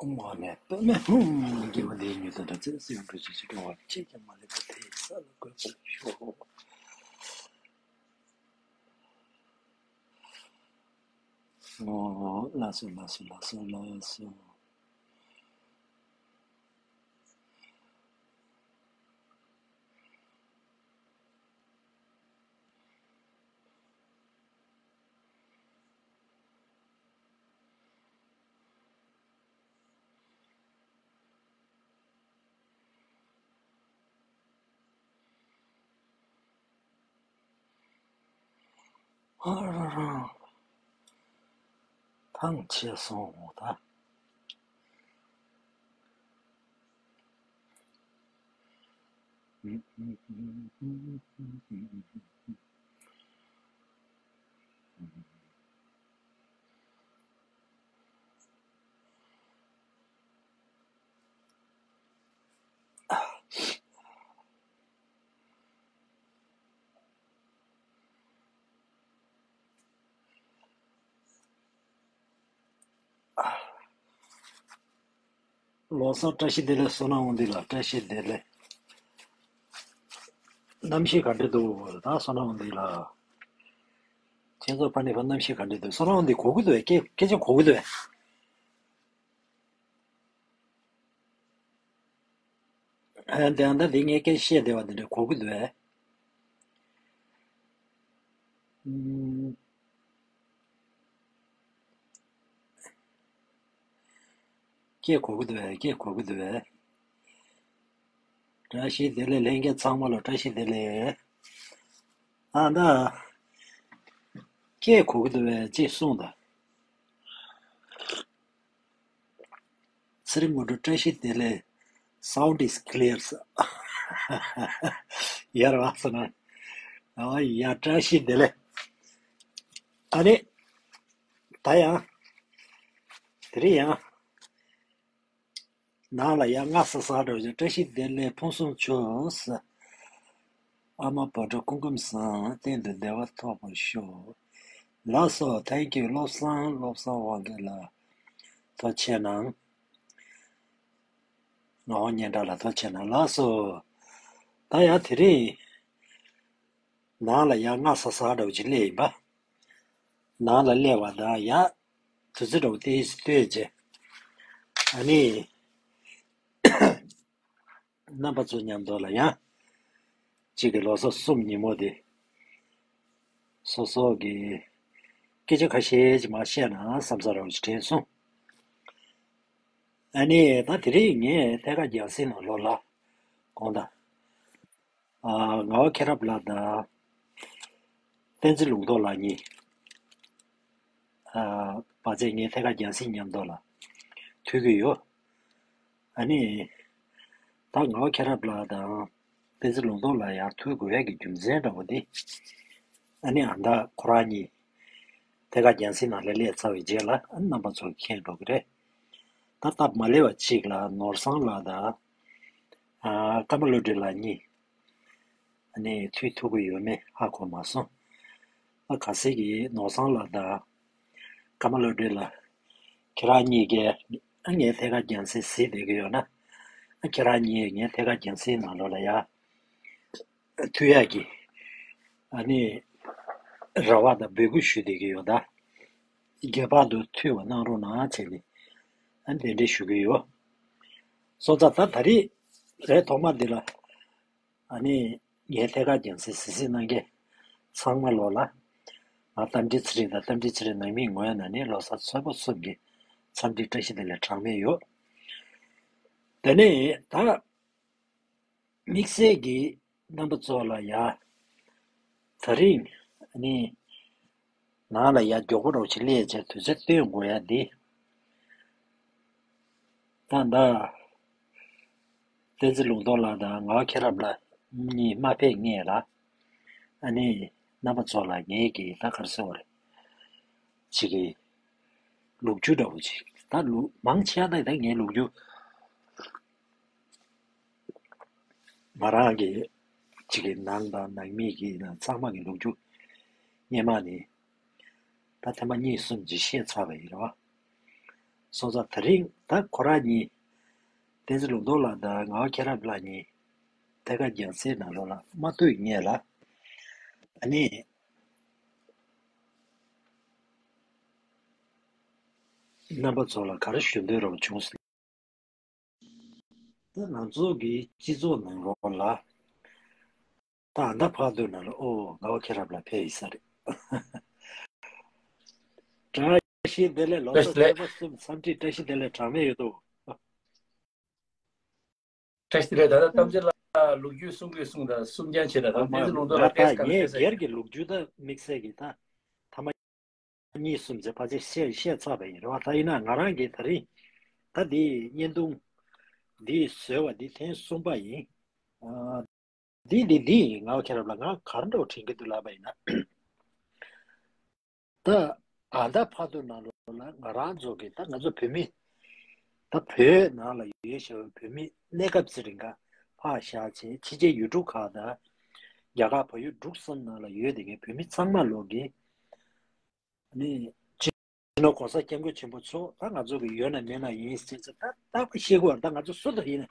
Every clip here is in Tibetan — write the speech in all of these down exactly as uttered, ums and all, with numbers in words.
ཨོཾ་ཨ་ནི་པདྨེ་ཧཱུྃ། དགེ་བ་འདིའི་མྱུར་དུ་བདག་ཚེ་སྲིད་འགྲོ་ཕྱིར་ཕྱིར་འགྲོ་བ་ཅིས་ཀྱང་མ་ལུས་པ་དེ་ས་ལ་འགོད་པར་ཤོག་ཨོ། ལགས་སོ་ལགས་སོ་ལགས་སོ་ལགས་སོ། ཨ་ར་ར། ཐང་ཆད་སོང་ད། ལོ་གསར་བཀྲ་ཤིས་བདེ་ལེགས། བསོད་ནམས་འོང་འདི་ལ་བཀྲ་ཤིས་བདེ་ལེགས། གནམ་གཤིས་ག་འདྲ་འདུག་ད་བསོད་ནམས་འོང་འདི་ལ། ཁྱེད་ཚོ་ཕ་ནི་ཕ་གནམ་གཤིས་ག་འདྲ་འདུག་བསོད་ནམས་འོང་འདི་གོ་གི་འདུག་སྐད་སྐད་ཆ་གོ་གི་འདུག་ཨ་དེ་ཨ་ད་དེ་ངས་སྐད་བཤད་བསྡད་པ་དེ་འདྲ་གོ་གི་འདུག་ཨེ། ཨུམ། སྐད་གོ་གི་འདུག་ཨེ། སྐད་གོ་གི་འདུག་ཨེ། བཀྲ་ཤིས་བདེ་ལེགས། ལྷན་རྒྱས་ཚང་མ་ལ་བཀྲ་ཤིས་བདེ་ལེགས། ཨ་ད། སྐད་གོ་གི་འདུག་ཨེ་ཅེས་གསུངས་དང་། ཚེ་རིང་དངོས་གྲུབ་བཀྲ་ཤིས་བདེ་ལེགས། Sound is clear. ཡར་བ་སོང་ན། ཨ་ཡ་བཀྲ་ཤིས་བདེ་ལེགས། ཨ་ནི། ད་ཡང་། དེ་རིང་ཡང་། ནང་ལ་ཡ་ང་ས་ས་འགྲོ་བཞིན་བཀྲ་ཤིས་བདེ་ལེགས་ཕུན་སུམ་ཚོགས། ཨ་མ་བག་དྲོ་སྐུ་ཁམས་བཟང་། གཏན་དུ་བདེ་བ་ཐོབ་པར་ཤོག་ལགས་སོ། Thank you. བློ་བཟང་བློ་བཟང་དབང་རྒྱལ་ལགས། ཐུགས་རྗེ་གནང་། ངག་དབང་སྙན་གྲགས་ལགས་ཐུགས་རྗེ་གནང་། ལགས་སོ། ད་ཡང་དེ་རིང་། ནང་ལ་ཡ་ང་ས་ས་འདྲ་བོ་ཅིག་སླེབས་ཡིན་པ། ནང་ལ་སླེབས་པ་དང་ཡ། དུས་ཚོད་འདྲ་བོ་ཏོག་ཙམ་ལྟོས་རྗེས། ཨ་ནི། རྣམ་པ་ཚོ་མཉམ་དུ་ལ་ཡང་། གཅིག་གི་ལོ་གསར་གསུམ་ཉིན་མོ་དེ། སོ་སོ་གི་སྐད་ཆ་ཁ་ཤས་ཅིག་མར་བཤད་ན་བསམ་ས་རང་ཅིག་དྲན་སོང་། ཨ་ནི་ད་དེ་རིང་ངས་ཐད་ཀར་རྒྱང་སྲིང་ནང་ལོགས་ལ་དགོངས་དག་ཨ། ངག་དབང་མཁྱེན་རབ་ལགས་དང་། བསྟན་འཛིན་ལུང་རྟོགས་ལགས་གཉིས། ཨ། བར་ཆད་ངས་ཐད་ཀར་རྒྱང་སྲིང་མཉམ་དུ་ལ་ཐུག་གི་ཡོད། ཨ་ནི། ད་ངག་དབང་མཁྱེན་རབ་ལགས་དང་བསྟན་འཛིན་ལུང་རྟོགས་ལགས་ཡར་ཐུག་དགོས་ཡག་གི་རྒྱུ་མཚན་འདྲ་བོ་དེ། ཨ་ནི་ཨ་མདའ་ཁོ་རང་གཉིས་ཐད་ཀར་རྒྱང་སྲིང་ནང་ལ་སླེབས་ཚར་བའི་རྗེས་ལ་ཨ་ནི་རྣམ་པ་ཚོ་མཁྱེན་འགྲོ་གི་རེད། ད་སྟབས་མ་ལེགས་པ་གཅིག་ལ་ནོར་བཟང་ལགས་དང་། ཨ། ཀརྨ་བློ་གྲོས་ལགས་གཉིས། ཨ་ནི་ཐུག་ཐུབ་ཀྱི་ཡོད་མེད་ཧ་གོ་མ་སོང་། ཨ། གལ་སྲིད་ཀྱི་ནོར་བཟང་ལགས་དང་། ཀརྨ་བློ་གྲོས་ལགས། ཁྱེད་རང་གཉིས་ཀས་ཨ་ངའི་ཐད་ཀར་རྒྱང་སྲིང་གཟིགས་བསྡད་ཀྱི་ཡོད་ན། ཨ། ཁྱེད་རང་གཉིས་ངའི་ཐད་ཀར་རྒྱང་སྲིང་ནང་ལོགས་ལ་ཡ། ཐུག་ཡག་གི། ཨ་ནི། རེ་བ་དང་འབོད་སྐུལ་ཞུ་བསྡད་ཀྱི་ཡོད་ད། ངེས་པར་དུ་ཐུག་པ་གནང་རོགས་གནང་བྱས་ནས། ཨ་ནི་གདན་འདྲེན་ཞུ་གི་ཡོད། སོང་ཙང་ད་ད་རེས་རེས་ཐོག་མ་འདི་ལ། ཨ་ནི། ངའི་ཐད་ཀར་རྒྱང་སྲིང་གཟིགས་གཟིགས་གནང་མཁན་ཚང་མ་ལོགས་ལ། ང་རྟ་མགྲིན་ཚེ་རིང་དང་རྟ་མགྲིན་ཚེ་རིང་ནང་མིའི་ངོས་ནས་ནི་ལོ་གསར་ཚོད་དཔག་གསུམ་གྱི་འཚམས་འདྲི་བཀྲ་ཤིས་བདེ་ལེགས་གྲངས་མེད་ཡོད། དེ་ནས་ད། དམིགས་བསལ་གྱི་རྣམ་པ་ཚོ་ལ་ཡ། ད་རིང་ནི་ནང་ལ་ཡ་མགྱོགས་པོ་རོགས་ཅིག་སླེབས་བྱས་དུས་ཚོད་སྟོན་དགོས་ཡ་འདི། ད་ལྟ་བསྟན་འཛིན་ལུང་རྟོགས་ལགས་དང་ངག་དབང་མཁྱེན་རབ་ལགས་གཉིས་མ་ཕེབས་སྔོན་ལ། ཨ་ནི་རྣམ་པ་ཚོ་ལ་ངས་ཀྱིས་ད་ག་རེ་ཟེར་དགོས་རེད། ཅིག་གི་ལོ་རྒྱུས་འདྲ་བོ་ཅིག་ད་ལོ་མང་ཆེ་བ་ད་ད་ངའི་ལོ་རྒྱུས། ང་རང་གི་གཅིག་གི་ནང་དང་ནང་མི་གི་ནང་ཚང་མ་གི་ལོ་རྒྱུས་སྔོན་མ་ནས་ད་ཐེངས་མ་གཉིས་གསུམ་ཅིག་བཤད་ཚར་བ་ཡིན་རེད་བ། སོང་ཙང་དེ་རིང་ད་ཁོ་རང་གཉིས། བསྟན་འཛིན་ལུང་རྟོགས་ལགས་དང་ངག་དབང་མཁྱེན་རབ་ལགས་གཉིས་ཐད་ཀར་རྒྱང་སྲིང་ནང་ལོགས་ལ་མ་ཐུག་ངེས་ལ། ཨ་ནི། རྣམ་པ་ཚོ་ལ་ག་རེ་ཞུ་འདོད་རོགས་བྱུང་སོང་། ད་ང་ཚོ་གི་སྤྱི་ཚོགས་ནང་ལོགས་ལ། ད་ཨ་ད་ཕར་དུ་ན་ལ་ཨོ་ངག་དབང་མཁྱེན་རབ་ལགས་ཕེབས་ཡིན་ས་རེད། བཀྲ་ཤིས་བདེ་ལེགས། ལོ་གསར་བཀྲ་ཤིས་བདེ་ལེགས། ཚེས་པ་གསུམ་འཚམས་འདྲི་བཀྲ་ཤིས་བདེ་ལེགས་གྲངས་མེད་ཡོད་དོ། བཀྲ་ཤིས་བདེ་ལེགས། ད་ལྟ་གཏམ་ཚེ་ལ་ལོ་རྒྱུས་གསུང་དགོས་གསུང་དང་གསུང་རྐྱང་བྱེད་ད། ད་ཨ་མ་བསྟན་འཛིན་ལུང་རྟོགས་ལ་ང་ད་ཕེབས་ཀ་ལ་ངས་ཕེབས་ས་སྒེར་གྱི་ལོ་རྒྱུས་ད་དམིགས་བསལ་གྱི་ད་ཐ་མ་གཉིས་གསུམ་ཚེ་ཕལ་ཆེར་བཤད་བཤད་ཚར་བ་ཡིན་རེད་བ། ད་ཡིན་ན་ང་རང་གིས་ད་རིང་ད་འདི་བརྙན་ཐུང་འདི་བཟོས་པ་འདི་ཐེངས་གསུམ་པ་ཡིན། ཨ། འདི་འདི་འདི་ཡིན། ངག་དབང་མཁྱེན་རབ་ལགས་ང་ག་རེ་འདྲ་བོ་དྲན་གྱི་འདུག་ལབ་པ་ཡིན་ན། ད་ཨ་ད་ཕར་དུ་ནང་ལོགས་ལ་ང་རང་ཚོ་གི་ད་ང་ཚོ་བོད་མི་ད་བོད་ནང་ལ་ཡོད་བཞག་པའི་བོད་མི་གནས་སྐབས་ཚེ་རིང་ག་ཕར་བཞག་བྱས་ཕྱི་རྒྱལ་ཡུལ་གྲུ་ཁག་དང་རྒྱ་གར་བལ་ཡུལ་འབྲུག་གསུམ་ནང་ལ་ཡོད་བསྡད་མཁན་བོད་མི་ཚང་མ་ལོག་གི་ནི། སྤྱི་ནོར་གོང་ས་སྐྱབས་མགོན་ཆེན་པོ་མཆོག་ད་ང་ཚོ་གི་ཡོད་ན་མེད་ན་ཡིན་ཟེར་ཚེ་ད་རྟག་པར་ཤེས་དགོས་པ་ད་ང་ཚོ་སུ་དང་ཡིན་ན།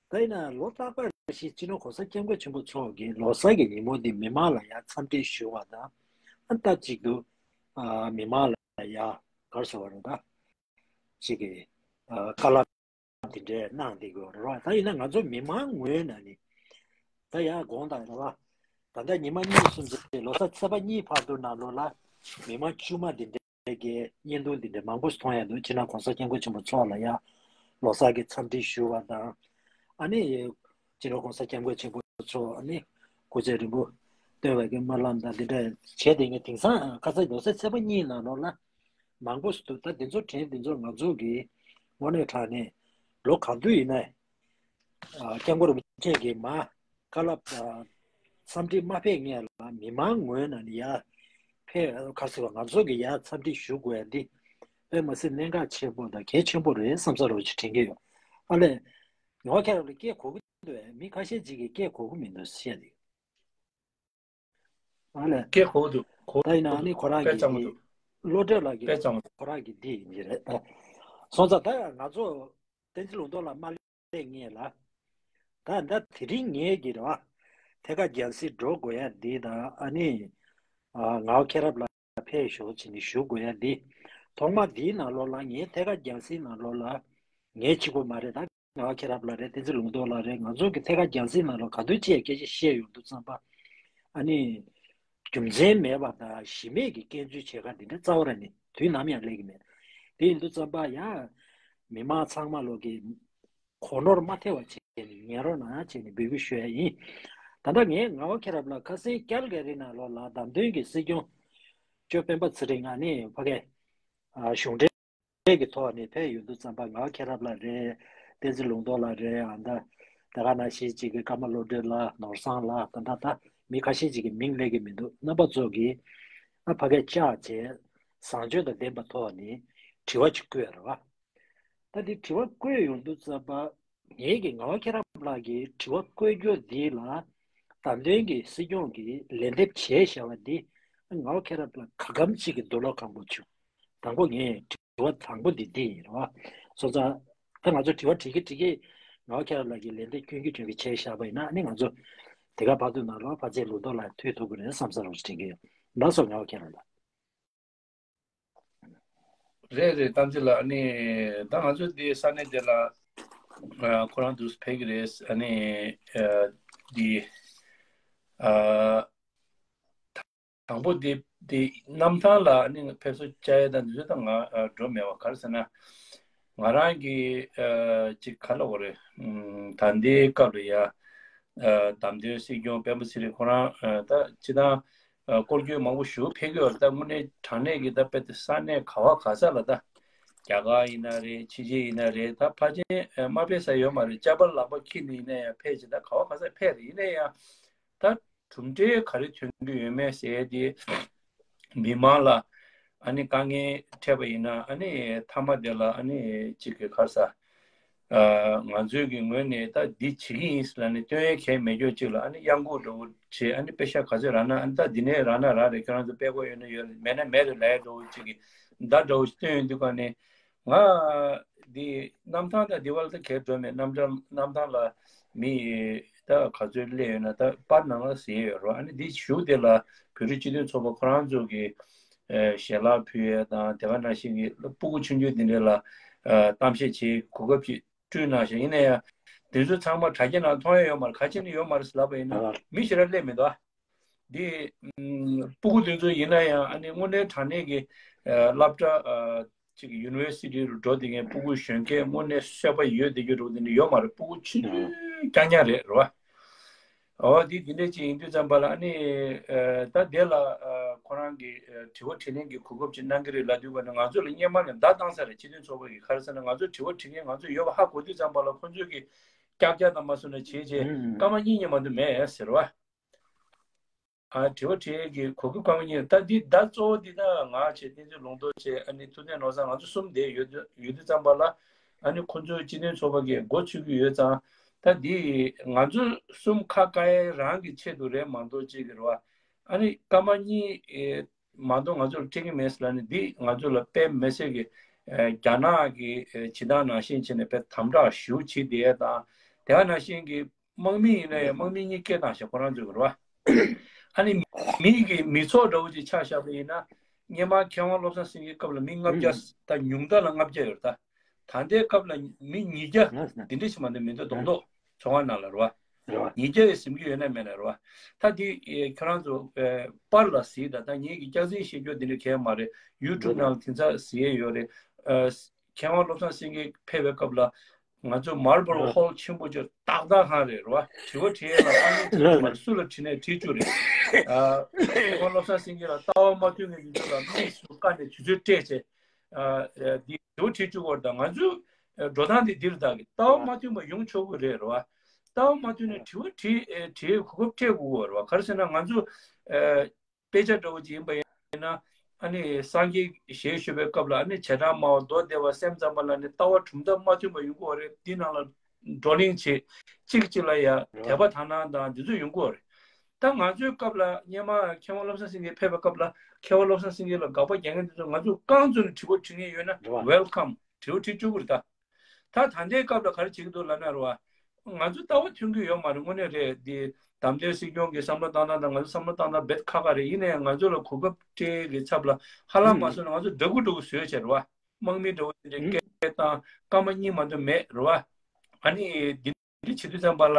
ད་ཡིན་ན་ལོ་རྟག་པར་ཞིག་སྤྱི་ནོར་གོང་ས་སྐྱབས་མགོན་ཆེན་པོ་མཆོག་གི་ལོ་གསར་གྱི་ཉིན་མོ་འདི་མི་མང་ལ་ཡང་འཚམས་འདྲི་ཞུ་བ་དང་། ཨ་ད་གཅིག་ཏུ་ཨ་མི་མང་ལ་ཡང་ག་རེ་ཟེར་བ་རེད་ད། གཅིག་གི་ཨ་བཀའ་སློབ་དེ་འདྲས་གནང་བསྡད་དགོས་རེད་བ། ད་ཡིན་ན་ང་ཚོ་མི་མང་ངོས་ནས་ནི་ད་ཡང་དགོངས་དག་རེད་བ། ད་ལྟ་ཉི་མ་གཉིས་གསུམ་ཙམ་ལོ་གསར་ཚེས་པ་གཉིས་བར་དུ་ནང་ལོགས་ལ་མི་མང་དཀྱུས་མ་འདི་འདྲས་ཀྱི་བརྙན་ཐུང་འདི་འདྲས་མང་པོ་ཞིག་མཐོང་ཡ་འདུག་སྤྱི་ནོར་གོང་ས་སྐྱབས་མགོན་ཆེན་པོ་མཆོག་ལ་ཡང་ལོ་གསར་གྱི་འཚམས་འདྲི་ཞུ་བ་དང་། ཨ་ནི་སྤྱི་ནོར་གོང་ས་སྐྱབས་མགོན་ཆེན་པོ་མཆོག་ཨ་ནི་སྐུ་ཚེ་རིང་པོ་སྟོན་པའི་གི་སྨོན་ལམ་དང་འདི་འདྲས་བྱས་ཏེ་ངས་དེང་སང་ཁ་སང་ལོ་གསར་ཚེས་པ་གཉིས་ནང་ལོགས་ལ། མང་པོ་ཞིག་འདུག་ད་དེ་ཚོ་དྲན་དེ་ཚོ་ང་ཚོ་གི་དངོས་གནས་དྲང་གནས་ལོ་གང་དུས་ཡིན་ན་ཨ་སྐྱབས་མགོན་རིན་པོ་ཆེ་གི་མ་བཀའ་སློབ་ཨ་འཚམས་འདྲི་མ་ཕེབས་སྔོན་ལ་མི་མང་ངོས་ནས་ནི་ཡ་ཕེབས་ག་ཟེར་བ་ང་ཚོ་གི་ཡ་འཚམས་འདྲི་ཞུ་དགོས་ཡ་འདི་དཔེ་མ་སྲིད་གནད་འགག་ཆེན་པོ་དང་གལ་ཆེན་པོ་རེད་བསམ་ས་རོ་ཅིག་དྲན་གྱི་ཡོད། ཨ་ལས་ངག་དབང་མཁྱེན་རབ་ལ་སྐད་གོ་གི་འདུག་ཨེ། མི་ཁ་ཤས་ཅིག་གིས་སྐད་གོ་གི་མི་འདུག་བཤད་དེ། ཨ་ལས། སྐད་གོ་འདུག་གོ་ད་ཡིན་ན་ཨ་ནི་ཁོ་རང་དཔེ་གཅང་མོ་གི་འདུག་བློ་གྲོས་ལགས་ཀྱི་དཔེ་གཅང་མོ་འདུག་ཁོ་རང་གི་འདི་ཡིན་གྱི་རེད། སོང་ཙང་ད་ང་ཚོ་བསྟན་འཛིན་ལུང་རྟོགས་ལགས་མ་སླེབས་སྔོན་ལ། ད་ད་དེ་རིང་ངེད་ཀྱི་རེད་བ། ཐད་ཀར་རྒྱང་སྲིང་འགྲོ་དགོས་ཡ་འདི་དང་ཨ་ནི། ཨ་ངག་དབང་མཁྱེན་རབ་ལགས་ཕེབས་ཤོག་ཅེས་ནི་ཞུ་དགོས་ཡ་འདི། ཐོག་མ་འདིའི་ནང་ལོགས་ལ་ངས་ཐད་ཀར་རྒྱང་སྲིང་ནང་ལོགས་ལ། ངས་གཅིག་པོ་མ་རེད་ད། ངག་དབང་མཁྱེན་རབ་ལགས་རེད། བསྟན་འཛིན་ལུང་རྟོགས་ལགས་རེད། ང་ཚོ་གི་ཐད་ཀར་རྒྱང་སྲིང་ནང་ལོགས་ག་དུས་ཅིག་སྐད་ཆ་བཤད་ཡོང་དུས་ཙམ་པ། ཨ་ནི། རྒྱུ་མཚན་མེད་པ་དང་གཞི་མེད་ཀྱི་སྐྱོན་འཛུགས་བྱེད་ཁ་འདི་འདྲ་རྩ་བ་རང་ནས་དུས་ནམ་ཡང་སླེབས་ཀྱི་མེད། དེ་ཡིན་དུས་ཙམ་པ་ཡང་། མི་མང་ཚང་མ་ལོག་གི་གོ་ནོར་མ་ཐེབས་པ་བྱས་ནས་ཉན་རོགས་གནང་བྱས་ནས་འབོད་སྐུལ་ཞུ་ཡ་ཡིན། ད་ལྟ་ངས་ངག་དབང་མཁྱེན་རབ་ལགས་ཁ་སང་ཀལ་ག་རི་ནང་ལོགས་ལ་བདམས་ཐོན་གྱི་སྲིད་སྐྱོང་། ཅོ་སྤེན་པ་ཚེ་རིང་ཨ་ནི་ཕ་གི། ཨ་གཞུང་འབྲེལ་གྱི་ཐོག་ནས་ཕེབས་ཡོང་དུས་ཙམ་པ་ངག་དབང་མཁྱེན་རབ་ལགས་རེད། བསྟན་འཛིན་ལུང་རྟོགས་ལགས་རེད། ཨ་ད་ད་ག་ནང་བཞིན་གཅིག་གི་ཀརྨ་བློ་གྲོས་ལགས། ནོར་བཟང་ལགས། ད་ད་ད་མི་ཁ་ཤས་ཅིག་གི་མིང་སླེབས་ཀྱི་མི་འདུག་རྣམ་པ་ཚོ་གིས་ཨ་ཕ་གིར་བཅར་བྱས་བཟང་སྤྱོད་དང་ལྡན་པའི་ཐོག་ནས་དྲི་བ་ཅིག་བཀོད་རེད་བ། ད་འདི་དྲི་བ་བཀོད་ཡོང་དུས་ཙམ་པ་ངེད་ཀྱི་ངག་དབང་མཁྱེན་རབ་ལགས་ཀྱིས་དྲི་བ་བཀོད་རྒྱུ་འདི་ལ་བདམས་ཐོན་གྱི་སྲིད་སྐྱོང་གིས་ལན་འདེབས་བྱས་བཞག་པ་འདི་ངག་དབང་མཁྱེན་རབ་ལགས་ག་གམ་གཅིག་གི་འདོད་བློ་ཁེངས་པོ་བྱུང་། དང་པོ་ངས་དྲི་བ་དང་པོ་འདི་འདི་ཡིན་རེད་བ། སོང་ཙང་ད་ང་ཚོ་དྲི་བ་དྲི་གི་དྲི་གི་ངག་དབང་མཁྱེན་རབ་ལགས་ཀྱིས་ལན་འདེབས་སྐྱོན་གྱི་སྐྱོན་གྱི་བྱས་བཞག་པ་ཡིན་ན་ཨ་ནི་ང་ཚོ་དེ་ག་བར་དུ་ནང་ལོགས་ཕལ་ཆེར་ལུང་རྟོགས་ལགས་ཐུག་ཐུབ་ཀྱི་རེད་བསམ་ས་རོགས་དྲན་གྱི་ཡོད། ལགས་སོ་ངག་དབང་མཁྱེན་རབ་ལགས། རེད་རེད། གཏམ་ཚེ་ལགས། ཨ་ནི་ད་ང་ཚོ་འདི་ས་གནས་དེ་ལ་ཨ་ཁོ་རང་དུ་ཕེབས་ཀྱི་རེད། ཨ་ནི་ཨ་འདི་ཨ་དང་པོ་འདི་འདི་གནམ་ཐང་ལ་ཨ་ནི་ཕེབས་བསུ་བཅར་ཡས་དང་འདི་ཚོ་ད་ང་ཨ་འགྲོ་མེད་པ། ག་རེ་ཟེར་ན་ང་རང་གི་ཨ་ཅིག་ག་ལབ་དགོས་རེད། ཨམ་ད་ལྟའི་སྐབས་ལ་ཡ་ཨ་བདམས་ཐོན་སྲིད་སྐྱོང་སྤེན་པ་ཚེ་རིང་ཁོ་རང་ཨ་ད་སྤྱིར་བཏང་ཨ་སྐོར་སྐྱོད་མང་པོ་ཞེ་པོ་ཕེབས་ཀྱི་ཡོད་རེད། ད་དངོས་གནས་དྲང་གནས་ཀྱི་ད་དཔེ་ད་ས་གནས་ག་བ་ག་ས་ལ་ད་རྒྱ་གར་ཡིན་ན་རེད། ཕྱི་རྒྱལ་ཡིན་ན་རེད། ད་ཕལ་ཆེར་ཨ་མ་ཕེབས་ས་ཡོད་མ་རེད། ཅ་པ་ལག་པ་འཁྱེར་ནས་ཡིན་ན་ཡང་ཕེབས་ཅིག་ད་ག་བ་ག་ས་ཕེབས་རེད། ཡིན་ན་ཡང་ད་གྲུབ་འབྲས་ག་རེ་ཐོན་གྱི་ཡོད་མེད་ཟེར་དེ་མི་མང་ལ་ཨ་ནི་དཀའ་ངལ་འཕྲད་པ་ཡིན་ན་ཨ་ནི་མཐའ་མ་དེ་ལ་ཨ་ནི་གཅིག་གི་ག་རེ་ཟེར། ཨ་ང་ཚོའི་གི་ངོས་ནས་ད་འདི་བྱེད་ཀྱི་ཡིན་ཟེར་ལབ་ནས་སྟོན་ཡས་གལ་མེད་ཀྱོག་ཅིག་ལ་ཨ་ནི་གཡང་འགུག་འདྲ་བོ་བྱེད། ཨ་ནི་པེ་ཤག་ག་ཚོད་རག་ན་ཨ་ནི་ད་འདི་ནས་རག་ན་རག་རེད། ཁྱོད་རང་ཚོ་པེ་ཀོ་ཡོད་ན་ཡོད་རེད། མེད་ན་མེད་རེད་ལབ་ཡས་འདྲ་བོ་ཅིག་གི་བརྡ་འདྲ་བོ་ཞིག་སྟོན་ཡོང་དུས་ག་ནས་ ང་འདི་གནམ་ཐང་དང་འདི་བར་ད་གས་འགྲོ་མེད། གནམ་ཐང་གནམ་ཐང་ལ་མི་ད་ག་ཚོད་སླེབས་ཡོད་ན་ད་པར་ནང་ལ་ཟེར་ཡོད་རོ། ཨ་ནི་འདི་གཞུག་དེ་ལ་བོད་རིགས་སྤྱི་མཐུན་ཚོགས་པ་ཁོ་རང་ཚོ་གི་ཨ་ཞལ་ལག་ཕུལ་ཡས་དང་དེ་ག་ནང་བཞིན་གྱི་སྤུ་གུ་ཆུང་ཆུང་འདི་འདྲ་ལ་ཨ་གཏམ་བཤད་བྱེད་གོ་སྐབས་ཅིག་བསྐྲུན་གནང་ཤག་ཡིན་ན་ཡང་དེ་ཚོ་ཚང་མ་དྲ་རྒྱ་ནང་མཐོང་ཡ་ཡོད་མ་རེད། ག་ཅི་ནས་ཡོད་མ་རེད་ཟེར་ལབ་པ་ཡིན་ན་མི་ཞེ་དྲག་སླེབས་མི་འདུག་ཨ། འདི་ཨམ་སྤུ་གུ་དེ་ཚོ་ཡིན་ན་ཡང་ཨ་ནི་དངོས་གནས་དྲང་གནས་ཀྱི་ཨ་སློབ་གྲྭ་ཨ་ཅིག་ཡུ་ནི་ཝར་སི་ཊི་རུ་འགྲོ་བསྡད་མཁན་སྤུ་གུ་གཞོན་སྐྱེས་དངོས་གནས་གསོལ་བ་ཡོད་བསྡད་རྒྱུ་རུ་དེ་འདྲ་ཡོད་མ་རེད། སྤུ་གུ་ཆུང་ཆུང་རྐྱང་རྐྱང་རེད་རོ། འོ་འདི་འདི་འདྲ་ཅིག་ཡིན་དུས་ཙམ་པ་ལ་ཨ་ནི་ཨ་ད་དེ་ལ་ཨ་ཁོ་རང་གི་ཨ་དྲི་བ་དྲིས་ལན་གྱི་གོ་སྐབས་ཅིག་གནང་གི་རེད་ལབ་དུས་པ་ནི་ང་ཚོ་ལ་སྔོན་མ་ནས་བརྡ་བཏང་ས་རེད། སྤྱི་མཐུན་ཚོགས་པ་གི་ག་རེ་ཟེར་ན་ང་ཚོ་དྲི་བ་དྲི་མཁན་ང་ཚོ་ཡོད་པ་ཧ་གོ་དུས་ཙམ་པ་ལ་ཁོ་ཚོས་ཀྱི་ཀྱག་ཀྱག་དང་མ་སུ་ན་བྱས་བྱས་ཨུམ་ཨུམ། སྐར་མ་གཉིས་གཉིས་མ་གཏོགས་མེད་ཟེར་བ། ཨ་དྲི་བ་དྲི་ཡས་ཀྱི་གོ་སྐབས་སྐར་མ་གཉིས། ད་འདི་ཟླ་གཙོ་བོ་འདི་ད་ང་བྱས། བསྟན་འཛིན་ལུང་རྟོགས་བྱས། ཨ་ནི་ཐུབ་བསྟན་ནོར་བཟང་། ང་ཚོ་གསུམ་དེ་ཡོད་དུས་ཡོད་དུས་ཙམ་པ་ལ་ཨ་ནི་ཁོ་ཚོའི་སྤྱི་མཐུན་ཚོགས་པ་གི་འགོ་ཚུགས་ཀྱི་ཡོད་ཙང་། ད་འདི་ང་ཚོ་གསུམ་ཁ་བཀག་ཡས་རང་གི་ཆེད་དུ་རེད་མ་གཏོགས་ཅིག་གི་རེད་བ། ཨ་ནི་སྐར་མ་གཉིས་ཨེ་མ་གཏོགས་ང་ཚོ་ལ་སྤྲད་ཀྱི་མེད་ཟེར་ལབ་ནས། འདི་ང་ཚོ་ལ་དཔེ་མི་སྲིད་ཀྱི་ཨེ་རྒྱ་ནག་གི་ཨེ་བྱེད་སྟངས་ནང་བཞིན་བྱས་ནས་དཔེ་དམ་དྲག་ཞེ་པོ་བྱེད་བསྡད་ཡས་དང་། དེ་ག་ནང་བཞིན་གྱི་དམག་མི་ཡིན་ན་ཡང་དམག་མི་གཉིས་སྐད་བཏང་ཤག་ཁོ་རང་ཚོས་རེད་བ། ཨ་ནི་མི་གི་མི་ཚོགས་འདྲ་བོ་ཅིག་ཆ་བཞག་པ་ཡིན་ན། སྔོན་མ་མཁས་དབང་བློ་བཟང་སེང་གེའི་སྐབས་ལ་མི་ལྔ་བརྒྱ། ད་ཉུང་མཐའ་ལ་ལྔ་བརྒྱ་ཡོད་རེད་ད། ད་ལྟའི་སྐབས་ལ་མི་ཉིས་བརྒྱ་འདི་འདྲ་ཞིག་མ་གཏོགས་མི་འདུག་རྡོག་རྡོག་ཚོགས་ཁང་ནང་ལ་རེད་བ། ཉིས་བརྒྱ་ཡི་ཟིན་གྱི་ཡོད་ན་མེད་ན་རེད་བ། ད་འདི་ཨེ་ཁྱོད་རང་ཚོ་ཨེ་པར་ལ་གཟིགས་དང་། ད་ངེད་ཀྱི་སྐྱག་རྫུན་བཤད་རྒྱུ་འདི་འདྲ་གང་ཡང་མ་རེད། ཡུ་ཊུབ་ནང་ལ་དེང་སང་གཟིགས་ཡས་ཡོད་རེད། ཨེ་མཁས་དབང་བློ་བཟང་སེང་གེ་ཕེབས་པའི་སྐབས་ལ་ང་ཚོ་མར་བལ་ཧོལ་ཆེན་པོ་ཅིག་ཏག་ཏག་ཁང་རེད་རེད་བ། དྲི་བ་དྲི་ཡས་ལ་ཨ་ནི་དྲི་བ་མ་རེད། སུ་ལ་དྲིས་ནས་དྲིས་བཅུག་རེད། ཨ་མཁས་དབང་བློ་བཟང་སེང་གེ་ལ་ལྟ་བ་མ་མཐུན་མཁན་དེ་ཚོ་ལ་དམིགས་སུ་བཀར་ནས་དུས་ཚོད་སྤྲད་བྱས། ཨ་འདི་དྲི་བ་དྲིས་བཅུག་པ་རེད། ད་ང་ཚོའི་འགྲོ་སྟངས་འདི་འདིར་བདག་གི་ལྟ་བ་མ་མཐུན་པ་ཡོང་ཆོག་གི་རེད་རེད་བ། ལྟ་བ་མ་མཐུན་ན་དྲི་བ་དྲིས་ཨེ་དྲིས་གོ་སྐབས་སྤྲད་དགོས་ཀྱི་རེད་བ། ག་རེ་ཟེར་ན་ང་ཚོ་ཨེ་དཔེ་ཆ་འདྲ་བོ་ཅིག་ཡིན་པ་ཡིན་ན། ཨ་ནི་སངས་རྒྱས་ཞལ་བཞུགས་པའི་སྐབས་ལ་ཨ་ནི་བྱེ་བྲག་སྨྲ་བ་མདོ་སྡེ་པ་སེམས་ཙམ་པ་ལ་ནི་ལྟ་བ་གྲུབ་མཐའ་མ་མཐུན་པ་ཡོང་གི་ཡོད་རེད། འདི་ནང་ལ་བགྲོ་གླེང་བྱེད། གཅིག་གཅིག་ལ་ཡ་དད་པ་དག་སྣང་དང་འདི་ཚོ་ཡོང་གི་ཡོད་རེད། ད་ང་ཚོའི་སྐབས་ལ་སྔོན་མ་མཁས་དབང་བློ་བཟང་སེང་གེ་ཕེབས་པའི་སྐབས་ལ་མཁས་དབང་བློ་བཟང་སེང་གེ་ལ་དགག་པ་རྒྱག་མཁན་དེ་ཚོ་ང་ཚོ་རྐང་བཙུགས་ནས་དྲི་བ་དྲི་མཁན་ཡོད་ན་རེད་བ། ཝེལ་ཀམ། དྲི་བ་དྲི་བཅུག་གི་རེད་ད། ད་ད་ལྟའི་སྐབས་ལ་ག་རེ་བྱེད་ཀྱི་འདུག་ལབ་ན་རེད་བ། ང་ཚོ་ལྟ་བ་མཐུན་གྱི་ཡོད་མ་རེད། དངོས་གནས་རེད། འདི་བདམས་ཐོན་སྲིད་སྐྱོང་གི་བསམ་བློ་བཏང་སྟངས་དང་ང་ཚོ་བསམ་བློ་བཏང་སྟངས་རྦད་ཁ་ཁ་རེད། ཡིན་ནའི་ང་ཚོ་ལ་གོ་སྐབས་སྤྲད་ཀྱི་ཚབ་ལ་ཧ་ལམ་མ་སོང་ན་ང་ཚོ་འདྲ་སྐུ་འདྲ་སྐུ་བཟོས་བྱས་རེད་བ། དམག་མི་འདྲ་བོ་དེ་འདྲའི་སྐད་བཏང་སྐར་མ་གཉིས་མ་གཏོགས་མེད་རེད་བ། ཨ་ནི་འདི་འདི་བྱེད་དུས་ཙམ་པ་ལ་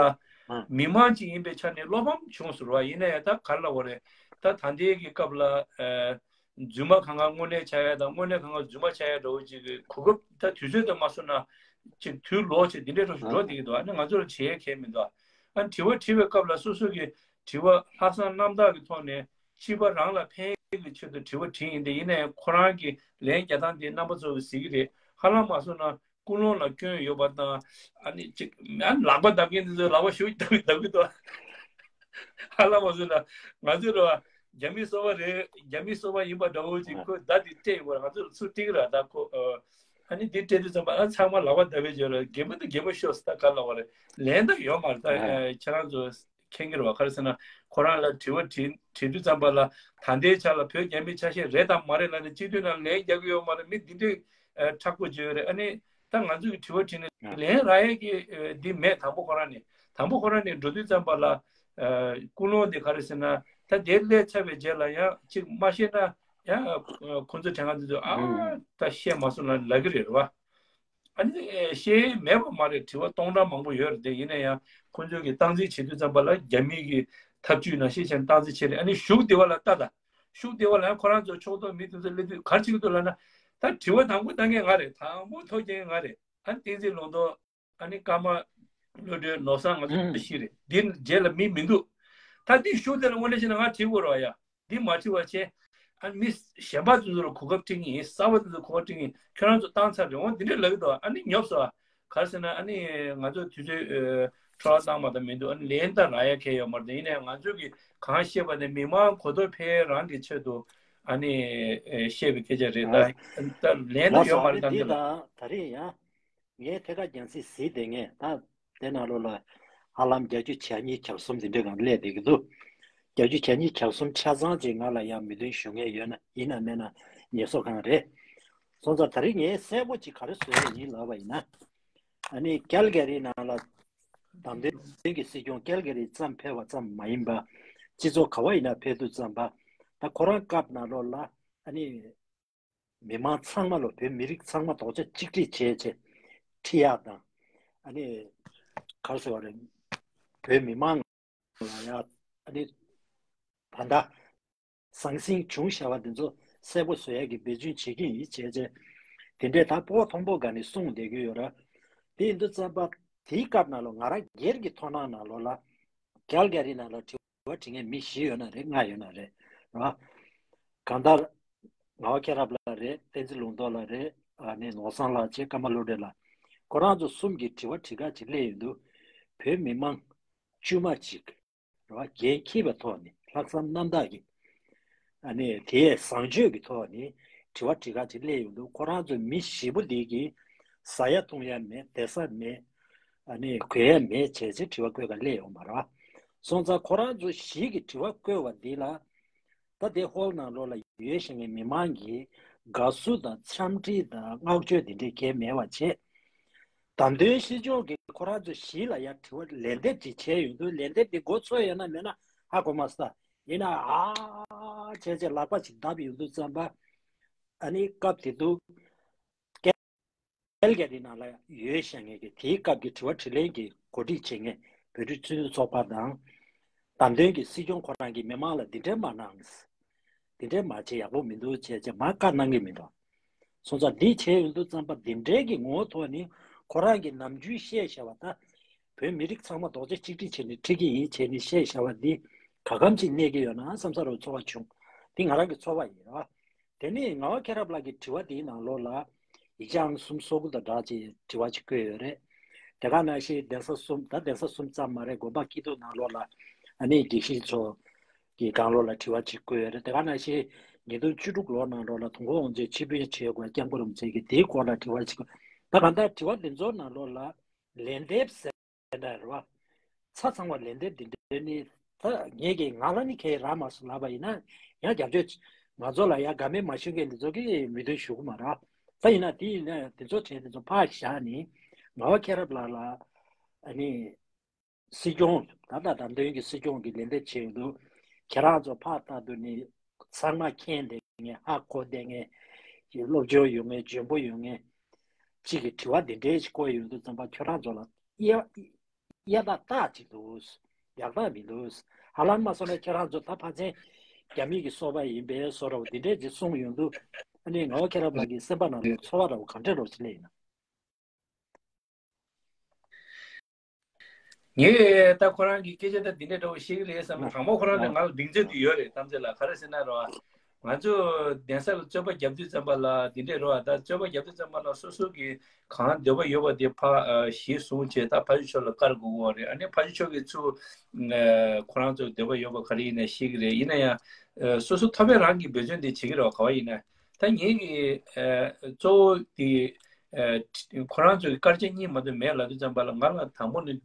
མི་མང་ཅིག་ཡིན་པའི་ཆ་ནས་བློ་ཕམ་བྱུང་སོང་རེད་བ། ཡིན་ན་ཡང་ད་ག་རེ་ལབ་དགོས་རེད། ད་ད་ལྟའི་གི་སྐབས་ལ་ཨ་རྫུན་མ་གང་ག་དངོས་གནས་ཆགས་ཡ་དང་དངོས་གནས་གང་ག་རྫུན་མ་ཆགས་ཡ་འདྲ་བོ་ཅིག་གི་གོ་སྐབས་ད་དུས་ཚོད་དང་མ་སོང་ན་ཅིག་དུས་ལོག་ཅིག་འདི་འདྲའི་འགྲོ་ཞིག་འགྲོ་བསྡད་ཀྱི་འདུག་ཨ་ནི་ང་ཚོ་ལ་བྱེད་ཡ་གང་ཡང་མི་འདུག་ཨ་ནི་དྲི་བ་དྲིས་པའི་སྐབས་ལ་སོ་སོ་གི་དྲི་བ་ལྷག་བསམ་རྣམ་དག་གི་ཐོག་ནས་སྤྱི་པ་རང་ལ་ཕན་ཡོན་གྱི་ཆེད་དུ་དྲི་བ་དྲིས་ཡིན་ཏེ། ཡིན་ན་ཡང་ཁོ་རང་གི་ལན་རྒྱག་སྟངས་དེ་རྣམ་པ་ཚོ་གིས་གཟིགས་ཀྱི་རེད། ཧ་ལམ་མ་སོང་ན་ཀུན་སློང་ལ་སྐྱོན་ཡོད་པ་དང་། ཨ་ནི་ཅིག་ཨ་ནི་ལག་པ་བརྡབ་མཁན་དེ་ཚོས་ལག་པ་ཞེ་པོ་བརྡབ་བརྡབ་ཀྱི་འདུག་ཧ་ལམ་མ་སོང་ན་ང་ཚོ་རེད་བ། རྒྱ་མི་སོ་པ་རེད། རྒྱ་མི་སོ་པ་ཡིན་པ་འདྲ་བོ་ཅིག་ཁོས་བརྡ་དེ་སྤྲད་ཡོད་པ་རེད། ང་ཚོ་ལ་ཚུར་སྤྲད་ཀྱི་རེད་ད་ཁོ། ཨ་ནི་འདི་སྤྲད་དུས་ཙམ་པ་ཨ་ཚང་མ་ལག་པ་བརྡབ་པའི་བརྗོད་རེད། གད་མོ་དང་གད་མོ་ཤོར་ཟེར་ད་ག་ལབ་པ་རེད། ལན་ད་ཡོད་མ་རེད་ད། ཨ་ཁྱེད་རང་ཚོ་མཁྱེན་གྱི་རེད་བ། ག་རེ་ཟེར་ན་ཁོ་རང་ལ་དྲི་བ་དྲིས་དྲིས་དུས་ཙམ་པ་ལ་ད་ལྟའི་ཆ་ལ་བོད་རྒྱ་མིའི་ཆ་ཤས་རེད་དམ་མ་རེད་ལབ་ནས་སྤྱི་འཐུས་ནང་ལན་རྒྱག་གི་ཡོད་མ་རེད། མི་འདི་འདྲའི་ཨ་མཁྲེགས་པོ་བརྗོད་རེད། ཨ་ནི་ད་ང་ཚོ་གི་དྲི་བ་དྲིས་ནས་ལན་རག་ཡས་ཀྱི་ཨ་འདི་མེད། དང་པོ་ཁོ་རང་ནས་དང་པོ་ཁོ་རང་ནས་འགྲོ་དུས་ཙམ་པ་ལ་ཨ་ཀུན་སློང་འདི་ག་རེ་ཟེར་ན། ད་དེ་སླེབས་ཚར་བའི་རྗེས་ལ་ཡང་ཅིག་མ་ཤེས་ན་ཡང་ཁོ་ཚོ་དྲན་ག་འདི་ཚོ་ཨ་ད་བཤད་མ་སོང་ལབ་ལབ་ཀྱི་རེད་བ། ཨ་ནི་ཨེ་བཤད་མེད་པ་མ་རེད། དྲི་བ་སྟོང་ཕྲག་མང་པོ་ཡོད་རེད་དེ། ཡིན་ན་ཡང་ཁོང་ཚོས་ཀྱི་སྟངས་འཛིན་བྱེད་དུས་ཙམ་པ་ལ་རྒྱ་མི་གི་ཐབས་ཇུས་ནང་བཞིན་བྱས་ནས་སྟངས་འཛིན་བྱེད་རེད། ཨ་ནི་གཞུག་དེ་བ་ལ་ལྟ་དང་། གཞུག་དེ་བ་ལ་ཡང་ཁོ་རང་ཚོ་ཕྱོགས་གཏོགས་མི་དེ་ཚོ་སླེབས་དུས་ག་རེ་བྱེད་ཀྱི་འདུག་ལབ་ན། ད་དྲི་བ་དང་པོ་བཏང་མཁན་ང་རེད། དང་པོ་ཐོ་རྒྱག་མཁན་ང་རེད། ཨ་ནི་བསྟན་འཛིན་ལུང་རྟོགས། ཨ་ནི་ཀརྨ་བློ་གྲོས། ནོར་བཟང་། ང་ཚོ་བཞི་རེད། འདི་རྗེས་ལ་མི་མི་འདུག་ད་འདི་གཞུག་དེ་ལ་དངོས་གནས་བྱས་ན་ང་དྲི་དགོས་རེད་བ་ཡ། འདི་མ་དྲི་བ་བྱས། ཨ་ནི་མི་གཞན་པ་དེ་ཚོ་ལ་གོ་སྐབས་སྤྲད་ཀྱི་ཡིན། གསར་པ་དེ་ཚོ་གོ་སྐབས་སྤྲད་ཀྱི་ཡིན། ཁྱོད་རང་ཚོ་བཏང་ཚར་རེད། འོ་འདི་འདྲས་ལབ་ཀྱི་འདུག་ཨ་ནི་ཉོབ་སོང་། ག་རེ་ཟེར་ན་ཨ་ནི་ང་ཚོ་དུས་ཚོད་ཨ་འཕྲོ་བརླག་བཏང་བ་དང་མི་འདུག་ཨ་ནི་ལན་ད་རག་ཡ་གང་ཡང་ཡོད་མ་རེད། ཡིན་ནའི་ང་ཚོ་གིས་གང་བཤད་པ་དེ་མི་མང་གོ་རྟོགས་འཕེལ་རང་གི་ཆེད་དུ་ཨ་ནི་ཨ་བཤད་པའི་སྐད་ཆ་རེད། ད་ད་ལན་ད་ལགས་ཡོད་སོ། མ་ཨ་རེད། ནི་ད་འདི་འདི་ལ། དང་ད་རེས་ཡང་། ངས་ཐད་ཀར་རྒྱང་སྲིང་གཟིགས་བསྡད་མཁན་ད་དེ་ནང་ལོགས་ལ་ཧ་ལམ་བརྒྱད་ཅུ་གྱ་གཉིས་གྱ་གསུམ་དེ་འདྲའི་སྒང་སླེབས་བསྡད་ཀྱི་འདུག་བརྒྱད་ཅུ་གྱ་གཉིས་གྱ་གསུམ་ཆ་ཚང་ཅིག་ང་ལ་ཡང་མོས་མཐུན་ཞུ་མཁན་ཡོད་ན་ཡིན་ན་མེད་ན་ངེད་ཚོ་གང་རེད། སོང་ཙང་ད་རེས་ངས་གསལ་པོ་ཅིག་ག་རེ་བཟོ་ཡ་ཡིན་ལབ་པ་ཡིན་ན། ཨ་ནི་ཀལ་ག་རི་ནང་ལ་བདམས་ཐོན་གྱི་སྲིད་སྐྱོང་ཀལ་ག་རི་ཙམ་ཕེབས་པ་ཙམ་མ་ཡིན་པ། སྤྱི་ཚོགས་ག་བ་ཡིན་ན་ཕེབས་དུས་ཙམ་པ། ད་ཁོ་རང་སྐབས་ནང་ལོགས་ལ་ཨ་ནི་མི་མང་ཚང་མ་ལ་བོད་མི་རིགས་ཚང་མ་རྡོག་རྩ་གཅིག་སྒྲིལ་བྱས་བྱས་ཁྲིད་ཡག་དང་། ཨ་ནི་ག་རེ་ཟེར་བ་རེད། བོད་མི་མང་ལ་ཡ་ཨ་ནི་ད་ལྟ་ཟང་ཟིང་བྱུང་བཞག་པ་འདི་ཚོ་གསལ་པོ་བཟོ་ཡག་གི་འབད་བརྩོན་བྱེད་ཀྱི་ཡིན་བྱས་བྱས། དེ་འདྲས་ད་སྤོ་བོ་མཐོན་པོ་སྒང་ནས་གསུངས་བསྡད་ཀྱི་ཡོད་ར། དེ་ཡིན་དུས་ཙམ་པ་དེའི་སྐབས་ནང་ལོགས་ང་རང་སྒེར་གྱི་མཐོང་སྣང་ནང་ལོགས་ལ་ཀལ་ག་རི་ནང་ལ་དྲི་བ་དྲི་མཁན་མི་བཞི་ཡོད་ན་རེད། ལྔ་ཡོད་ན་རེད། ར། གང་ལྟར་ངག་དབང་མཁྱེན་རབ་ལགས་རེད། བསྟན་འཛིན་ལུང་རྟོགས་ལགས་རེད། ཨ་ནི་ནོར་བཟང་ལགས་བྱས་ཀརྨ་བློ་གྲོས་ལགས། ཁོ་རང་ཚོ་གསུམ་གྱིས་དྲི་བ་དྲི་ག་ཅིག་སླེབས་ཡོང་དུས། བོད་མི་མང་དཀྱུས་མ་གཅིག་རེད་བ། འགན་འཁྱེར་བའི་ཐོག་ནས་ལྷག་བསམ་རྣམ་དག་གིས། ཨ་ནི་དེའི་བཟང་སྤྱོད་ཀྱི་ཐོག་ནས་དྲི་བ་དྲི་ག་ཅིག་སླེབས་ཡོང་དུས། ཁོ་རང་ཚོ་མི་བཞི་པོ་འདི་གིས་ཟ་ཡ་འཐུང་ཡ་མེད། བསྡད་ས་མེད། ཨ་ནི་གོན་ཡ་མེད་བྱས་ཚེ་དྲི་བ་བཀོད་ག་སླེབས་ཡོང་བ་རེད་བ། སོང་ཙང་ཁོ་རང་ཚོ་བཞི་གིས་དྲི་བ་བཀོད་པ་འདི་ལ། ད་དེ་ཧོལ་ནང་ལོགས་ལ་ཡོད་བཞིན་གྱི་མི་མང་གིས་དགའ་བསུ་དང་འཚམས་འདྲི་དང་བསྔགས་བརྗོད་འདི་འདྲའི་གང་ཡང་མེད་པ་བྱས། བདམས་ཐོན་སྲིད་སྐྱོང་གིས་ཁོ་རང་ཚོ་བཞི་ལ་ཡང་དྲི་བ་ལན་འདེབས་ཅིག་བྱས་ཡོང་དུས། ལན་འདེབས་དེ་མགོ་ཚོས་ཡོད་ན་མེད་ན་ཧ་གོ་མ་སོང་། ཡིན་ན་ཨ་བྱས་བྱས་ལག་པ་ཅིག་བརྡབས་ཡོང་དུས་ཙམ་པ། ཨ་ནི་སྐབས་དེ་དུས་ཀལ་ག་རི་ནང་ལ་ཡོད་བཞག་མཁན་གྱི་དེའི་སྐབས་ཀྱི་དྲི་བ་དྲིས་ལན་གྱི་གོ་སྒྲིག་བྱེད་མཁན་བོད་རིགས་སྤྱི་མཐུན་ཚོགས་པ་དང་། བདམས་ཐོན་གྱི་སྲིད་སྐྱོང་ཁོ་རང་གིས་མི་མང་ལ་འདི་འདྲས་མ་གནང་། འདི་འདྲས་མ་བྱེད། ཡག་པོ་མི་འདུག་བྱས་བྱས་མར་བཀའ་གནང་གི་མི་འདུག་སོང་ཙང་འདི་བྱས་ཡོང་དུས་ཙམ་པ་འདི་འདྲའི་གི་ངོ་བོ་ཐོག་ནས་ཁོ་རང་གིས་ནམ་རྒྱུན་བཤད་བཞག་པ། ད་བོད་མི་རིགས་ཚང་མ་རྡོག་རྩ་གཅིག་སྒྲིལ་བྱས་ནས་ཁྲིད་ཀྱི་ཡིན་བྱས་ནས་བཤད་བཞག་པ་འདི་ག་གམ་ཅིག་གནས་ཀྱི་ཡོད་ན་བསམ་ས་རུ་ཚོར་བ་བྱུང་། འདི་ང་རང་གི་ཚོར་བ་ཡིན་ར། དེ་ནས་ངག་དབང་མཁྱེན་རབ་ལགས་ཀྱི་དྲི་བ་དེའི་ནང་ལོགས་ལ་ཡིག་ཆ་ཨང་གསུམ་སོ་དགུ་དང་སྦྲགས་ཀྱི་དྲི་བ་ཅིག་བཀོད་ཡོད་རེད། དེ་ག་ནང་བཞིན་གདན་ས་གསུམ། ད་གདན་ས་གསུམ་ཙམ་མ་རེད། དགོན་པ་སྐྱིད་སྡུག་ནང་ལོགས་ལ་ཨ་ནི་དགེ་བཤེས་ཚོ་གི་སྒང་ལོགས་ལ་དྲི་བ་ཅིག་བཀོད་ཡོད་རེད། དེ་ག་ནང་བཞིན་ཉིས་སྟོང་བཅུ་དྲུག་ལོ་ནང་ལོགས་ལ་དུས་འཁོར་དབང་ཆེན་ཆིབས་བསྒྱུར་བྱེད་དགོས་སྐྱབས་མགོན་རིན་པོ་ཆེ་གི་དེའི་སྐོར་ལ་དྲི་བ་ཅིག་ད་གང་ལྟར་དྲི་བ་འདི་ཚོ་ནང་ལོགས་ལ་ལན་འདེབས་ཟེར་ད་རེད་བ། ཆ་ཚང་བ་ལན་འདེབས་འདི་འདྲ་ནི། ད་ངས་ཀྱིས་ང་ལ་ནི་ཁྱེད་རག་མ་སོང་ལབ་པ་ཡིན་ན་ཡང་རྒྱབ་སྐྱོར། ང་ཚོ་ལ་ཡང་དགའ་མོས་མ་ཞུ་མཁན་འདི་ཚོ་གིས་མོས་མཐུན་ཞུ་གི་མ་རེད། ད་ཡིན་ན་དེ་ཡིན་ན་དེ་ཚོ་བྱས་དེ་ཚོ་ཕར་བཞག་ནས་ངག་དབང་མཁྱེན་རབ་ལགས་ལ་ཨ་ནི་སྲིད་སྐྱོང་ད་ལྟ་བདམས་ཐོན་གྱི་སྲིད་སྐྱོང་གིས་ལན་འདེབས་བྱས་ཡོང་དུས། ཁྱེད་རང་ཚོ་ཕར་ལྟ་དུས་ནི་ཚང་མ་མཁྱེན་བསྡད་མཁན་ཧ་གོ་བསྡད་མཁན་གྱི་སློབ་སྦྱོང་ཡོད་མཁན་འཇོན་པོ་ཡོད་མཁན་གཅིག་གིས་དྲི་བ་འདི་འདྲའི་ཞིག་བཀོད་ཡོང་དུས་ཙམ་པ་ཁྱོད་རང་ཚོ་ལ་གཡའ་གཡའ་དག་རྟགས་ཅིག་འདུག་ཡག་རྟགས་མི་འདུག་ཧ་ལམ་མ་སོང་ན་ཁྱེད་རང་ཚོ་ད་ཕ་ཚན་རྒྱ་མི་གི་སོ་པ་ཡིན་པའི་བཟོ་འདྲ་བོ་འདི་འདྲས་ཅིག་གསུངས་ཡོང་དུས། ཨ་ནི་ངག་དབང་མཁྱེན་རབ་ལགས་ཀྱི་སེམས་པ་ནང་ལ་ཚོར་བ་འདྲ་བོ་ག་འདྲས་འདྲ་བོ་ཅིག་སླེབས་ཡིན་ན། ངས་ད་ཁོ་རང་གི་སྐད་ཆ་ད་འདི་འདྲ་འདྲ་བོ་བཤད་ཀྱི་རེད་བསམ་ནས། དང་པོ་ཁོ་རང་ལ་ང་ལ་གདེང་ཚོད་དེ་ཡོད་རེད། གཏམ་ཚེ་ལ་ག་རེ་ཟེར་ན་རོ། ང་ཚོ་གདན་ས་ལ་རྩོད་པ་རྒྱབ་དུས་ཙམ་པ་ལ་འདི་འདྲས་རོ། ད་རྩོད་པ་རྒྱབ་དུས་ཙམ་པ་ལ་སོ་སོ་གི་གང་འདོད་པ་ཡོད་པ་དེ་ཕར་གཞི་བཟུང་བྱས། ད་ཕ་ཇོ་མཆོག་ལ་བཀར་དགོས་ཀྱི་ཡོད་རེད། ཨ་ནི་ཕ་ཇོ་མཆོག་གིས་ཚུར་ཁོ་རང་ཚོ་འདོད་པ་ཡོད་པ་ག་རེ་ཡིན་ན་བཤད་ཀྱི་རེད། ཡིན་ན་ཡང་སོ་སོ་ཐོབ་པའི་རང་གི་འབད་བརྩོན་དེ་བྱེད་ཀྱི་རེད་བ། ག་བ་ཡིན་ན། ད་ངེད་ཀྱི་གཙོ་བོ་དེ་ཁོ་རང་ཚོའི་སྐར་ཆ་གཉིས་མ་གཏོགས་མེད་ལབ་དུས་ཙམ་པ་ལ། ང་ལ་དང་པོ་ནས་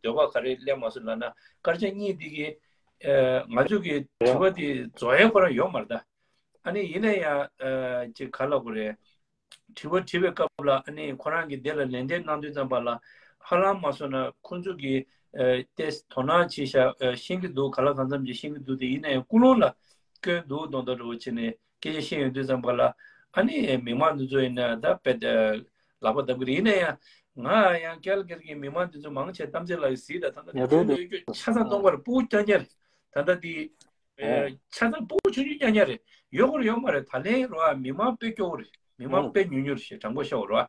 འདོད་པ་ག་རེ་སླེབས་མ་སོང་ལབ་ན། སྐར་ཆ་གཉིས་དེ་གིས་ང་ཚོ་གི་དྲི་བ་དེ་རྫོགས་ཡས་ཁོ་རང་ཡོད་མ་རེད་ད། ཨ་ནི་ཡིན་ན་ཡང་ཅིག་ག་ལབ་དགོས་རེད། དྲི་བ་དྲི་བའི་སྐབས་ལ་ཨ་ནི་ཁོ་རང་གིས་དེ་ལ་ལན་འདེབས་གནང་དུས་ཙམ་པ་ལ། ཧ་ལམ་མ་སོང་ན་ཁོ་ཚོ་གིས་ཏོག་ཙམ་དོ་སྣང་བྱས་ཤག་ཤེས་ཀྱི་འདུག་ག་ལ་གང་འཚམ་ཅིག་ཤེས་ཀྱི་འདུག་དེ་ཡིན་ན་ཡང་ཀུན་སློང་ལ་སྐྱོན་འདུག་མདོག་མདོག་འདྲ་བོ་བྱས་ནས་སྐད་ཆ་བཤད་ཡོང་དུས་ཙམ་པ་ལ། ཨ་ནི་མི་མང་འདི་ཚོ་ཡིན་ན་ད་དཔེ་ལག་པ་བརྡབ་ཀྱི་རེད། ཡིན་ན་ཡང་ང་ཡང་ཀལ་ཀལ་གྱི་མི་མང་འདི་ཚོ་མང་ཆེ་གཏམ་ཚེ་ལགས་ཀྱིས་གཟིགས་དང་། ད་ལྟ་ཡ་དེ་དེ་ཆ་ཚང་སྟོང་པར་སྤུ་གུ་རྐྱང་རྐྱང་རེད། ད་ལྟ་དེ་ཨེ། ཆ་ཚང་སྤུ་གུ་ཆུང་ཆུང་རྐྱང་རྐྱང་རེད། ཡོད་ཁུར་ཡོད་མ་རེད། ད་ལན་རོ་ཨ་མི་མང་དཔེ་སྐྱོ་བོ་རེད། མི་མང་ཨང་དཔེ་ཉུང་ཉུང་རེད། དྲང་པོ་བཤད་པ་རོ་ཨ།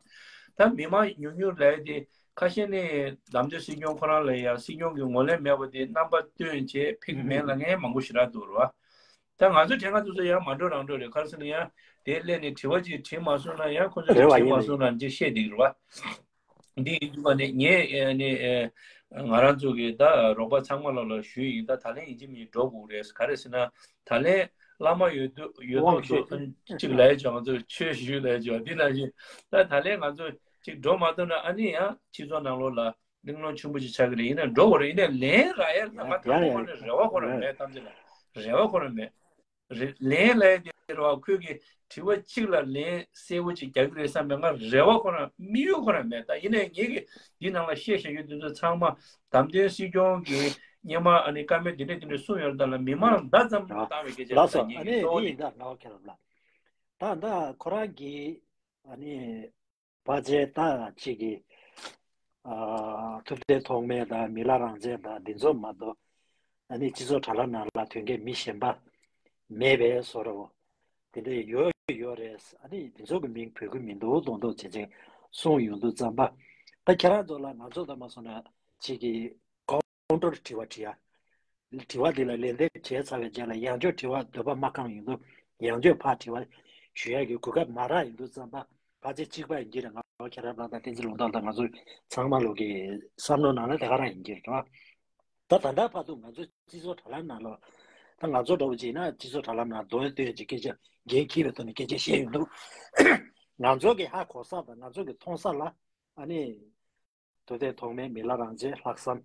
ད་མི་མང་ཉུང་ཉུང་ལབ་ཡ་དེ་ཁ་ཤས་ནས་བདམས་ཐོན་སྲིད་སྐྱོང་ཁོ་རང་ལ་ཡང་སྲིད་སྐྱོང་གི་ངོས་ལེན་མེད་པ་དེ་རྣམ་པ་སྟོན་བྱས་ཕེབས་ཀྱི་མེད་ལབ་མཁན་མང་པོ་ཞེ་དྲག་འདུག་རོ་ཨ། ད་ང་ཚོ་དྲན་ཁ་ཚོ་ཚོ་ཡང་མ་འགྲོ་རང་འགྲོ་རེད། ག་རེ་ཟེར་ན་ཡང་དེ་སླེབས་ནས་དྲི་བ་ཅིག་དྲིས་མ་སོང་ན་ཡང་ཁོ་ཚོས་རེ་བ་དྲིས་ཡིན་མ་ནི་སོང་ན་ཅིག་བཤད་བསྡད་ཀྱི་རེད་བ། འདི་ཡིན་དུས་ཀ་ནས་ངས་ཨ་ནི་ཨ་ང་རང་ཚོ་གི་ད་རོགས་པ་ཚང་མ་ལ་ལ་ཞུས་ཡིན། ད་ད་ལན་ཡིན་གཅིག་མིན་གཅིག་འགྲོ་དགོས་རེད། ག་རེ་ཟེར་ན་ད་ལན་བླ་མ་ཡོད་དུ་ཡོད་དབང་ཐོག་ཏུ་ཆོས་ཅིག་ལབ་ཡ་བྱུང་། ང་ཚོས་ཆོས་ཞུ་ལབ་ཡ་བྱུང་། འདི་ནང་བཞིན་ད་ད་ལན་ང་ཚོ་ཅིག་འགྲོ་མ་ཐུབ་ན་ཨ་ནི་ཡང་སྤྱི་ཚོགས་ནང་ལོགས་ལ་གླེང་སློང་ཆེན་པོ་ཅིག་ཆགས་ཀྱི་རེད། ཡིན་ན་འགྲོ་དགོས་རེད། ཡིན་ན་ལན་རག་ཡ་ལ་ང་ཡ་དང་པོ་ཡ་ཁོ་ནས་རེ་བ་ཁོ་རང་ཡ་མེད། གཏམ་ཚེ་ལ་རེ་བ་ཁོ་རང་མེད། རེ་ལན་ལབ་ཡ་དེ་རེད་བ། ཁོས་ཀྱི་དྲི་བ་གཅིག་ལ་ལན་གསལ་བོ་ཅིག་རྒྱག་གི་རེད་བསམ་པའི་ང་རེ་བ་ཁོ་རང་དམིགས་ཡུལ་ཁོ་རང་མེད། ད་ཡིན་ནའི་ངེད་ཀྱི་འདི་ནང་ལ་བཤད་བཞག་ཡོད་དེ་ཚོ་ཚང་མ་བདམས་ཐོན་སྲིད་སྐྱོང་གིས་སྔོན་མ་ཨ་ནི་བཀའ་མོལ་འདི་འདྲ་འདི་འདྲ་གསུངས་ཡོད་རེད། ད་ལ་མི་མང་ལ་བརྡ་ཙམ་བཏང་བའི་སྐད་ཆ་རེད། ད་ངེད་ཀྱི་གཙོ་བོ་དེ་ད་ལྟ་ཁོ་རང་གིས་ཨ་ནི་ཕལ་ཆེར་ད་ཅིག་གི་ཨ་ཐུབ་བསྟན་ཐོགས་མེད་དང་མི་ལ་རང་བཙན་དང་འདི་ཚོ་མ་གཏོགས་ཨ་ནི་སྤྱི་ཚོགས་དྲ་ལམ་ནང་ལ་དོན་གྱི་མི་གཞན་པ་མེད་པའི་བཟོ་འདྲ་བོ་དེ་འདྲ་ཡོད་ཡོད་རེད། ཨ་ནི་འདི་ཚོ་གི་མིང་འབོད་ཀྱི་མི་འདུག་མདོག་མདོག་བྱེད་བྱེད་གསུངས་ཡོང་དུས་ཙམ་པ། ད་ཁྱེད་རང་ཚོ་ལ་ང་ཚོ་ད་མ་སོང་ན་ཅིག་གི་ཀའུན་ཊར་དྲི་བ་དྲི་ཡ། དྲི་བ་འདི་ལ་ལན་འདེབས་བྱས་ཚར་བའི་རྗེས་ལ་ཡང་བསྐྱར་དྲི་བ་འདོད་པ་མ་ཁེངས་ཡོང་དུས་ཡང་བསྐྱར་ཕར་དྲི་བ་ཞུ་ཡ་གི་གོ་སྐབས་མ་རག་ཡོང་དུས་ཙམ་པ། ཕལ་ཆེར་གཅིག་པ་ཡིན་གྱི་རེད། ང་ཁྱེད་རང་ལ་དང་བསྟན་འཛིན་ལུང་རྟོགས་དང་ང་ཚོ་ཚང་མ་ལོག་གི་བསམ་བློ་ནང་ལ་དེ་ག་རང་ཡིན་གྱི་རེད་བ། ད་ད་ལྟ་བར་དུ་ང་ཚོ་སྤྱི་ཚོགས་དྲ་ལམ་ནང་ལོག་ད་ང་ཚོ་འདྲ་བོ་བྱས་ན་སྤྱི་ཚོགས་དྲ་ལམ་ནང་དོན་སྟོན་གྱི་སྐད་ཆ་འགན་འཁྱེར་བའི་ཐོག་ནས་སྐད་ཆ་བཤད་ཡོང་དུས་ང་ཚོ་གི་ཧ་གོ་ས་དང་ང་ཚོ་གི་མཐོང་ས་ལ་ཨ་ནི། ཐུབ་བསྟན་ཐོགས་མེད་མི་ལ་རང་བཙན་ལྷག་བསམ་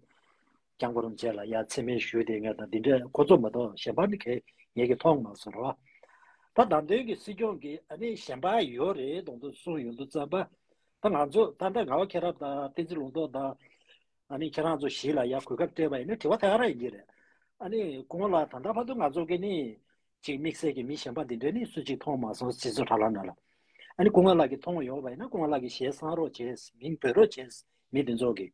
སྐྱབས་མགོན་རིན་པོ་ཆེ་ལ་ཡ་མཚན་སྨད་ཞུས་བསྡད་མཁན་དང་འདི་འདྲ་ཁོ་ཚོ་མ་གཏོགས་གཞན་པ་ནི་གས་ངེད་ཀྱིས་མཐོང་མ་སོང་ར། ད་བདམས་ཐོན་གྱི་སྲིད་སྐྱོང་གིས་ཨ་ནི་གཞན་པ་ཡོད་རེད་གདོང་དུ་གསུངས་ཡོང་དུས་ཙམ་པ། ད་ང་ཚོ་ད་ལྟ་ང་བ་ཁྱེད་རང་དང་བསྟན་འཛིན་ལུང་རྟོགས་དང་ཨ་ནི་ཁྱེད་རང་ཚོ་བཞི་ལ་ཡ་གོ་སྐབས་སྤྲད་པ་ཡིན་ན་དྲི་བ་ད་ག་རང་ཡིན་གྱི་རེད། ཨ་ནི་སྐུ་ངོ་ལགས་ད་ལྟ་བར་དུ་ང་ཚོ་གི་ནི། ཅིག་དམིགས་བསལ་གྱི་མི་གཞན་པ་འདི་འདྲ་ནི་སུ་གཅིག་མཐོང་མ་སོང་སྤྱི་ཚོགས་དྲ་ལམ་ནང་ལ། ཨ་ནི་སྐུ་ངོ་ལགས་ཀྱིས་མཐོང་ཡོད་པ་ཡིན་ན་སྐུ་ངོ་ལགས་ཀྱིས་ཞལ་གསང་རོགས་བྱས་མིང་འབོད་རོགས་བྱས་མི་འདི་ཚོ་གིས།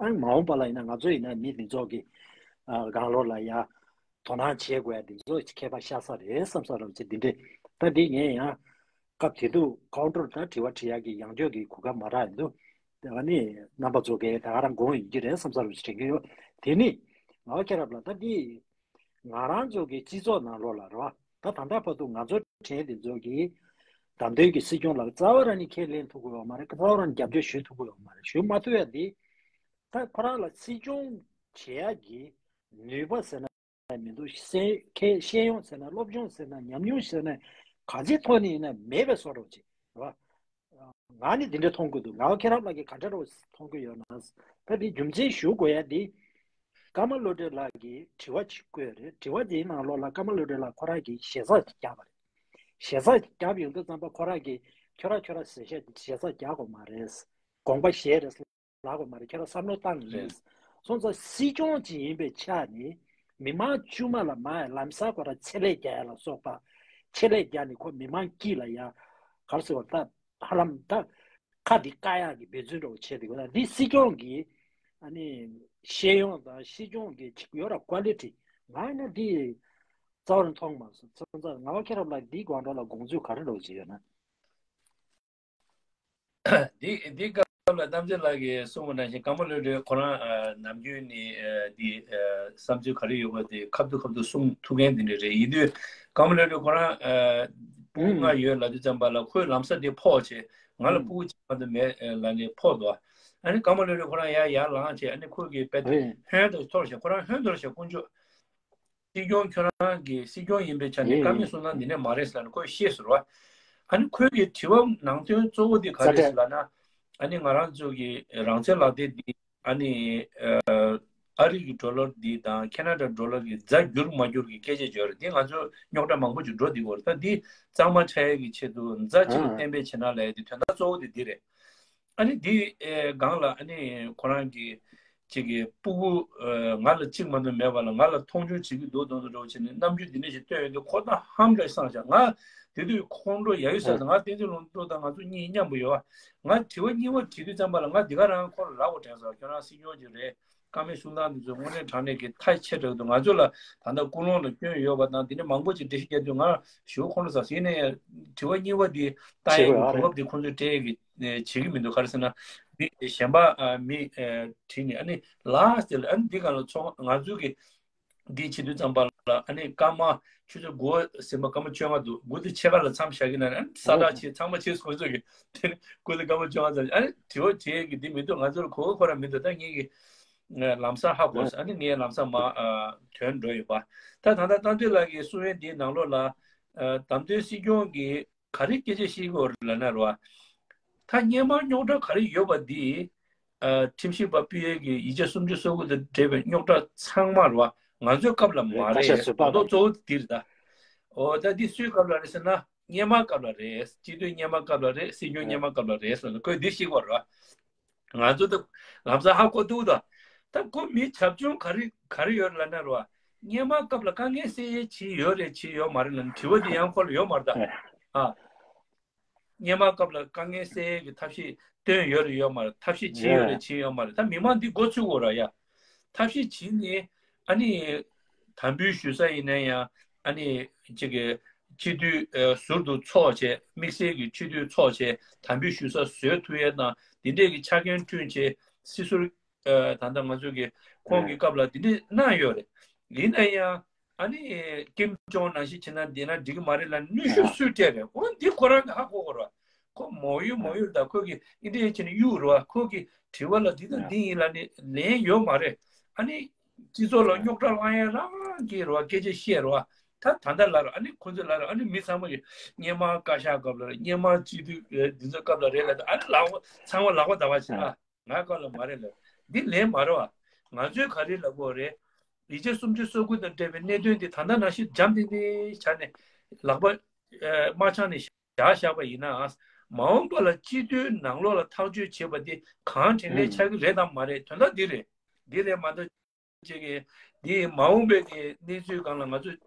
ཨ་ནི་མ་འོངས་པ་ལ་ཡིན་ན་ང་ཚོ་ཡིན་ན་མི་འདི་ཚོ་གི་ཨ་སྒང་ལོགས་ལ་ཡ་དོ་སྣང་བྱེད་དགོས་ཡ་འདི་ཚོ་ཁྱད་པར་ཤ་ཚ་རེད་བསམ་ས་རོགས་བྱས་འདི་འདྲ། ད་འདི་ངས་ཡང་སྐབས་དེ་དུས་ཀའུན་ཊར་དང་དྲི་བ་དྲི་ཡ་གི་ཡང་བསྐྱར་གྱི་གོ་སྐབས་མ་རག་ཡིན་དུས་ཨ་ནི་རྣམ་པ་ཚོ་གིས་ད་ག་རང་དགོངས་ཡིན་གྱི་རེད་བསམ་ས་རོགས་བྱས་དྲན་གྱི་ཡོད། དེ་ནི་ང་ཁྱེད་རབ་ལ་ད་འདི། ང་རང་ཚོ་གི་སྤྱི་ཚོགས་ནང་ལོགས་ལ་རེད་བ། ད་ད་ལྟ་བར་དུ་ང་ཚོ་དྲན་དེ་ཚོ་གི་བདམས་ཐོན་གྱི་སྲིད་སྐྱོང་ལ་རྩ་བ་རང་ནས་ཁས་ལེན་ཐུབ་ཀྱི་ཡོད་མ་རེད། རྩ་བ་རང་ནས་རྒྱབ་སྐྱོར་ཞུ་ཐུབ་ཀྱི་ཡོད་མ་རེད། ཞུ་མ་ཐུབ་ཡ་དེ་ད་ཁོ་རང་ལ་སྲིད་སྐྱོང་བྱེད་ཡ་གི་ནུས་པ་ཟེར་ན་མི་འདུག་སེ་ཁས་ཤེས་ཡོན་ཟེར་ན་སློབ་སྦྱོང་ཟེར་ན་ཉམས་མྱོང་ཟེར་ན་ག་ཚད་ཐོག་ནས་ཡིན་ན་མེད་པའི་བཟོ་འདྲ་ཅིག་རེད་བ། ང་ནི་འདི་འདྲ་མཐོང་གི་འདུག་ང་ཁྱེད་རང་ལགས་ཀྱིས་ག་འདྲ་རོ་མཐོང་གི་ཡོད་ན། ད་འདི་རྒྱུ་མཚན་ཞུ་དགོས་ཡ་འདི། ཀརྨ་བློ་གྲོས་ལགས་ཀྱིས་དྲི་བ་ཅིག་བཀོད་རེད། དྲི་བ་འདིའི་ནང་ལོགས་ལ་ཀརྨ་བློ་གྲོས་ལགས་ཁོ་རང་གིས་ཞེ་ས་ཅིག་བརྒྱབ་པ་རེད། ཞེ་ས་ཅིག་བརྒྱབ་ཡོང་དུས་ཙམ་པ་ཁོ་རང་གིས་ཁྱོད་རང་ཁྱོད་རང་ཟེར་བཤད་ཞེ་ས་རྒྱག་དགོས་མ་རེད། དགོངས་པ་བཞེས་རེད། ལབ་དགོས་མ་རེད། ཁྱོད་རང་བསམ་བློ་བཏང་ཡིན། རེད། སོང་ཙང་སྲིད་སྐྱོང་ཅིག་ཡིན་པའི་ཆ་ནས་མི་མང་དཀྱུས་མ་ལ་མ་ལམ་སང་ཁོ་རང་ཆེད་ལས་རྒྱག་ཡ་ལ་སོགས་པ། ཆེད་ལས་རྒྱག་ནས་ཁོ་མི་མང་དཀྱིལ་ལ་ཡ་ག་རེ་ཟེར་བ་ད་ཧ་ལམ་ད་ཁ་འདི་བཀག་ཡག་གི་འབད་བརྩོན་འདྲ་བོ་བྱས་འདུག་ད་འདི་སྲིད་སྐྱོང་གི་ཨ་ནི་ཤེས་ཡོན་དང་སྲིད་སྐྱོང་གི་ཅིག་ཡོད་ར་ཀོ་ལི་ཊི་ང་ཡིན་ན་འདི་རྩ་བ་ནས་མཐོང་མ་སོང་། སོང་ཙང་ང་བ་ཁྱེད་རང་ལ་འདི་སྒང་འགྲོ་ལ་དགོངས་ཚུལ་ག་རེ་འདྲ་བོ་ཅིག་ཡོད་ན། འདི་འདི་སྐབས་ལ་རྣམ་རྒྱལ་ལགས་ཀྱིས་གསུངས་པ་ནང་བཞིན་ཀརྨ་བློ་གྲོས་ཁོ་རང་ཨ་ནམ་རྒྱུན་ནས་ཨ་འདི་ཨ་བསམ་ཚུལ་ག་རེ་ཡོད་པ་དེ་ཁ་ཐུག་ཁ་ཐུག་གསུང་ཐུབ་མཁན་དེ་འདྲ་རེད། ཡིན་དུས་ཀརྨ་བློ་གྲོས་ཁོ་རང་ཨ་སྤུ་གུ་ལྔ་ཡོད་ལབ་དུས་ཙམ་པ་ལ་ཁོས་ལམ་སང་དེ་ཕོག་བྱས་ང་ལ་སྤུ་གུ་གཅིག་མ་གཏོགས་མེད་ལབ་ནས་ཕོག་འདུག་ཨ་ནི་ཀརྨ་བློ་གྲོས་ཁོ་རང་ཡར་ཡར་ལངས་བྱས་ཨ་ནི་ཁོས་ཀྱི་དཔེ་ཧོན་དུ་ཐོར་བྱས་ཁོ་རང་ཧོན་དུ་བྱས་དཀོན་མཆོག་སྲིད་སྐྱོང་ཁྱོད་རང་གི་སྲིད་སྐྱོང་ཡིན་པའི་ཆ་ནས་བཀའ་མོལ་གསུང་སྟངས་འདི་ནས་མ་རེད་ཟེར་ལབ་ན་ཁོས་ཤེས་ཟེར་བ། ཨ་ནི་ཁོས་ཀྱི་དྲི་བ་ནང་དོན་གཙོ་བོ་འདི་ག་རེད་ཟེར་ལབ་ན། ཨ་ནི་ང་རང་ཚོ་གི་རང་བཙན་ལག་དེབ་འདི་ཨ་ནི་ཨ་རི་གི་ཌོ་ལར་འདི་དང་ཁེ་ན་ཌ་ཌོ་ལར་གི་རྫ་འགྱུར་མ་འགྱུར་གི་སྐད་ཆ་བརྗོད་རེད། འདི་ང་ཚོ་རྙོག་དྲ་མང་པོ་ཅིག་འགྲོ་འདི་གོ་རེད། ད་འདི་གཙང་མ་ཆགས་ཡས་ཀྱི་ཆེད་དུ་རྫ་གཅིག་ལ་གཏན་འབེབས་བྱེད་ན་ལབ་ཡས་འདི་དོན་དག་གཙོ་བོ་འདི་འདི་རེད། ཨ་ནི་འདི་ཨེ་སྒང་ལ་ཨ་ནི་ཁོ་རང་གི་གཅིག་གི་སྤུ་གུ་ཨ་ང་ལ་གཅིག་མ་གཏོགས་མེད་པ་ལ་ང་ལ་མཐོང་ཆུང་བྱེད་ཀྱི་འདུག་མདོག་མདོག་འདྲ་བོ་བྱས་ནས་རྣམ་འགྱུར་འདི་འདྲ་ཞིག་སྟོན་ཡོང་དུས་ཁོ་ད་ཧམ་འདྲ་སངས་ཤག་ང་དེ་དུས་ཁོང་ཁྲོ་ཡ་ཡོད་ས་དང་ང་བསྟན་འཛིན་ལུང་རྟོགས་དང་ང་ཚོ་གཉིས་མཉམ་པོ་ཡོད་བ། ང་དྲི་བ་གཉིས་པ་དྲིས་དུས་ཙམ་པ་ལ་ང་འདི་ག་རང་ཁོ་ལ་རག་གོ་དྲན་སོང་། ཁྱོད་རང་སྲིད་སྐྱོང་ཅིག་རེད། བཀའ་མོལ་གསུང་སྟངས་འདི་ཚོ་དངོས་གནས་དྲང་གནས་ཀྱི་ཐག་ཆད་དྲགས་འདུག་ང་ཚོ་ལ་ད་ལྟ་ཀུན་སློང་ལ་སྐྱོན་ཡོད་པ་དང་འདི་འདྲ་མང་པོ་ཅིག་འགྲེལ་བཤད་རྒྱག་དུས་ང་ཞེ་པོ་ཁོང་ཁྲོ་ཟ་སོང་། ཡིན་ནའི་དྲི་བ་གཉིས་པ་འདི་བཏང་ཡས་ཀྱི་གོ་སྐབས་འདི་ཁོང་ཚོས་སྤྲད་ཡས་ཀྱི་བྱེད་ཀྱི་མི་འདུག་ག་རེ་ཟེར་ན། འདི་གཞན་པ་ཨ་མི་ཨ་དྲིས་ནས་ཨ་ནི་ལགས་ཟེར་ལ་ཨ་ནི་འདི་ག་ལ་ཚོགས་ང་ཚོའི་གི་འདི་བྱེད་དུས་ཙམ་པ་ལ་ཨ་ནི་སྐར་མ་ཆུ་ཚོད་དགུ་ཟིན་པ་སྐར་མ་བཅོ་ལྔ་འདུག་དགུ་དེ་ཕྱེད་ཀ་ལ་མཚམས་བཞག་གི་ན་ཨ་ནི་ས་ཨོ་ཐག་ཆད་ཚང་མ་ཆད་སོང་ཚོད་ཀྱི་དེ་ནི་དགུ་དེ་སྐར་མ་བཅོ་ལྔ་ཙམ་ཨ་ནི་དྲི་བ་དྲི་ཡས་ཀྱི་འདི་མི་འདུག་ང་ཚོར་གོ་བ་ཁོ་རང་མི་འདུག་ད་ངེད་ཀྱི་ལམ་སང་ཧ་གོ་སོང་། ཨ་ནི་ངས་ལམ་སང་མ་ཨ་དོན་འགྲོ་ཡོད་པ། ད་ད་ལྟ་རྣམ་རྒྱལ་ལགས་ཀྱི་གསུང་ཡས་འདིའི་ནང་ལོགས་ལ་ཨ་བདམས་ཐོན་སྲིད་སྐྱོང་གིས་ག་རེ་སྐད་ཆ་བཤད་ཀྱི་ཡོད་རེད་ལབ་ན་རེད་བ། ད་སྔོན་མ་རྙོག་དྲ་ག་རེ་ཡོད་པ་འདི་ཨ་ཁྲིམས་ཞིབ་པ་སྤུས་ཡས་ཀྱི་ཡིག་ཆ་སུམ་ཅུ་སོ་དགུ་དང་འབྲེལ་བའི་རྙོག་དྲ་ཚང་མ་རེད་བ། ང་ཚོའི་སྐབས་ལ་མ་རེད། ཁ་ཤས་ཚོད་དཔག་མདོག་མདོག་གཙོ་བོ་འདི་རེད་ད། ཨོ་ད་འདི་སུའི་སྐབས་ལ་རེད་ཟེར་ན། སྔོན་མ་སྐབས་ལ་རེད། སྤྱི་འཐུས་སྔོན་མ་སྐབས་ལ་རེད། སྲིད་སྐྱོང་སྔོན་མ་སྐབས་ལ་རེད་ཟེར་ན་ཁོས་འདི་ཤེས་དགོས་རེད་བ། ང་ཚོ་ད་ལམ་སང་ཧ་གོ་ཐུབ་ད། ད་ཁོ་མི་བྱབ་ཆུང་ག་རེ་ག་རེ་ཡོད་ལབ་ན་རེད་བ། སྔོན་མ་སྐབས་ལ་དཀའ་ངལ་སེལ་ཡས་བྱས་ཡོད་རེད་བྱས་ཡོད་མ་རེད་ལབ་ན་དྲི་བ་འདི་ཡང་ཁོ་ལ་ཡོད་མ་རེད་ད། ཨ། སྔོན་མ་སྐབས་ལ་དཀའ་ངལ་སེལ་ཡས་ཀྱི་ཐབས་ཤེས་བཏོན་ཡོད་རེད་ཡོད་མ་རེད། ཐབས་ཤེས་བྱས་ཡོད་རེད་བྱས་ཡོད་མ་རེད། ད་མི་མང་འདི་མགོ་ཚོས་དགོས་ར་ཡ། ཐབས་ཤེས་བྱས་ནས་ཨ་ནི་དམ་འབུལ་ཞུ་ས་ཡིན་ན་ཡང་ཨ་ནི་ཅིག་གི་སྤྱི་འཐུས་ཟུར་དུ་ཚོགས་བྱས། དམིགས་བསལ་གྱི་སྤྱི་འཐུས་ཚོགས་བྱས་དམ་འབུལ་ཞུ་ས་བཟོས་ཐུབ་ཡས་དང་འདི་འདྲས་ཀྱི་ཆ་རྐྱེན་བསྐྲུན་བྱས་སྲིད་ཟུར་ད་ལྟ་ང་ཚོ་གི་ཁོང་གི་སྐབས་ལ་འདི་འདྲས་གནང་ཡོད་རེད། ཡིན་ན་ཡང་། ཨ་ནི། ཀིམ་ཇོང་ནང་བཞིན་བྱས་ན་འདི་ན་འགྲིག་གི་མ་རེད་ལ་གནོན་ཤུགས་སུས་སྤྲད་རེད། འོ་འདི་ཁོ་རང་གི་ཧ་གོ་གོ་ར། ཁོ་མོ་ཡུལ་མོ་ཡུལ་དང་ཁོ་གི་ཨི་འདྲ་ཡེ་བྱས་ནས་གཡུག་རེད་བ། ཁོ་གི་དྲི་བ་ལ་འདི་དང་འདི་ཡིན་ལ་ནི་ལན་ཡོད་མ་རེད། ཨ་ནི། སྤྱི་ཚོགས་ལ་རྙོག་དྲ་བསླང་ཡ་རང་གི་རེད་བ། སྐད་ཆ་བཤད་རེད་བ། ད་ད་ལྟ་ལ་ར་ཨ་ནི་ཁོ་ཚོ་ལ་ར་ཨ་ནི་མི་ཚང་མ་གི་སྔོན་མ་བཀའ་ཤག་སྐབས་ལ་ར་སྔོན་མ་སྤྱི་འཐུས་འདི་ཚོ་སྐབས་ལ་རེད་ལ་ད་ཨ་ནི་ལག་པ་ཚང་མ་ལག་པ་འདར་བ་བྱེད་ཨ། ང་སྐབས་ལ་མ་རེད་ལ། འདི་ལན་མ་རེད་བ། ང་ཚོས་ག་རེ་ལབ་དགོས་རེད། ཡིག་ཆ་སུམ་ཅུ་སོ་དགུ་དང་འབྲེལ་བའི་གནད་དོན་འདི་ད་ལྟ་ནང་བཞིན་འཇམ་ཐིང་ཐིང་བྱས་ནས་ལག་པ་དམར་འཕྱང་ནས་བཞག་བཞག་པ་ཡིན་ན། མ་འོངས་པ་ལ་སྤྱི་འཐུས་ནང་ལོགས་ལ་ཐག་གཅོད་བྱེད་པ་འདི་གང་དྲིན་ལན་ཆགས་ཀྱི་རེད་དམ་མ་རེད། དོན་དག་འདི་རེད། འདི་རེད་མ་གཏོགས། ཅིག་གིས་འདི་མ་འོངས་པའི་གི་གནས་ཚུལ་སྒང་ལ་ང་ཚོས་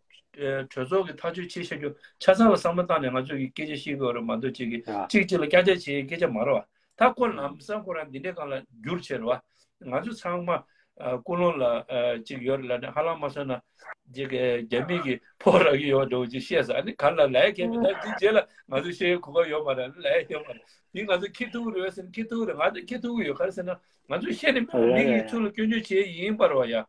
གྲོས་ཚོགས་ཀྱི་ཐག་གཅོད་བྱེད་བྱ་རྒྱུ་ཆ་ཚང་ལ་བསམ་བློ་བཏང་ནས་ང་ཚོས་ཀྱི་སྐད་ཆ་བཤད་དགོས་རེད་མ་གཏོགས་ཅིག་གིས་ཡ། གཅིག་གཅིག་ལ་སྐྱག་རྫུན་བྱེད་སྐད་ཆ་མ་རེད་བ། ད་ཁོ་ལམ་སང་ཁོ་རང་འདི་འདྲའི་སྒང་ལ་འགྱུར་བྱས་རེད་བ། ང་ཚོ་ཚང་མ་ཀུན་སློང་ལ་ཅིག་ཡོད་རེད་ལབ་ནས་ཧ་ལམ་མ་སོང་ན་ཅིག་རྒྱ་མི་གི་ཕོག་རག་གི་ཡོད་འགྲོ་ཅིག་བཤད་ས་ཨ་ནི་ག་ལ་ལབ་ཡ་མཁན་མེད། ད་འདི་རྗེས་ལ་ང་ཚོ་བཤད་ཡའི་གོ་སྐབས་ཡོད་མ་རེད། ལབ་ཡ་ཡོད་མ་རེད། འདི་ང་ཚོ་འཁྱེར་ཐུབ་ཀྱི་རེད་བ་ཟེར་ན་འཁྱེར་ཐུབ་ཀྱི་རེད། ང་ཚོ་འཁྱེར་ཐུབ་ཀྱི་ཡོད་ག་རེ་ཟེར་ན། ང་ཚོས་བཤད་ནས་མི་གི་ཚུར་ལ་སྐྱོན་བརྗོད་བྱེད་ཡིན་པར་བ་ཡ།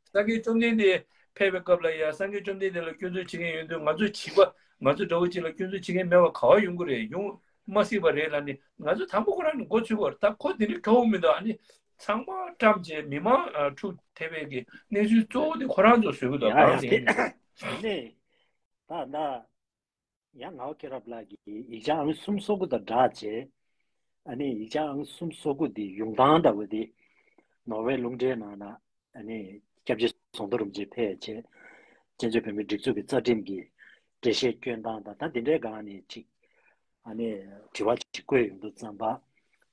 སངས་རྒྱས་བཅོམ་ལྡན་འདས་ཕེབས་པའི་སྐབས་ལ་ཡ་སངས་རྒྱས་བཅོམ་ལྡན་འདས་ལ་སྐྱོན་འཛུགས་བྱེད་མཁན་ཡོད་དུས་ང་ཚོས་བྱིས་པ་ང་ཚོ་འདྲ་བོ་ཅིག་ལ་སྐྱོན་འཛུགས་བྱེད་མཁན་མེད་པ་ག་བ་ཡོང་གི་རེད། ཡོང་མ་སྲིད་པ་རེད་ལབ་ནས་ང་ཚོ་དང་པོ་ཁོ་རང་ནས་མགོ་ཚོས་པ་རེད། ད་ཁོ་དེ་འདྲའི་གྲོགས་མི་འདུག་ཨ་ནི་ཚང་མ་བཀྲམ་བྱས་མི་མང་འཁྲུག་ཐེབས་པའི་གི་གནས་ཚུལ་གཙོ་བོ་དེ་ཁོ་རང་ཚོ་བཟོས་གི་འདུག་ཡ་ཡ་གང་ཟེར་ཡིན་ནས་ད་ད། ཡང་ངག་དབང་མཁྱེན་རབ་ལགས་ཀྱིས་ཡིག་ཆ་ཨང་གསུམ་སོ་དགུ་དང་སྦྲགས་བྱས། ཨ་ནི་ཡིག་ཆ་ཨང་གསུམ་སོ་དགུ་འདི་ཡོང་སྟངས་འདྲ་བོ་འདི་ནོར་ཝེ་རླུང་འཕྲིན་ནང་ན་ཨ་ནི་སྐྱབས་རྗེ་ཟམ་གདོང་རིན་པོ་ཆེ་ཕེབས་བྱས་བཙན་བྱོལ་བོད་མིའི་སྒྲིག་འཛུགས་ཀྱི་རྩ་ཁྲིམས་ཀྱི་འགྲེལ་བཤད་སྐྱོན་སྟངས་དང་ད་འདི་འདྲའི་སྒང་ནས་ཅིག་ཨ་ནི་དྲི་བ་ཅིག་བཀོད་ཡོང་དུས་ཙམ་པ་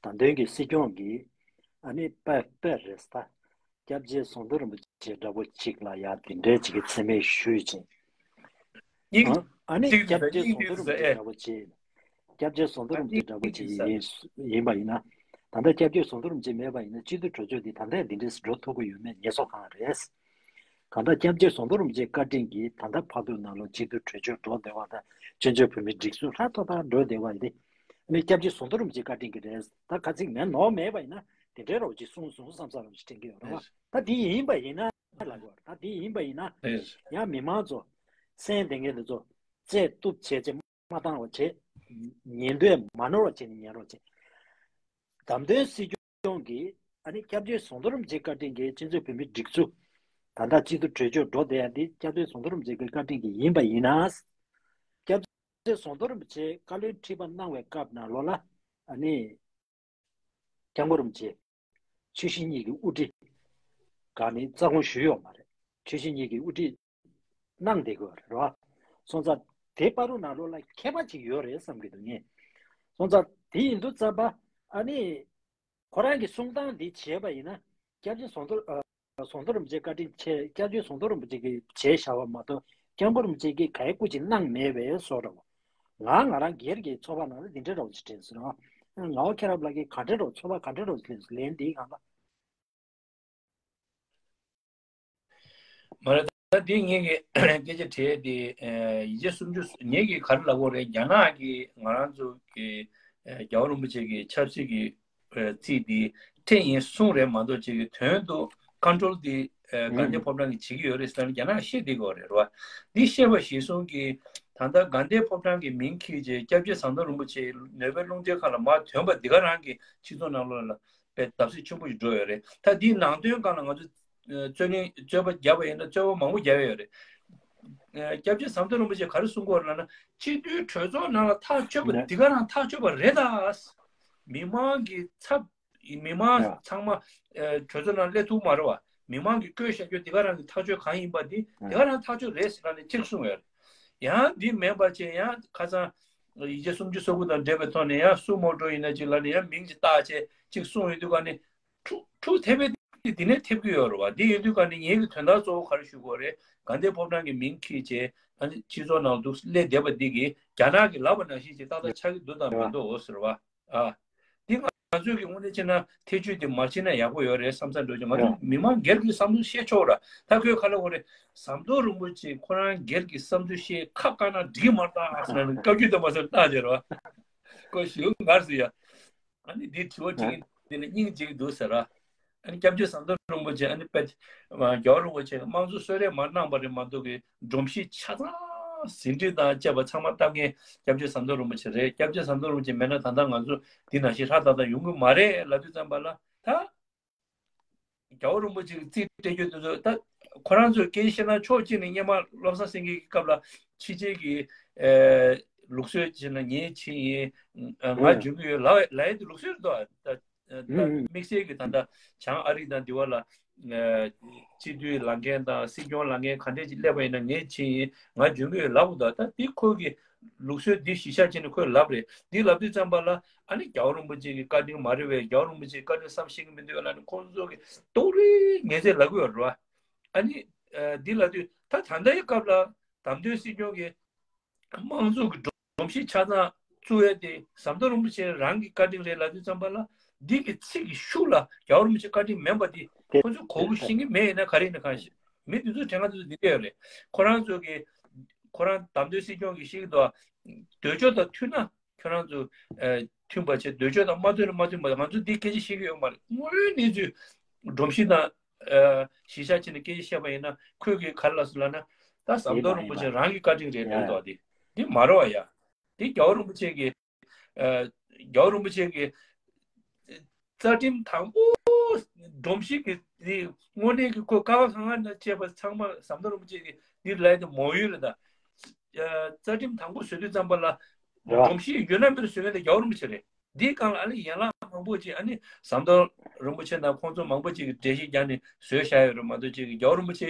ད་དོན་གྱི་སྲིད་སྐྱོང་གིས་ཨ་ནི་དཔེ་དཔེ་རེད་ད། སྐྱབས་རྗེ་ཟམ་གདོང་རིན་པོ་ཆེ་འདྲ་པོ་ཅིག་ལ་ཡང་དེ་འདྲའི་ཅིག་གི་མཚན་སྨད་ཞུས་ཅིང་། སྙིང་ཨ་ཨ་ནི་གཅིག་སྐྱབས་རྗེ་སྙིང་ཟམ་གདོང་རིན་པོ་ཆེ་ཨེ། འདྲ་པོ་ཅིག་སྐྱབས་རྗེ་ཟམ་གདོང་རིན་པོ་ཆེ་འདྲ་པོ་ཅིག་ཡིན་ཡིན་པ་ཡིན་ན། ད་ལྟ་སྐྱབས་རྗེ་ཟམ་གདོང་རིན་པོ་ཆེ་མེད་པ་ཡིན་ན་སྤྱི་འཐུས་གྲོས་ཚོགས་འདི་ད་ལྟ་འདི་འདྲས་འགྲོ་ཐུབ་ཀྱི་ཡོད་མེད་ངེས་སོ་གང་རེད། གང་ལྟར་སྐྱབས་རྗེ་ཟམ་གདོང་རིན་པོ་ཆེའི་བཀའ་དྲིན་གྱིས་ད་ལྟ་བར་དུ་ནང་ལོགས་སྤྱི་འཐུས་གྲོས་ཚོགས་འགྲོ་བདེ་བ་དང་བཙན་བྱོལ་བོད་མིའི་སྒྲིག་འཛུགས་ལྷ་ཐོ་ཐོ་འགྲོ་བདེ་བ་ཡིན་ཏེ། ཨ་ནི་སྐྱབས་རྗེ་ཟམ་གདོང་རིན་པོ་ཆེའི་བཀའ་དྲིན་གྱིས་རེད། ད་ཁ་ཚིག་མེད་ནོར་མེད་པ་ཡིན་ན་དེ་འདྲའི་རོགས་ཅིག་གསུངས་གསུངས་བསམ་བསམ་རོགས་ཅིག་དྲན་གྱི་ཡོད་རེད་བ། ད་དེ་ཡིན་པ་ཡིན་ན་ལབ་དགོས་རེད། ད་དེ་ཡིན་པ་ཡིན་ན་ཡང་མི་མང་ཚོ་སེམས་བདེ་མཁན་དེ་ཚོ་རྩལ་གཏུབ་བྱས་རྗེས་མ་བཏང་བ་བྱས། ཉན་འདོད་མ་ནོར་བ་བྱས་ནས་ཉན་རོགས་བྱས། བདམས་ཐོན་སྲིད་སྐྱོང་གིས་ཨ་ནི་སྐྱབས་རྗེ་ཟམ་གདོང་རིན་པོ་ཆེའི་བཀའ་དྲིན་གྱིས་སྤྱི་ཚོགས་བོད་མིའི་སྒྲིག་འཛུགས་ད་ལྟ་སྤྱི་འཐུས་གྲོས་ཆོད་འགྲོ་བསྡད་ཡ་འདི་སྐྱབས་རྗེ་ཟམ་གདོང་རིན་པོ་ཆེ་གི་བཀའ་དྲིན་གྱིས་ཡིན་པ་ཡིན་ན། སྐྱབས་རྗེ་ཟམ་གདོང་རིན་པོ་ཆེ་བཀའ་བློན་ཁྲི་པ་གནང་བའི་སྐབས་ནང་ལོགས་ལ་ཨ་ནི་སྐྱབས་མགོན་རིན་པོ་ཆེ་ཆོས་བཞི་གཉིས་ཀྱི་དབུ་ཁྲིད་ག་ནི་རྩ་དགོངས་ཞུས་ཡོད་མ་རེད། ཆོས་བཞི་གཉིས་ཀྱི་དབུ་ཁྲིད་གནང་བསྡད་དགོས་རེད་རོ། སོང་ཙང་དེ་བར་དུ་ནང་ལོགས་ལ་ཁྱད་པར་ཅིག་ཡོད་རེད་བསམ་གྱི་འདུག་ངས། སོང་ཙང་དེ་ཡིན་དུས་ཙམ་པ་ཨ་ནི་ཁོ་རང་གི་གསུང་སྟངས་འདི་བྱས་པ་ཡིན་ན་སྐྱབས་རྗེ་ཟམ་གདོང་ཨ་ཟམ་གདོང་རིན་པོ་ཆེ་བཀའ་དྲིན་ཆེ། སྐྱབས་རྗེ་ཟམ་གདོང་རིན་པོ་ཆེ་གིས་བྱས་བཞག་པ་མ་གཏོགས་སྐྱབས་མགོན་རིན་པོ་ཆེ་གིས་ག་ཡེ་སྐུ་ཅིག་གནང་མེད་པའི་བཟོ་འདྲ་བོ། ང་ང་རང་སྒེར་གྱི་ཚོགས་པ་ནང་ལ་འདི་འདྲ་འདྲ་བོ་ཅིག་དྲན་སོང་རོ། ངག་དབང་མཁྱེན་རབ་ལགས་ཀྱིས་ག་འདྲ་འདྲ་བོ་ཚོགས་པ་ག་འདྲ་འདྲ་བོ་ཅིག་ལེན་སོང་ལན་འདིའི་སྒང་ལ། མ་རེད། ད་འདི་ངེད་ཀྱི་སྐད་ཆ་དྲིས་དེ་ཡིག་ཆ་སུམ་ཅུ་ངེད་ཀྱིས་ག་རེ་ལབ་དགོས་རེད། རྒྱ་ནག་གིས་ང་རང་ཚོ་གི་རྒྱལ་བ་རིན་པོ་ཆེ་གི་ཆབ་སྲིད་ཀྱི་རྩིས་འདི་ཁྲིམས་ཡིན་གསུངས་རེད་མ་གཏོགས་ཅིག་གི་དོན་དུ་ཀོན་ཊོལ་འདི་དགའ་ལྡན་ཕོ་བྲང་གིས་བྱེད་ཀྱི་ཡོད་རེད་ཟེར་ན་རྒྱ་ནག་ཤེས་བསྡད་དགོས་རེད་རོ། འདི་ཤེས་པ་གཞིར་བཟུང་གིས་ད་ལྟ་དགའ་ལྡན་ཕོ་བྲང་གི་མིང་འཁྱེར་བྱས་སྐྱབས་རྗེ་ཟམ་གདོང་རིན་པོ་ཆེ་ནོར་ཝེ་རླུང་རྟའི་ཁ་ལ་མར་ཐོན་པ་འདི་ག་རང་གི་སྤྱི་ཚོགས་ནང་ལོགས་ལ། པའི་བརྡབ་གསིག་ཆེན་པོ་ཞིག་འགྲོ་ཡོད་རེད། ད་འདིའི་ནང་དོན་སྒང་ལ་ང་ཚོ་རྩོད་གླེང་རྩོད་པ་བརྒྱབ་པ་ཡིན་ན་རྩོད་པ་མང་པོ་བརྒྱབ་ཡོད་རེད། སྐྱབས་རྗེ་ཟམ་གདོང་རིན་པོ་ཆེས་ག་རེ་གསུང་གི་ཡོད་རེད་ལབ་ན་སྤྱི་འཐུས་གྲོས་ཚོགས་ནང་ལ་ཐག་ཆོད་པ་འདི་ག་རང་ཐག་ཆོད་པ་རེད་ད། མི་མང་གི་ཚབ་མི་མང་ཚང་མ་གྲོས་ཚོགས་ནང་སླེབས་ཐུབ་མ་རེད་བ། མི་མང་གིས་བསྐོས་བཞག་རྒྱུ་འདི་ག་རང་གི་ཐག་ཆོད་གང་ཡིན་པ་འདི་འདི་ག་རང་ཐག་ཆོད་རེད་ཟེར་ནས་གཅིག་གསུངས་ཡོད་རེད། ཡང་འདི་མིན་པ་བྱས་ཡང་ཁ་སང་ཡིག་ཆ་སུམ་ཅུ་སོ་དགུ་དང་འབྲེལ་བའི་ཐོག་ནས་ཡང་སུ་མོ་ཊ་ཡིན་ན་ཅིག་ལ་ནི་ཡང་མིང་ཅིག་བཏགས་བྱས་ཅིག་གསུངས་ཡོང་དུས་ག་ནི་འཁྲུག་འཁྲུག་ཐེབས་པའི་དེ་ནས་ཐེབས་ཀྱི་ཡོད་རེད་བ། འདི་ཡིན་དུས་ག་ནི་ངེད་ཀྱི་དོན་དག་གཙོ་བོ་ག་རེ་ཞུ་དགོས་རེད། དགའ་ལྡན་ཕོ་བྲང་གི་མིང་འཁྱེར་བྱས་ད་ནི་སྤྱི་ཚོགས་ནང་འདུག་སླེབས་བསྡད་པ་འདི་གིས་རྒྱ་ནག་གིས་ལབ་པ་ནང་བཞིན་ཅིག་ཏག་ཏག་ཆགས་ཀྱི་འདུག་དང་མི་འདུག་ཟེར་བ། ཨ། འདི་ང་ཚོས་ཀྱི་དངོས་གནས་བྱས་ན་ཐེ་བྱུས་དེ་མ་བྱས་ན་ཡག་པོ་ཡོད་རེད་བསམ་ས་འགྲོ་ཅིག་ང་ཚོ་མི་མང་སྒེར་གྱི་བསམ་ཚུལ་བཤད་ཆོག་ར། ད་ཁོས་ག་ལ་གོ་རེད། ཟམ་གདོང་རིན་པོ་ཆེ་ཁོ་རང་སྒེར་གྱི་བསམ་ཚུལ་བཤད་ཁ་བཀག་ན་འགྲིག་མ་རེད་ད་ཟེར་ན་བཀའ་བརྒྱུད་དམ་པ་ཟེར་བཏགས་བྱས་ར། ཁོ་ཞེ་པོ་དགའ་སོང་ཡ། ཨ་ནི་འདི་དྲི་བ་དྲི་མཁན་འདི་ལ་སྙིང་རྗེ་གི་འདུག་ཟེར་ར། ཨ་ནི་སྐྱབས་རྗེ་ཟམ་གདོང་རིན་པོ་ཆེ་ཨ་ནི་དཔེ་རྒྱལ་བ་རིན་པོ་ཆེ་དམངས་གཙོ་གསོལ་རས་མ་གནང་བ་རེད་མ་གཏོགས་ཀྱི་སྒྲོམ་གཞི་ཆ་ཚང་ཟིན་བྲིས་དང་བཅས་པ་ཚང་མ་བཏབ་མཁན་སྐྱབས་རྗེ་ཟམ་གདོང་རིན་པོ་ཆེ་རེད། སྐྱབས་རྗེ་ཟམ་གདོང་རིན་པོ་ཆེ་མེད་ན་ད་ལྟ་ང་ཚོ་འདི་ནང་བཞིན་ཧྲ་ཏག་ཏག་ཡོང་གི་མ་རེད་ལབ་དུས་ཙམ་པ་ལ་ད་རྒྱལ་བ་རིན་པོ་ཆེ་གི་རྩིས་སྤྲད་རྒྱུ་དེ་ཚོ་ད་ཁོ་རང་ཚོས་སྐད་ཆ་བཤད་ན་ཕྱོགས་གཅིག་ནས་སྔོན་མ་བློ་བཟང་སེང་གེ་གི་སྐབས་ལ་ཕྱི་རྒྱལ་གྱི་ལུགས་སྲོལ་བྱས་ན་ངས་ཕྱིན་ཡིན། ང་འཇོན་གྱི་ཡོད་ལབ་ལབ་ཡས་དེ་ལུགས་སྲོལ་རེད་དོ། ད་དམིགས་བསལ་གྱི་ད་ལྟ་བྱང་ཨ་རི་དང་འདི་བ་ལ་སྤྱི་འཐུས་ལངས་མཁན་དང་སྲིད་སྐྱོང་ལངས་མཁན་ག་འདྲས་ཅིག་སླེབས་པ་ཡིན་ན་ངས་ཕྱིན་ཡིན། ང་འཇོན་གྱི་ཡོད་ལབ་དགོས་དོ། ད་འདི་ཁོ་གི་ལུགས་སྲོལ་འདི་གཞི་བཞག་བྱས་ནས་ཁོས་ལབ་རེད། འདི་ལབ་དུས་ཙམ་པ་ལ་ཨ་ནི་རྒྱལ་བ་རིན་པོ་ཆེ་གི་བཀའ་དྲིན་མ་རེད་པས། རྒྱལ་བ་རིན་པོ་ཆེ་གི་བཀའ་དྲིན་བསམ་ཤེས་ཀྱི་མི་འདུག་ལབ་ནས་ཁོང་ཚོ་གི་ཏོག་རེ་ངན་ཚད་ལབ་ཀྱི་ཡོད་རེད་བ། ཨ་ནི་འདི་ལབ་དུས་ད་ད་ལྟའི་སྐབས་ལ་བདམས་ཐོན་སྲིད་སྐྱོང་གི་དམངས་གཙོ་གི་སྒྲོམ་གཞི་ཆ་ཚང་བཙུགས་ཡས་དེ་ཟམ་གདོང་རིན་པོ་ཆེ་རང་གི་བཀའ་དྲིན་རེད་ལབ་དུས་ཙམ་པ་ལ་འདི་གི་ཚིག་གི་ཤུགས་ལ་རྒྱལ་བ་རིན་པོ་ཆེ་བཀའ་དྲིན་མིན་པ་དེ་ཁོ་ཚོས་གོ་གི་ཤེས་ཀྱི་མེད་ཡིན་ན་ག་རེ་ཡིན་ན་གང་ཤེས། མི་དེ་ཚོས་དྲན་ག་དེ་ཚོ་འདི་འདྲ་ཡོད་རེད། ཁོ་རང་ཚོ་གི་ཁོ་རང་བདམས་ཐོན་སྲིད་སྐྱོང་གི་ཤེས་ཀྱི་འདུག་འདོད་ཕྱོགས་དང་མཐུན་ན་ཁྱོད་རང་ཚོ་མཐུན་པ་བྱས། འདོད་ཕྱོགས་དང་མ་མཐུན་ན་མ་མཐུན་པ། ང་ཚོ་འདི་སྐད་ཆ་བཤད་ཀྱི་ཡོད་མ་རེད། དངོས་ཡོད་གནས་ཚུལ་སྒྲོམ་གཞི་དང་གཞི་བཞག་བྱས་ནས་སྐད་ཆ་བཤད་པ་ཡིན་ན་ཁོས་གི་ག་རེ་ལབ་སོང་ལབ་ན་ད་ཟམ་གདོང་རིན་པོ་ཆེ་རང་གི་བཀའ་དྲིན་རེད་ལབ་འདུག་འདི་འདི་མ་རེད་བ་ཡ། འདི་རྒྱལ་བ་རིན་པོ་ཆེ་གི་རྒྱལ་བ་རིན་པོ་ཆེ་གི་རྩ་ཁྲིམས་དང་པོ་སྒྲོམ་གཞི་གི་དེ་དངོས་གནས་ཀྱི་ཁོ་ཀ་བ་གང་ག་ན་བཅས་པ་ཚང་མ་ཟམ་གདོང་རིན་པོ་ཆེ་གི་འདི་ལས་དེ་མོ་ཡུལ་རེད་ད། རྩ་ཁྲིམས་དང་པོ་བཟོ་དུས་ཙམ་པ་ལ་རེད་བ། སྒྲོམ་གཞི་ཡོད་ན་མེད་ན་བཟོ་མཁན་དེ་རྒྱལ་བ་རིན་པོ་ཆེ་རེད། འདིའི་སྒང་ལ་ཨ་ནི་ཡན་ལག་མང་པོ་ཅིག་ཨ་ནི་ཟམ་གདོང་རིན་པོ་ཆེ་དང་ཁོང་ཚོ་མང་པོ་ཅིག་གིས་འགྲེལ་བཤད་རྒྱག་ནས་བཟོས་བཞག་ཡོད་རེད་མ་གཏོགས་ཅིག་རྒྱལ་བ་རིན་པོ་ཆེ་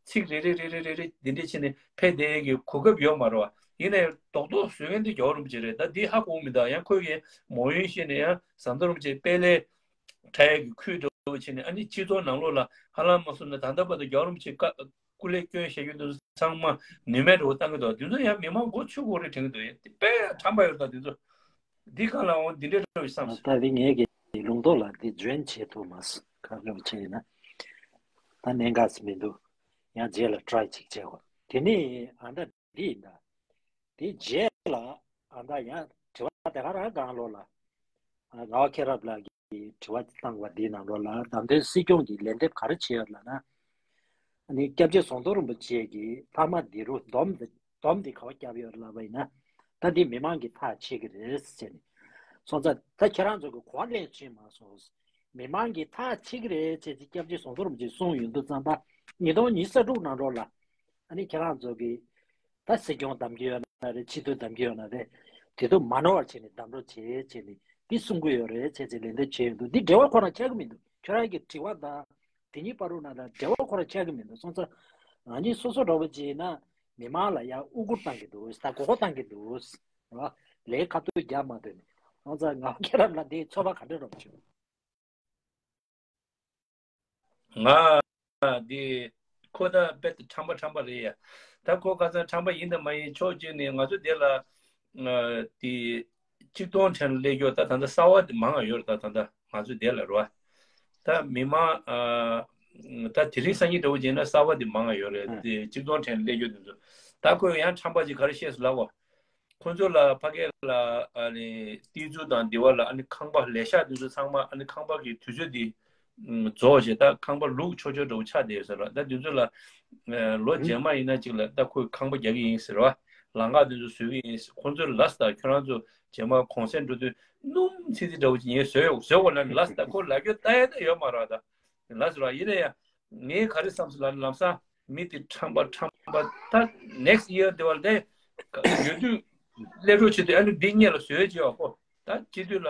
ཚིག་རེ་རེ་རེ་རེ་རེ་རེ་འདི་འདྲས་བྱས་ནས་ཕེབས་བསྡད་ཡས་ཀྱི་གོ་སྐབས་ཡོད་མ་རེད་བ། ཡིན་ན་ཡང་རྡོག་རྡོག་བཟོ་མཁན་དེ་རྒྱལ་བ་རིན་པོ་ཆེ་རེད། ད་འདི་ཧ་གོ་མི་འདུག་ཡང་ཁོས་ཀྱིས་མོ་ཡུལ་བཤད་ནས་ཡང་ཟམ་གདོང་རིན་པོ་ཆེ་དཔལ་ལས་ཁྲ་ཡག་གི་ཁུལ་འདྲ་བོ་བྱས་ནས་ཨ་ནི་སྤྱི་ཚོགས་ནང་ལོགས་ལ་ཧ་ལམ་མ་སོང་ན་ད་ལྟ་བར་དུ་རྒྱལ་བ་རིན་པོ་ཆེ་བཀའ་སྐུ་ལས་སྐྱོན་བཤད་རྒྱུ་འདི་ཚོ་ཚང་མ་ནུས་མེད་འདྲ་བོ་བཏང་གི་འདུག་འདི་ཚོ་ཡང་མི་མང་མགོ་ཚོས་དགོས་རེད་དྲན་གྱི་འདུག་ཡ་དེ་དཔེ་ཁྲམ་པ་ཡོད་ད་འདི་ཚོ། འདི་སྒང་ལ་འོང་འདི་འདྲའི་འདྲ་བོ་བསམ་སོང་། ད་དེ་ངས་ཀྱི་ལུང་རྟོགས་ལ་འདི་འཇོན་བྱེད་ཐུབ་མ་སོང་ག་རེ་བྱས་ཡིན་ན། ད་གནད་འགག་ཅིག་མི་འདུག་ཡང་རྗེས་ལ་ཊ་རའི་ཅིག་བྱེད་དགོས། དེ་ནས་ཨ་ད་འདི་ཡིན་ད། དེ་རྗེས་ལ་ཨ་ད་ཡང་དྲི་བ་དེ་ག་རང་སྒང་ལོགས་ལ། ཨ་ངག་དབང་མཁྱེན་རབ་ལགས་ཀྱིས་དྲི་བ་བཏང་བ་འདིའི་ནང་ལོགས་ལ་བདམས་ཐོན་སྲིད་སྐྱོང་གི་ལན་འདེབས་ག་རེ་བྱས་ཡོད་ལབ་ན། ཨ་ནི་སྐྱབས་རྗེ་ཟམ་གདོང་རིན་པོ་ཆེ་གིས་ལྷག་མ་འདི་རུ་སྡོམ་འདི་སྡོམ་འདི་ག་པར་བརྒྱབ་ཡོད་ལབ་པ་ཡིན་ན། ད་འདི་མི་མང་གིས་ཐག་བཅད་ཀྱི་རེད་ཟེར་ནས། སོང་ཙང་ད་ཁྱེད་རང་ཚོ་གི་གོ་བ་ལེན་ཕྱིན་མ་སོང་། མི་མང་གིས་ཐག་བཅད་ཀྱི་རེད་ཅེས་ཀྱི་སྐྱབས་རྗེ་ཟམ་གདོང་རིན་པོ་ཆེས་གསུངས་ཡོང་དུས་ཙམ་པ། ཉིས་སྟོང་ཉི་ཤུ་རྩ་དྲུག་ནང་ལོགས་ལ། ཨ་ནི་ཁྱེད་རང་ཚོ་གིས་ད་སྲིད་སྐྱོང་བདམས་ཀྱི་ཡོད་ན་རེད། སྤྱི་འཐུས་བདམས་ཀྱི་ཡོད་ན་རེད། དེ་ཚོ་མ་ནོར་བ་བྱས་ནས་བདམས་རོགས་བྱེད་ཅེས་ནས་འདི་གསུང་གི་ཡོད་རེད་ཅེས་ཅེས་ལན་འདེབས་བྱས་ཡོད་འདུག་འདི་འབྲེལ་བ་ཁོ་རང་ཆགས་ཀྱི་མི་འདུག་ཁྱོད་རང་གི་དྲི་བ་དང་དེ་གཉིས་བར་དུ་ན་ད་འབྲེལ་བ་ཁོ་རང་ཆགས་ཀྱི་མི་འདུག་སོང་ཙང་ང་གཉིས་སོ་སོ་འདྲ་བོ་བྱས་ན་མི་མང་ལ་ཡང་དབུ་སྐོར་བཏང་གི་འདུག་ད་མགོ་སྐོར་བཏང་གི་འདུག་རེད་བ། ལས་ཁ་ཐུག་རྒྱག་མ་ཐུབ་ནས་སོང་ཙང་ངག་དབང་མཁྱེན་རབ་ལ་འདི་ཚོད་དཔག་ག་འདྲ་རོགས་བྱུང་། ང་འདི་ཁོ་ད་དཔེ་ཁྲམ་པ་ཁྲམ་པ་རེད་ཡ། ད་ཁོ་ཁ་སང་ཁྲམ་པ་ཡིན་དང་མ་ཡིན་ཕྱོགས་གཅིག་ནས་ང་ཚོ་དེ་ལ་འདི་གཅིག་སྟོང་ཁྲལ་སླེབས་རྒྱུ་ད་ད་ལྟ་གསར་པ་དེ་མང་ང་ཡོད་རེད། ད་ད་ལྟ་ང་ཚོ་དེ་ལ་རེད་བ། ད་མི་མང་ད་དེ་རིང་སང་ཉིན་འདྲ་བོ་བྱས་ན་གསར་པ་དེ་མང་ང་ཡོད་རེད། དེ་གཅིག་སྟོང་ཁྲལ་སླེབས་རྒྱུ་དེ་ཚོ་ད་ཁོས་ཡང་ཁྲམ་པ་ཅིག་ག་རེ་བཤད་སོང་ལབ་བ། ཁོ་ཚོ་ལ་ཕ་གི་ལ་ཨ་ནི་ཏི་ཛུ་དང་འདི་བ་ལ་ཨ་ནི་ཁང་པ་ལས་ཤག་དེ་ཚོ་ཚང་མ་ཨ་ནི་ཁང་པ་གི་དུས་ཚོད་འདི་རྫོགས་བྱས་ད་ཁང་པ་ལུག་ཆོག་ཆོག་འདྲ་བོ་ཆགས་བསྡད་ཡོད་ཟེར་བ། ད་དེ་ཚོ་ལ་ལོ་རྗེས་མ་ཡིན་ན་ཅིག་ལ་ད་ཁོས་ཁང་པ་རྒྱག་གི་ཡིན་ཟེར་བ། ལམ་ཁ་དེ་ཚོ་བཟོ་གི་ཡིན་ཟེར། ཁོ་ཚོས་ལབ་སོང་ད་ཁྱོད་རང་ཚོ་རྗེས་མ་གུང་སེང་འགྲོ་དུས་སྣུམ་ཚིག་ཚིག་འདྲ་བོ་ཅིག་ངས་བཟོས་ཡོད་བཟོས་དགོས་ལབ་ནས་ལབ་སོང་ད་ཁོ་ལབ་རྒྱུ་ལྟ་ཡ་ད་ཡོད་མ་རེད་བ། ད་ལབ་སོང་ར། ཡིན་ན་ཡང་ངས་ག་རེ་བསམ་སོང་ལབ་ན་ལམ་སང་མི་དེ་ཁྲམ་པ་ཁྲམ་པ་ད་next year དེ་བ་ལས་ཡོད་དུས་སླེབས་རོགས་བྱེད་དུས་ཨ་ནི་འདི་སྔོན་ལ་བཟོས་བྱས་བ་ཁོ་ད་སྤྱི་འཐུས་ལ་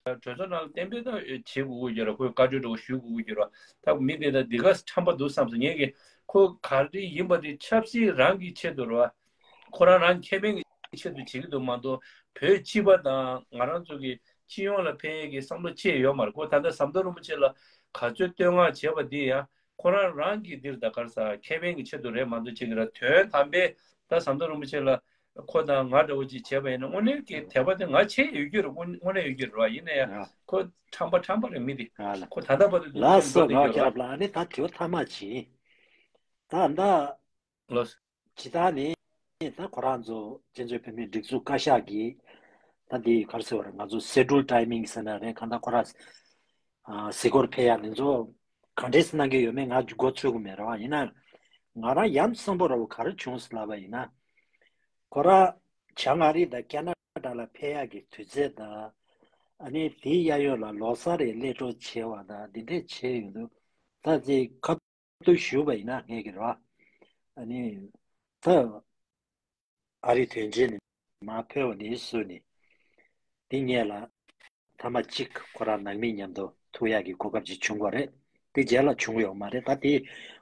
གྲོས་ཚོགས་ནང་ལ་གཏན་འབེབས་ད་བྱེད་དགོས་ཀྱི་ར། ཁོས་བཀའ་འཁྲོལ་འདྲ་བོ་ཞུ་དགོས་ཀྱི་ར། ད་མི་དེ་ད་འདི་ག་ཁྲམ་པ་འདུག་བསམ་སོང་། ངས་ཀྱི་ཁོ་ག་རེ་ཡིན་པ་དེ་ཆབ་སྲིད་རང་གི་ཆེད་དུ་ར་བ། ཁོ་རང་རང་ཁེ་ཕན་གྱི་ཆེད་དུ་བྱེད་ཀྱི་འདུག་མ་གཏོགས། བོད་སྤྱི་པ་དང་ང་རང་ཚོ་གི་སྤྱི་ཡོངས་ལ་ཕན་ཡས་ཀྱི་བསམ་བློ་ཅི་ཡང་ཡོད་མ་རེད། ཁོ་ད་ལྟ་ཟམ་གདོང་རིན་པོ་ཆེ་ལ་ག་ཚོད་བསྟོད་བསྔགས་བྱས་པ་འདི་ཡང་ཁོ་རང་རང་གི་འདིར་ད་གར་ས་ཁེ་ཕན་གྱི་ཆེད་དུ་རེད་མ་གཏོགས། ཅིག་ར་དོན་དམ་པའི་ད་ཟམ་གདོང་རིན་པོ་ཆེ་ལ་ཁོ་དང་ང་འདྲ་བོ་ཅིག་བྱས་པ་ཡིན་ན། དངོས་གནས་ཀྱི་དད་པ་དེ་ང་བྱས་ཡོད་རྒྱུ་རེད། དངོས་དངོས་གནས་ཡོད་རྒྱུ་རེད་བ། ཡིན་ན་ཡང་ཨ་ཁོ་ཁྲམ་པ་ཁྲམ་པ་རེད། མི་དེ་ཨ་ལ། ཁོ་ད་ལྟ་བར་དུ་ལགས་སོ། འགྲོ་བསྡད་ཡོད་རེད་བ། ལགས་སོ། ཨ་ནི་ད་དྲི་བ་མཐའ་མ་ཅིག་ད་ད་ལགས་སོ། ཇི་ལྟར་ནི་ད་ཁོ་རང་ཚོ་བཙན་བྱོལ་བོད་མིའི་སྒྲིག་འཛུགས་བཀའ་ཤག་གིས་ད་འདི་ག་རེ་ཟེར་བ་རེད། ང་ཚོ་སེ་ཌུལ་ཊའི་མིང་ཟེར་ན་རེད། གང་ལྟར་ཁོ་རང་ཨ་གཟིགས་སྐོར་ཕེབས་ཡ་འདི་ཚོ་ག་འདྲས་གནང་གི་ཡོད་མེད་ང་མགོ་ཚོད་ཀྱི་མེད་རེད་བ། ཡིན་ན་ང་རང་ཡ་མཚན་པོ་ར་བོ་ག་རེ་བྱུང་ཟེར་ལབ་པ་ཡིན་ན། ཁོ་རང་བྱང་ཨ་རི་དང་ཁེ་ན་ཌ་ལ་ཕེབས་ཡ་གི་དུས་ཚོད་དང་། ཨ་ནི་དེའི་གཡས་གཡོན་ལ་ལོ་གསར་རེ་སླེབས་འགྲོ་བྱས་པ་དང་འདི་འདྲས་བྱས་ཡོང་དུས། ད་ཅིག་ཁ་ཐུག་ཞུས་པ་ཡིན་ན་ངས་ཀྱི་རེད་བ། ཨ་ནི་ད་ཨ་རི་དོན་ཆེན་ནས་མར་ཕེབས་པ་ནས་བཟུང་ནས་འདི་སྔོན་ལ་ཐེངས་མ་གཅིག་ཁོ་རང་ནང་མི་མཉམ་དུ་ཐུག་ཡག་གི་གོ་སྐབས་ཅིག་བྱུང་བ་རེད། དེ་རྗེས་ལ་བྱུང་ཡོད་མ་རེད། ད་དེ་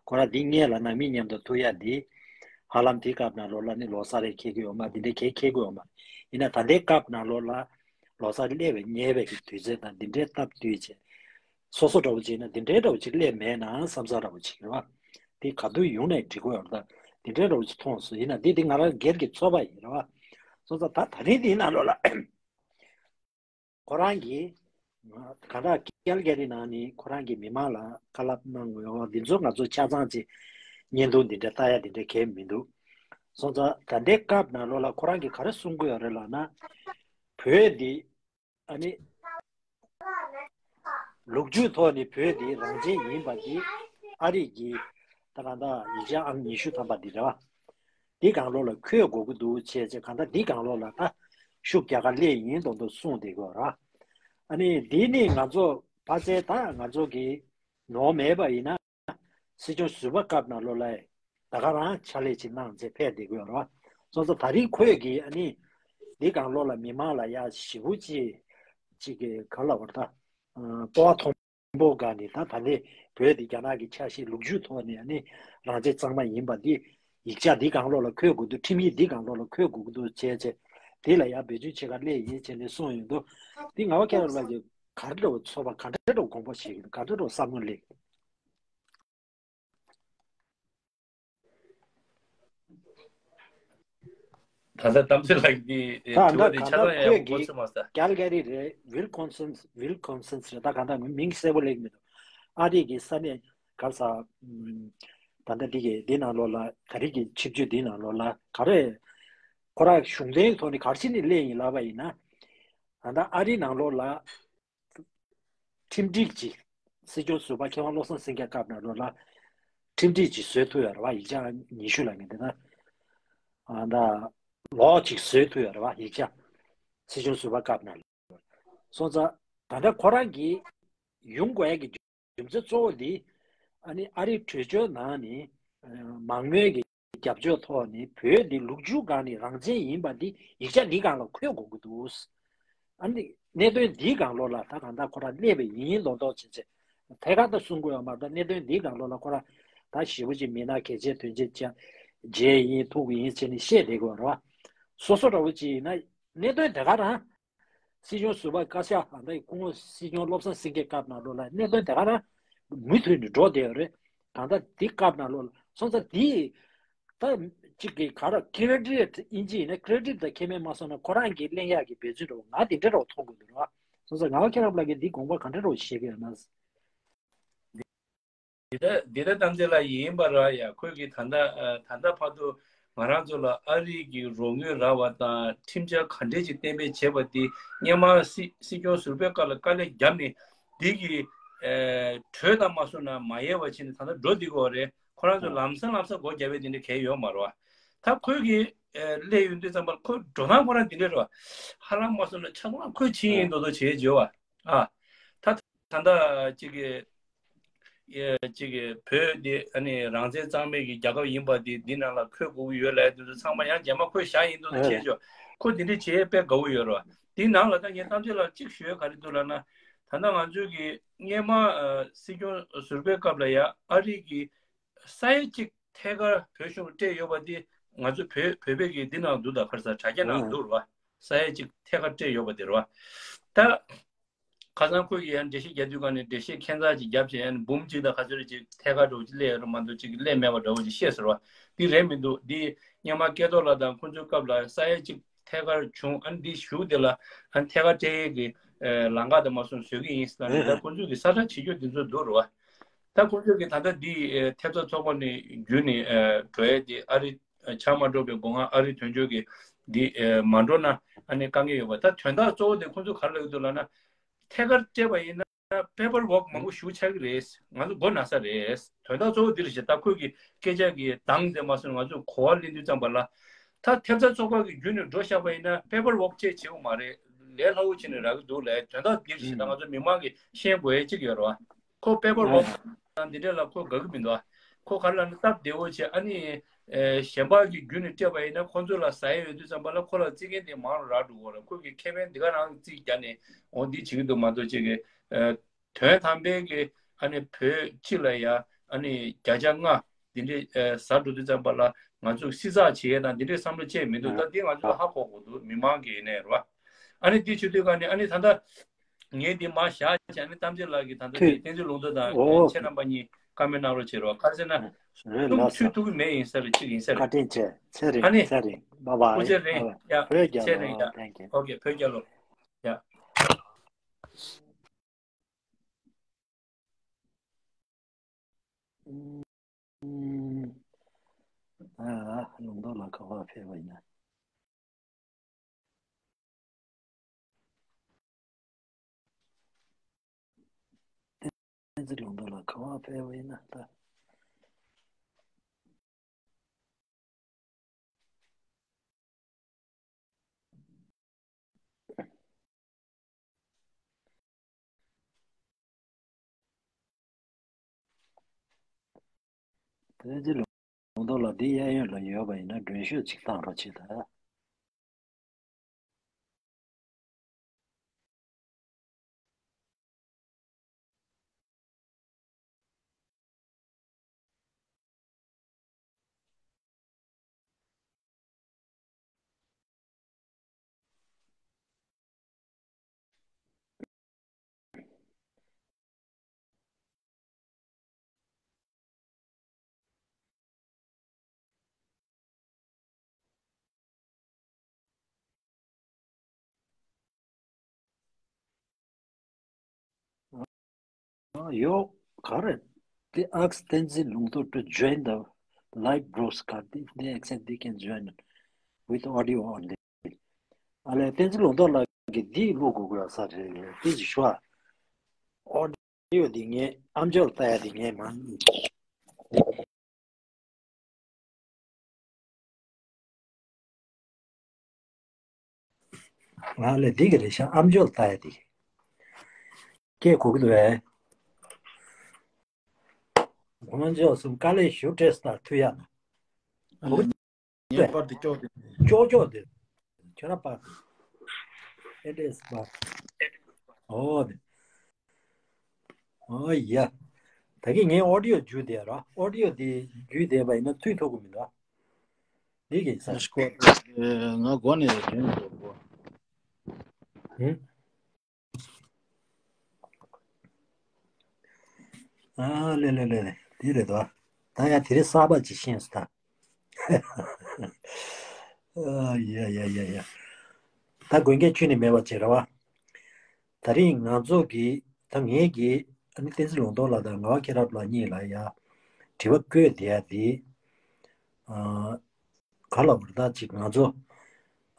ཁོ་རང་འདི་སྔོན་ལ་ནང་མི་མཉམ་དུ་ཐུག་ཡག་འདི་ཧ་ལམ་དེའི་སྐབས་ནང་ལོགས་ལ་ནི་ལོ་གསར་རེ་འཁེལ་གྱི་ཡོད་མ་རེད། འདི་འདྲའི་གང་འཁེལ་གྱི་ཡོད་མ་རེད། ཡིན་ན་ད་ལྟའི་སྐབས་ནང་ལོགས་ལ་ལོ་གསར་སླེབས་པའི་ཉེ་བའི་གི་དུས་ཚོད་དང་འདི་འདྲའི་སྟབས་བསྟུན་བྱས། སོ་སོ་འདྲ་བོ་ཅིག་ཡིན་ན་འདི་འདྲའི་འདྲ་བོ་ཅིག་སླེབས་མེད་ན་བསམ་ས་འདྲ་བོ་ཅིག་རེད་བ། དེ་ག་དུས་ཡོང་ནས་འགྲིག་གི་ཡོད་རེད། ད་འདི་འདྲའི་འདྲ་བོ་ཅིག་མཐོང་སོང་། ཡིན་ན་འདི་འདི་ང་རང་སྒེར་གྱི་ཚོར་བ་ཡིན་རེད་བ། སོང་ཙང་ད་ད་རིང་འདིའི་ནང་ལོགས་ལ་ཁོ་རང་གིས་གང་ལྟར་ཀལ་ག་རི་ནང་ནས་ཁོ་རང་གིས་མི་མང་ལ་བཀའ་སློབ་གནང་དགོས་ཡོད་འདི་ཚོ་ང་ཚོ་ཆ་ཚང་ཅིག་བརྙན་ཐུང་འདི་འདྲ་ལྟ་ཡ་འདི་འདྲ་གང་ཡང་མི་འདུག་སོང་ཙང་ད་ལྟའི་སྐབས་ནང་ལོགས་ལ་ཁོ་རང་གིས་ག་རེ་གསུང་གི་ཡོད་རེད་ལབ་ན། བོད་འདི་ཨ་ནི་ལོ་རྒྱུས་ཐོག་ནས་བོད་འདི་རང་བཙན་ཡིན་པ་འདི་ཨ་རི་གི་ད་གང་ལྟར་ཡིག་ཆ་ཨང་ཉི་ཤུ་ཐམ་པ་འདི་རེད་བ། འདི་སྒང་ལོགས་ལ་འཁོད་དགོས་ཀྱི་འདུག་བྱས་བྱས་གང་ལྟར་འདི་སྒང་ལོགས་ལ་ད་ཤུགས་རྒྱག་ག་སླེབས་ཡིན་མདོག་མདོག་གསུངས་བསྡད་ཀྱི་ཡོད་རེད་བ། ཨ་ནི་འདི་ནི་ང་ཚོ་ཕལ་ཆེར་ད་ང་ཚོ་གི་ནོར་མེད་པ་ཡིན་ན། སྲིད་སྐྱོང་ཟུར་པ་སྐབས་ནང་ལོགས་ལ་ད་ག་རང་ཕྱག་ལས་ཅིག་གནང་བྱས་ཕེབས་བསྡད་ཀྱི་ཡོད་རེད་བ། སོང་ཙང་ད་རིང་ཁོས་ཀྱིས་ཨ་ནི་འདི་སྒང་ལོགས་ལ་མི་མང་ལ་ཡ་ཞེ་པོ་ཅིག་ཅིག་གི་ག་ལབ་དགོས་རེད་ད། སྤོབས་པ་མཐོན་པོ་སྒང་ནས་ད་ད་ལྟའི་བོད་འདི་རྒྱ་ནག་གི་ཆ་ཤས་ལོ་རྒྱུས་ཐོག་ནས་ཨ་ནི་རང་བཙན་གཙང་མ་ཡིན་པ་འདི་ཡིག་ཆ་འདི་སྒང་ལོགས་ལ་འཁོད་དགོས་འདུག་ཁྲིམས་ཡིག་འདི་སྒང་ལོགས་ལ་འཁོད་དགོས་ཀྱི་འདུག་བྱས་བྱས་དེ་ལ་ཡ་འབད་བརྩོན་བྱེད་ག་སླེབས་ཡིན་བྱས་ནས་གསུངས་ཡོང་དུས། འདི་ངག་དབང་མཁྱེན་རབ་ལགས་ཀྱིས་ག་རེ་འདྲ་བོ་ཚོར་བ་ག་འདྲ་འདྲ་བོ་དགོངས་པ་བཞེས་ཀྱི་འདུག་ག་འདྲ་འདྲ་བོ་བསམ་བློ་སླེབས་ཀྱི་འདུག་ད་ལྟ་གཏམ་ཚེ་ལགས་ཀྱིས་ད་དྲི་བ་ལྟ་དེ་གང་ཆ་ལྟར་ཚང་ཡག་ཁོས་པོ་གོ་ཀྱིས་ཚོད་མ་ས། ཀལ་ག་རི་རེད། ཝིལ་ཀོན་སིན་ཝིལ་ཀོན་སིན་རེད། ད་གང་ལྟར་མིང་གསལ་པོ་སླེབས་མི་འདུག་ཨ་རི་གི་ས་གནས་ག་ས་ད་ལྟ་འདི་གི་འདི་ནང་ལོགས་ལ་ད་རེས་ཀྱི་ཆིབས་བསྒྱུར་འདི་ནང་ལོགས་ལ་ག་རེ་ཁོ་རང་གཞུང་འབྲེལ་ཐོག་ནས་ག་རེ་བྱས་ནས་སླེབས་ཡིན་ལབ་པ་ཡིན་ན། ད་ལྟ་ཨ་རི་ནང་ལོགས་ལ་ཁྲིམས་སྒྲིག་ཅིག་སྲིད་སྐྱོང་ཟུར་པ་མཁས་དབང་བློ་བཟང་སེང་གེ་སྐབས་ནང་ལོགས་ལ་ཁྲིམས་སྒྲིག་ཅིག་བཟོས་ཐུབ་ཡོད་རེད་བ། ཡིག་ཆ་ཉི་ཤུ་ལ་ངེས་འདི་ན་ཨ་ད་ལོག་ཅིག་བཟོས་ཐུབ་ཡོད་རེད་བ། ཡིག་ཆ་སྲིད་སྐྱོང་ཟུར་པ་སྐབས་ནང་ལ་སོང་ཙང་ད་ལྟ་ཁོ་རང་གིས་ཡོང་དགོས་ཡ་གི་རྒྱུ་མཚན་གཙོ་བོ་འདི་ཨ་ནི་ཨ་རིའི་གྲོས་ཆོད་ནང་ནས་མང་མོས་ཀྱི་རྒྱབ་ཕྱོགས་ཐོག་ནས་བོད་འདི་ལོ་རྒྱུས་སྒང་ནས་རང་བཙན་ཡིན་པ་འདི་ཡིག་ཆ་འདི་སྒང་ལ་འཁོད་དགོས་ཀྱི་འདུག་ཨ་ནི་གནད་དོན་འདིའི་སྒང་ལོགས་ལ་ད་གང་ལྟར་ཁོ་རང་སླེབས་པ་ཡིན་མདོག་མདོག་བྱས་བྱས་ཐད་ཀར་ད་གསུང་དགོས་ཡོད་མ་རེད། ད་གནད་དོན་འདིའི་སྒང་ལོགས་ལ་ཁོ་རང་ད་ཞེ་པོ་ཅིག་མི་སྣ་གལ་ཆེ་དོན་ཆེ་ཅན་མཇལ་ཡིན་ཐུག་ཡིན་བྱས་ནས་བཤད་བསྡད་དགོས་རེད་བ། སོ་སོ་འདྲ་བོ་ཅིག་ཡིན་ན་གནད་དོན་དེ་ག་རང་སྲིད་སྐྱོང་ཟུར་པ་བཀའ་ཤག་ད་ལྟ་སྐུ་ངོ་སྲིད་སྐྱོང་བློ་བཟང་སེང་གེ་སྐབས་ནང་ལོགས་ལ་གནད་དོན་དེ་ག་རང་མུ་མཐུད་ནས་འགྲོ་བསྡད་ཡོད་རེད། གང་ལྟར་འདི་སྐབས་ནང་ལོགས་ལ་སོང་ཙང་འདི་ད་གཅིག་གི་ག་རེ་ཀེ་རེ་ཌིཊ་ཨིན་ཇི་ཡིན་ན་ཀེ་རེ་ཌིཊ་དང་ཁྱད་མེད་མ་སོང་ན་ཁོ་རང་གིས་གླེང་ཡག་གི་འབད་བརྩོན་འགྲོ་ང་དེ་འདྲ་རོ་མཐོང་དགོས་འདུག་ར། སོང་ཙང་ངག་དབང་མཁྱེན་རབ་ལགས་ཀྱིས་འདི་དགོངས་པ་ག་འདྲ་རོ་བཞེས་ཀྱི་ཡོད་ན། འདི་ལྟར་འདི་ལྟར་གཏམ་ཚེ་ལགས་ཡིན་པ་ར་ཡ་ཁོས་ཀྱིས་ད་ལྟ་ད་ལྟ་བར་དུ་ང་རང་ཚོ་ལ་ཨ་རི་གི་རོགས་དངུལ་རག་པ་དང་ཁྲིམས་འཆར་ག་འདྲས་ཅིག་གཏན་འབེབས་བྱས་པ་དེ་སྔོན་མ་སྲིད་སྲིད་སྐྱོང་ཟུར་པའི་སྐབས་ལ་དཀའ་ལས་བརྒྱབ་ནས་འདི་གི་གྲོས་དང་མ་སོང་ན་མ་ཡལ་བ་བྱས་ནས་ད་ལྟ་འགྲོ་འདི་གོ་རེད། ཁོ་རང་ཚོ་ལམ་སང་ལམ་སང་སྒོ་རྒྱབ་པའི་དེ་འདྲ་གལ་ཡོད་མ་རེད་བ། ད་ཁོས་ཀྱིས་སླེབས་ཡོང་དུས་ཙམ་པར་ཁོ་འགྲོ་སྟངས་ཁོ་རང་འདི་འདྲ་རེད་བ། ཧ་ལམ་མ་སོང་ན་ཆ་ཚང་ཁོས་ཕྱིན་ཡིན་མདོག་མདོག་བྱས་བྱས་བ། ཨ་ད་ད་ལྟ་གཅིག་གི་ཡ་གཅིག་གི་བོད་འདི་ཨ་ནི་རང་བཙན་གཙང་མའི་གི་རྒྱལ་ཁབ་ཡིན་པ་འདི་འདི་ནང་ལ་འཁོད་དགོས་ཀྱི་ཡོད་ལབ་དུས་ཚོ་ཚང་མ་ཡང་རྗེས་མ་ཁོས་བཞག་ཡིན་མདོག་མདོག་བྱས་བྱས་བ། ཁོ་འདི་འདྲ་བྱས་དཔེ་དགའ་བོ་ཡོད་རེད་བ། འདི་ནང་ལ་ད་ངས་གཏམ་ཚེ་ལགས་གཅིག་ཞུ་ཡ་ག་རེ་འདུག་ལབ་ན། ད་ལྟ་ང་ཚོའི་གི་སྔོན་མ་སྲིད་སྐྱོང་ཟུར་པའི་སྐབས་ལ་ཡ་ཨ་རི་གི་ས་ཡ་གཅིག་ཐད་ཀར་བོད་གཞུང་ལ་སྤྲད་ཡོད་པ་དེ་ ང་ཚོ་བོད་བོད་པའི་གི་འདི་ནང་འདུག་ད་ཁར་ས་དྲ་རྒྱ་ནང་འདུག་ར་བ། ས་ཡ་གཅིག་ཐད་ཀར་སྤྲད་ཡོད་པ་དེ་ར་བ། ད་ཁ་སང་ཁོས་ཀྱི་ཡང་འགྲེལ་བཤད་རྒྱག་དུས་ག་ནས་འགྲེལ་བཤད་ཁྱད་མཚར་ཅིག་རྒྱབ་བྱས་ཡང་འབུམ་གཅིག་དང་ག་ཚོད་རེ་ཅིག་ཐད་ཀར་འགྲོ་ཅིག་སླེབས་ཡོད་ར་མ་གཏོགས་ཅིག་སླེབས་མེད་པ་འདྲ་བོ་ཅིག་བཤད་ཟེར་བ། འདི་རེད་མི་འདུག་འདི་སྔོན་མ་སྐལ་རྡོར་ལགས་དང་ཁོང་ཚོའི་སྐབས་ལ་ས་ཡ་གཅིག་ཐད་ཀར་བྱུང་། ཨ་ནི་འདི་གཞུག་དེ་ལ་ཨ་ནི་ཐད་ཀར་སྤྲད་ཡས་ཀྱི་ལམ་ཁ་དང་མ་སོང་བཟོ་གི་ཡིན་ཟེར་ལབ་ནས། ད་ཁོང་ཚོས་ཀྱི་ས་ཁྲ་བྱེད་རྒྱུ་དེ་ཚོ་འདུག་ར་བ། ད་ཁོང་ཚོས་ཀྱི་ད་ལྟ་འདི་ཐེབས་རྩ་ཚོགས་པ་ནས་བརྒྱུད་ནས་འགྲོ་ཡས་དེ་ཨ་རི་ཆགས་མ་འགྲོ་བའི་སྒོ་ང་ཨ་རི་དོན་གཅོད་ཀྱི་འདི་མ་འགྲོ་ན་ཨ་ནི་དཀའ་ངལ་ཡོད་པ། ད་དོན་དག་གཙོ་བོ་དེ་ཁོང་ཚོས་ག་རེ་ལབ་ཀྱི་འདུག་ལབ་ན། ཐད་ཀར་སྤྲད་པ་ཡིན་ན་པེ་པར་ཝོག་མང་པོ་ཞིག་ཆགས་ཀྱི་རེད། ང་ཚོ་མགོ་ན་ས་རེད། དོན་དག་གཙོ་བོ་འདི་རེད་ཤག་ད་ཁོས་ཀྱི་སྐད་ཆ་གི་གདངས་དེ་མ་སོང་ང་ཚོས་གོ་བ་ལེན་དུས་ཙམ་པ་ལ། ད་ཐེབས་རྩ་ཚོགས་པ་གི་བརྒྱུད་ནས་འགྲོ་བཞག་པ་ཡིན་ན་པེ་པར་ཝོག་བཅས་བྱེད་དགོས་མ་རེད། ལས་སླ་བོ་བྱས་ནས་རག་གི་འདུག་ལབ། དོན་དག་འདི་རེད་ཤག་ད་ང་ཚོ་མི་མང་གིས་ཤེས་དགོས་ཡས་གཅིག་ཡོད་རེད་བ། ཁོ་པེ་པར་ཝོག་དང་འདི་འདྲ་ལ་ཁོ་དགའ་གི་མི་འདུག་ཁོ་ག་རེ་ལབ་ན་སྟབས་བདེ་བོ་བྱས་ཨ་ནི། ཨེ། གཞན་པ་གི་བརྒྱུད་ནས་སྤྲད་པ་ཡིན་ན་ཁོང་ཚོ་ལ་ཟ་ཡས་ཡོད་དུས་ཙམ་པ་ལ་ཁོ་ལ་རྩིས་མཁན་དེ་མང་རུ་རག་འགྲོ་གི་རེད། ཁོ་གི་ཁེ་ཕན་འདི་ག་རང་རྩིས་རྒྱག་ནས་འོ་འདི་བྱེད་ཀྱི་འདུག་མ་གཏོགས་ཅིག་གི། ཨེ། དོན་དམ་པའི་གི་ཨ་ནི་བོད་སྤྱི་ལ་ཡ་ཨ་ནི་བརྒྱ་ཆ་ལྔ་འདི་འདྲའི་ཨེ་ཟ་འགྲོ་དུས་ཙམ་པ་ལ་ང་ཚོ་བསྲི་ཚགས་བྱེད་ཡས་དང་འདི་འདྲའི་བསམ་བློ་ཅིག་མི་འདུག་ད་འདི་ང་ཚོ་ལ་ཧ་གོ་དགོས་འདུག་མི་མང་གི་ཡིན་ནའི་རེད་བ། ཨ་ནི་འདི་བྱེད་དུས་ག་ནས་ཨ་ནི་ད་ལྟ། ངས་འདི་མར་བཞག་བྱས་ནས་གཏམ་བརྗོད་ལགས་ཀྱིས་ད་ལྟ་འདི་བསྟན་འཛིན་ལུང་རྟོགས་དང་ཁྱེད་རྣམ་པ་གཉིས་བཀའ་མོལ་གནང་རོགས་བྱེད་རོགས། ག་རེ་ཟེར་ན་གསུང་ཚུལ་ཐུག་གི་མེད་ཡིན་ས་རེད། གཅིག་ཡིན་ས་རེད། བཀའ་དྲིན་ཆེ། ཚེ་རིང་། ཨ་ནི། ཚེ་རིང་། བྷའི་བྷའི། སྐུ་ཚེ་རིང་། ཡ། བོད་རྒྱལ་ཚེ་རིང་ལོ། ཡ། Thank you. ཨོ་ཀེ། བོད་རྒྱལ་ལོ། ཡ། ཨ། ལུང་རྟོགས་ལགས་ག་པར་ཕེབས་པ་ཡིན་ན། བསྟན་འཛིན་ལུང་རྟོགས་ལགས་ག་པར་ཕེབས་པ་ཡིན་ན་ད། བསྟན་འཛིན་ལུང་རྟོགས་ལགས་འདི་གཡས་གཡོན་ལ་ཡོད་པ་ཡིན་ན་མགྲོན་ཤོག་ཅིག་བཏང་རོགས་བྱེད་དང་། ཡོད་ག་རེ། They ask Tenzin Lungto to join the live broadcast. If they accept, they can join with audio only. ཨ་ལས། བསྟན་འཛིན་ལུང་རྟོགས་ལགས་ཀྱིས་འདི་བླུག་དགོས་ཀྱི་ཡོད་ས་རེད། དེ་ཅིག་ཞུ་ཨ། ཨོ་ཌི་ཡོ་འདི་ངས་ཨམ་ཅོག་ལྟ་ཡ་འདི་ངས་མ། ཨ་ལས། འདི་གི་རེད་ཤག་ཨམ་ཅོག་ལྟ་ཡ་འདི། སྐད་གོ་གི་འདུག་གས། ཨམ་ཅོག་གསུམ་དཀའ་ལས་ཞེ་པོ་སྤྲད་སོང་། ད་ཐུག་ཡ་ན། ཨ་ལས། ངའི་པར་དེ་ཀྱོག་དེ། ཀྱོག་ཀྱོག་དེ། ཁྱོད་རང་པར་དེ། ཨེ་འདྲས་པར། ཨོ་དེ། ཨོ་ཡ། ད་གིན་ངའི་ཨོ་ཌི་ཡོ་བརྒྱུད་དེ་ར། ཨོ་ཌི་ཡོ་དེ་བརྒྱུད་དེ་བ་ཡིན་ན་ཐུག་ཐུབ་ཀྱི་མི་འདུག་འདི་གས་ས། ཨ་ཤི་ཀོ། ང་སྒོ་ནས་དྲན་འདུག་གོ། ཧུམ། ཨ་ལེ་ལེ་ལེ་ལེ། དེ་རེད་དོ། ད་ཡང་དེ་རིང་གསར་པ་ཅིག་ཤེས་སོང་ད། ཨ་ཡ་ཡ་ཡ་ཡ། ད་དགོས་འགལ་ཁྱོན་ནས་མེད་པ་ཅིག་རེད་བ། ད་རིང་ང་ཚོ་གིས། ད་ངས་ཀྱིས་ཨ་ནི་བསྟན་འཛིན་ལུང་རྟོགས་ལགས་དང་ངག་དབང་མཁྱེན་རབ་ལགས་གཉིས་ལ་ཡ་དྲི་བ་བཀོད་བསྡད་ཡ་དེ། ཨ། ག་ལབ་དགོས་རེད། ད་ཅིག་ང་ཚོ་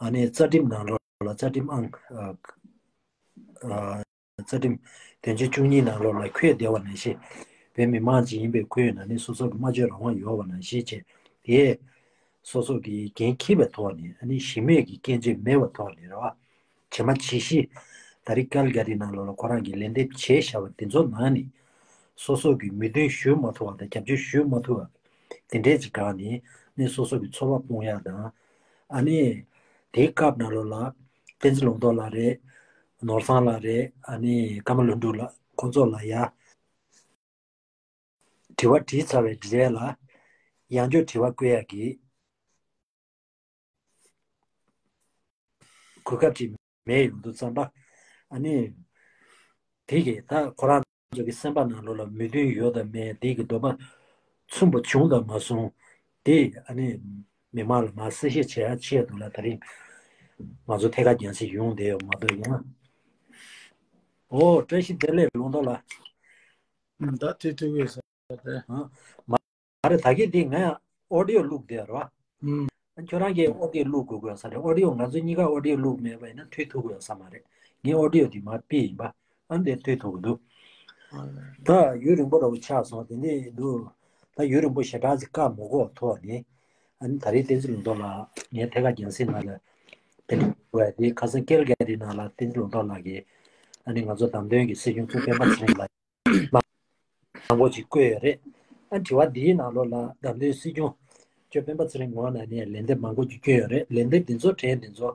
ཨ་ནི་རྩ་ཁྲིམས་ནང་ལོགས་ལ། རྩ་ཁྲིམས་ཨང་། ཨ། རྩ་ཁྲིམས་དོན་ཚན་བཅུ་གཉིས་ནང་ལོགས་ལ་འཁོད་བསྡད་པ་ནང་བཞིན། བོད་མི་མང་ཅིག་ཡིན་པའི་ཁོངས་ནང་ནས་སོ་སོར་སྨྲ་བརྗོད་རང་དབང་ཡོད་པ་ནང་བཞིན་བྱས། དེས་སོ་སོ་གི་འགན་འཁྱེར་བའི་ཐོག་ནས། ཨ་ནི་གཞི་མེད་ཀྱི་སྐྱོན་བརྗོད་མེད་པའི་ཐོག་ནས་རེད་བ། ཇི་མ་ཇི་བཞིན་ད་རེས་ཀལ་གྷ་རི་ནང་ལོགས་ལ་ཁོ་རང་གིས་ལན་འདེབས་བྱས་བཞག་པ་དེ་ཚོ་ནང་ནས་སོ་སོ་གི་མོས་མཐུན་ཞུ་མ་ཐུབ་པ་དང་། རྒྱབ་སྐྱོར་ཞུ་མ་ཐུབ་པ་དེ་འདྲས་ཅིག་སྒང་ནས་ནི་སོ་སོ་གི་ཚོར་བ་སྤུངས་ཡག་དང་། ཨ་ནི་དེའི་སྐབས་ནང་ལོགས་ལ་བསྟན་འཛིན་ལུང་རྟོགས་ལགས་རེད། ནོར་བཟང་ལགས་རེད། ཨ་ནི་ཀརྨ་ལྷུན་གྲུབ་ལགས། ཁོང་ཚོ་ལ་ཡ་དྲི་བ་དྲིས་ཚར་བའི་རྗེས་ལ་ཡང་བསྐྱར་དྲི་བ་བཀོད་ཡག་གི་ གོ་སྐབས་ཅིག་མེད་ཡོང་དུས་ཙམ་པ། ཨ་ནི་དེ་གི་ད་ཁོ་རང་ཚོ་གི་སེམས་པ་ནང་ལོགས་ལ་མོས་མཐུན་ཡོད་དང་མེད། དེ་གི་འདོད་པ་མཚུངས་པ་བྱུང་དང་མ་བྱུང་། དེ་ཨ་ནི་མི་མང་ལ་མར་གསལ་བཤད་བྱེད་ཡ་ཆེད་དུ་ལ་ད་རིང་ང་ཚོ་ཐད་ཀར་རྒྱང་སྲིང་ཡོང་བསྡད་ཡོད་མ་གཏོགས་ཡང་། ཨོ་བཀྲ་ཤིས་བདེ་ལེགས་ལུང་རྟོགས་ལགས། ད་དུས་ཐུག་གི་ས་དེ། ཨ། མ་རེད། ད་གིན་འདི་ང་ཨོ་ཌི་ཡོ་བླུགས་བསྡད་རོ། ཨུམ། ཁྱོད་རང་གིས་ཨོ་ཌི་ཡོ་བླུགས་དགོས་དགོས་ས་རེད། ཨོ་ཌི་ཡོ་ང་ཚོ་གཉིས་ཀ་ཨོ་ཌི་ཡོ་བླུགས་མེད་པ་ཡིན་ན་ཐུག་ཐུབ་ཀྱི་ཡོད་ས་མ་རེད། ངས་ཨོ་ཌི་ཡོ་འདི་མར་ཕུད་ཡིན་པ། ཨ་འདི་ཐུག་ཐུབ་ཀྱི་འདུག་ཨ་ད་ཡུན་རིང་པོ་འདྲ་བོ་ཆགས་སོང་། དེ་འདྲ་འདུག་ད་ཡུན་རིང་པོ་ཞེ་དྲག་ཅིག་བཀག་མ་དགོས་ཐོག་ནས། ཨ་ནི་ད་རེས་བསྟན་འཛིན་ལུང་རྟོགས་ལགས་ངས་ཐད་ཀར་རྒྱང་སྲིང་ནང་ལ་དེ་འདྲ་བས་དེ་ཁ་སང་ཀེལ་གྷ་རི་ནང་ལ་བསྟན་འཛིན་ལུང་རྟོགས་ལགས་ཀྱིས་ཨ་ནི་ང་ཚོ་བདམས་ཐོན་གྱི་སྲིད་སྐྱོང་གཙོ་སྤེན་པ་ཚེ་རིང་ལགས། མང་པོ་ཅིག་བཀོད་ཡོད་རེད། ཨ་དྲི་བ་འདིའི་ནང་ལོགས་ལ་བདམས་ཐོན་སྲིད་སྐྱོང་གཙོ་སྤེན་པ་ཚེ་རིང་ངོས་ནས་ནས་ལན་འདེབས་མང་པོ་ཅིག་བསྐྱོན་ཡོད་རེད། ལན་འདེབས་འདི་ཚོ་དྲན་འདི་ཚོ་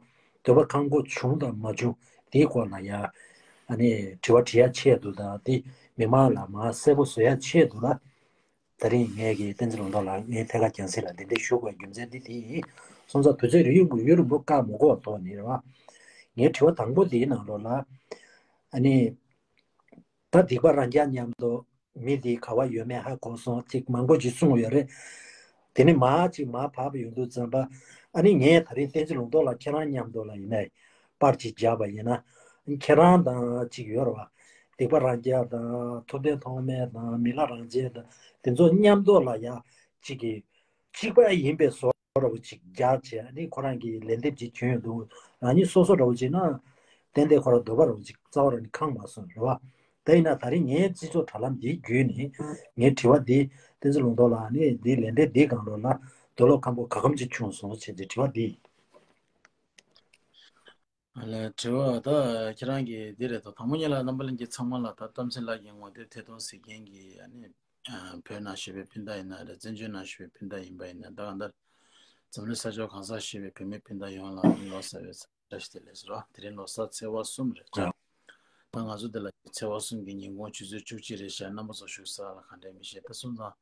འདོད་པ་ཁེངས་པོ་བྱུང་དང་མ་བྱུང་དེའི་སྐོར་ལ་ཡ་ཨ་ནི་དྲི་བ་དྲི་ཡ་ཆེད་དུ་དང་དེ་མི་མང་ལ་མར་གསལ་པོ་བཟོ་ཡ་ཆེད་དུ་ལ་ད་རིང་ངས་ཀྱི་བསྟན་འཛིན་ལུང་རྟོགས་ལགས་ངས་ཐད་ཀར་རྒྱང་སྲིང་ལ་འདི་འདྲ་ཞུ་དགོས་རྒྱུ་མཚན་འདི་དེ་ཡིན། སོང་ཙང་དུས་ཚོད་རིང་པོ་ཡུན་རིང་པོ་བཀག་མ་དགོས་ཐོག་ནས་རེད་བ། ངའི་དྲི་བ་དང་པོ་འདིའི་ནང་ལོགས་ལ་ཨ་ནི། ད་སྡིག་པ་རང་རྐྱང་མཉམ་དུ་མི་འདི་ག་བ་ཡོད་མེད་ཧ་གོ་སོང་། ཅིག་མང་པོ་ཅིག་གསུངས་ཡོད་རེད། དེ་ནི་མར་ཅིག་མར་བབས་ཡོང་དུས་ཙམ་པ། ཨ་ནི་ངས་ད་རིང་བསྟན་འཛིན་ལུང་རྟོགས་ལགས་ཁྱེད་རང་མཉམ་དུ་ལ་ཡིན་ནའི་པར་ཅིག་བརྒྱབ་པ་ཡིན་ན། ཁྱེད་རང་དང་ཅིག་ཡོད་རེད་བ། སྡིག་པ་རང་རྐྱང་དང་ཐུབ་བསྟན་ཐོགས་མེད་དང་མི་ལ་རང་བཙན་དང་དེ་ཚོ་མཉམ་དུ་ལ་ཡ་ཅིག་གི་གཅིག་པ་ཡིན་པའི་བཟོ་འདྲ་བོ་ཅིག་རྒྱག་བྱས། ཨ་ནི་ཁོ་རང་གིས་ལན་འདེབས་ཅིག་བྱོན་ཡོང་འདུག་རང་ཉིད་སོ་སོ་འདྲ་བོ་ཅིག་ན་ཏན་ཏན་ཁོ་རང་འདོད་པ་འདྲ་བོ་ཅིག་རྩ་བ་རང་ནས་ཁེངས་མ་སོང་རེད་བ། དེ་ཡིན་ན་ད་རིང་ངའི་རྩིས་ཚོགས་དྲ་ལམ་འདིའི་བརྒྱུད་ནས་ངའི་དྲི་བ་འདི་བསྟན་འཛིན་ལུང་རྟོགས་ལགས་ནས་འདི་ལན་འདེབས་འདིའི་སྒང་ལོགས་ལ་འདོད་བློ་ཁེངས་པོ་ག་གམ་ཅིག་བྱུང་སོང་བྱས་ཏེ་དྲི་བ་འདི། ཨ་ལས་དྲི་བ་ད་ཁྱེད་རང་གིས་འདི་རེད་དོ། དང་པོ་ཉིད་ལ་རྣམ་པ་ལྷན་རྒྱས་ཚང་མ་ལ་ད་གཏམ་ཚེ་ལགས་ཀྱི་ངོ་དེབ་ཐད་གཏོང་གཟིགས་མཁན་གྱི་ཨ་ནི་བོད་ནང་བཞུགས་པའི་སྤུན་ཟླ་ཡིན་ན་རེད། བཙན་བྱོལ་ནང་བཞུགས་པའི་སྤུན་ཟླ་ཡིན་པ་ཡིན་ན་ད་གང་ལྟར་འཛམ་གླིང་ས་ཕྱོགས་གང་སར་བཞུགས་པའི་བོད་མི་སྤུན་ཟླ་ཡོངས་ལ་ལོ་གསར་བའི་བཀྲ་ཤིས་བདེ་ལེགས་ཟེར་བ། དེ་རིང་ལོ་གསར་ཚེས་པ་གསུམ་རེད་ཅག་ད་ང་ཚོ་འདི་ལ་ཚེས་པ་གསུམ་གྱི་ཉིན་གུང་ཆུ་ཚོད་བཅུ་གཅིག་རེད་ཤག་རྣམ་པ་ཚོ་བཞུགས་ས་ལ་ག་འདྲས་མི་ཤེས། ད་སོང་ཙང་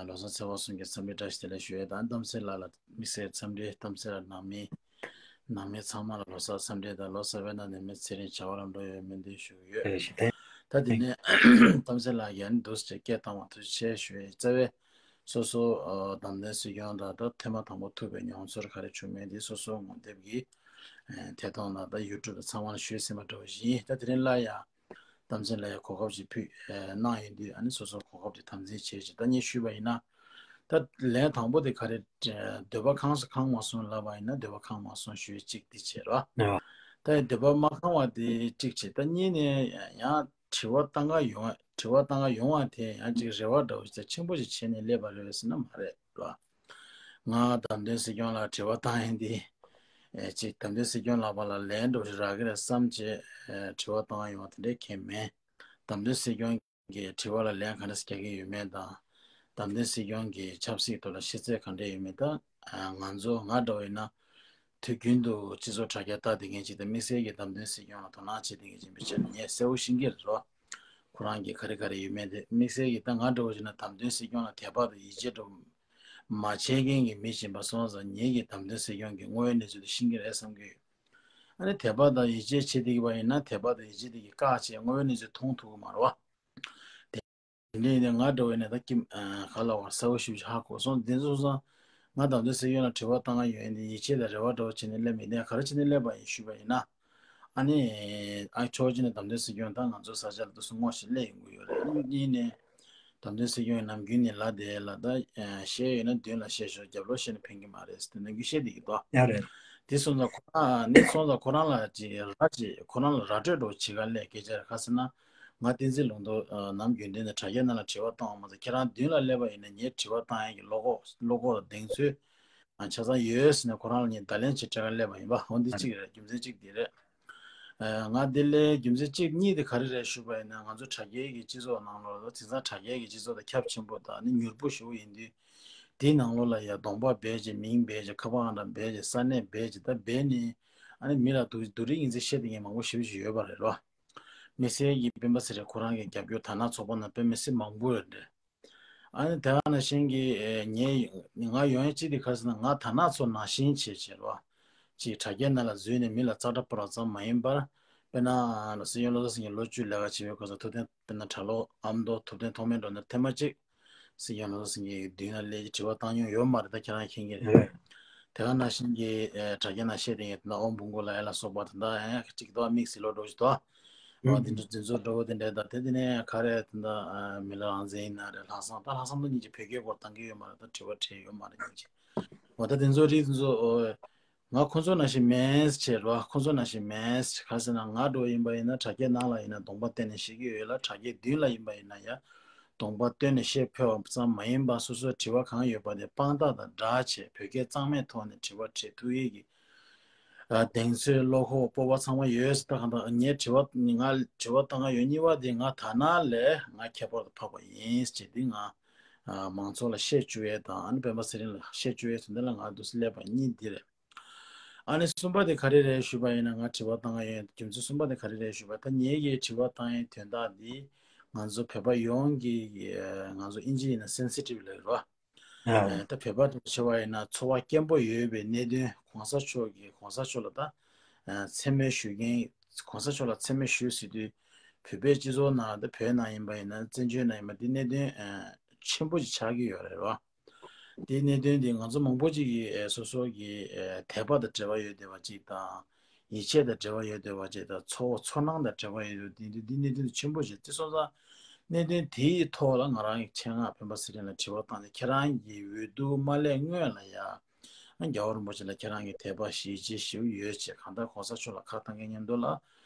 ལོ་གསར་ཚེས་པ་གསུམ་གྱི་འཚམས་འདྲི་བཀྲ་ཤིས་བདེ་ལེགས་ཞུ་ཡས་དང་། གཏམ་ཚེ་ལགས་ལ་དམིགས་བསལ་འཚམས་འདྲི། གཏམ་ཚེ་ལགས་ནང་མི་ནང་མི་ཚང་མ་ལ་ལོ་གསར་འཚམས་འདྲི་དང་ལོ་གསར་པའི་ནང་ནས་མི་ཚེ་རིང་བྱ་བ་ལམ་འགྲོ་ཡོང་བའི་སྨོན་འདུན་ཞུ་གི་ཡོད། ད་དེ་ནས་གཏམ་ཚེ་ལགས་ཀྱིས་ཨ་ནི་འདུག་སེ་སྐད་བཏང་བ་ཐུགས་རྗེ་ཆེ་ཞུ་ཡས། རྩ་བའི་སོ་སོ་ཨ་བདམས་ཐོན་སྲིད་སྐྱོང་དང་ད་ཐེངས་མ་དང་པོ་ཐུག་པའི་མྱོང་ཚོར་ག་རེ་བྱུང་མིན་དེ་སོ་སོ་ངོ་དེབ་ཀྱི་ཨ་ཐད་གཏོང་ལ་ད་ཡུ་ཊུབ་ལ་ཚང་མ་ལ་ཞུས་ཟིན་པ་འདྲ་བོ་ཞིག་ཡིན། ད་དེ་རིང་སླར་ཡང་གཏམ་ཚེ་ལགས་ཡ་གོ་སྐབས་ཅིག་ཕུལ་ཨ་གནང་ཡོད་དུས་ཨ་ནི་སོ་སོ་གོ་སྐབས་དེ་དམ་འཛིན་བྱེད་ཅིག་ད་ངས་ཞུས་པ་ཡིན་ན། ད་ལན་དང་པོ་དེ་ག་རེ་འདོད་པ་ཁེངས་སོང་ཁེངས་མ་སོང་ལབ་པ་ཡིན་ན་འདོད་པ་ཁེངས་མ་སོང་ཞུས་གཅིག་དེ་བྱས་རོགས། ད་འདོད་པ་མ་ཁེངས་པ་དེ་གཅིག་བྱས། ད་གཉིས་ནས་ཡང་དྲི་བ་བཏང་ག་ཡོང་བ་དྲི་བ་བཏང་ག་ཡོང་བ་དེ་ཡང་ཅིག་རེ་བ་འདྲ་བོ་ཞིག་ཆེན་པོ་ཞིག་བྱས་ནས་སླེབས་པ་རེད་ཟེར་ན་མ་རེད་རོགས། ང་བདམས་ཐོན་སྲིད་སྐྱོང་ལ་དྲི་བ་བཏང་ཡིན་དེ། ཨེ་ཅིག་བདམས་ཐོན་སྲིད་སྐྱོང་ལགས་པ་ལ་ལན་འདྲ་བོ་ཞིག་རག་གི་རེད་བསམ་བྱས་ཨེ་དྲི་བ་བཏང་ཡོང་བ་དེ་འདྲའི་གང་མེད། བདམས་ཐོན་སྲིད་སྐྱོང་གི་དྲི་བ་ལ་ལན་ག་འདྲ་ཞིག་རྒྱག་གི་ཡོད་མེད་དང་། བདམས་ཐོན་སྲིད་སྐྱོང་གི་ཆབ་སྲིད་ཐོག་ལ་ཤེས་ཚད་ག་འདྲ་ཡོད་མེད་དང་། ང་ཚོ་ང་འདྲ་བ་ཡིན་ན་དུས་རྒྱུན་དུ་སྤྱི་ཚོགས་དྲ་རྒྱ་ལྟ་བསྡད་མཁན་ཅིག་དང་དམིགས་བསལ་གྱི་བདམས་ཐོན་སྲིད་སྐྱོང་ལ་དོ་སྣང་བྱེད་བསྡད་མཁན་ཅིག་ཡིན་པའི་ཆ་ནས་ངས་གསལ་པོ་ཤེས་ཀྱི་རེད་རོ། ཁོ་རང་གི་ག་རེ་ག་རེ་ཡོད་མེད་དེ་དམིགས་བསལ་གྱི་ད་ང་འདྲ་བོ་ཞིག་ན་བདམས་ཐོན་སྲིད་སྐྱོང་ལ་དད་པ་དང་ཡིད་ཆེས་འགྲོ་མ་བྱས་མཁན་གྱི་མི་ཞིག་ཡིན་པ་སོང་ཙང་ངེད་ཀྱི་བདམས་ཐོན་སྲིད་སྐྱོང་གི་དངོས་ཡོད་གནས་ཚུལ་དེ་ཤེས་ཀྱི་རེད་བསམ་གྱི་ཡོད། ཨ་ནི་དད་པ་དང་ཡིད་ཆེས་བྱེད་བསྡད་ཀྱི་བ་ཡིན་ན་དད་པ་དང་ཡིད་ཆེས་དེ་གི་བཀག་བྱས་དངོས་ཡོད་གནས་ཚུལ་མཐོང་ཐུབ་ཀྱི་མ་རེད་བ། དེ་འདྲ་ཡིན་ན་ང་འདྲ་བོ་ཡིན་ན་ད་ཀྱི་ག་ལ་བ་གསལ་པོ་ཞིག་ཧ་གོ་སོང་། དེ་ཚོ་སོང་ཙང་ང་བདམས་ཐོན་སྲིད་སྐྱོང་ལ་དྲི་བ་བཏང་ག་ཡོད་ཡིན་དེ་ཡིད་ཆེས་དང་རེ་བ་འདྲ་བོ་བྱས་ནས་སླེབས་མི་དེ་ག་རེ་བྱས་ནས་སླེབས་པ་ཡིན་ཞུས་པ་ཡིན་ན། ཨ་ནི། ཨ་ཕྱོགས་གཅིག་ནས་བདམས་ཐོན་སྲིད་སྐྱོང་ད་ང་ཚོ་ས་ཆ་ལ་དུས་སུ་སྔོ་ཞིག་སླེབས་ཡོང་གི་ཡོད་རེད། ཨ་ནི་གཉིས་ནས་བདམས་ཐོན་སྲིད་སྐྱོང་ནམ་རྒྱུན་ནས་ལ་དེ་ལ་ད་བཤད་ཡོད་ན་མདུན་ལ་བཤད་ཤོག་རྒྱབ་ལོགས་བཤད་ན་ཕན་གི་མ་རེད་ཟེར་དེ་ནམ་རྒྱུན་བཤད་བསྡད་ཀྱི་འདུག་ཡ་རེད། དེ་སོང་ཙང་ཁོ་རང་ནི་སོང་ཙང་ཁོ་རང་ལ་ཅིག་ར་ཅིག་ཁོ་རང་ལ་ར་སྤྲོད་འགྲོ་བྱེད་ག་སླེབས་སྐད་ཆ་རེད། ག་ཟེར་ན་ང་བསྟན་འཛིན་ལུང་རྟོགས་ནམ་རྒྱུན་ལྡན་ནས་དྲ་རྒྱའི་ནང་ལ་དྲི་བ་བཏང་བ་མ་ཟད་ཁྱེད་རང་མདུན་ལ་སླེབས་པ་ཡིན་ན་ངས་དྲི་བ་བཏང་ཡས་ཀྱི་བློ་ཁོག་བློ་ཁོག་དང་གདེང་ཚོད། ཆ་ཚང་ཡོད་ཟེར་ནས་ཁོ་རང་ལ་ངས་བརྡ་ལན་ཅིག་སྤྲད་ག་སླེབས་པ་ཡིན་པ། འོ་འདི་གཅིག་རེད། རྒྱུ་མཚན་གཅིག་འདི་རེད། ང་འདི་ལས་རྒྱུ་མཚན་གཅིག་གཉིས་དེ་ག་རེ་རེད་ཞུས་པ་ཡིན་ན་ང་ཚོ་དྲ་རྒྱའི་གི་སྤྱི་ཚོགས་ནང་ལོགས་ལ་དེང་སང་དྲ་རྒྱའི་གི་སྤྱི་ཚོགས་དང་ཁྱབ་ཆེན་པོ་དང་ནི་མྱུར་པོ་ཞེ་པོ་ཡིན་དུས། དེའི་ནང་ལོགས་ལ་ཡ་གདོང་པ་སྦས་བྱས་མིང་སྦས་བྱས་ཁ་པར་ཨང་གྲངས་སྦས་བྱས་ས་གནས་སྦས་བྱས་ད་སྦས་ནས་ཨ་ནི་མི་ལ་སྡུག་སྡུག་རིགས་ཡིན་ཚེ་བཤད་དེ་ངས་མང་པོ་ཞེ་པོ་ཞིག་ཡོད་པ་རེད་རོ། དམིགས་བསལ་གྱི་སྤེན་པ་ཚེ་རིང་ཁོ་རང་གི་རྒྱབ་སྐྱོར་དར་ནག་ཚོགས་པ་ནང་དཔེ་མི་སྲིད་མང་པོ་ཡོད་རེད། ཨ་ནི་དེ་ག་ནང་བཞིན་གྱི་ངས་ང་ཡོང་ཡས་གཅིག་དེ་ག་རེ་ཟེར་ན་ང་དར་ནག་ཚོ་ནང་བཞིན་བྱས་བྱས་རོ། ཅིག་དྲ་རྒྱའི་ནང་ལ་འཛུལ་ནས་མི་ལ་ཙག་སྒྲ་སྤེལ་བ་ཙམ་མ་ཡིན་པར། དཔེར་ན་སྲིད་སྐྱོང་བློ་བཟང་སེང་གེ་ལོ་བཅུ་ལས་ཀ་བྱེད་པའི་སྐབས་སུ་ཐུབ་བསྟན། དཔེར་ན་གྲྭ་ལོག་ཨ་མདོ་ཐུབ་བསྟན་ཐོགས་མེད་འགྲོ་ན་ཐེངས་མ་གཅིག་སྲིད་སྐྱོང་བློ་བཟང་སེང་གེའི་མདུན་ལ་སླེབས་ཀྱི་དྲི་བ་བཏང་མྱོང་ཡོད་མ་རེད། ད་ཁྱེད་རང་མཁྱེན་གྱི་རེད། དེ་ག་ནང་བཞིན་གྱི་ཨེ་དྲ་རྒྱ་ནང་བཤད་དེ་ཡིན་ན་ཨོ་འབུམ་གོ་ལ་ཡ་ལ་སོགས་པ་དེ་འདྲ་ཡང་གཅིག་ཏུ་དམིགས་བསལ་ལོ་འགྲོ་བཞིན་འདུག་ཨ། ཨོ་དེ་འདྲ་དེ་ཚོ་འགྲོ་བ་དེ་འདྲ་དང་དེ་དེ་ནས་ག་རེ་དེ་འདྲ་མི་ལ་རང་བཙན་ཡིན་ན་རེད། ལྷག་བསམ་ད་ལྷག་བསམ་དང་སྙིང་རྗེ་བོད་སྐད་སྐོར་བཏང་གི་ཡོད་མ་རེད། ད་དྲི་བ་དྲིས་ཡོད་མ་རེད་སྙིང་རྗེ། འོ་ད་དེ་ཚོ་རིགས་དེ་ཚོ་ཨོ། ང་ཁོང་ཚོ་ནང་བཞིན་མེད་ཟེར་བ། ཁོང་ཚོ་ནང་བཞིན་མེད་ཟེར། ག་ཟེར་ན་ང་འདྲ་བོ་ཡིན་པ་ཡིན་ན་དྲ་རྒྱའི་ནང་ལ་ཡིན་ན་གདོང་པ་བསྟན་ནས་བཤད་ཀྱི་ཡོད་ལ། དྲ་རྒྱའི་མདུན་ལ་ཡིན་པ་ཡིན་ན་ཡང་གདོང་པ་སྟོན་ནས་བཤད་ཕོད་པ་ཙམ་མ་ཡིན་པར་སོ་སོའི་དྲི་བ་གང་ཡོད་པ་དེ་དཔང་རྟགས་དང་སྦྲགས་བྱས་བོད་སྐད་གཙང་མའི་ཐོག་ནས་དྲི་བ་དྲིས་ཐུབ་ཡས་ཀྱི་ཨ་གདེང་ཚོད་བློ་ཁོག་སྤོབས་པ་ཚང་མ་ཡོད་ཟེར། ད་གང་ལྟར་ངས་དྲི་བ་ང་དྲི་བ་བཏང་ག་ཡོད་གཉིས་པ་དེ་ང་དར་ནག་ལས་ང་ཁྱད་པར་དུ་འཕགས་པ་ཡིན་ཟེར་དེ་ང་ཨ་མང་ཚོགས་ལ་བཤད་བཅུག་ཡས་དང་ཨ་ནི་སྤེན་པ་ཚེ་རིང་ལ་བཤད་བཅུག་ཡས་དོན་དག་ལ་ང་འདུག་སེ་སླེབས་པ་གཉིས་འདི་རེད། ཨ་ནི་གསུམ་པ་དེ་ག་རེ་རེད་ཞུས་པ་ཡིན་ན། ང་དྲི་བ་བཏང་ག་ཡོད་རྒྱུ་མཚན་གསུམ་པ་དེ་ག་རེ་རེད་ཞུས་པ། ད་ངེད་ཀྱིས་དྲི་བ་བཏང་ཡའི་དོན་དག་འདི་ང་ཚོ་བོད་པ་ཡོངས་ཀྱི་ང་ཚོ་ཨིན་ཇི་ཡིན་ན་སེན་སི་ཊིབ་ལབ་རེད་བ། ཨ་ད་བོད་པ་དང་བྱས་པ་ཡིན་ན་ཚོར་བ་སྐྱེན་པོ་ཡོད་པའི་གནད་དོན། གོང་ས་མཆོག་གིས་གོང་ས་མཆོག་ལ་ད་མཚན་སྨད་ཞུ་མཁན། གོང་ས་མཆོག་ལ་མཚན་སྨད་ཞུ་ཟེར་དུས་བོད་པའི་སྤྱི་ཚོགས་ནང་ད་བོད་ནང་ཡིན་པ་ཡིན་ན་བཙན་བྱོལ་ནང་ཡིན་པ་འདི་གནད་དོན་ཆེན་པོ་ཞིག་ཆགས་ཀྱི་ཡོད་རེད་བ། དེའི་གནད་དོན་དེ་ང་ཚོ་མང་པོ་ཅིག་གིས་ཨེ་སོ་སོ་གི་ཨེ་དད་པ་དང་འབྲེལ་བ་ཡོད་བསྡད་པ་ཅིག་དང་། ཡིད་ཆེས་དང་འབྲེལ་བ་ཡོད་བསྡད་པ་ཅིག་དང་། ཚོར་བ་ཚོར་སྣང་དང་འབྲེལ་བ་ཡོད་བསྡད་པ་དེ་འདི་འདི་གནད་དོན་དེ་ཆེན་པོ་ཞིག་དེ་སོང་ཙང་གནད་དོན་དེའི་ཐོག་ལ་ང་རང་གི་ཆེད་མངགས་སྤེན་པ་ཚེ་རིང་ལ་དྲི་བ་བཏང་སྟེ། ཁྱེད་རང་གི་འོས་བསྡུ་མ་སླེབས་སྔོན་ལ་ཡ་ཨ་རྒྱལ་བ་རིན་པོ་ཆེ་ལ་ཁྱེད་རང་གི་དད་པ་ཡིད་ཆེས་ཞེ་པོ་ཡོད་ཅེས། གང་ལྟར་གོང་ས་མཆོག་ལ་ཁ་བཏང་མཁན་མཉམ་དུ་ལ་ཨ་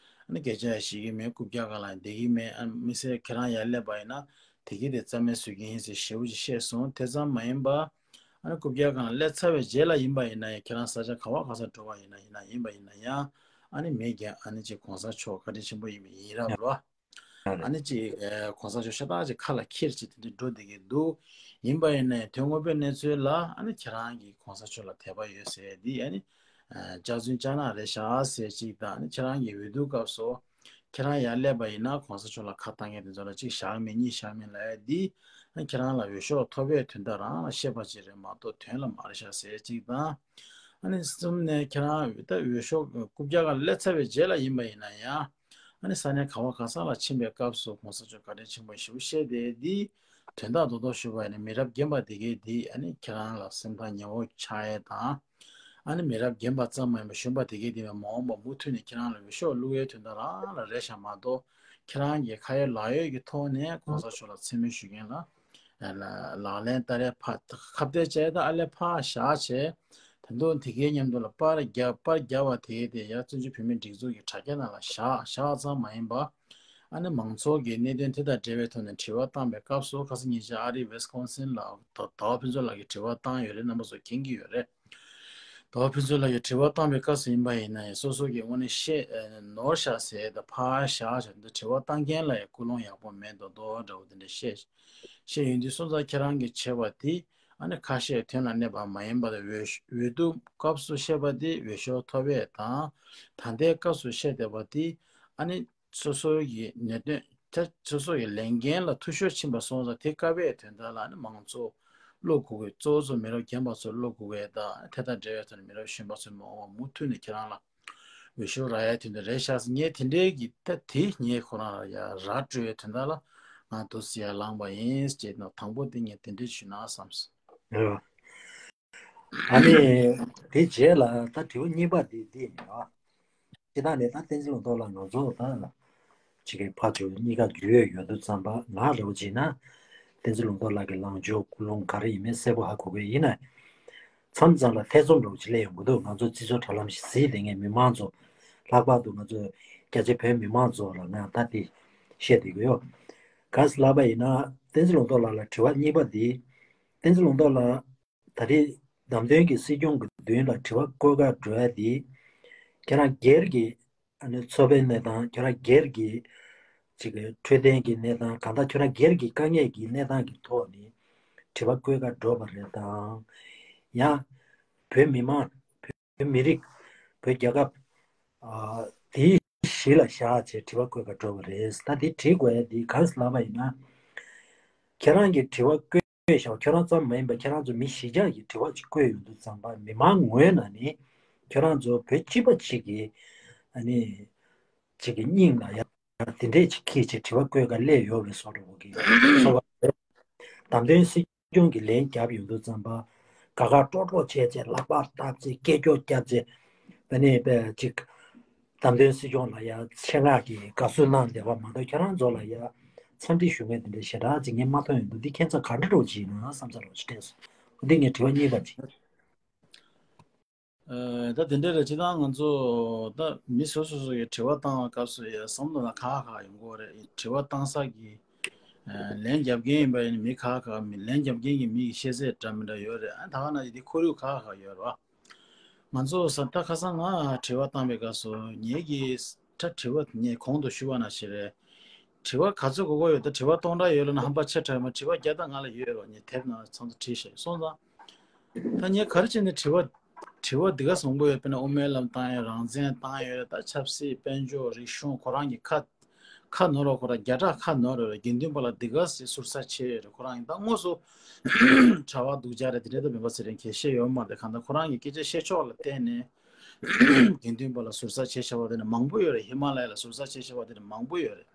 ནི་སྐད་ཆ་ཡང་བཤད་ཀྱི་མེད། རྐུབ་བཀྱག་སྒང་ལ་བསྡད་ཀྱི་མེད། ཨ་དམིགས་བསལ་ཁྱེད་རང་ཡར་སླེབས་པ་ཡིན་ན་དེ་གི་དེ་རྩ་མེད་བཟོ་གི་ཡིན་ཟེར་ཞེ་པོ་ཅིག་བཤད་སོང་། དེ་ཙམ་མ་ཡིན་པ་ཨ་ནི་རྐུབ་བཀྱག་སྒང་ལ་སླེབས་ཚར་བའི་རྗེས་ལ་ཡིན་པ་ཡིན་ན་ཡང་ཁྱེད་རང་ས་ཆ་ག་བ་ག་ས་འགྲོ་བ་ཡིན་ན་ཡིན་ན་ཡིན་པ་ཡིན་ན་ཡང་ཨ་ནི་མི་རྒན་ཨ་ནི་ཅིག་གོང་ས་མཆོག་བཀའ་དྲིན་ཆེན་པོ་ཡིན་པ་ཡིན་རབས་རོ། ཨ་ནི་ཅིག་ཨེ་གོང་ས་མཆོག་ཤ་སྟག་ཅིག་ཁ་ལ་འཁྱེར་ཅིག་དེ་འདྲ་འགྲོ་བསྡད་ཀྱི་འདུག་ཡིན་པ་ཡིན་ན་ཡང་དོན་དངོས་པོའི་གནས་ཚུལ་ལ་ཨ་ནི་ཁྱེད་རང་གིས་གོང་ས་མཆོག་ལ་དད་པ་ཡོད་ཟེར་འདི་ཨ་ནི་ཨ་སྐྱག་རྫུན་སྐྱག་ནག་རེད་ཤག་ཟེར་ཅིག་དང་། ཨ་ནི་ཁྱེད་རང་གི་འོས་བསྡུ་སྐབས་སུ་ཁྱེད་རང་ཡར་སླེབས་པ་ཡིན་ན་གོང་ས་མཆོག་ལ་ཁ་བཏང་མཁན་དེ་ཚོ་ལ་གཅིག་བཞག་མེད་གཉིས་བཞག་མེད་ལབ་ཡ་འདི་ཨ་ནི་ཁྱེད་རང་ལ་འོས་ཤོག་ཐོབ་པའི་དོན་དག་རང་ལ་བཤད་པ་ཅིག་རེད་མ་གཏོགས་དོན་ལ་མ་རེད་ཤག་ཟེར་ཅིག་དང་། ཨ་ནི་གསུམ་ནས་ཁྱེད་རང་ད་འོས་ཤོག་རྐུབ་བཀྱག་སྒང་སླེབས་ཚར་བའི་རྗེས་ལ་ཡིན་པ་ཡིན་ན་ཡང་ཨ་ནི་ས་གནས་ག་བ་ག་ས་ལ་ཕྱིན་པའི་སྐབས་སུ་གོང་ས་མཆོག་བཀའ་དྲིན་ཆེན་པོ་ཞེ་པོ་བཤད་དེ་འདི་དོན་དག་རྡོག་རྡོག་ཞུས་པ་ཡིན་ན་མི་རབས་རྒན་པ་དེ་གས་འདི་ཨ་ནི་ཁྱེད་རང་ལ་སེམས་ཐག་ཉེ་བོ་ཆགས་ཡས་དང་། ཨ་ནི་མི་རབས་རྒན་པ་ཙམ་མ་ཡིན་པར་གཞོན་པ་དེ་གས་འདི་མ་འོངས་པ་མུ་མཐུད་ནས་ཁྱེད་རང་ལ་འོས་ཤོག་བླུག་ཡས་དོན་དག་རང་ལ་རེད་ཤག་མ་གཏོགས་ཁྱེད་རང་གི་ཁ་ཡོད་ལག་ཡོད་ཀྱི་ཐོག་ནས་གོང་ས་མཆོག་ལ་མཚན་སྨད་ཞུ་མཁན་ལ་ལག་ལེན་བསྟར་ཡས་ཕར་ཁ་གཏད་བཅག་ཡས་དང་ཨ་ལས་ཕར་བཞག་བྱས། ད་དུང་དེ་གའི་མཉམ་དུ་ལ་པར་རྒྱབ་པར་རྒྱབ་པ་དེ་དེ་ཡང་བཙན་བྱོལ་བོད་མིའི་སྒྲིག་འཛུགས་ཀྱི་དྲ་རྒྱ་ནང་ལ་བཞག་བཞག་ཙམ་མ་ཡིན་པ། ཨ་ནི་མང་ཚོགས་ཀྱི་གནད་དོན་དེ་དང་འབྲེལ་བའི་ཐོག་ནས་དྲི་བ་བཏང་པའི་སྐབས་སུ་ཁ་སང་ཉེ་ཆར་ཨ་རིའི་ཝེ་སི་ཀོན་སིན་ལ་ཟླ་བ་ཕུན་ཚོགས་ལགས་ཀྱིས་དྲི་བ་བཏང་ཡོད་རེད། རྣམ་པ་ཚོ་མཁྱེན་གྱི་ཡོད་རེད། ཟླ་བ་ཕུན་ཚོགས་ལགས་ཀྱིས་དྲི་བ་བཏང་པའི་སྐབས་སུ་ཡིན་པ་ཡིན་ན་ཡང་སོ་སོ་གི་དངོས་གནས་བཤད་ནོར་བཞག་ཟེར་དང་ཕར་བཞག་བྱས་འདི་དྲི་བ་བཏང་མཁན་ལ་ཡང་ཀུན་སློང་ཡག་པོ་མེད་མདོག་མདོག་འདྲ་བོ་དེ་འདྲ་བཤད་བཤད་ཡོང་དུས་སོང་ཙང་ཁྱེད་རང་གིས་བྱས་པ་དེ་ཨ་ནི་ཁ་བཤད་དོན་ལ་གནས་པ་མ་ཡིན་པ་དང་། འོས་འོས་བསྡུ་སྐབས་སུ་བཤད་པ་དེ་འོས་ཤོག་ཐོབ་ཡས་དང་། ད་ལྟའི་སྐབས་སུ་བཤད་བསྡད་པ་དེ་ཨ་ནི་སོ་སོ་ཡི་ནད་དོན་ད་སོ་སོ་ཡི་ལས་འགན་ལ་འཐུས་ཤོར་ཕྱིན་པ་སོང་ཙང་དེ་བཀག་པའི་དོན་དག་ལ་ཨ་ནི་མང་ཚོགས་བློ་འགུག་དགོས། གཙོ་བོ་ཚོ་མི་རབས་རྒན་པ་ཚོ་བློ་འགུག་དགོས་དང་། དེ་དང་འབྲེལ་བའི་ཐོག་ནས་མི་རབས་གཞོན་པ་ཚོ་མ་འོངས་པ་མུ་མཐུད་ནས་ཁྱེད་རང་ལ་འོས་ཤོག་རག་ཡ་དེ་འདྲ་རེད་ཤག་ཟེར། ངས་དེ་འདྲའི་གི་ད་དེ་ངས་ཁོ་རང་ལ་ཡ་ར་སྤྲོད་ཡའི་དོན་དག་ལ་ང་འདུག་སེ་ཡར་ལངས་པ་ཡིན་ཅེས་ན། དང་པོ་དེ་ངས་དེ་འདྲ་ཞུས་ན་བསམས་སོང་། ཨ་ནི་དེ་རྗེས་ལ་ད་དྲི་བ་གཉིས་པ་དེ་འདི་ཡིན་ཨ། སྤྱིར་བཏང་ནས་ད་བསྟན་འཛིན་ལུང་རྟོགས་ལགས་ང་ཚོ་ད་ཅིག་གི་ཕར་ཚུར་གཉིས་ཀ་རྒྱུས་ཡོད་ཡོད་དུས་ཙམ་པ་ང་རེ་བ་བྱས་ན་བསྟན་འཛིན་ལུང་རྟོགས་ལགས་ཀྱི་ལངས་ཕྱོགས་ཀུན་སློང་ག་རེ་ཡིན་མིན་གསལ་པོ་ཧ་གོ་གི་ཡིན་ན། མཚམས་མཚམས་ལ་ཐེ་ཚོམ་འདྲ་བོ་ཅིག་སླེབས་ཡོང་གི་འདུག་ང་ཚོ་སྤྱི་ཚོགས་དྲ་ལམ་ཞིག་གཟིགས་བསྡད་མཁན་མི་མང་ཚོ། ལྷག་པར་དུ་ང་ཚོ་རྒྱ་ཆེ་བོད་མི་མང་ཚོ་ལ་ང་ད་དེ་བཤད་བསྡད་ཀྱི་ཡོད། ག་རེ་ལབ་པ་ཡིན་ན་བསྟན་འཛིན་ལུང་རྟོགས་ལགས་ལ་དྲི་བ་གཉིས་པ་འདི། བསྟན་འཛིན་ལུང་རྟོགས་ལགས་ད་རེས་བདམས་ཐོན་གྱི་སྲིད་སྐྱོང་གི་མདུན་ལ་དྲི་བ་བཀོད་ག་འགྲོ་ཡ་འདི། ཁྱེད་རང་སྒེར་གྱི་ཨ་ནི་ཚོགས་པའི་གནས་སྟངས། ཁྱོད་རང་སྒེར་གྱི་ཅིག་གི་འཕྲོད་བསྟེན་གྱི་གནས་སྟངས། གང་ལྟར་ཁྱོད་རང་སྒེར་གྱི་དཀའ་ངལ་གྱི་གནས་སྟངས་ཀྱི་ཐོག་ནས་དྲི་བ་བཀོད་ག་འགྲོ་བ་རེད་དམ། ཡང་བོད་མི་མང་། བོད་མི་རིགས། བོད་རྒྱལ་ཁབ་ཨ་དེའི་གཞི་ལ་བཞག་བྱས་དྲི་བ་བཀོད་ག་འགྲོ་བ་རེད། ད་དེ་དྲི་དགོས་ཡ་དེ་ག་རེ་ལབ་པ་ཡིན་ན། ཁྱེད་རང་གིས་དྲི་བ་བཀོད་བཞག་ཁྱོད་རང་ཙམ་མ་ཡིན་པར་ཁྱེད་རང་ཚོ་མི་གཞི་རྒྱ་ཡིས་དྲི་བ་ཅིག་བཀོད་ཡོང་དུས་ཙམ་པ་མི་མང་ངོས་ནས་ནི་ ཁྱོད་རང་ཚོ་བོད་སྤྱི་པ་གཅིག་གི་ཨ་ནི་གཅིག་གི་སྙིང་ལ་ཡ་དེ་འདྲས་ཅིག་ཁྱེད་ཀྱིས་དྲི་བ་བཀོད་ག་སླེབས་ཡོད་པའི་བཟོ་འདྲ་བོ་གི་བཟོ་བ་རེད། བདམས་ཐོན་སྲིད་སྐྱོང་གི་ལན་བརྒྱབ་ཡོང་དུས་ཙམ་པ་དགའ་དགའ་སྤྲོ་སྤྲོ་བྱས་བྱས་ལག་པ་བརྡབས་བྱས་སྐད་སྒྱོགས་བརྒྱབ་བྱས་ཨ་ནི་པས་ཅིག་བདམས་ཐོན་སྲིད་སྐྱོང་ལ་ཡ་ཆེད་མངགས་ཀྱིས་དགའ་བསུ་གནང་བསྡད་པ་མ་གཏོགས་ཁྱེད་རང་ཚོ་ལ་ཡ་འཚམས་འདྲི་ཞུ་མཁན་དེ་འདྲ་ཞེ་དྲག་ཅིག་ངས་མ་མཐོང་ཡོང་དུས་འདི་ཁྱད་མཚར་ག་འདྲ་འདྲ་བོ་ཅིག་ཡིན་ན་བསམ་ཚར་བ་ཞིག་སྤྲད་སོང་། འདི་ངས་དྲི་བ་གཉིས་པ་ཅིག་ཨ། ད་དེ་འདྲ་རེད། སྤྱིར་བཏང་ང་ཚོ་ད་མི་སོ་སོ་སོ་ཡི་དྲི་བ་བཏང་བའི་སྐབས་སུ་ཡ་བསམ་བློ་ལ་ཁག་ཁག་ཡོང་གི་རེད། དྲི་བ་བཏང་ས་གི་ཨ་ལན་རྒྱབ་མཁན་ཡིན་པ་ཡིན་ན་མི་ཁག་ཁག་མི་ལན་རྒྱབ་མཁན་གྱི་མི་ཡི་ཤེས་ཚད་འདྲ་མི་འདྲ་ཡོད་རེད། ཨ་ད་ག་ནང་བཞིན་དེ་ཁོར་ཡུག་ཁག་ཁག་ཡོད་རེད་བ། ང་ཚོ་ས་ད་ཁ་སང་ང་དྲི་བ་བཏང་བའི་སྐབས་སུ་ངེད་ཀྱིས་ད་དྲི་བ་ངས་གོང་དུ་ཞུས་པ་ནང་བཞིན་རེད། དྲི་བ་ག་ཚོད་དགོས་ཀྱི་ཡོད། ད་དྲི་བ་སྟོང་ཕྲག་ཡོད་ལབ་ན་ཧམ་པ་ཆེ་དྲགས་མ། དྲི་བ་བརྒྱ་དང་ལྔ་ལ་ཡོད་རེད་བ། ངས་དེབ་ནང་ཚང་ཚང་བྲིས་བཞག་སོང་ཙང་། ད་ངས་ག་རེ་བྱས་ནས་དྲི་བ་དྲི་བ་འདི་ག་ཚོད་མང་པོ་ཡོད། དཔེར་ན་དབུ་མའི་ལམ་བཏང་ཡོད། རང་བཙན་བཏང་ཡོད་རེད། ད་ཆབ་སྲིད་དཔལ་འབྱོར་རིག་གཞུང་ཁོ་རང་གི་ཁ་ཁ་ནོར་རོ། ཁོ་རང་བརྒྱ་ཕྲག་ཁ་ནོར་རོ་རེད། དགེ་འདུན་པ་ལ་འདི་ག་ཚོད་ཟུར་ཟ་བྱས་ཡོད་རེད། ཁོ་རང་ཡིན་ད་དངོས་སུ་གྲྭ་བ་སྡུག་ཅག་རེད། དེ་འདྲ་ད་སྤེན་པ་ཚེ་རིང་གིས་བཤད་ཡོད་མ་རེད། གང་ལྟར་ཁོ་རང་གི་སྐད་ཆ་བཤད་ཕྱོགས་ལ་བལྟས་ནས་དགེ་འདུན་པ་ལ་ཟུར་ཟ་བྱས་བཞག་པ་དེ་འདྲ་མང་པོ་ཡོད་རེད། ཧི་མ་ལ་ཡ་ལ་ཟུར་ཟ་བྱས་བཞག་པ་དེ་འདྲ་མང་པོ་ཡོད་རེད།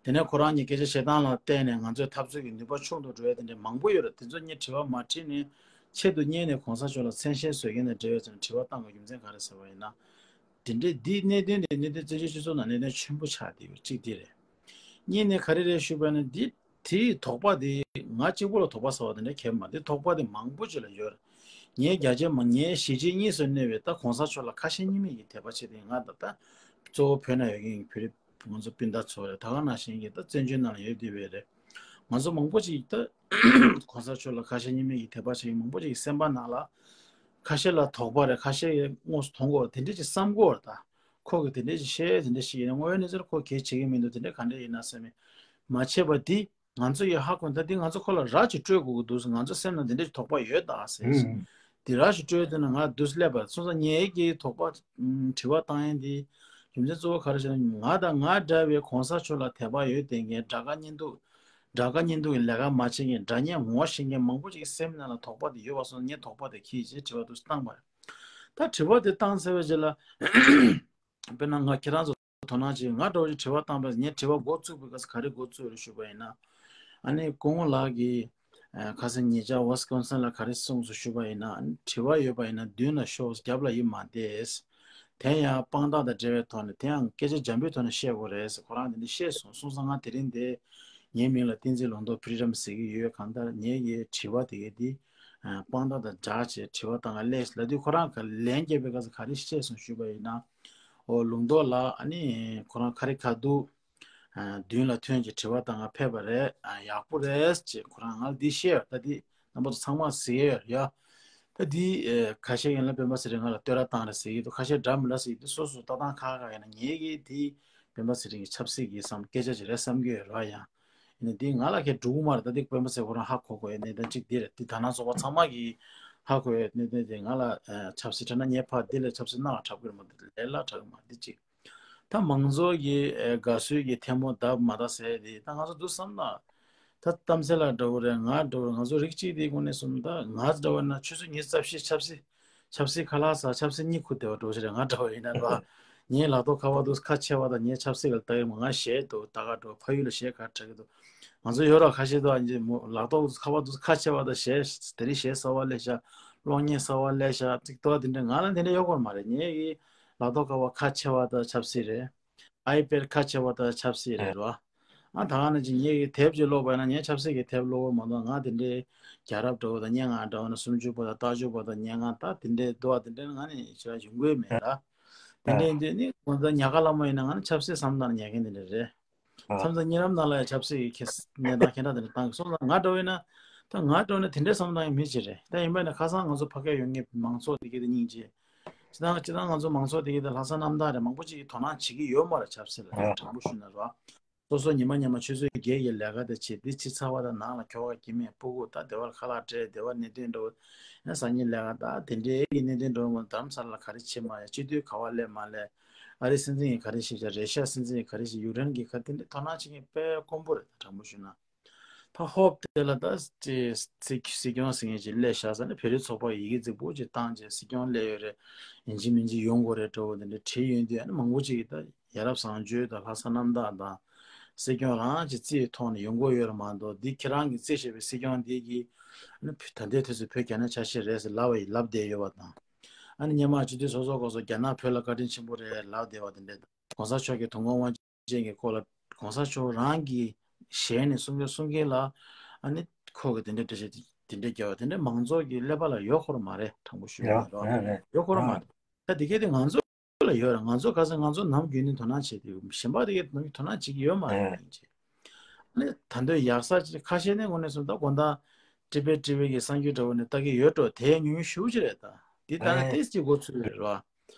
དེ་ནས་ཁོ་རང་གི་སྐད་ཆ་བཤད་སྟངས་ལ་བལྟས་ནས་ང་ཚོའི་འཐབ་རྩོད་ཀྱི་ནུས་པ་ཆུང་དུ་འགྲོ་ཡ་དེ་འདྲ་མང་པོ་ཡོད་རེད། དེ་ཚོ་ངས་དྲི་བ་མ་དྲིས་ནས་ཆེད་དུ་གཉེར་ནས་གོང་ས་མཆོག་ལ་མཚན་ཤས་བཟོ་མཁན་དང་འབྲེལ་བའི་ཚོ་ནས་དྲི་བ་བཏང་བའི་རྒྱུ་མཚན་ག་རེ་ཟེར་བ་ཡིན་ན། དེ་འདྲའི་འདིའི་གནད་དོན་དེ་གནད་དོན་བཙན་བྱོལ་སྤྱི་ཚོགས་ནང་གནད་དོན་ཆེན་པོ་ཆགས་བསྡད་ཡོད། གཅིག་འདི་རེད། གཉིས་ནས་ག་རེ་རེད་ཞུས་པ་ཡིན་ན་འདི་དེའི་དོགས་པ་དེ་ང་གཅིག་པུ་ལ་དོགས་པ་ཟེར་བ་དེ་འདྲ་གང་ཡང་མ་རེད། དོགས་པ་དེ་མང་པོ་ཅིག་ལ་ཡོད་རེད། ངའི་རྒྱ་ཆེ་མ་ངའི་གཞིས་བྱེས་གཉིས་སུ་གནས་པའི་ད་གོང་ས་མཆོག་ལ་ཁ་ཞེ་གཉིས་མེད་ཀྱི་དད་པ་བྱེད་མཁན་ང་དང་ད་གཙོ་བོ་བོད་ནང་ཡོད་མཁན་གྱི་བོད་རིགས་ང་ཚོ་སྤུན་ཟླ་ཚོ་རེད། ད་ག་ནང་བཞིན་གྱི་ད་བཙན་བྱོལ་ནང་ལ་ཡོད་བསྡད་པའི་རེད། ང་ཚོ་མང་པོ་ཅིག་ད་གོང་ས་མཆོག་ལ་ཁ་ཞེ་གཉིས་མེད་ཀྱི་དད་པ་བྱེད་མཁན་མང་པོ་ཅིག་གི་སེམས་པ་ནང་ལ་ཁ་ཞེ་ལ་དོགས་པ་རེད། ཁ་ཞེ་གི་དངོས་སུ་མཐོང་གི་ཡོད་རེད། དེ་འདྲ་ཅིག་བསམ་གྱི་ཡོད་རེད། ད་ཁོ་གིས་དེ་འདྲ་ཅིག་བཤད་དེ་འདྲ་ཞིག་ཡིན་ན་དངོས་ཡོད་གནས་ཚུལ་ཁོ་གལ་ཆེ་གི་མི་འདུག་དེ་འདྲ་ག་འདྲ་ཡིན་ན་བསམ་མེད་མ་བྱས་པ་འདི། ང་ཚོ་ཡི་ཧ་གོ་ད་འདི་ང་ཚོ་ཁོ་ལ་ར་ཅིག་སྤྲོད་དགོས་ཀྱི་འདུག་ང་ཚོ་སེམས་ནང་འདི་འདྲ་ཞིག་དོགས་པ་ཡོད་ད་ཟེར་ཞིང་། འདི་ར་ཞིག་སྤྲོད་དེ་ན་ང་འདུག་སླེབས་པ་སོང་ཙང་ངའི་གི་དོགས་པ་དྲི་བ་བཏང་ཡས་འདི་རྒྱུ་མཚན་གཙོ་བོ་ག་རེ་ཞེ་ན། ང་དང་ང་འདྲ་བའི་གོང་ས་མཆོག་ལ་དད་པ་ཡོད་བསྡད་མཁན་དགྲ་དགའ་གཉེན་སྡུག་དགྲ་དགའ་གཉེན་སྡུག་གི་ལས་ཀ་མ་བྱེད་མཁན་དགྲ་གཉེན་ངོ་ཤེས་མཁན་མང་པོ་ཅིག་གི་སེམས་ནང་ལ་དོགས་པ་དེ་ཡོད་པ་སོང་ཙང་ངས་དོགས་པ་དེ་ཁྱེད་ཀྱིས་དྲི་བ་འདུག་བཏང་པ་རེད། ད་དྲི་བ་དེ་བཏང་ཚར་བའི་རྗེས་ལ། དཔེར་ན་ང་ཁྱེད་རང་ཚོ་དོ་སྣང་བྱེད། ང་འདྲ་བོ་ཅིག་དྲི་བ་བཏང་པས་ངས་དྲི་བ་འགོ་བཙུགས་པའི་སྐབས་སུ་ག་རེ་འགོ་བཙུགས་རེད་ཞུས་པ་ཡིན་ན། ཨ་ནི་སྐུ་ངོ་ལགས་ཀྱིས་ཁ་སང་ཉེ་ཆར་ཝི་སི་ཀོན་སིན་ལ་ག་རེ་གསུངས་སོང་ཞུས་པ་ཡིན་ན། ཨ་ནི་དྲི་བ་ཡོད་པ་ཡིན་ན་མདུན་ལ་ཤོག་རྒྱབ་ལ་ཡིབ་མ་བསྡད། དེ་ཡང་དཔང་རྟགས་དང་འབྲེལ་བའི་ཐོག་ནས་དེ་ཡང་སྐད་ཆ་འཇམ་པོའི་ཐོག་ནས་བཤད་དགོས་རེད་ཟེར་ཁོ་རང་དེ་འདྲ་བཤད་སོང་། སོང་ཙང་ང་དེ་རིང་འདི་ངའི་མིང་ལ་བསྟན་འཛིན་ལུང་རྟོགས་ཕུ་རི་ཌམ་ཟེར་གྱི་ཡོད། གང་ལྟར་ངའི་གི་དྲི་བ་དེ་གའི་འདི་དཔང་རྟགས་དང་སྦྲགས་བྱས་དྲི་བ་བཏང་ག་སླེབས་ལབ་དུས་ཁོ་རང་ག་ལན་བརྒྱབ་པའི་སྐབས་སུ་ག་རེ་བཤད་སོང་ཞུས་པ་ཡིན་ན། ཨོ་ལུང་རྟོགས་ལགས་ཨ་ནི་ཁོ་རང་ཁ་རི་ཁ་ཐུག་མདུན་ལ་ཐོན་གྱི་དྲི་བ་བཏང་ག་ཕེབས་པ་རེད། ཡག་པོ་རེད་ཅེས་ཁོ་རང་ང་ལ་འདི་བཤད་ཡོད། ད་འདི་རྣམ་པ་ཚོ་ཚང་མ་གཟིགས་ཡོད་ཡ། ད་འདི་ཁ་ཤས་ཡིན་ན་སྤེན་པ་ཚེ་རིང་ང་ལ་བསྟོད་ར་བཏང་རེད་ཟེར་གྱི་འདུག་ཁ་ཤས་འདྲ་མི་འདྲ་ཟེར་གྱི་འདུག་སོ་སོ་ལྟ་སྟངས་ཁག་ཁག་ཡིན་ན་ངེད་ཀྱིས་འདི་སྤེན་པ་ཚེ་རིང་གི་ཆབ་སྲིད་ཀྱི་བསམ་སྐད་ཆ་ཅིག་རེད་བསམ་གྱི་ཡོད་ར་ཡ། ཡིན་ན་འདི་ང་ལ་ཁྱེད་འགྲོ་གི་མ་རེད། ད་འདི་སྤེན་པ་ཚེ་ཁོ་རང་ཧ་གོ་དགོས་ཡ་གནད་དོན་གཅིག་འདི་རེད། འདི་དར་ནག་ཚོགས་པ་ཚང་མ་གིས་ཧ་གོ་ཡ་གནད་དོན་དེ་ང་ལ་ཆབ་སྲིད་དྲན་ན་ངས་ཕར་འདི་ལས་ཆབ་སྲིད་སྣང་བ་འཁྲབ་གི་རེད་མ་གཏོགས་ལས་སླ་དྲག་གི་མ་འདི་གཅིག་ད་མང་ཚོགས་ཀྱི་དགའ་བསུ་གི་ཐལ་མོ་བརྡབ་མ་བརྡབ་ཟེར་དེ་ད་ང་ཚོ་འདུག་བསམ་ན། ད་གཏམ་ཚེ་ལགས་འདྲ་བོ་རེད། ང་འདྲ་བོ་རེད། ང་ཚོ་རིགས་གཅིག་དེའི་སྒོ་ནས་སོང་ད་ང་འདྲ་བོ་ན་ཆུ་ཚོད་ཉི་ཤུ་རྩ་བཞི་ཆབ་སྲིད་ཆབ་སྲིད་ཁ་ལག་ཟ་ཆབ་སྲིད་གཉིད་ཁུག་བསྡད་པ་འདྲ་བོ་ཞིག་རེད། ང་འདྲ་བོ་ཡིན་ན་ར་ངའི་ལག་ཐོག་ཁ་པར་འདུག་ཁ་ཕྱེ་བ་དང་ངའི་ཆབ་སྲིད་ལ་ལྟ་གི་མ་ང་གཞས་འདུག་ད་ག་འགྲོ་ཕ་ཡུལ་ལ་གཞས་ག་གྲག་གི་འདུག་ང་ཚོ་ཡོད་ར་ཁ་ཤས་འདུག་ཨ་ནི་ལག་ཐོག་ཁ་པར་འདུག་ཁ་ཕྱེ་བ་དང་གཞས་དེ་རིང་གཞས་གསར་བ་སླེབས་ཤག་གློག་བརྙན་གསར་བ་སླེབས་ཤག་ཅིག་ཏོ་དེ་འདྲ་ང་ལ་དེ་འདྲ་ཡོད་སྐོར་མ་རེད། ངའི་གི་ལག་ཐོག་ཁ་པར་ཁ་ཕྱེ་བ་དང་ཆབ་སྲིད་རེད། ཨའི་པེཌ་ཁ་ཕྱེ་བ་དང་ཆབ་སྲིད་རེད་རོ། ཨ་ད་ག་ནང་བཞིན་ངས་ཀྱི་དེབ་ཅིག་ཀློག་པ་ཡིན་ན་ངས་ཆབ་སྲིད་ཀྱི་དེབ་ཀློག་པ་མ་གཏོགས་ང་དེ་འདྲའི་རྒྱལ་རབས་འདྲ་བོ་དང་སྙན་ངག་འདྲ་བོ་ན་སུམ་ཅུ་པ་དང་རྟགས་ཅུ་པ་དང་སྙན་ངག་ད་དེ་འདྲའི་འདུག་བ། དེ་འདྲའི་ང་ནི་ཞེ་དྲག་ཡོང་གི་མེད་ལ། དེ་འདྲའི་འདི་ནི་ང་ཚོ་ཉག་ག་ལ་མོ་ཡིན་ན་ང་ནི་ཆབ་སྲིད་བསམ་བཏང་ཉག་གི་འདི་འདྲ་རེད། མཚམས་མཚམས་གཉིད་རམ་ནང་ལ་ཡང་ཆབ་སྲིད་ཀྱི་གནས་སྟངས་ཁྱེད་རང་དེ་འདྲ་བཏང་གི་སོང་ཙང་ང་འདྲ་བོ་ཡིན་ན་ད་ང་འདྲ་བོ་ན་དེ་འདྲའི་བསམ་བཏང་ཡང་མི་ཅིག་རེད། ད་ཡིན་པ་ཡིན་ན་ཁ་སང་ང་ཚོ་ཕ་གིར་ཡོང་མཁན་མང་ཚོགས་དེ་གའི་དེ་སྙིང་རྗེ། སྤྱིར་བཏང་སྤྱིར་བཏང་ང་ཚོ་མང་ཚོགས་དེ་གའི་དེ་ལྷག་བསམ་རྣམ་དག་རེད། མང་པོ་ཅིག་གིས་དོ་སྣང་བྱེད་ཀྱི་ཡོད་མ་རེད་ཆབ་སྲིད་ལ། ཨ། དྲང་པོ་ཞུས་ན་རོ། སོ་སོ་ཉི་མ་ཉི་མ་ཆུ་ཚོད་བརྒྱད་ཀྱི་ལས་ཀ་དེ་བྱེད། འདི་ཕྱི་ཚ་བ་དང་ནང་ལ་ཁྱོ་ག་སྐྱེ་དམན་སྤུ་གུ་ད་སྡེ་བར་ཁ་ལག་སྤྲད། སྡེ་བར་གནད་དོན་འགྲོ། ཡང་སང་ཉིན་ལས་ཀ་ད་དེ་འདྲའི་གི་གནད་དོན་འགྲོ་མ། རྡ་རམ་ས་ལ་ལ་ག་རེ་བྱེད་མ་ཡ། སྤྱི་འཐུས་ག་བ་སླེབས་མ་སླེབས། ཨ་རི་སྲིད་འཛིན་གྱིས་ག་རེ་བཤད་བྱ། རེ་ཤ་སྲིད་འཛིན་གྱིས་ག་རེ་བཤད། ཡུཀ་རེན་གྱིས་ག་དེ་འདྲའི་དོ་སྣང་བྱེད་མཁན་དཔེ་དཀོན་པོ་རེད། དྲང་པོ་ཞུས་ན། ཕ་ཧོབ་དེ་ལ་ད་ཅི་སྲིད་སྲིད་སྐྱོང་ཟེར་མཁན་ཅིག་སླེབས་བཞག་ས་ནས་བོད་རིགས་ཚོགས་པ་ཡི་གེ་རྫིག་པོ་ཅིག་བཏང་རྗེས་སྲིད་སྐྱོང་སླེབས་ཡོད་རེད། ཡིན་གཅིག་མིན་གཅིག་ཡོང་དགོས་རེད་འདྲ་བོ་དེ་འདྲ་བྲིས་ཡོང་དུས་ཨ་ནི་མང་པོ་ཅིག་གིས་ད་ཡ་རབས་བཟང་སྤྱོད་དང་ལྷག་བསམ་རྣམ་དག་དང་སྲིད་སྐྱོང་རང་གི་རྩིས་ཐོག་ནས་ཡོང་དགོས་ཡོད་རེད་མ་གཏོགས། འདི་ཁྱེད་རང་གིས་རྩིས་བྱས་པའི་སྲིད་སྐྱོང་འདི་གིས་ཨ་ནི་ད་ལྟའི་དུས་སུ་བོད་རྒྱ་ནག་ཆ་ཤས་རེད་ཟེར་ལབ་པ་ཡི་ལབ་བསྡད་ཡོད་པ་དང་། ཨ་ནི་སྔོན་མ་སྤྱི་འཐུས་ཚོགས་གཙོ་སྐབས་སུ་རྒྱ་ནག་བོད་ལ་བཀའ་དྲིན་ཆེན་པོ་རེད་ལབ་བསྡད་པ་དེ་འདྲ་དང་། གོང་ས་མཆོག་གི་དོ་དགོང་དབང་ཅན་གྱི་སྐོར་ལ་གོང་ས་མཆོག་རང་གི་ཞལ་ནས་གསུང་རྒྱུ་གསུང་མཁན་ལ་ཨ་ནི་ཁོ་གི་དེ་འདྲའི་འགྲེལ་བཤད་དེ་འདྲའི་རྒྱབ་པ་དེ་འདྲའི་མང་ཚོགས་ཀྱི་ཀླད་པ་ལ་ཡོད་ཁོ་ར་མ་རེད། དྲང་པོ་ཞུ་ཡ་ཡ་རེད་བ། རེད་རེད། ཡོད་ཁོ་ར་མ་ཨ་རེད། ད་དེ་གས་དེ་ང་ཚོ་ལ་ཡོད་ར། ང་ཚོ་ཁ་སང་ང་ཚོ་ནམ་རྒྱུན་ནས་དོ་སྣང་བྱེད་དུས་གཞན་པ་དེ་གས་ནམ་རྒྱུན་དོ་སྣང་བྱེད་ཀྱི་ཡོད་མ་རེད། ཨ་ཡིན་ཅེ་ཨ་ནི་ད་འདོད་ཡག་ས་ཅིག་ཁ་ཤས་ནས་དངོས་གནས་སོང་ད་དགོང་དག་ཀྲི་པེ་ཀྲི་པེ་གི་གསར་འགྱུར་འདྲ་བོ་ནས་ལྟ་གི་ཡོད་འགྲོ། དེ་ཉུང་ཉུང་ཞེ་པོ་ཅིག་རེད་ད། འདི་ལྟ་ན་ཨེ། ཏེས་ཅིག་མགོ་ཚོས་རེད་བ།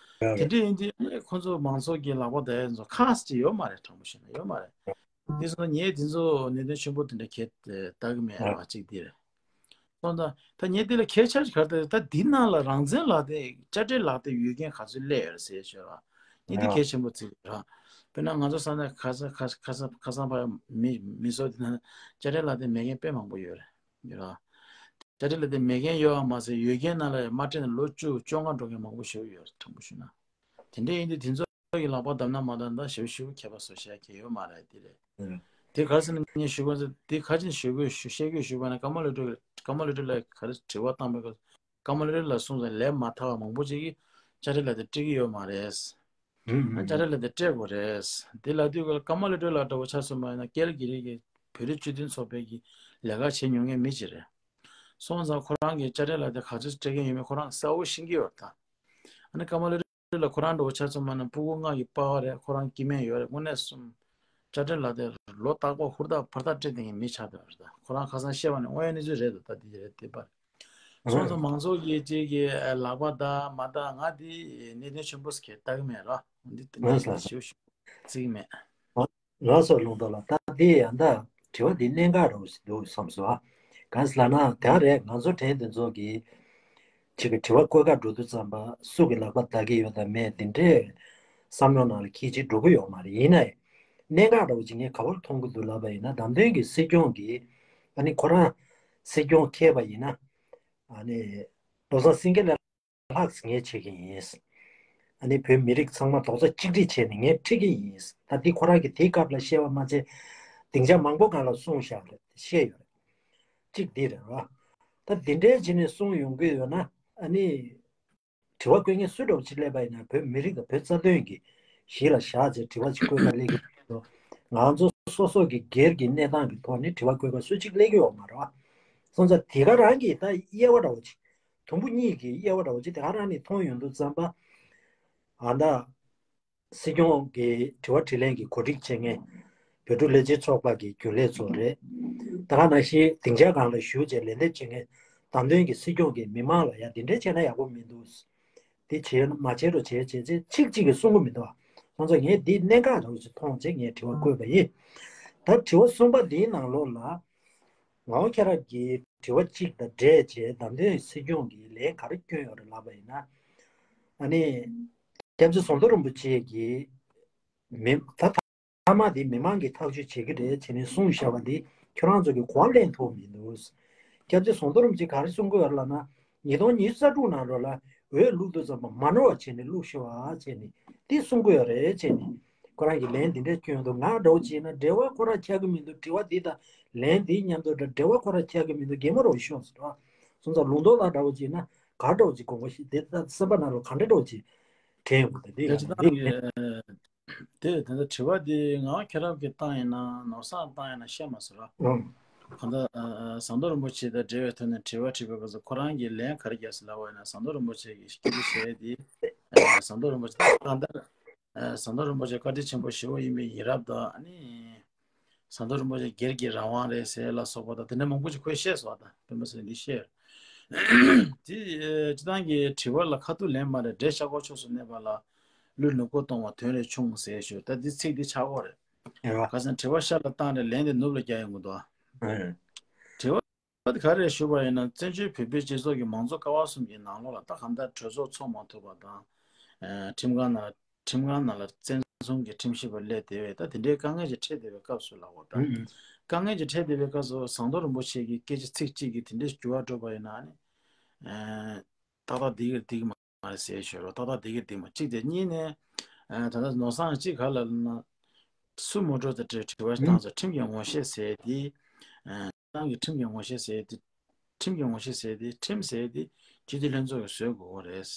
ཡ་དེ་རེད། འདྲ་ཡིན་དུས་ཨ་ནི་ཁོ་ཚོ་མང་ཚོགས་ཀྱི་ལག་པ་བརྡབ་ཡ་ཚོ་ཁག་ཅིག་ཡོད་མ་རེད། དྲང་པོ་བཤད་ན་ཡོད་མ་རེད། དེ་སོང་ཙང་ངས་དེ་ཚོ་གནད་དོན་ཆེན་པོ་དེ་འདྲ་གལ་ཏེ་ལྟ་གི་མེད་ཨ། ར་གཅིག་དེ་རེད། སོང་ཙང་ད་ངས་དེ་ལ་གལ་ཆེ་ཤོས་ག་རེ་ལྟ་ད་འདི་ནང་ལ་རང་བཙན་ལག་དེབ་དཔྱ་ཁྲལ་ལག་དེབ་ཡོད་མཁན་ག་ཚོད་སླེབས་ཡོད་རེད་ཟེར་ཤོད་ར། ངས་འདི་ཨ། གལ་ཆེན་པོ་བརྩིས་ར། དཔེར་ན་ང་ཚོ་ས་གནས་ཁ་སང་ཁ་ཁ་སང་ཁ་སང་ཕར་མི་མི་ཚོ་དེ་ན་དཔྱ་ཁྲལ་ལག་དེབ་མེད་མཁན་དཔེ་མང་པོ་ཡོད་རེད། ཡོད་ར། དཔྱ་ཁྲལ་ལག་དེབ་མེད་མཁན་ཡོད་པ་མ་ཟད་ཡོད་མཁན་ནང་ལ་མ་སྤྲད་ནས་ལོ་བཅུ་བཅོ་ལྔ་འགྲོ་མཁན་མང་པོ་ཞེ་པོ་ཡོད་རེད། དྲང་པོ་ཞུས་ན། དེ་འདྲ་ཡིན་དུས་དེ་ཚོ་གི་ལག་པ་བརྡབ་ན་མ་བརྡབ་ན་ཞེ་པོ་ཞེ་པོ་ཁྱད་པར་བཟོ་བྱ་གི་ཡོད་མ་རེད། དེ་རེད། ཨང་། དེ་ག་རེ་ཟེར་ན་ངས་ཞུ་དགོས་ཟེར་དེ་ག་ཅིག་ཞུ་དགོས་ཞུ་བཤད་དགོས་ཞུ་དགོས་ན་ཀརྨ་བློ་གྲོས་ཀརྨ་བློ་གྲོས་ལགས་ག་རེ་དྲི་བ་བཏང་པའི་སྐབས་ཀརྨ་བློ་གྲོས་ལགས་གསུངས་ཙང་ལས་མ་ཐར་བ་མང་པོ་ཅིག་གིས་དཔྱ་ཁྲལ་ལག་དེབ་སྤྲད་ཀྱི་ཡོད་མ་རེད། ཨང་། ཨང་། དཔྱ་ཁྲལ་ལག་དེབ་སྤྲད་དགོས་རེད། དེ་ལབ་དུས་ཀརྨ་བློ་གྲོས་ལགས་འདྲ་བོ་ཆ་མཚོན་པ་ཡིན་ན་ཀེ་ར་གྷི་རི་གི་བོད་རིགས་སྤྱི་མཐུན་ཚོགས་པའི་གི་ལས་ཀ་བྱེད་མྱོང་མཁན་མི་ཅིག་རེད། སོང་ཙང་ཁོ་རང་གིས་དཔྱ་ཁྲལ་ལག་དེབ་ག་ཚོད་སྤྲད་མཁན་ཡོད་མེད་ཁོ་རང་གསལ་པོ་ཤེས་ཀྱི་ཡོད་རེད་ད། ཨ་ནི་ཀརྨ་བློ་གྲོས་ལགས་ཁོ་རང་འདྲ་བོ་ཆ་མཚོན་པ་ན་སྤུ་གུ་ལྔ་གི་པ་ཕ་རེད། ཁོ་རང་སྐྱེ་དམན་ཡོད་རེད། དངོས་གནས་གསུམ་དཔྱ་ཁྲལ་ལག་དེབ་ལོ་རྟག་པར་ཧུར་ཐག་ཕར་ཐག་སྤྲད་བསྡད་མཁན་མི་ཆགས་བསྡད་པ་རེད་ད། ཁོ་རང་ཁ་སང་བཤད་པ་ནི་དངོས་ཡོད་གནས་ཚུལ་རེད་ད། ད་འདི་རེད་དེ་པར་སོང་ཙང་མང་ཚོགས་ཀྱི་ཅིག་གི་ལག་པ་བརྡབ་མ་བརྡབ་ང་འདི་གནད་དོན་ཆེན་པོ་ཟེར་ལྟ་གི་མེད་ར། འདི་ལྟ་ངས་ལ་ཞུ་ཞུ་བརྩི་གི་མེད། ལགས་སོ་ལུང་རྟོགས་ལགས། ད་འདི་ཡང་ད་དྲི་བ་འདི་གནད་འགག་རུ་འདུག་བསམ་སོང་ཨ། གང་ཟེར་ལབ་ན་དེ་རེད། ང་ཚོ་དྲན་དེ་ཚོ་གི་ཅིག་གི་དྲི་བ་བཀོད་ཁ་འགྲོ་དུས་ཙམ་པ་སུ་གི་ལག་པ་བརྡབ་ཀྱི་ཡོད་དམ་མེད་དེ་འདྲའི་བསམ་བློ་ནང་ལ་འཁྱེར་ཅིག་འགྲོ་གི་ཡོད་མ་རེད། ཡིན་ནའི་གནད་འགག་འདྲ་བོ་ཅིག་ངས་ག་པར་མཐོང་གི་འདུག་ལབ་པ་ཡིན་ན་བདམས་ཐོན་གྱི་སྲིད་སྐྱོང་གི་ཨ་ནི་ཁོ་རང་སྲིད་སྐྱོང་འཁེལ་བ་ཡིན་ན་ཨ་ནི་བློ་བཟང་སེང་གེ་ལ་ལྷག་ངས་བྱེད་ཀྱི་ཡིན། ཨ་ནི་བོད་མི་རིགས་ཚང་མ་རྡོག་རྩ་གཅིག་སྒྲིལ་བྱས་ནས་ངས་ཁྲིད་ཀྱི་ཡིན། ད་འདི་ཁོ་རང་གིས་དེའི་སྐབས་ལ་བཤད་པ་མ་ཚད་སྡིངས་ཆ་མང་པོ་སྒང་ལ་གསུངས་བཞག་རེད། བཤད་ཡོད་རེད། གཅིག་འདི་རེད་བ། ད་འདི་འདྲའི་བྱས་ནས་གསུངས་ཡོང་གི་ཡོད་ན་ཨ་ནི་དྲི་བ་བཀོད་མཁན་སུ་འདྲ་བོ་ཅིག་སླེབས་པ་ཡིན་ན་བོད་མི་རིགས་དང་བོད་རྩ་དོན་གྱི་གཞི་ལ་བཞག་བྱས་དྲི་བ་ཅིག་བཀོད་པ་སླེབས་ཀྱི་འདུག་ང་ཚོ་སོ་སོ་གི་སྒེར་གྱི་གནས་སྟངས་ཀྱི་ཐོག་ནས་དྲི་བ་བཀོད་པ་སུ་གཅིག་སླེབས་ཀྱི་ཡོད་མ་རེད་བ། སོང་ཙང་དེ་ག་རང་གིས་ད་དབྱེ་བ་འདྲ་བོ་ཅིག་དུམ་བུ་གཉིས་ཀྱི་དབྱེ་བ་འདྲ་བོ་ཅིག་དེ་ག་རང་ནས་མཐོང་ཡོང་དུས་ཙམ་པ། ཨ་ད། སྲིད་སྐྱོང་གི་དྲི་བ་དྲིས་ལན་གྱི་གོ་སྒྲིག་བྱེད་མཁན་བོད་ཕྲུག་ལས་བྱེད་ཚོགས་པ་གི་རྒྱུན་ལས་ཚོ་རེད། ད་ག་ནང་བཞིན་སྡིངས་ཆ་སྒང་ལ་བཞུགས་བྱས་ལན་འདེབས་བྱེད་མཁན་བདམས་ཐོན་གྱི་སྲིད་སྐྱོང་གིས་མི་མང་ལ་ཡ་འདི་འདྲ་བྱས་ན་ཡག་པོ་མི་འདུག་འདི་བྱས་ན་མ་བྱེད་རོགས་བྱས་བྱས་བྱས་གཅིག་གཅིག་གིས་གསུང་གི་མི་འདུག་ཁོང་ཚོ་ངས་འདི་གནད་འགག་འདྲ་བོ་ཞིག་མཐོང་བྱས་ངས་དྲི་བ་བཀོད་པ་ཡིན། ད་དྲི་བ་གསུམ་པ་འདིའི་ནང་ལོགས་ལ། ངག་དབང་མཁྱེན་རབ་ཀྱིས་དྲི་བ་གཅིག་དང་འབྲེལ་བྱས་བདམས་ཐོན་སྲིད་སྐྱོང་གིས་ལན་ག་རེ་བསྐྱོན་ཡོད་རེད་ལབ་པ་ཡིན་ན། ཨ་ནི། སྐྱབས་རྗེ་ཟམ་གདོང་རིན་པོ་ཆེ་གིས་མི་ད་ཐ་མ་དེ་མི་མང་གིས་ཐག་གཅོད་བྱེད་ཀྱི་རེད་བྱས་ནས་གསུངས་བཞག་པ་འདི་ཁྱོད་རང་ཚོ་གིས་གོ་བ་ལེན་ཐུབ་མི་འདུག་སྐྱབས་རྗེ་ཟམ་གདོང་རིན་པོ་ཆེ་ག་རེ་གསུང་གི་ཡོད་རེད་ལབ་ན་ཉིས་སྟོང་ཉི་ཤུ་རྩ་དྲུག་ནང་ལོགས་ལ་འོས་བླུགས་དུས་ཙམ་པ་མ་ནོར་བ་བྱས་ནས་བླུགས་ཤོག་ཨ་བྱས་ནས་འདི་གསུང་གི་ཡོད་རེད་བྱས་ནས་ཁོ་རང་གིས་ལན་འདི་འདྲ་བསྐྱོན་འདུག་ང་འདྲ་བོ་བྱས་ན་འབྲེལ་བ་ཁོ་རང་ཆགས་ཀྱི་མི་འདུག་དྲི་བ་འདི་དང་ལན་འདི་མཉམ་དུ་འདྲ་འབྲེལ་བ་ཁོ་རང་ཆགས་ཀྱི་མི་འདུག་གད་མོ་རོ་ཤོག་ཟེར་བ། སོང་ཙང་ལུང་རྟོགས་ལགས་འདྲ་བོ་བྱས་ན་ག་འདྲ་བོ་ཅིག་དགོངས་པ་ཞིག་དེ་ལྟར་སེམས་པ་ནང་ལ་ག་འདྲ་འདྲ་བོ་ཅིག་དྲན་ཡོང་གི་འདུག་དེ་ཡང་ཅི་ལྟར་འདི་ཡང་དེ་དེ་འདྲ་དྲི་བ་འདི་ངག་དབང་མཁྱེན་རབ་ཀྱིས་བཏང་ཡིན་ན་ནོར་བཟང་བཏང་ཡིན་ན་ཤེས་མ་སོང་ར། ཨང་། གང་ལྟར་ཨ་ཨ་ཟམ་གདོང་རིན་པོ་ཆེ་དང་འབྲེལ་བའི་ཐོག་ནས་དྲི་བ་དྲིས་པའི་སྐབས་སུ་ཁོ་རང་གིས་ལན་ག་རེ་བརྒྱབ་ཟེར་ལབ་པ་ཡིན་ན་ཟམ་གདོང་རིན་པོ་ཆེ་གིས་སྐྱིད་པོ་བྱས་ཏེ་ཨ་ཟམ་གདོང་རིན་པོ་ཆེ་གང་ལྟར་ཨ་ཟམ་གདོང་རིན་པོ་ཆེ་བཀའ་དྲིན་ཆེན་པོ་ཞེ་པོ་ཡིན་པའི་ཡིན་རབས་དང་ཨ་ནི། ཟམ་གདོང་རིན་པོ་ཆེ་སྒེར་གྱི་རང་དབང་རེད་ཟེར་ལ་སོགས་པ་དང་དེ་འདྲ་མང་པོ་ཅིག་ཁོས་བཤད་སོང་བ་དང་སྤེན་པ་ཚེ་རིང་འདི་བཤད། དེ་སྤྱི་བཏང་གི་དྲི་བ་ལ་ཁ་ཐུག་ལན་མ་རེད་འདྲེ་ཤ་ཁོག་ཕྱོགས་སུ་གནས་པ་ལ་ཀླུ་ནུ་རྐོ་གཏོང་བ་དོན་རེ་ཆུང་ཟེར་ཞུ་ད་འདི་ཚིག་འདི་ཆག་གོ་རེད། ཡོད་པ། ཁ་སང་དྲི་བ་ཤ་ལ་བཏང་རེད་ལན་དེ་ནུབ་ལ་རྒྱག་ཡོང་གི་འདུག་ཨ། ཨེ། དྲི་བ་དེ་ག་རེ་ཞུ་བ་ཡིན་ན་བཙན་བྱོལ་བོད་པའི་སྤྱི་ཚོགས་ཀྱི་མང་གཙོ་ཀ་བ་གསུམ་གྱི་ནང་ལོགས་ལ་ད་གང་ལྟར་གྲོས་ཚོགས་ཚོགས་མ་ཐུབ་པ་དང་། ཨ་ཁྲིམས་ཁང་ནང་ཁྲིམས་ཁང་ནང་ལ་བཙན་ ཚོང་གི་ཁྲིམས་ཞིབ་པ་སླེབས་བསྡད་པའི་ད་དེ་འདྲའི་དཀའ་ངལ་ཅིག་འཕྲད་བསྡད་པའི་སྐབས་སུ་ལབ་དགོས་ད། ཨུ་ཨུ། དཀའ་ངལ་ཅིག་འཕྲད་བསྡད་པའི་སྐབས་སུ་ཟམ་གདོང་རིན་པོ་ཆེ་གི་སྐད་ཆ་ཚིག་གཅིག་གིས་དེ་འདྲའི་འགྱུར་བ་འགྲོ་བ་ཡིན་ན་ནི། ཨ། ཏག་ཏག་འགྲིག་གི་འགྲིག་མ་རེད་ཟེར་ཞོར་ཏག་ཏག་འགྲིག་གི་འགྲིག་མ་གཅིག་དེ་གཉིས་ནས། ཨ། ད་ལྟ་ནོར་བཟང་གཅིག་ག་ལ་ལབ་ན། སུ་མོ་ཊ་དང་འབྲེལ་དྲི་བ་ཞིག་བཏང་ཙང་ཁྲིམས་ཀྱི་ངོ་ཤེས་ཟེར་དེ། ཨ། ཏང་གི་ཁྲིམས་ཀྱི་ངོ་ཤེས་ཟེར་དེ། ཁྲིམས་ཀྱི་ངོ་ཤེས་ཟེར་དེ་ཁྲིམས་ཟེར་དེ་སྤྱི་འཐུས་ལྷན་ཚོགས་ཀྱིས་བཟོ་དགོས་ཀྱི་རེད།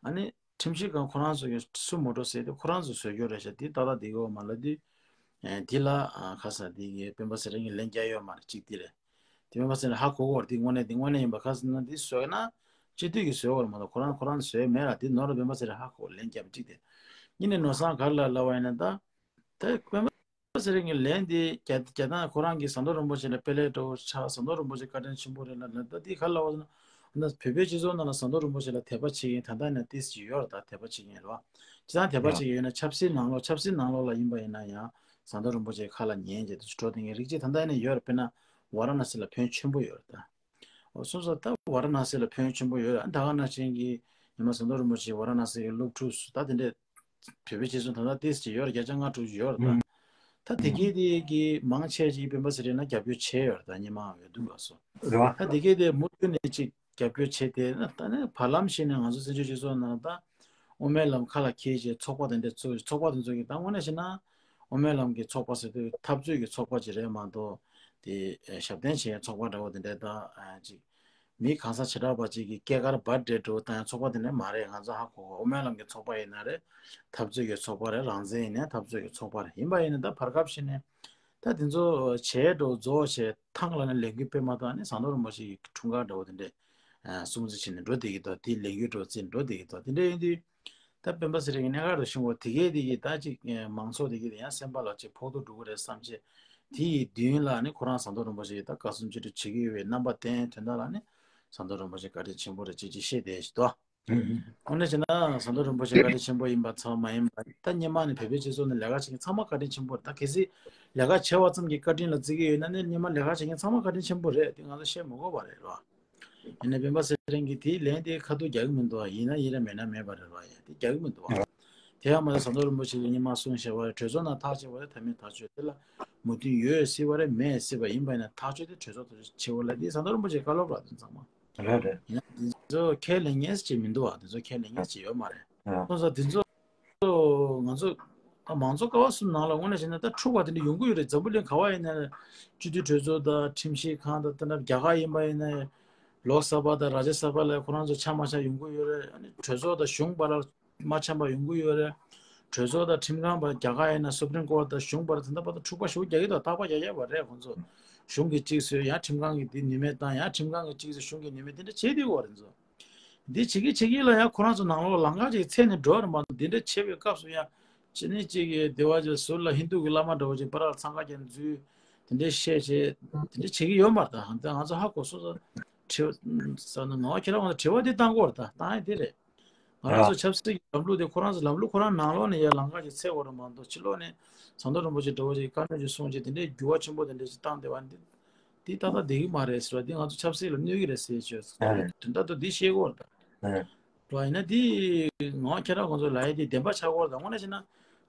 ཨ་ནི་ཁྲིམས་ཞིབ་ཁང་ཁོ་རང་ཚོ་གིས་སུ་མོ་ཊ་ཟེར་དེ་ཁོ་རང་ཚོས་བཟོ་རྒྱུ་རེད་ཤག་དེ་ཏག་ཏག་འགྲིག་གི་ཡོད་མ་ལབ་དུས། ཨ། དེ་ལ། ཨ། ཁ་ས་དེ་གི་སྤེན་པ་ཚེ་རིང་གིས་ལན་རྒྱག་ཡོད་མ་རེད་གཅིག་དེ་རེད། དེ་སྤེན་པ་ཚེ་རིང་ཧ་གོ་གོ་རེད་དེ་དངོས་གནས་དེ་དངོས་གནས་ཡིན་པ་ག་ཟེར་ན་དེ་བཟོས་ན་སྤྱི་འཐུས་ཀྱིས་བཟོས་པ་རེད་མ་གཏོགས་ཁོ་རང་ཁོ་རང་བཟོས་མེད་ལ་དེ་ནོར་ལ་སྤེན་པ་ཚེ་རིང་ཧ་གོ་ལན་རྒྱབ་གཅིག་དེ། གཉིས་ནས་ནོར་བཟང་ག་རེ་ལབ་ལབ་པ་ཡིན་ན་ད། ད་སྤེན་པ་ཚེ་རིང་གི་ལན་དེ་རྒྱ་རྒྱ་ནག་ཁོ་རང་གིས་ཟམ་གདོང་རིན་པོ་ཆེ་ལ་དཔེ་ལེགས་འདྲ་བོ་ཆགས། ཟམ་གདོང་རིན་པོ་ཆེ་བཀའ་དྲིན་ཆེན་པོ་རེད་ལབ་ན་ད་དེ་ག་རེ་ལབ་པ་ཟེར་ན། ན་བོད་པའི་སྤྱི་ཚོགས་ནང་ལ་ཟམ་གདོང་རིན་པོ་ཆེ་ལ་དད་པ་བྱེད་མཁན་ད་ལྟ་ནས་ཏོག་ཙམ་ཡོད་རེད་ད་དད་པ་བྱེད་མཁན་རེད་བ། སྤྱིར་བཏང་དད་པ་བྱེད་མཁན་ཡོད་ན་ཆབ་སྲིད་ནང་ལོགས་ཆབ་སྲིད་ནང་ལོགས་ལ་ཡིན་པ་ཡིན་ན་ཡང་ཟམ་གདོང་རིན་པོ་ཆེའི་ཁ་ལ་ཉན་བྱས་དུ་འགྲོ་བསྡད་མཁན་རིགས་གཅིག་ད་ལྟ་ནས་ཡོད་རེད། དཔེར་ན་ཝཱ་ར་ཎ་སི་ལ་ཕན་ཆེན་པོ་ཡོད་རེད་ད། འོ་སོང་ཙང་ད་ཝཱ་ར་ཎ་སི་ལ་ཕན་ཆེན་པོ་ཡོད་རེད། ད་ག་ནང་བཞིན་གྱི་ཉི་མ་ཟམ་གདོང་རིན་པོ་ཆེ་ཝཱ་ར་ཎ་སི་གི་སློབ་ཕྲུག་སུ་ད་དེ་འདྲས་བོད་པའི་སྤྱི་ཚོགས་ད་ལྟ་ཏིས་ཅིག་ཡོད་རེད། བརྒྱ་ཆ་ལྔ་དྲུག་ཡོད་རེད་ད། ད་དེ་གའི་དེ་གི་མང་ཆེ་ཅིག་སྤེན་པ་ཚེ་རིང་ལ་རྒྱབ་སྐྱོར་བྱས་ཡོད་རེད་ད་སྔོན་མ་འོས་བསྡུ་སྐབས་སུ། རེད་བ། ད་དེ་གའི་དེ་མུ་མཐུད་ནས་ཅིག་རྒྱབ་སྐྱོར་བྱས་ཏེ་ད་ནི་བར་ལམ་ཞིག་ནས་ང་ཚོ་བཙན་བྱོལ་སྤྱི་ཚོགས་ནང་ད་དབུ་མའི་ལམ་ཁ་ལ་འཁྱེར་བྱས་ཚོགས་པ་དེ་འདྲ་བཙུགས། ཚོགས་པ་དེ་ཚོ་གི་ད་དངོས་གནས་བྱས་ན་དབུ་མའི་ལམ་གྱི་ཚོགས་པ་ཟེར་དུས་འཐབ་རྩོད་ཀྱི་ཚོགས་པ་ཅིག་རེད་མ་གཏོགས་དེ་ཞབས་བརྟན་བྱེད་ཡའི་ཚོགས་པ་འདྲ་བོ་དེ་འདྲ་ད་ཅིག་མི་གང་ཟག་བྱེ་བྲག་པ་ཅིག་གི་སྐྱེས་སྐར་བར་ཌེ་འདྲ་བོ་བཏང་ཡའི་ཚོགས་པ་དེ་འདྲ་མ་རེད། ང་ཚོ་ཧ་གོ་གོ། དབུ་མའི་ལམ་གྱི་ཚོགས་པ་ཡིན་ན་རེད། འཐབ་རྩོད་ཀྱི་ཚོགས་པ་རེད། རང་བཙན་ཡིན་ནའི་འཐབ་རྩོད་ཀྱི་ཚོགས་པ་རེད། ཡིན་པ་ཡིན་ན་ད་བར་སྐབས་ཤིག་ནས་ད་དེ་ཚོ་བྱས་འགྲོ་རྫོགས་བྱས་ཐང་ལ་ནས་ལས་འགུལ་སྤེལ་མ་ཐུབ་ནས་ཟམ་གདོང་རིན་པོ་ཆེ་གི་འཁྲུངས་སྐར་འདྲ་བོ་དེ་འདྲས་སྲུང་བརྩི་བྱས་ནས་འགྲོ་བསྡད་ཀྱི་འདུག་དེ་ལས་འགུལ་འགྲོ་རྩིས་འགྲོ་བསྡད་ཀྱི་འདུག་དེ་འདྲས་ཡིན་དུས་ད་སྤེན་པ་ཚེ་རིང་གི་གནད་འགག་རུ་ཤོང་བ་དེ་གས་དེ་གས་ད་ཅིག་མང་ཚོགས་དེ་གས་དེ་ཡང་སེམས་པ་ལ་ཅིག་ཕོག་ཐུག་འགྲོ་གི་རེད་བསམ་བྱས། དེ་ཡི་མདུན་ལ་ནི་ཁོ་རང་ཟམ་གདོང་རིན་པོ་ཆེ་ཡིས་ད་དགའ་བསུ་མཆོད་ཁྲི་བྱེད་ཀྱི་ཡོད་པའི་རྣམ་པ་བསྟན་དོན་དག་ལ་ནི་ཟམ་གདོང་རིན་པོ་ཆེ་བཀའ་དྲིན་ཆེན་པོ་རེད་ཅེས་ཅིག་བཤད་བསྡད་ཞིག་འདུག་དངོས་གནས་བྱས་ན་ཟམ་གདོང་རིན་པོ་ཆེ་བཀའ་དྲིན་ཆེན་པོ་ཡིན་པ་ཙམ་མ་ཡིན་པར་ད་སྔོན་མ་ནས་བོད་པའི་སྤྱི་ཚོགས་ནང་ལས་ཀ་བྱེད་མཁན་ཚང་མ་བཀའ་དྲིན་ཆེན་པོ་རེད། ད་གལ་སྲིད་ལས་ཀ་བྱས་པ་ཙམ་གྱིས་བཀའ་དྲིན་ལ་བརྩི་གི་ཡོད་ན་ནི་སྔོན་མ་ལས་ཀ་བྱེད་མཁན་ཚང་མ་བཀའ་དྲིན་ཆེན་པོ་རེད། དེ་ང་ཚོ་བཤད་མི་དགོས་པ་རེད་རོ། ཡིན་ནའི་སྤེན་པ་ཚེ་རིང་གིས་དེའི་ལན་དེ་ཁ་ཐུག་རྒྱག་གི་མི་འདུག་ཡིན་ན་ཡིན་རེད་མེད་ན་མེད་པ་རེད་རོ། ཡ་དེ་རྒྱག་གི་མི་འདུག་དེ་ཡང་མ་ཟད་ཟམ་གདོང་རིན་པོ་ཆེ་གིས་སྔོན་མ་གསུངས་བཞག་པ་རེད། གྲོས་ཚོགས་ནང་ཐག་བཅད་པ་རེད། ད་མི་ཐག་གཅོད་དེ་ལ་མོས་མཐུན་ཡོད་སྲིད་པ་རེད་མེད་སྲིད་པ་ཡིན་པ་ཡིན་ན་ཐག་གཅོད་དེ་གྲོས་ཚོགས་དུ་བྱེད་པ་ལ་དེ་ཟམ་གདོང་རིན་པོ་ཆེའི་བཀའ་སློབ་ར་དེ་ཚང་མ། རེད་རེད། ཡིན་ན་འདི་ཚོ་ཁས་ལེན་མཁན་ཅིག་མི་འདུག་བ། འདི་ཚོ་ཁས་ལེན་མཁན་ཅིག་ཡོད་མ་རེད། ཨ། སོང་ཙང་འདི་ཚོ་ང་ཚོ་ད་མང་གཙོ་ཀ་བ་གསུམ་ནང་ལ་དངོས་གནས་བྱས་ན་ད་འཁྲུག་པ་དེ་འདྲ་ཡོང་གི་ཡོད་རེད། འཛམ་བུ་གླིང་ག་བ་ཡིན་ན་སྤྱི་འཐུས་གྲོས་ཚོགས་དང་ཁྲིམས་ཞིབ་ཁང་དང་། ད་ལྟ་རྒྱ་གར་ཡིན་པ་ཡིན་ན་ལོག་ས་བྷ་དང་ར་ཇ་ས་བྷ་ལ་ཁོ་རང་ཚོ་ཆ་མ་ཆ་ཡོང་གི་ཡོད་རེད། ཨ་ནི་གྲོས་ཚོགས་དང་གཞུང་བར་ལ་མ་འཆམ་པ་ཡོང་གི་ཡོད་རེད། གྲོས་ཚོགས་དང་ཁྲིམས་ཁང་བར་རྒྱ་གར་ཡིན་ན་སུ་པྲིམ་ཀོར་དང་གཞུང་བར་དེ་འདྲ་བར་དུ་འཁྲུག་པ་ཞེ་པོ་རྒྱག་གི་འདུག་རྟག་པར་རྒྱག་ཡོད་པ་རེད་ཁོང་ཚོ། གཞུང་གིས་གཅིག་བཟོས་ཡང་ཁྲིམས་ཁང་གིས་དེ་ནུས་མེད་བཏང་ཡང་ཁྲིམས་ཁང་གིས་གཅིག་བཟོས་གཞུང་གིས་ནུས་མེད་དེ་འདྲ་བྱེད་བསྡད་ཡོད་རེད་ཚོ། འདི་བྱེད་ཀྱི་བྱེད་ཀྱི་ལ་ཡང་ཁོ་རང་ཚོ་ནང་ལོགས་ལམ་ཁ་ཅིག་འཚོལ་ནས་འགྲོ་བ་རེད་མ་གཏོགས་འདི་འདྲ་བྱེད་པའི་སྐབས་སུ་ཡང་ཅི་ནས་ཅིག་གི་སྡེ་བ་ཅིག་ཟུར་ལ་ཧིན་དུ་གི་བླ་མ་འདྲ་བོ་ཅིག་པ་ར་ལ་འཚང་ཁ་རྒྱག་འཛུལ་དེ་འདྲ་བཤད་བྱས་དེ་འདྲ་བྱེད་ཀྱི་ཡོད་མ་རེད། ད་ང་ཚོ་ཧ་གོ་སོང་ཙང་དྲི་བ་ང་ཁྱེད་རང་ཚོ་དྲི་བ་འདི་བཏང་དགོས་རེད། ད་བཏང་ཡ་དེ་རེད། ང་རང་ཚོ་ཆབ་སྲིད་ཀྱི་ལམ་ལུགས་དེ་ཁོ་རང་ཚོ་ལམ་ལུགས་ཁོ་རང་ནང་ལོགས་ནས་ཡར་ལམ་ཁ་ཅིག་འཚོལ་དགོས་རེད་མ་གཏོགས་ཕྱི་ལོགས་ནས་ཟམ་གདོང་རིན་པོ་ཆེ་འདྲ་བོ་ཅིག་བཀའ་མོལ་ཅིག་གསུངས་བྱས་དེ་འདྲའི་འགྱུར་བ་ཆེན་པོ་དེ་འདྲ་ཅིག་བཏང་བསྡད་པ་འདི་འདི་ཏག་ཏག་བསྡད་ཀྱི་མ་རེད་ཟེར་བ་འདི་ང་ཚོ་ཆབ་སྲིད་ལ་གནོད་ཀྱི་རེད་ཟེར་བྱས་དོན་དག་ཏུ་འདི་ཤེས་དགོས་རེད་ད། རེད་ཡིན་ན་འདི་ང་ཁྱེད་རང་ཁོང་ཚོ་ལ་ཡ་འདི་བདེན་པ་ཆགས་དགོས་རེད་ད། དངོས་གནས་བྱས་ན་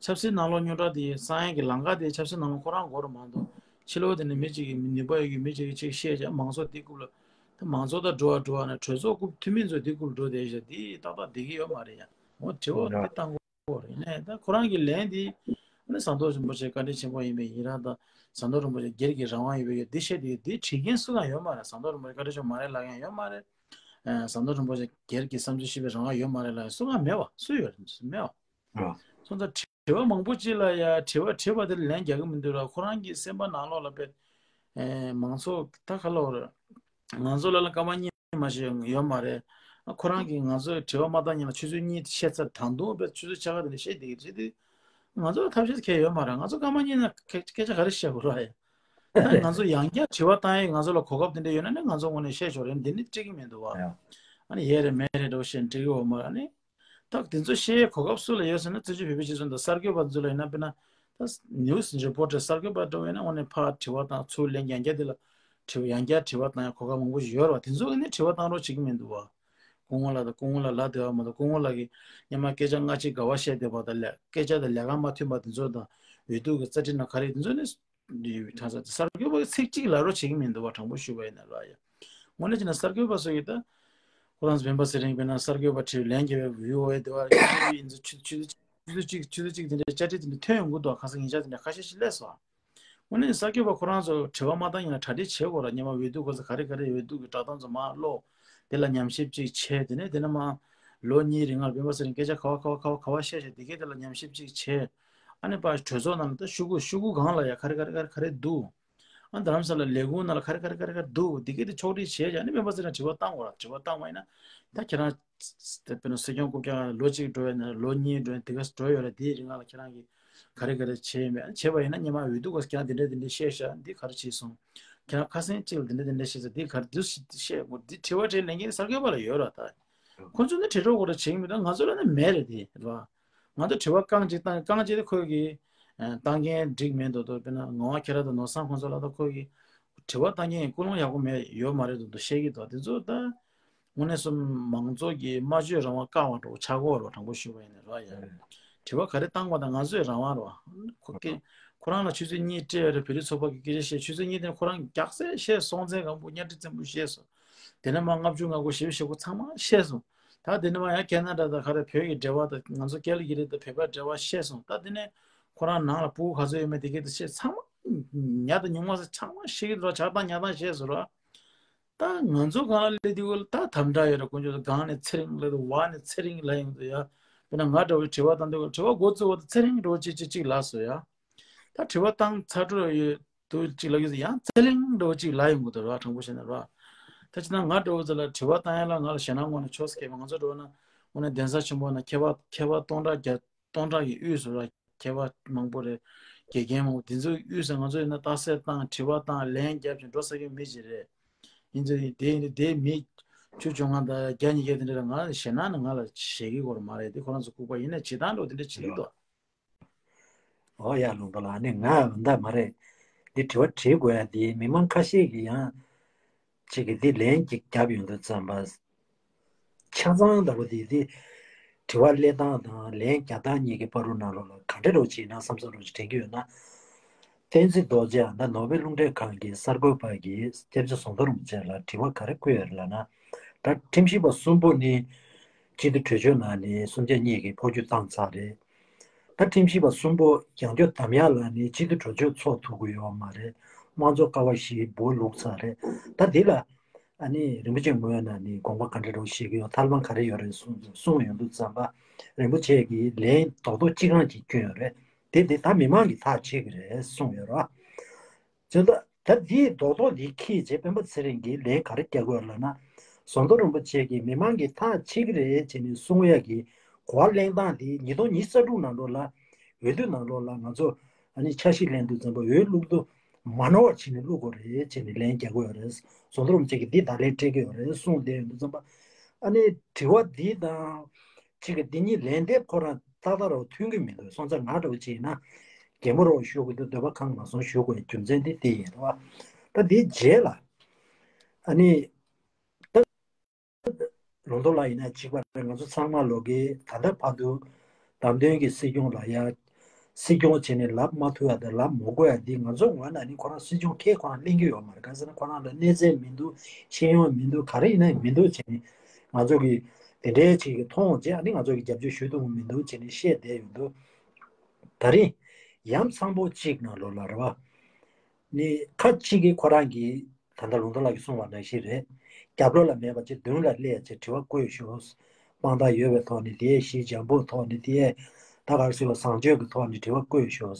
ཆབ་སྲིད་ནང་ལོགས་རྙོག་དྲ་དེ་སང་ཡང་གི་ལམ་ཁ་དེ་ཆབ་སྲིད་ནང་ལོགས་ཁོ་རང་དགོས་རེད་མ་གཏོགས་ཕྱི་ལོགས་དེ་ནས་མི་གཅིག་གིས་ནུས་པ་ཡོད་ཀྱི་མི་གཅིག་གིས་གཅིག་བཤད་བྱས་མང་ཚོགས་འདི་རྐུབ་ལ། ད་མང་ཚོགས་དང་འགྲོ་བ་འགྲོ་བ་ན་གྲོས་ཚོགས་རྐུབ་འཐུས་མི་ཚོ་འདི་རྐུབ་འགྲོ་བསྡད་ཤག་འདི་ཏག་ཏག་བསྡད་ཀྱི་ཡོད་མ་རེད་ཡ། འོ་དྲི་བ་འདི་བཏང་དགོས་རེད། ཡིན་ནའི་ད་ཁོ་རང་གི་ལན་འདི་ཨ་ནི་ཟམ་གདོང་རིན་པོ་ཆེ་བཀའ་དྲིན་ཆེན་པོ་ཡིན་པའི་ཡི་རངས་དང་ཟམ་གདོང་རིན་པོ་ཆེ་སྒེར་གྱི་རང་དབང་ཡོད་པའི་ཡོད་འདི་བཤད་དེ་འདི་བྲིས་མཁན་སུ་གང་ཡོད་མ་རེད། ཟམ་གདོང་རིན་པོ་ཆེ་བཀའ་དྲིན་ཆེན་པོ་མ་རེད་ལབ་མཁན་ཡོད་མ་རེད། ཨ། ཟམ་གདོང་རིན་པོ་ཆེ་སྒེར་གྱི་བསམ་ཚུལ་བཤད་པའི་རང་དབང་ཡོད་མ་རེད་ལབ་མཁན་སུ་གང་མེད་པ་སུ་ཡོད་རེད། མེད་པ། ཨ། སོང་ཙང་དྲི་བ་མང་པོ་ཅིག་ལ་ཡ་དྲི་བ་དྲིས་པ་དེ་ལ་ལན་རྒྱག་གི་མི་འདུག་ར། ཁོ་རང་གི་སེམས་པ་ནང་ལོགས་ལ་དཔེ་ཨེ། མང་ཚོགས་ད་ག་ལབ་རེད། ང་ཚོ་ལ་ལ་སྐར་མ་གཉིས་མ་ཞིག་ཡོད་མ་རེད། ཁོ་རང་གིས་ང་ཚོས་དྲི་བ་མ་བཏང་སྔོན་ལ་ཆུ་ཚོད་གཉིས་བཤད་ཚར། ད་དུང་དཔེ་ཆུ་ཚོད་ཕྱེད་ཀ་དེ་འདྲ་བཤད་བསྡད་ཀྱི་རེད་དེ། ང་ཚོ་ལ་ཐབས་ཤེས་གང་ཡང་ཡོད་མ་རེད། ང་ཚོ་སྐར་མ་གཉིས་ནང་སྐད་སྐད་ཆ་ག་རེ་བཤད་དགོས་རེད་ཡ། ད་ང་ཚོ་ཡང་བསྐྱར་དྲི་བ་བཏང་ཡས་ང་ཚོ་ལ་གོ་སྐབས་དེ་འདྲ་ཡོད་ན་ནི་ང་ཚོ་ངོས་ནས་བཤད་ཆོག་རེད། འདི་ནི་འགྲིག་གི་མི་འདུག་བ། ཡ། ཨ་ནི་ཡས་རེད་མས་རེད་འདྲ་བོ་བཤད་འགྲིག་གི་ཡོད་མ་རེད། ཨ་ནི་ད་དེ་ཚོ་བཤད་ཡས་གོ་སྐབས་སུ་ལ་ཡོད་ཟེར་ན་བཙན་བྱོལ་བོད་པའི་སྤྱི་ཚོགས་འདི་གསར་འགོད་པ་ཚོ་ལ་ཡིན་ན། དཔེར་ན་ད་ནིའུ་སི་རི་པོར་ཊར་གསར་འགོད་པ་འདྲ་བོ་ཡིན་ན་དངོས་གནས་ཕར་དྲི་བ་བཏང་ཚུར་ལན་ཡང་བསྐྱར་དེ་ལ་དྲི་བ་ཡང་བསྐྱར་དྲི་བ་བཏང་ཡས་གོ་སྐབས་མང་པོ་ཞིག་ཡོད་རེད་བ། དེ་ཚོ་གི་ནི་དྲི་བ་བཏང་རོགས་བྱེད་ཀྱི་མི་འདུག་བ། སྐུ་ངོ་ལགས་དང་སྐུ་ངོ་ལགས་ལབ་བསྡད་པ་མ་གཏོགས། སྐུ་ངོ་ལགས་ཀྱིས་སྔོན་མ་སྐད་ཆ་སྔ་ཕྱི་འགལ་བ་བཤད་བསྡད་པ་དང་། ལས་སྐད་ཆ་དང་ལས་ཀ་མ་མཐུན་པ་དེ་ཚོ་དང་། འོས་བསྡུ་གི་རྩ་ཁྲིམས་ནང་ག་རེ་ཡོད། དེ་ཚོ་ནི་གྲྭ་ས་གསར་འགོད་པ་གིས་ཚིག་གཅིག་ལབ་རོགས་བྱེད་ཀྱི་མི་འདུག་པ། དྲང་པོ་ཞུས་པ་ཡིན་ན་ར་ཡ། དངོས་གནས་བྱས་ན་གསར་འགོད་པ་ཚོ་ཡིས་ད་ཁོ་རང་ཚོ་སྤེན་པ་ཚེ་རིང་དཔེར་ན་གསར་འགོད་པ་ཁྲིད་ལན་རྒྱབ་པའི་ཝི་ཨོ་ཨེ་དེ་བ་ཡིན་ཚོ་ཆུ་ཚོད་གཅིག་ཆུ་ཚོད་གཅིག་ཆུ་ཚོད་གཅིག་ཆུ་ཚོད་གཅིག་དེ་འདྲའི་བཅར་འདྲི་དེ་འདྲ་ཐོན་ཡོང་གི་འདུག་ཁ་སང་ཉིན་ཞག་དེ་འདྲ་ཁ་ཤས་ཤིག་སླེབས་སོང་། དངོས་གནས་གསར་འགོད་པ་ཁོ་རང་ཚོ་དྲི་བ་མ་བཏང་ཡིན་ན་གྲ་སྒྲིག་བྱེད་དགོས་ར། སྔོན་མ་འོས་བསྡུ་སྐབས་སུ་ག་རེ་ག་རེ་འོས་བསྡུ་གི་བསྒྲགས་གཏམ་ཚོ་མར་ཀློག་དེ་ལ་ཉམས་ཞིབ་ཅིག་བྱས། དེ་ནས་དེ་ནས་མར་ལོ་གཉིས་རིང་ལ་སྤེན་པ་ཚེ་རིང་སྐད་ཆ་ག་བ་ག་བ་ག་བ་ག་བ་བཤད་བཤད་དེ་གས་དེ་ལ་ཉམས་ཞིབ་ཅིག་བྱས། ཨ་ནི་ཕར་གྲོས་ཚོགས་ནང་ལ་ད་ཤོག་གུ་ཤོག་གུ་སྒང་ལ་ཡ་ག་རེ་ག་རེ་ག་རེ་ག་རེ་འདུག་ཨ་ནི་རྡ་རམ་ས་ལ་ལས་ཁུངས་ནང་ལ་ག་རེ་ག་རེ་ག་རེ་ག་རེ་འདུག་དེ་གས་དེ་ཕྱོགས་སྒྲིག་བྱས་ཀྱི། ཨ་ནི་སྤེན་པ་ཚེ་རིང་དྲི་བ་བཏང་དགོས་ར། དྲི་བ་བཏང་བ་ཡིན་ན་ད་ཁྱེད་རང་དཔེར་ན་སྲིད་སྐྱོང་རྐུབ་བཀྱག་ལོ་གཅིག་འགྲོ་ཡོད་ན་ལོ་གཉིས་འགྲོ་ཡོད་ན་དེ་ག་འགྲོ་ཡོད་ར། དེའི་རིང་ལ་ཁྱེད་རང་གིས་ག་རེ་ག་རེ་བྱས་མེད། བྱས་པ་ཡིན་ན་སྔོན་མ་འོས་བསྡུ་སྐབས་སུ་ཁྱེད་རང་དེ་འདྲ་དེ་འདྲ་བཤད་ཤག་འདི་ག་རེ་བྱས་སོང་། ཁྱེད་རང་ཁ་སང་གཅིག་ལ་དེ་འདྲ་དེ་འདྲ་བཤད་ཤག་འདི་ག་རེ་འདུག་ཤི་བཤད་དགོས། འདི་དྲི་བ་དྲིས་ལན་རྒྱག་མཁན་གསར་འགོད་པ་ལ་ཡོད་ར། ད་ཁོ་ཚོ་ནི་དྲི་རོགས་གོ་ར་བྱེད་ཀྱི་མེད། ད་ང་ཚོ་ལ་ནི་མེད་རེད་དེ་ར། ང་ཚོ་དྲི་བ་རྐང་གཅིག་བཏང་། རྐང་གཅིག་དེ་ཁོས་ཀྱིས་ཨ་བཏང་མཁན་འགྲིག་མེད་འདུག་ད་དཔེར་ན་ངག་དབང་ཁྱེད་རང་དང་ནོར་བཟང་ཁོང་ཚོ་ལ་ད་ཁོས་ཀྱིས་དྲི་བ་བཏང་མཁན་ཀུན་སློང་ཡག་པོ་མེད་ཡོད་མ་རེད་འདུག་ད་བཤད་ཀྱི་འདུག་དེ་ཚོ་ད་དངོས་གནས་སུ་མང་ཚོགས་ཀྱི་སྨྲ་བརྗོད་རང་དབང་བཀག་པ་འདྲ་བོ་ཆགས་ཀྱི་ཡོད་རེད། དྲང་པོ་ཞུས་པ་ཡིན་ན་ར་ཡ། དྲི་བ་ག་རེ་བཏང་པ་དང་ང་ཚོའི་རང་དབང་རེད་པ། ཁོ་སྐད་ཁོ་རང་ལ་ཆུ་ཚོད་གཉིས་སྤྲད་ཡོད་རེད། བོད་རིགས་ཚོགས་པ་གི་སྐད་ཆ་བཤད། ཆུ་ཚོད་གཉིས་དེ་ཁོ་རང་རྒྱགས་སེ་བཤད། སྲོང་བཙན་སྒམ་པོ་གཉའ་ཁྲི་བཙན་པོ་བཤད་སོང་། དེ་ནས་མར་ལྔ་བཅུ་ང་དགུ་ཞེ་པོ་ཞེ་པོ་ཚང་མ་བཤད་སོང་། ད་དེ་ནས་མར་ཡང་ཁེ་ན་ཌ་དང་ག་རེ་བོད་ཀྱི་འབྲེལ་བ་དང་ང་ཚོ་ཀལ་གྷི་རི་དང་བོད་པའི་འབྲེལ་བ་བཤད་སོང་། ད་དེ་ནས་ཁོ་རང་ནང་ལ་ཕྲུ་གུ་ག་ཚོད་ཡོད་མེད་དེ་གས་དེ་བཤད། ཚང་མ་ཉག་དང་ཉུང་མ་ཟེར་ཚང་མ་བཤད་ཀྱི་འདུག་ཇག་དང་ཉག་དང་བཤད་སོང་ར། ད་ང་ཚོ་སྒང་ལ་སླེབས་དུས་ད་དམ་དྲག་ཡོད་ར། དཀོན་མཆོག་ད་སྒང་ནས་ཚེ་རིང་ལབ་དུས་བར་ནས་ཚེ་རིང་ལབ་ཡོང་དུས་ཡ། དཔེར་ན་ང་འདྲ་བོ་དྲི་བ་བཏང་དུས་དྲི་བ་འགོ་བཙུགས་པ་དང་ཚེ་རིང་འདྲ་བོ་གཅིག་གཅིག་གཅིག་ལབ་སོང་ཡ། ད་དྲི་བ་བཏང་ཚར་འགྲོ་ཡོད་དུས་གཅིག་ལབ་ཡོད་ཡང་ཚེ་རིང་འདྲ་བོ་གཅིག་ལབ་ཡོང་གི་འདུག་ར། དྲང་པོ་བཤད་ན་ར། ད་ཅི་ན་ང་འདྲ་བོ་ཚོ་ལ་དྲི་བ་བཏང་ཡ་ལ་ང་ལ་ཞེད་སྣང་དངོས་གནས་ཆོས་སྐྱེས་པ། ང་ཚོ་འདྲ་བོ་ན་དངོས་གནས་གདན་ས་ཆེན་པོ་ན་མཁས་པ་མཁས་པ་སྟོང་ཕྲག་བརྒྱ་སྟོང་ཕྲག་གི་དབུས་སུ་ར་མཁས་པ་མང་པོ་རེད། དགེ་རྒན་མང་པོ་དེ་ཚོའི་དབུས་སུ་ང་ཚོ་ཡིན་ན་རྟགས་གསལ་བཏང་དྲི་བ་བཏང་ལན་རྒྱབ་ཅིང་འགྲོ་ས་ཀྱི་མི་ཞིག་རེད། ཡིན་ཚེ་དེ་ཡིན་དེ་མི་བཅུ་བཅོ་ལྔ་དང་བརྒྱ་ཉིས་བརྒྱ་དེ་འདྲ་ལ་ང་ཞེད་སྣང་ནི་ང་ལ་བྱེད་ཀྱི་ཡོད་མ་རེད། དེ་ཁོ་རང་ཚོ་ལྐུགས་པ་ཡིན་ན་བྱེད་སྟངས་འདྲ་བོ་དེ་འདྲ་བྱེད་ཀྱི་འདུག་ཨོ་ཡ་ལུང་པ་ལ་ནི་ང་འདྲ་མ་རེད། འདི་དྲི་བ་དྲི་དགོས་ཡ་འདི་མི་མང་ཁ་ཤས་ཀྱིས་ཡང་གཅིག་གིས་འདི་ལན་གཅིག་བརྒྱབ་ཡོང་དུས་ཙམ་པ། ཆ་ཚང་ལྟ་བུ་དེ་དེ་དྲི་བ་སླེབས་སྟངས་དང་ལན་རྒྱག་སྟངས་གཉིས་ཀྱི་བར་དུ་ནང་ལོགས་ལ་ག་འདྲ་རོགས་བྱེད་ན་བསམ་བསམ་རོགས་ཅིག་དྲན་གྱི་ཡོད་ན། བསྟན་འཛིན་རྡོ་རྗེ་ད་ནོ་བེལ་རླུང་འཕྲིན་ཁང་གི་གསར་འགོད་པ་གིས་སྐྱབས་རྗེ་ཟམ་གདོང་རིན་པོ་ཆེ་ལ་དྲི་བ་ག་རེ་བཀོད་ཡོད་རེད་ལབ་ན། ད་ཁྲིམས་ཞིབ་པ་གསུམ་པོ་ནི་སྤྱི་འཐུས་གྲོས་ཆོད་ནང་ནས་སུམ་ཆ་གཉིས་ཀྱིས་འཕོ་འགྱུར་བཏང་ཚར་རེད། ད་ཁྲིམས་ཞིབ་པ་གསུམ་པོ་རྒྱང་སྐྱོད་དམ་ཡག་ལ་ནི་སྤྱི་འཐུས་གྲོས་ཆོད་ཚོགས་ཐུབ་ཀྱི་ཡོད་མ་རེད། དམངས་གཙོ་ཀ་བ་བཞི་སྦུག་བླུགས་ཚར་རེད། ད་འདི་ལ་ཨ་ནི་རིན་པོ་ཆེ་ངོས་ནས་ནི་དགོངས་པ་ག་འདྲ་འདྲ་ཞིག་ཡོད། ཐབས་ལམ་ག་རེ་ཡོད་རེད་གསུངས་གསུངས་ཡོང་དུས་ཙམ་པ། རིན་པོ་ཆེ་གིས་ལན་རྡོག་རྡོག་གཅིག་རང་གཅིག་བསྐྱོན་ཡོད་རེད། དེ་དེ་ད་མི་མང་གིས་ཐག་བཅད་ཀྱི་རེད་གསུངས་ཡོད་རེད། བྱས་ཙང་ད་འདིའི་རྡོག་རྡོག་འདི་འཁྱེར་བྱས་སྤེན་པ་ཚེ་རིང་གིས་ལན་ག་རེ་རྒྱག་དགོས་ལབ་ན། ཟམ་གདོང་རིན་པོ་ཆེ་གིས་མི་མང་གིས་ཐག་བཅད་ཀྱི་རེད་བྱས་ནས་གསུང་ཡག་གི་གོ་བ་གླེང་སྟངས་དེ་ཉིས་སྟོང་ཉི་ཤུ་རྩ་དྲུག་ནང་ལོགས་ལ་འོས་བསྡུ་ནང་ལོགས་ལ་ང་ཚོ་ཨ་ནི་འཆར་གཞི་ལེན་དུས་ཙམ་པ་འོས་བླུག་དུས་མ་ནོར་བ་བྱས་ནས་བླུག་དགོས་རེད་བྱས་ནས་ལན་རྒྱག་དགོས་ཡོད་རེད། ཟམ་གདོང་རིན་པོ་ཆེ་གིས་འདི་ད་ལན་སྤྲད་ཀྱི་ཡོད་རེད་གསུངས་བསྡད་ཡོང་དུས་ཙམ་པ། ཨ་ནི་དྲི་བ་འདི་དང་གཅིག་གི་འདི་གཉིས་ལན་འདེབས་ཁོ་རང་ཏག་ཏག་རང་མཐུན་གྱི་མི་འདུག་སོང་ཙང་ང་འདྲ་བོ་ཅིག་ཡིན་ན་གད་མོ་རོགས་ཤོར་གྱི་འདུག་འདོད་པ་ཁེངས་མ་སོང་ཞུ་དགོས་རྒྱུ་མཚན་འདི་དེ་ཡིན་རེད་བ། ད་འདིའི་རྗེས་ལ་ཨ་ནི་ད་ལུང་རྟོགས་ལགས་ཡིན་ན་གཅིག་པ་རེད། ང་ཚོ་ཚང་མ་ལོག་གི་ད་ལྟ་བར་དུ་བདམས་ཐོན་གྱི་སྲིད་སྐྱོང་ལ་ཡ་སྲིད་སྐྱོང་བྱས་ནས་ལབ་མ་ཐུབ་ཡ་དང་ལབ་མ་དགོས་ཡ་འདི་ང་ཚོ་ངོས་ནས་ནི་ཁོ་རང་སྲིད་སྐྱོང་ཁས་ཁོ་རང་ལེན་གྱི་ཡོད་མ་རེད། གང་ཟེར་ན་ཁོ་རང་ལ་གནས་ཚད་མི་འདུག་ཤེས་ཡོན་མི་འདུག་ག་རེ་ཡིན་ན་མི་འདུག་བྱས་ནས་ང་ཚོ་གི་དེ་འདྲའི་ཅིག་གི་མཐོང་བྱས་ཨ་ནི་ང་ཚོ་གི་རྒྱབ་སྐྱོར་ཞུ་ཐུབ་ཀྱི་མི་འདུག་བྱས་ནས་བཤད་བསྡད་ཡོད་འདུག་ད་རེས་ཡ་མཚམས་པོ་གཅིག་ནང་ལོགས་ལ་རེད་བ། ནི་ཁ་ཅིག་གིས་ཁོ་རང་གིས་ད་ལྟ་ལུང་རྟོགས་ལགས་ཀྱིས་གསུངས་པ་ནང་བཞིན་རེད། རྒྱབ་ལོགས་ལ་མེད་པ་ཅིག་མདུན་ལ་སླེབས་བྱས་དྲི་བ་བཀོད་ཤོག་དཔང་རྟགས་ཡོད་པའི་ཐོག་ནས་དེ་ཞི་འཇམ་པོའི་ཐོག་ནས་དེ་ད་ག་རེ་ཟེར་བ་བཟང་སྤྱོད་ཀྱི་ཐོག་ནས་དྲི་བ་བཀོད་ཤོག་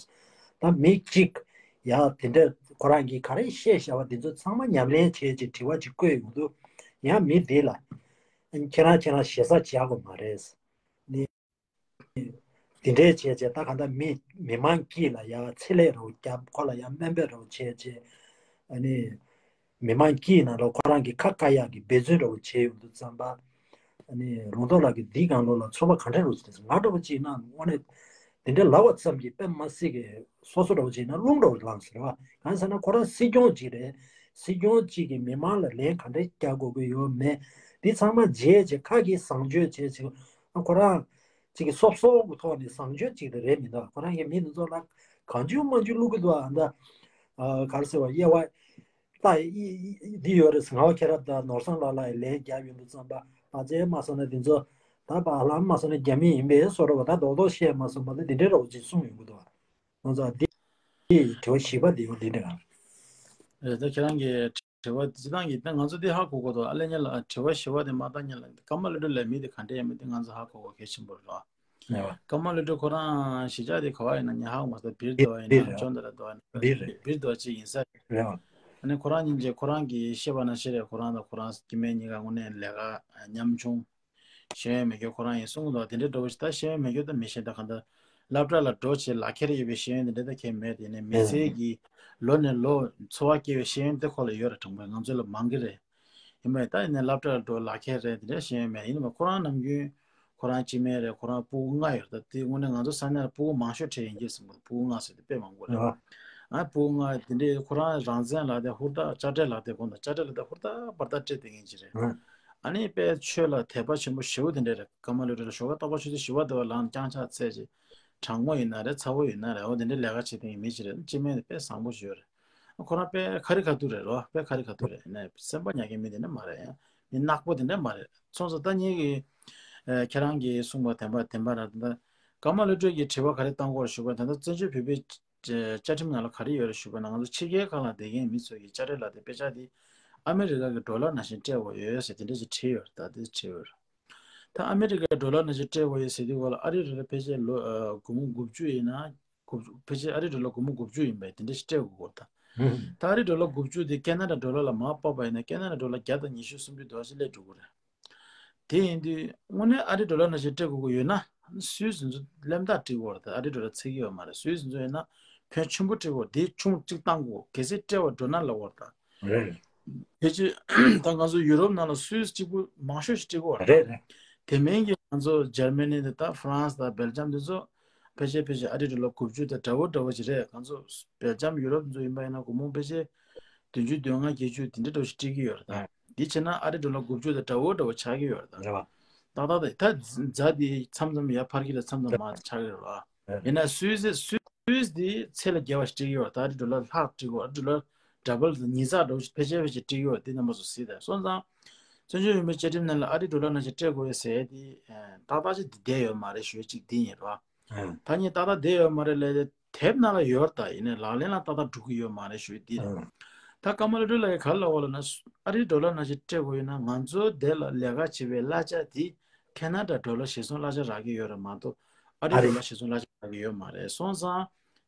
ད་མི་གཅིག་ཡ་དེ་འདྲ་ཁོ་རང་གིས་ག་རེ་བཤད་བཞག་པ་དེ་ཚོ་ཚང་མ་ཉམས་ལེན་བྱས་བྱས་དྲི་བ་ཅིག་བཀོད་ཡོང་དུས་ཡང་མི་དེ་ལ་ཁྱེད་རང་ཁྱེད་རང་ཞེ་ས་བྱ་དགོས་མ་རེད། ནི། དེ་འདྲའི་བྱས་བྱས་ད་ག་འདྲ་མི་མི་མང་དཀྱིལ་ལ་ཡ་ཚེ་ལས་རོགས་རྒྱབ་ཁོ་ལ་ཡ་སྨན་པའི་རོགས་བྱས་བྱས། ཨ་ནི། མི་མང་དཀྱིལ་ནང་ལ་ཁོ་རང་གི་ཁ་བཀག་ཡག་གི་འབད་བརྩོན་རོགས་བྱས་ཡོང་དུས་ཙམ་པ། ཨ་ནི་རོང་ཐོག་ལགས་ཀྱི་འདི་སྒང་ལོགས་ལ་ཚོར་བ་ག་འདྲ་རོགས་བྱས་ང་འདྲ་བོ་ཅིག་ན་དངོས་གནས་དེ་འདྲ་ལབ་པ་ཙམ་གྱིས་དཔེ་མ་སྲིད་ཀྱི་སོ་སོ་འདྲ་བོ་ཅིག་ན་རླུང་འདྲ་བོ་ལངས་ཟེར་བ་གང་ཟེར་ན་ཁོ་རང་སྲིད་སྐྱོང་ཅིག་རེད། སྲིད་སྐྱོང་ཅིག་གིས་མི་མང་ལ་ལན་ག་འདྲ་རྒྱག་དགོས་ཀྱི་ཡོད་མེད། འདི་ཚང་མ་བརྗེད་བྱས་ཁ་གིས་བཟང་སྤྱོད་བྱས་བྱས། ཁོ་རང་ཅིག་གི་སོབ་སོབ་ཀྱི་ཐོག་ནས་བཟང་སྤྱོད་ཅིག་དེ་རེད་མི་འདུག་ཁོ་རང་གིས་མི་དེ་ཚོ་ལ་གང་བྱུང་མང་བྱུང་བླུག་གི་འདུག་ཨ་ད། ག་རེ་ཟེར་བ། དབྱེ་བ་ད་འདི་ཡོད་རེད། ངག་དབང་མཁྱེན་རབ་དང་ནོར་བཟང་ལགས་ལ་ལན་རྒྱབ་ཡོང་དུས་ཙམ་པ། ང་ཚོས་མ་སོང་ན་འདི་ཚོ་ད་བ་ལམ་མ་སོང་ན་རྒྱ་མི་ཡིན་པའི་བཟོ་འདྲ་བ། ད་རྡོག་རྡོག་བཤད་མ་སོང་བ། ད་འདི་འདྲའི་རོགས་ཅིག་གསུངས་ཡོང་གི་འདུག་ང་ཚོ་འདི་དྲི་བ་བཞི་པ་འདི་འོ་འདི་འདྲ་གང་རེད། ད་ཁྱེད་རང་གི་དྲི་བ་སྤྱིར་བཏང་གི་ད་ང་ཚོ་འདི་ཧ་གོ་གོ་འདུག་ཨ་ལེ་ཉ་ལ་དྲི་བ་བཞི་པ་དེ་མ་བཏང་ཉ་ལ་ཀརྨ་བློ་གྲོས་ལབ་མི་དེ་ག་འདྲ་ཡིན་མིན་དེ་ང་ཚོ་ཧ་གོ་གོ་གལ་ཆེན་པོ་རེད་བ། ཀརྨ་བློ་གྲོས་ཁོ་རང་གཞིས་ཆགས་དེ་ག་བ་ཡིན་ན་ངས་ཧ་གོ་མ་སོང་། སྦིར་དེ་བ་ཡིན་ན་ཅོན་ཏ་ར་དེ་བ་ཡིན་ན་སྦིར་དེ་བ་ཅིག་ཡིན་ས་རེད། ཨ་ནི་ཁོ་རང་སྙིང་རྗེ། ཁོ་རང་གིས་བཤད་པ་ན་ཤེས་རེད། ཁོ་རང་དང་ཁོ་རང་སྐྱེ་དམན་གཉིས་ཀ་དངོས་གནས་ལས་ཀ་ཉམ་ཆུང་། ཤེས་ཡོན་མེད་མཁན་ཁོ་རང་ཡིན་གསུང་གི་འདུག་དེ་འདྲའི་འདྲ་བོ་ཞིག་ད་ཤེས་ཡོན་མེད་མཁན་ད་མི་ཤེས། ད་གང་ལྟར་སློབ་གྲྭ་ལ་འགྲོ་བྱས་ལག་ཁྱེར་ཡོད་པའི་ཤེས་ཡོན་དེ་འདྲ་ད་ཁྱེད་མེད། དེ་ནས་མི་ཚེ་གི་ལོ་ནས་ལོ་འཚོ་བ་སྐྱེལ་བའི་ཤེས་ཡོན་དེ་ཁོ་ལ་ཡོད་རེད། དྲང་པོ་ང་ཚོ་ལ་མང་གི་རེད། ཡིན་པས་ད་ཡིན་ནའི་སློབ་གྲྭ་ལ་འགྲོ་ལག་ཁྱེར་རེད། དེ་འདྲ་ཤེས་ཡོན་མེད། ཡིན་ནའི་ཁོ་རང་ནམ་རྒྱུན་ཁོ་རང་སྐྱེ་དམན་རེད། ཁོ་རང་སྤུ་གུ་ལྔ་ཡོད་རེད། ད་དེ་དངོས་གནས་ང་ཚོ་ས་གནས་ལ་སྤུ་གུ་མང་ཤོས་ཁྲིད་ཡིན་གྱི་ཟེར་གྱི་འདུག་སྤུ་གུ་ལྔ་ཟེར་དེ་དཔེ་མང་པོ་རེད། ཨ་སྤུ་གུ་ལྔ་དེ་འདྲའི་ཁོ་རང་རང་བཙན་ལག་དེབ་ཧུར་ཐག་དཔྱ་ཁྲལ་ལག་དེབ་དགོངས་དག་དཔྱ་ཁྲལ་ལག་དེབ་ཧུར་ཐག་འབར་ཐག་སྤྲད་བསྡད་མཁན་ཅིག་རེད། ཨ་ནི་དཔེ་ཆོས་ལ་དད་པ་ཆེན་པོ་ཞེ་པོ་དེ་འདྲ་རེད། ཀརྨ་བློ་གྲོས་ལ་ཞོགས་ཀ་རྟག་པར་ཆུ་ཚོད་བཞི་པ་དེ་བ་ལངས་བརྐྱངས་ཕྱག་འཚལ་བྱས། གྲང་མོ་ཡིན་ན་རེད། ཚ་བོ་ཡིན་ན་རེད། འོ་དེ་འདྲའི་ལས་ཀ་བྱེད་མཁན་གྱི་མི་ཅིག་རེད། སྐྱེ་དམན་དེ་དཔེ་བཟང་པོ་ཞིག་ཡོད་རེད། ཁོ་རང་དཔེ་ཁ་རི་ཁ་ཐུག་རེད་རོ། དཔེ་ཁ་རི་ཁ་ཐུག་རེད། ཡིན་ནའི་སེམས་པ་ཉག་གི་མི་དེ་འདྲ་མ་རེད། ཡང་མི་ནག་པོ་དེ་འདྲ་མ་རེད། སོང་ཙང་ད་ངེད་ཀྱི་ཨ་ཁྱེད་རང་གིས་གསུངས་པ་བདེན་པ་བདེན་པ་རེད། ད་ཀརྨ་བློ་གྲོས་ཀྱིས་དྲི་བ་ག་རེ་བཏང་གི་ཡོད་རེད་ཞུས་པ། ད་ལྟ་བཙན་བྱོལ་བོད་པའི་བཅའ་ཁྲིམས་ནང་ལ་ག་རེ་ཡོད་རེད་ཞུས་པ་ན། ང་ཚོ་ཕྱི་རྒྱལ་ཁག་ལ་བསྡད་མཁན་མི་ཚོ་གི་དཔྱ་ཁྲལ་ལག་དེབ་དཔེ་ཆ་དེ་ཨ་མི་རི་ཀ་གི་ཌོ་ལར་ནང་བཞིན་སྤྲད་དགོས་ཡོད་ཟེར་དེ་འདྲ་ཞིག་བྲིས་ཡོད་རེད། ད་དེ་བྲིས་ཡོད་རེད། ད་ཨ་མི་རི་ཀའི་ཌོ་ལར་ནང་བཞིན་སྤྲད་དགོས་ཡོད་ཟེར་དུས་སྐོར་ལ་ཨ་རི་རུ་ལ་ཕལ་ཆེར་ལོ་ཨ་སྒོར་མོ་དགུ་བཅུ་ཡིན་ན། དགུ་བཅུ་ཕལ་ཆེར་ཨ་རི་ཌོ་ལར་སྒོར་མོ་དགུ་བཅུ་ཡིན་པས་དེ་འདྲ་ཞིག་སྤྲད་དགོས་ཀྱི་ཡོད་རེད་ད། ད་ཨ་རི་ཌོ་ལར་དགུ་བཅུ་དེ་ཁེ་ན་ཌ་ཌོ་ལར་ལ་མར་ཕབ་པ་ཡིན་ན་ཁེ་ན་ཌ་ཌོ་ལར་བརྒྱ་དང་ཉི་ཤུ་སུམ་ཅུ་དེ་འདྲ་ཞིག་སླེབས་འགྲོ་གི་རེད། དེ་ཡིན་དུས་དངོས་གནས་ཨ་རི་ཌོ་ལར་ནང་བཞིན་སྤྲད་དགོས་ཀྱི་ཡོད་ན་སུད་སི་ཚོ་གླེན་རྟགས་སྤྲད་དགོས་རེད་ད། ཨ་རི་ཌོ་ལར་འཚོལ་གྱི་ཡོད་མ་རེད། སུད་སི་ཚོ་ཡིན་ན་ཕོན་ཆེན་པོ་སྤྲད་དགོས་རེད། དེ་ཆུང་གཅིག་བཏང་དགོས། གལ་སྲིད་སྤྲད་པ་འགྲོ་ན་ལབ་པ་རེད་ད། རེད། ཕལ་ཆེར་ད་ང་ཚོ་ཡུ་རོབ་ནང་ལ་སུད་སི་གཅིག་པུ་མང་ཤོས་ཤིག་སྤྲད་ཀྱི་ཡོད་རེད། རེད་རེད། དེ་མིན་གྱི་ང་ཚོ་འཇར་མ་ནི་དང་ད་ཧྥ་རན་སི་དང་སྦེལ་ཇམ་དེ་ཚོ་ཕལ་ཆེར་ཕལ་ཆེར་ཨ་རི་ཌོ་ལར་དགུ་བཅུ་དང་འདྲ་བོ་འདྲ་བོ་ཞིག་རེད། ང་ཚོ་སྦེལ་ཇམ་ཡུ་རོབ་དེ་ཚོ་ཡིན་པ་ཡིན་ན་སྒོར་མོ་ཕལ་ཆེར་བདུན་ཅུ་དོན་ལྔ་བརྒྱད་ཅུ་དེ་འདྲ་འདྲ་བོ་ཞིག་སྤྲད་ཀྱི་ཡོད་རེད་ད། འདི་བྱས་ན་ཨ་རི་ཌོ་ལར་དགུ་བཅུ་དང་འདྲ་བོ་འདྲ་བོ་ཆགས་ཀྱི་ཡོད་རེད་ད། རེད་བ། ཏག་ཏག་ད་ད་རྫ་དེ་མཚམས་མཚམས་ཡར་འཕར་གྱི་རེད། མཚམས་མཚམས་མར་ཆགས་ཀྱི་རེད་བ། ཡིན་ན་སུད་སི་སུད་སི་དེ་ཚད་ལས་བརྒལ་བ་ཞིག་སྤྲད་ཀྱི་ཡོད་རེད། ད་ཨ་རི་ཌོ་ལར་ལྷག་སྤྲད་ཀྱི་ཡོད། ཨ་རི་ཌོ་ལར་ཌ་བལ་དང་ཉིས་བརྩེགས་འདྲ་བོ་ཞིག་ཕལ་ཆེར་ཕལ་ཆེར་སྤྲད་ཀྱི་ཡོད་རེད། དེ་རྣམ་པ་ཚོ་གཟིགས་དང་། སོང་ཙང་བཙན་བྱོལ་བོད་མིའི་བཅའ་ཁྲིམས་ནང་ལ་ཨ་རི་ཌོ་ལར་ནང་བཞིན་སྤྲད་དགོས་ཡོད་ཟེར་དེ་ཏག་ཏག་ཅིག་དེ་བསྡད་ཡོད་མ་རེད་ཞུ་ཡ་གཅིག་དེ་ཡིན་རོགས། ད་ངས་ཏག་ཏག་བསྡད་ཡོད་མ་རེད་ལབ་དེ་དེབ་ནང་ལ་ཡོད་རེད་ད། ཡིན་ནའི་ལག་ལེན་ལ་ཏག་ཏག་འགྲོ་གི་ཡོད་མ་རེད་ཞུ་ཡ་དེ་རེད། ད་ཀརྨ་བློ་གྲོས་ལགས་ཀྱིས་ག་རེ་ལབ་པ་ལབ་ན། ཨ་རིའི་ཌོ་ལར་ནང་བཞིན་སྤྲད་དགོས་ཡོད་ན་ང་ཚོ་འདི་ལ་ལས་ཀ་བྱེད་པའི་གླ་ཆ་དེ་ཁེ་ན་ཌ་ཌོ་ལར་གཞི་བཟུང་གླ་ཆ་རག་གི་ཡོད་རེད་མ་གཏོགས་ཨ་རིའི་ཌོ་ལར་གཞི་བཟུང་གླ་ཆ་རག་གི་ཡོད་མ་རེད། སོང་ཙང་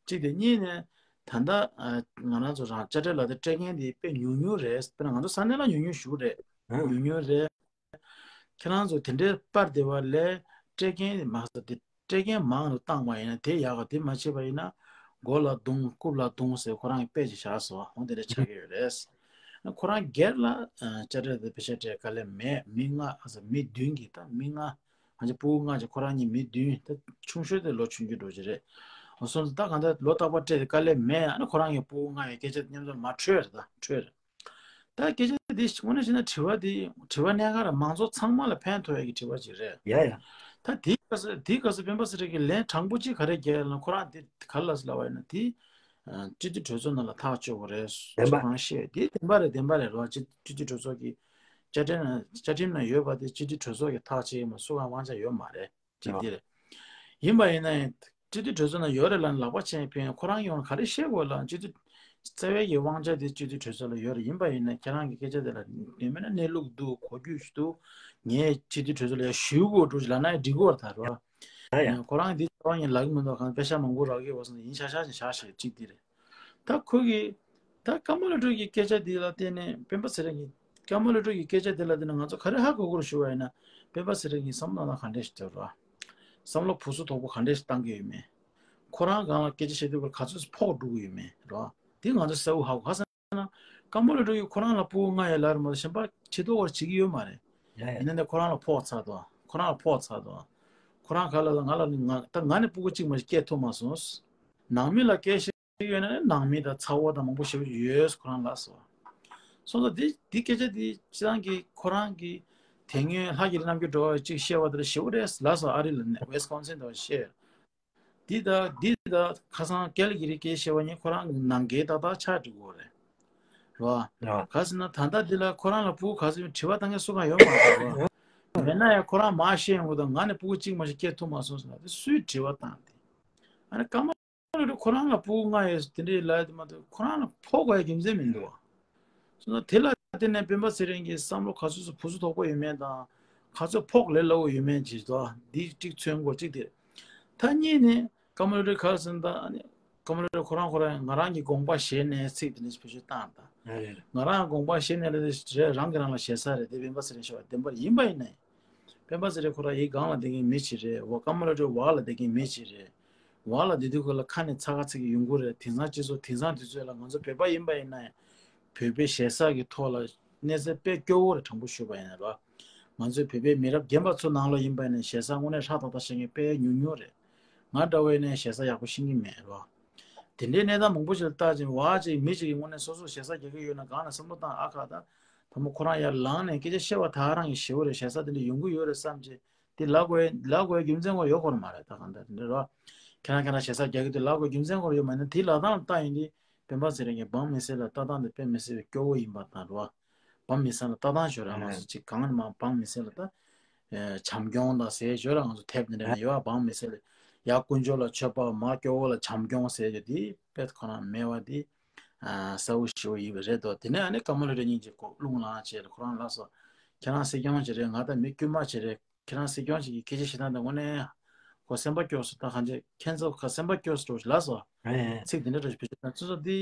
གཅིག་དེ། གཉིས་ནས་ད་ལྟ་ཨ་ང་རང་ཚོ་རང་དཔྱ་ཁྲལ་ལག་དེབ་སྤྲད་མཁན་དེ་དཔེ་ཉུང་ཉུང་རེད། དཔེར་ན་ང་ཚོ་ས་གནས་ལ་ཉུང་ཉུང་ཞིག་རེད། ཉུང་ཉུང་རེད། ཁྱེད་རང་ཚོ་དེ་འདྲའི་པར་དེ་བ་ལས་སྤྲད་མཁན་མང་ས་དེ་སྤྲད་མཁན་མང་དུ་བཏང་བ་ཡིན་ན་དེ་ཡག་ག་དེ་མ་བྱས་པ་ཡིན་ན་མགོ་ལ་རྡུང་རྐུབ་ལ་རྡུང་ཟེར་ཁོ་རང་གི་དཔེ་ཅིག་བཞག་སོང་། འོ་དེ་འདྲ་ཆགས་ཀྱི་ཡོད་རེད། ཁོ་རང་སྒེར་ལ་ཨ་དཔྱ་ཁྲལ་དེ་པེ་ཤ་སྤྲད་དཀའ་ལས་མེད། མི་ལྔ་ཨ་ས་མི་བདུན་གྱིས་ད་མི་ལྔ་ང་ཚོ་སྤུ་གུ་ལྔ་ཅིག་ཁོ་རང་གཉིས་མི་བདུན། ད་ཆུང་ཤོས་དེ་ལོ་ཆུང་ཆུང་འགྲོ་གི་རེད། སོང་ཙང་ད་གང་ལྟར་ལོ་རྟག་པར་སྤྲད་དེ་དཀའ་ལས་མེད། ཨ་ནི་ཁོ་རང་གི་སྤུ་གུ་ལྔ་ཡི་སྐད་ཆ་མཉམ་དུ་མར་འཕྲོད་རེད། ད་འཕྲོད་རེད། ད་སྐད་ཆ་འདི་དངོས་གནས་བྱས་ན་དྲི་བ་འདི་དྲི་བ་གནད་འགག་རེད། མང་ཚོགས་ཚང་མ་ལ་ཕན་ཐོགས་ཡ་གི་དྲི་བ་ཅིག་རེད། ཡ་ཡ། ད་དེའི་སྐབས་སུ་དེའི་སྐབས་སུ་སྤེན་པ་ཚེ་རིང་གིས་ལན་དྲང་པོ་གཅིག་ག་རེ་བརྒྱབ་ཡོད་ལབ་ན། ཁོ་རང་འདི་ག་རེ་ལབ་ཟེར་ལབ་པ་ཡིན་ན། དེ་ཨ་སྤྱི་འཐུས་གྲོས་ཚོགས་ནང་ལ་ཐག་གཅོད་དགོས་རེད། བདེན་པ། ཁོ་རང་བཤད་དེ་བདེན་པ་རེད། བདེན་པ་རེད་རོ། སྤྱི་སྤྱི་འཐུས་གྲོས་ཚོགས་ཀྱི་བཅའ་ཁྲིམས་ནང་བཅའ་ཁྲིམས་ནང་ཡོད་པ་དེ་སྤྱི་འཐུས་གྲོས་ཚོགས་ཀྱིས་ཐག་བཅད་ཡོད་མ་རེད། སུ་གང་དབང་ཆ་ཡོད་མ་རེད། གཅིག་འདི་རེད། ཡིན་པ་ཡིན་ན་ཡང་སྤྱི་འཐུས་གྲོས་ཚོགས་ནང་ཡོད་རེད་ལབ་ནས་ལག་པ་འཆང་ཕན། ཁོ་རང་ཡོང་ན་ག་རེ་བཤད་དགོས་ལབ། སྤྱི་འཐུས་རྩ་བའི་གི་དབང་ཆ་དེ་སྤྱི་འཐུས་གྲོས་ཚོགས་ལ་ཡོད་རེད། ཡིན་པ་ཡིན་ན་ཁྱེད་རང་གི་སྐད་ཆ་དེ་ལ་ཡིན་མིན་ན་གནས་ལུགས་འདུག་གོ་རྒྱུ་ཞིག་འདུག་ངས་སྤྱི་འཐུས་གྲོས་ཚོགས་ལ་ཡང་ཞུ་དགོས་འགྲོ་ལབ་ན་ཡང་འགྲིག་གི་ཡོད་རེད་ད་རོ། ཡ་ཡ། ཁོ་རང་འདི་རྩ་བ་ཉིད་ལབ་ཀྱི་མི་འདུག་གང་པེ་ཤ་མང་པོ་རག་གི་ཡོད་པ་སོང་ཡིན་ཤག་ཤག་ཅིག་བཞག་ཤག་གཅིག་འདི་རེད། ད་ཁོ་གིས་ད་ཀརྨ་བློ་གྲོས་ཀྱི་སྐད་ཆ་འདི་ལ་བརྟེན་ནས། སྤེན་པ་ཚེ་རིང་གིས་ཀརྨ་བློ་གྲོས་ཀྱི་སྐད་ཆ་འདི་ལ་བརྟེན་ནས་ང་ཚོ་ག་རེ་ཧ་གོ་དགོས་རེད་ཞུ་བ་ཡིན་ན། སྤེན་པ་ཚེ་རིང་གིས་བསམ་བློ་གནང་ག་འདྲས་ཞིག་བཏང་ར། བསམ་བློ་ཕུགས་སུ་དོག་པོ་ག་འདྲས་ཞིག་བཏང་གི་ཡོད་མེད། ཁོ་རང་སྒང་ལ་སྐད་ཆ་བཤད་དུས་སྐབས་ག་ཚོད་ཕོག་འགྲོ་གི་ཡོད་མེད་ར། འདི་ང་ཚོ་གསལ་པོ་ཧ་གོ། ག་ཟེར་ན་ཀརྨ་བློ་གྲོས་ཀྱིས་ཁོ་རང་ལ་སྤུ་གུ་ལྔ་ཡོད་ལབ་རེད་མ་གཏོགས་གཞན་པ་ཆེ་མཐོ་བར་བྱེད་ཀྱི་ཡོད་མ་རེད། ཡ་ཡ། ཡིན་ན་ནི་ཁོ་རང་ལ་ཕོག་ཚར་འདུག་ཁོ་རང་ལ་ཕོག་ཚར་འདུག་ཁོ་རང་ག་ལ་ང་ལ་ང་ད་ང་ནི་སྤུ་གུ་གཅིག་མ་གཏོགས་སྐྱེས་ཐུབ་མ་སོང་། ནང་མི་ལ་སྐད་ཆ་ཡོད་ན་ནི་ནང་མི་དང་ཚ་བོ་དང་མང་པོ་ཞེ་པོ་ཡོད། ཁོ་རང་ལ་སོ། སོང་ཙང་འདི་འདི་སྐད་ཆ་འདི་སྤྱིར་བཏང་གི་ཁོ་རང་གི་ དེ་སྔོན་ལྷ་གི་རིགས་རྣམ་འགྱུར་འགྲོ་བ་གཅིག་བཤད་པ་དེ་ལ་ཞེ་པོ་རེད་ལབ་སོང་། ཨ་རི་ལ་ནས་ཝེ་སི་ཀོན་སིན་དུ་བཤད། འདི་ད་འདི་ད་ཁ་སང་ཀལ་གི་རི་སྐད་བཤད་པ་ཡིན། ཁོ་རང་གི་ནང་འགལ་ཏག་ཏག་ཆགས་འགྲོ་གི་རེད། རེད་བ། ལགས། ག་ཟེར་ན་ད་ལྟ་འདི་ལ་ཁོ་རང་ལ་ཕྲུ་གུ་ག་ཚོད་ཡོད་དྲི་བ་བཏང་མཁན་སུ་གང་ཡོད་མ་རེད་བ། མེད་ན་ཡང་ཁོ་རང་མར་བཤད་ཡོང་གི་འདུག་ང་ནི་ཕྲུ་གུ་གཅིག་མ་གཏོགས་སྐྱེ་ཐུབ་མ་སོང་ཟེར་ན་དེ་སུས་དྲི་བ་བཏང་དེ། ཨ་ནི་ཀརྨ་ལོ་ཊི་ཁོ་རང་ལ་ཕྲུ་གུ་ལྔ་ཡོད་དེ་འདྲའི་ལབ་དེ་མ་གཏོགས་ཁོ་རང་ལ་ཕོག་དགོས་ཡ་རྒྱུ་མཚན་མི་འདུག་བ། སོང་ཙང་དེ་ལ་བརྟེན་ནས་སྤེན་པ་ཚེ་རིང་གི་བསམ་བློ་ག་ཚོད་ཚོད་བུ་ཚོ་དོག་པོ་ཡོད་མེད་དང་ག་ཚོད་ཕོག་ལས་སླ་བོ་ཡོད་མེད་ཅིག་དོ། འདི་གཅིག་མཚོན་དགོས་གཅིག་དེ། ད་གཉིས་ནི་ཀརྨ་ལོ་ཊི་ག་རེ་ཟེར་ན་ད་ནི་ཀརྨ་ལོ་ཊི་ཁོ་རང་ཁོ་རང་ང་རང་གི་དགོངས་པ་བཞེས་ནས་ཚིག་དེ་འདྲ་བེད་སྤྱོད་བཏང་ད། ང་རང་དགོངས་པ་བཞེས་ནས་ལས་རེད། རང་གིས་རང་ལ་ཞེ་ས་རེད། དེ་སྤེན་པ་ཚེ་རིང་ཤོར་བ་བདེན་པར་ཡིན་པ་ཡིན་ནའི། སྤེན་པ་ཚེ་རིང་ཁོ་རང་ཡི་སྒང་ལ་བསྡད་མཁན་མི་ཅིག་རེད། འོ་ཀརྨ་ལོ་ཊི་འོག་ལ་བསྡད་མཁན་མི་ཅིག་རེད། འོག་ལ་བསྡད་དུས་ཁོ་ལ་ཁ་ནས་ཚ་ཁ་ཚིག་གི་ཡོང་གི་རེད། དེང་སང་སྤྱི་ཚོགས་དེང་སང་དུས་ཚོད་ལ་ང་ཚོ་བོད་པ་ཡིན་པ་ཡིན་ན་ཡང་བོད་པའི་ཞེ་ས་གི་ཐོག་ལ་གནས་ཚད་དཔེ་སྐྱོ་བོ་རེད། དྲང་པོ་ཞུས་པ་ཡིན་ན་རོ། ང་ཚོའི་བོད་པའི་མི་རབས་རྒན་པ་ཚོ་ནང་ལོགས་ཡིན་པ་ཡིན་ན་ཞེ་ས་དངོས་གནས་ཧྲག་ཏག་ཏག་ཤེས་མཁན་དཔེ་ཉུང་ཉུང་རེད། ང་འདྲ་བོ་ཡིན་ན་ཞེ་ས་ཡག་པོ་ཤེས་ཀྱི་མེད་རོ། དེ་འདྲའི་གནས་སྟངས་མང་པོ་ཞིག་ལ་བལྟ་ཅིང་བ་ཅིག་མི་ཅིག་གི་དངོས་གནས་སོ་སོ་ཞེ་ས་རྒྱག་གི་ཡོད་ན་སྒང་ལ་བསམ་བློ་བཏང་ཨ་ཁ་ད། དང་པོ་ཁོ་རང་ཡར་ལངས་ནས་སྐད་ཆ་བཤད་པ་ད་རང་གི་ཞེ་པོ་རེད། ཞེ་ས་དེ་འདྲ་ཡོང་གི་ཡོད་རེད་བསམ་ཅིག་དེ་ལབ་དགོས་ལབ་དགོས་རྒྱུ་མཚན་ཁོ་ཡོད་ཁོ་ར་མ་རེད། ད་གང་ལྟར་དེ་འདྲ་རོ། ཁྱེད་རང་ཁྱེད་རང་ཞེ་ས་རྒྱག་གི་འདུག་ལབ་དགོས་རྒྱུ་མཚན་ཁོ་ར་ཡོད་མ་ཡིན་ན་དེའི་ལབ་སྟངས་ལ་བལྟ་ཡིན་དུས་སྤེན་པ་ཚེ་རིང་གི་འབངས་མི་སེར་ལ་ལྟ་སྟངས་དེ་དཔེ་མི་སྲིད་པའི་སྐྱོ་བོ་ཡིན་པ་དང་རོ། འབངས་མི་སེར་ལ་ལྟ་སྟངས་ཤོར་ར་མ་སོང་ཅིག་གང་ནས་མ་འབངས་མི་སེར་ལ་ད་བྱམས་སྐྱོང་དང་ཟེར་ཞོར་ར་ང་ཚོ་ཐེབས་འདི་འདྲ་ནས་ཡོད་ཨ། འབངས་མི་སེར་ལ་ཡ་དཀོན་མཆོག་ལ་མཆོད་པ་མ་སྐྱོ་བོ་ལ་བྱམས་སྐྱོང་ཟེར་རྒྱུ་དེ་དཔེ་ཁོ་རང་མེད་པ་དེ་གསལ་པོ་ཞེ་པོ་ཡིན་པ་རེད་དོ། དེ་ནས་ཨ་ནི་ཀརྨ་ལོ་ཊི་སྙིང་རྗེ་ཁོ་རླུང་ལངས་བྱས་ལ་ཁོ་རང་ལ་སོ། ཁྱེད་རང་སྲིད་སྐྱོང་ཅིག་རེད། ང་ད་མི་དཀྱུས་མ་ཅིག་རེད། ཁྱེད་རང་སྲིད་སྐྱོང་ཅིག་གི་སྐད་ཆ་བཤད་སྟངས་དེ་དངོས་གནས་ཁོ་སེམས་པ་སྐྱོ་སོང་། ད་གང་ཅི་ཁྱེད་ཚོ་ཁ་སེམས་པ་སྐྱོ་སོང་ལ་སོ། ཚིག་དེ་འདྲ་འདྲ་ཞིག་བེད་སྤྱོད་བཏང་ཚོད་ཚོད་དེ།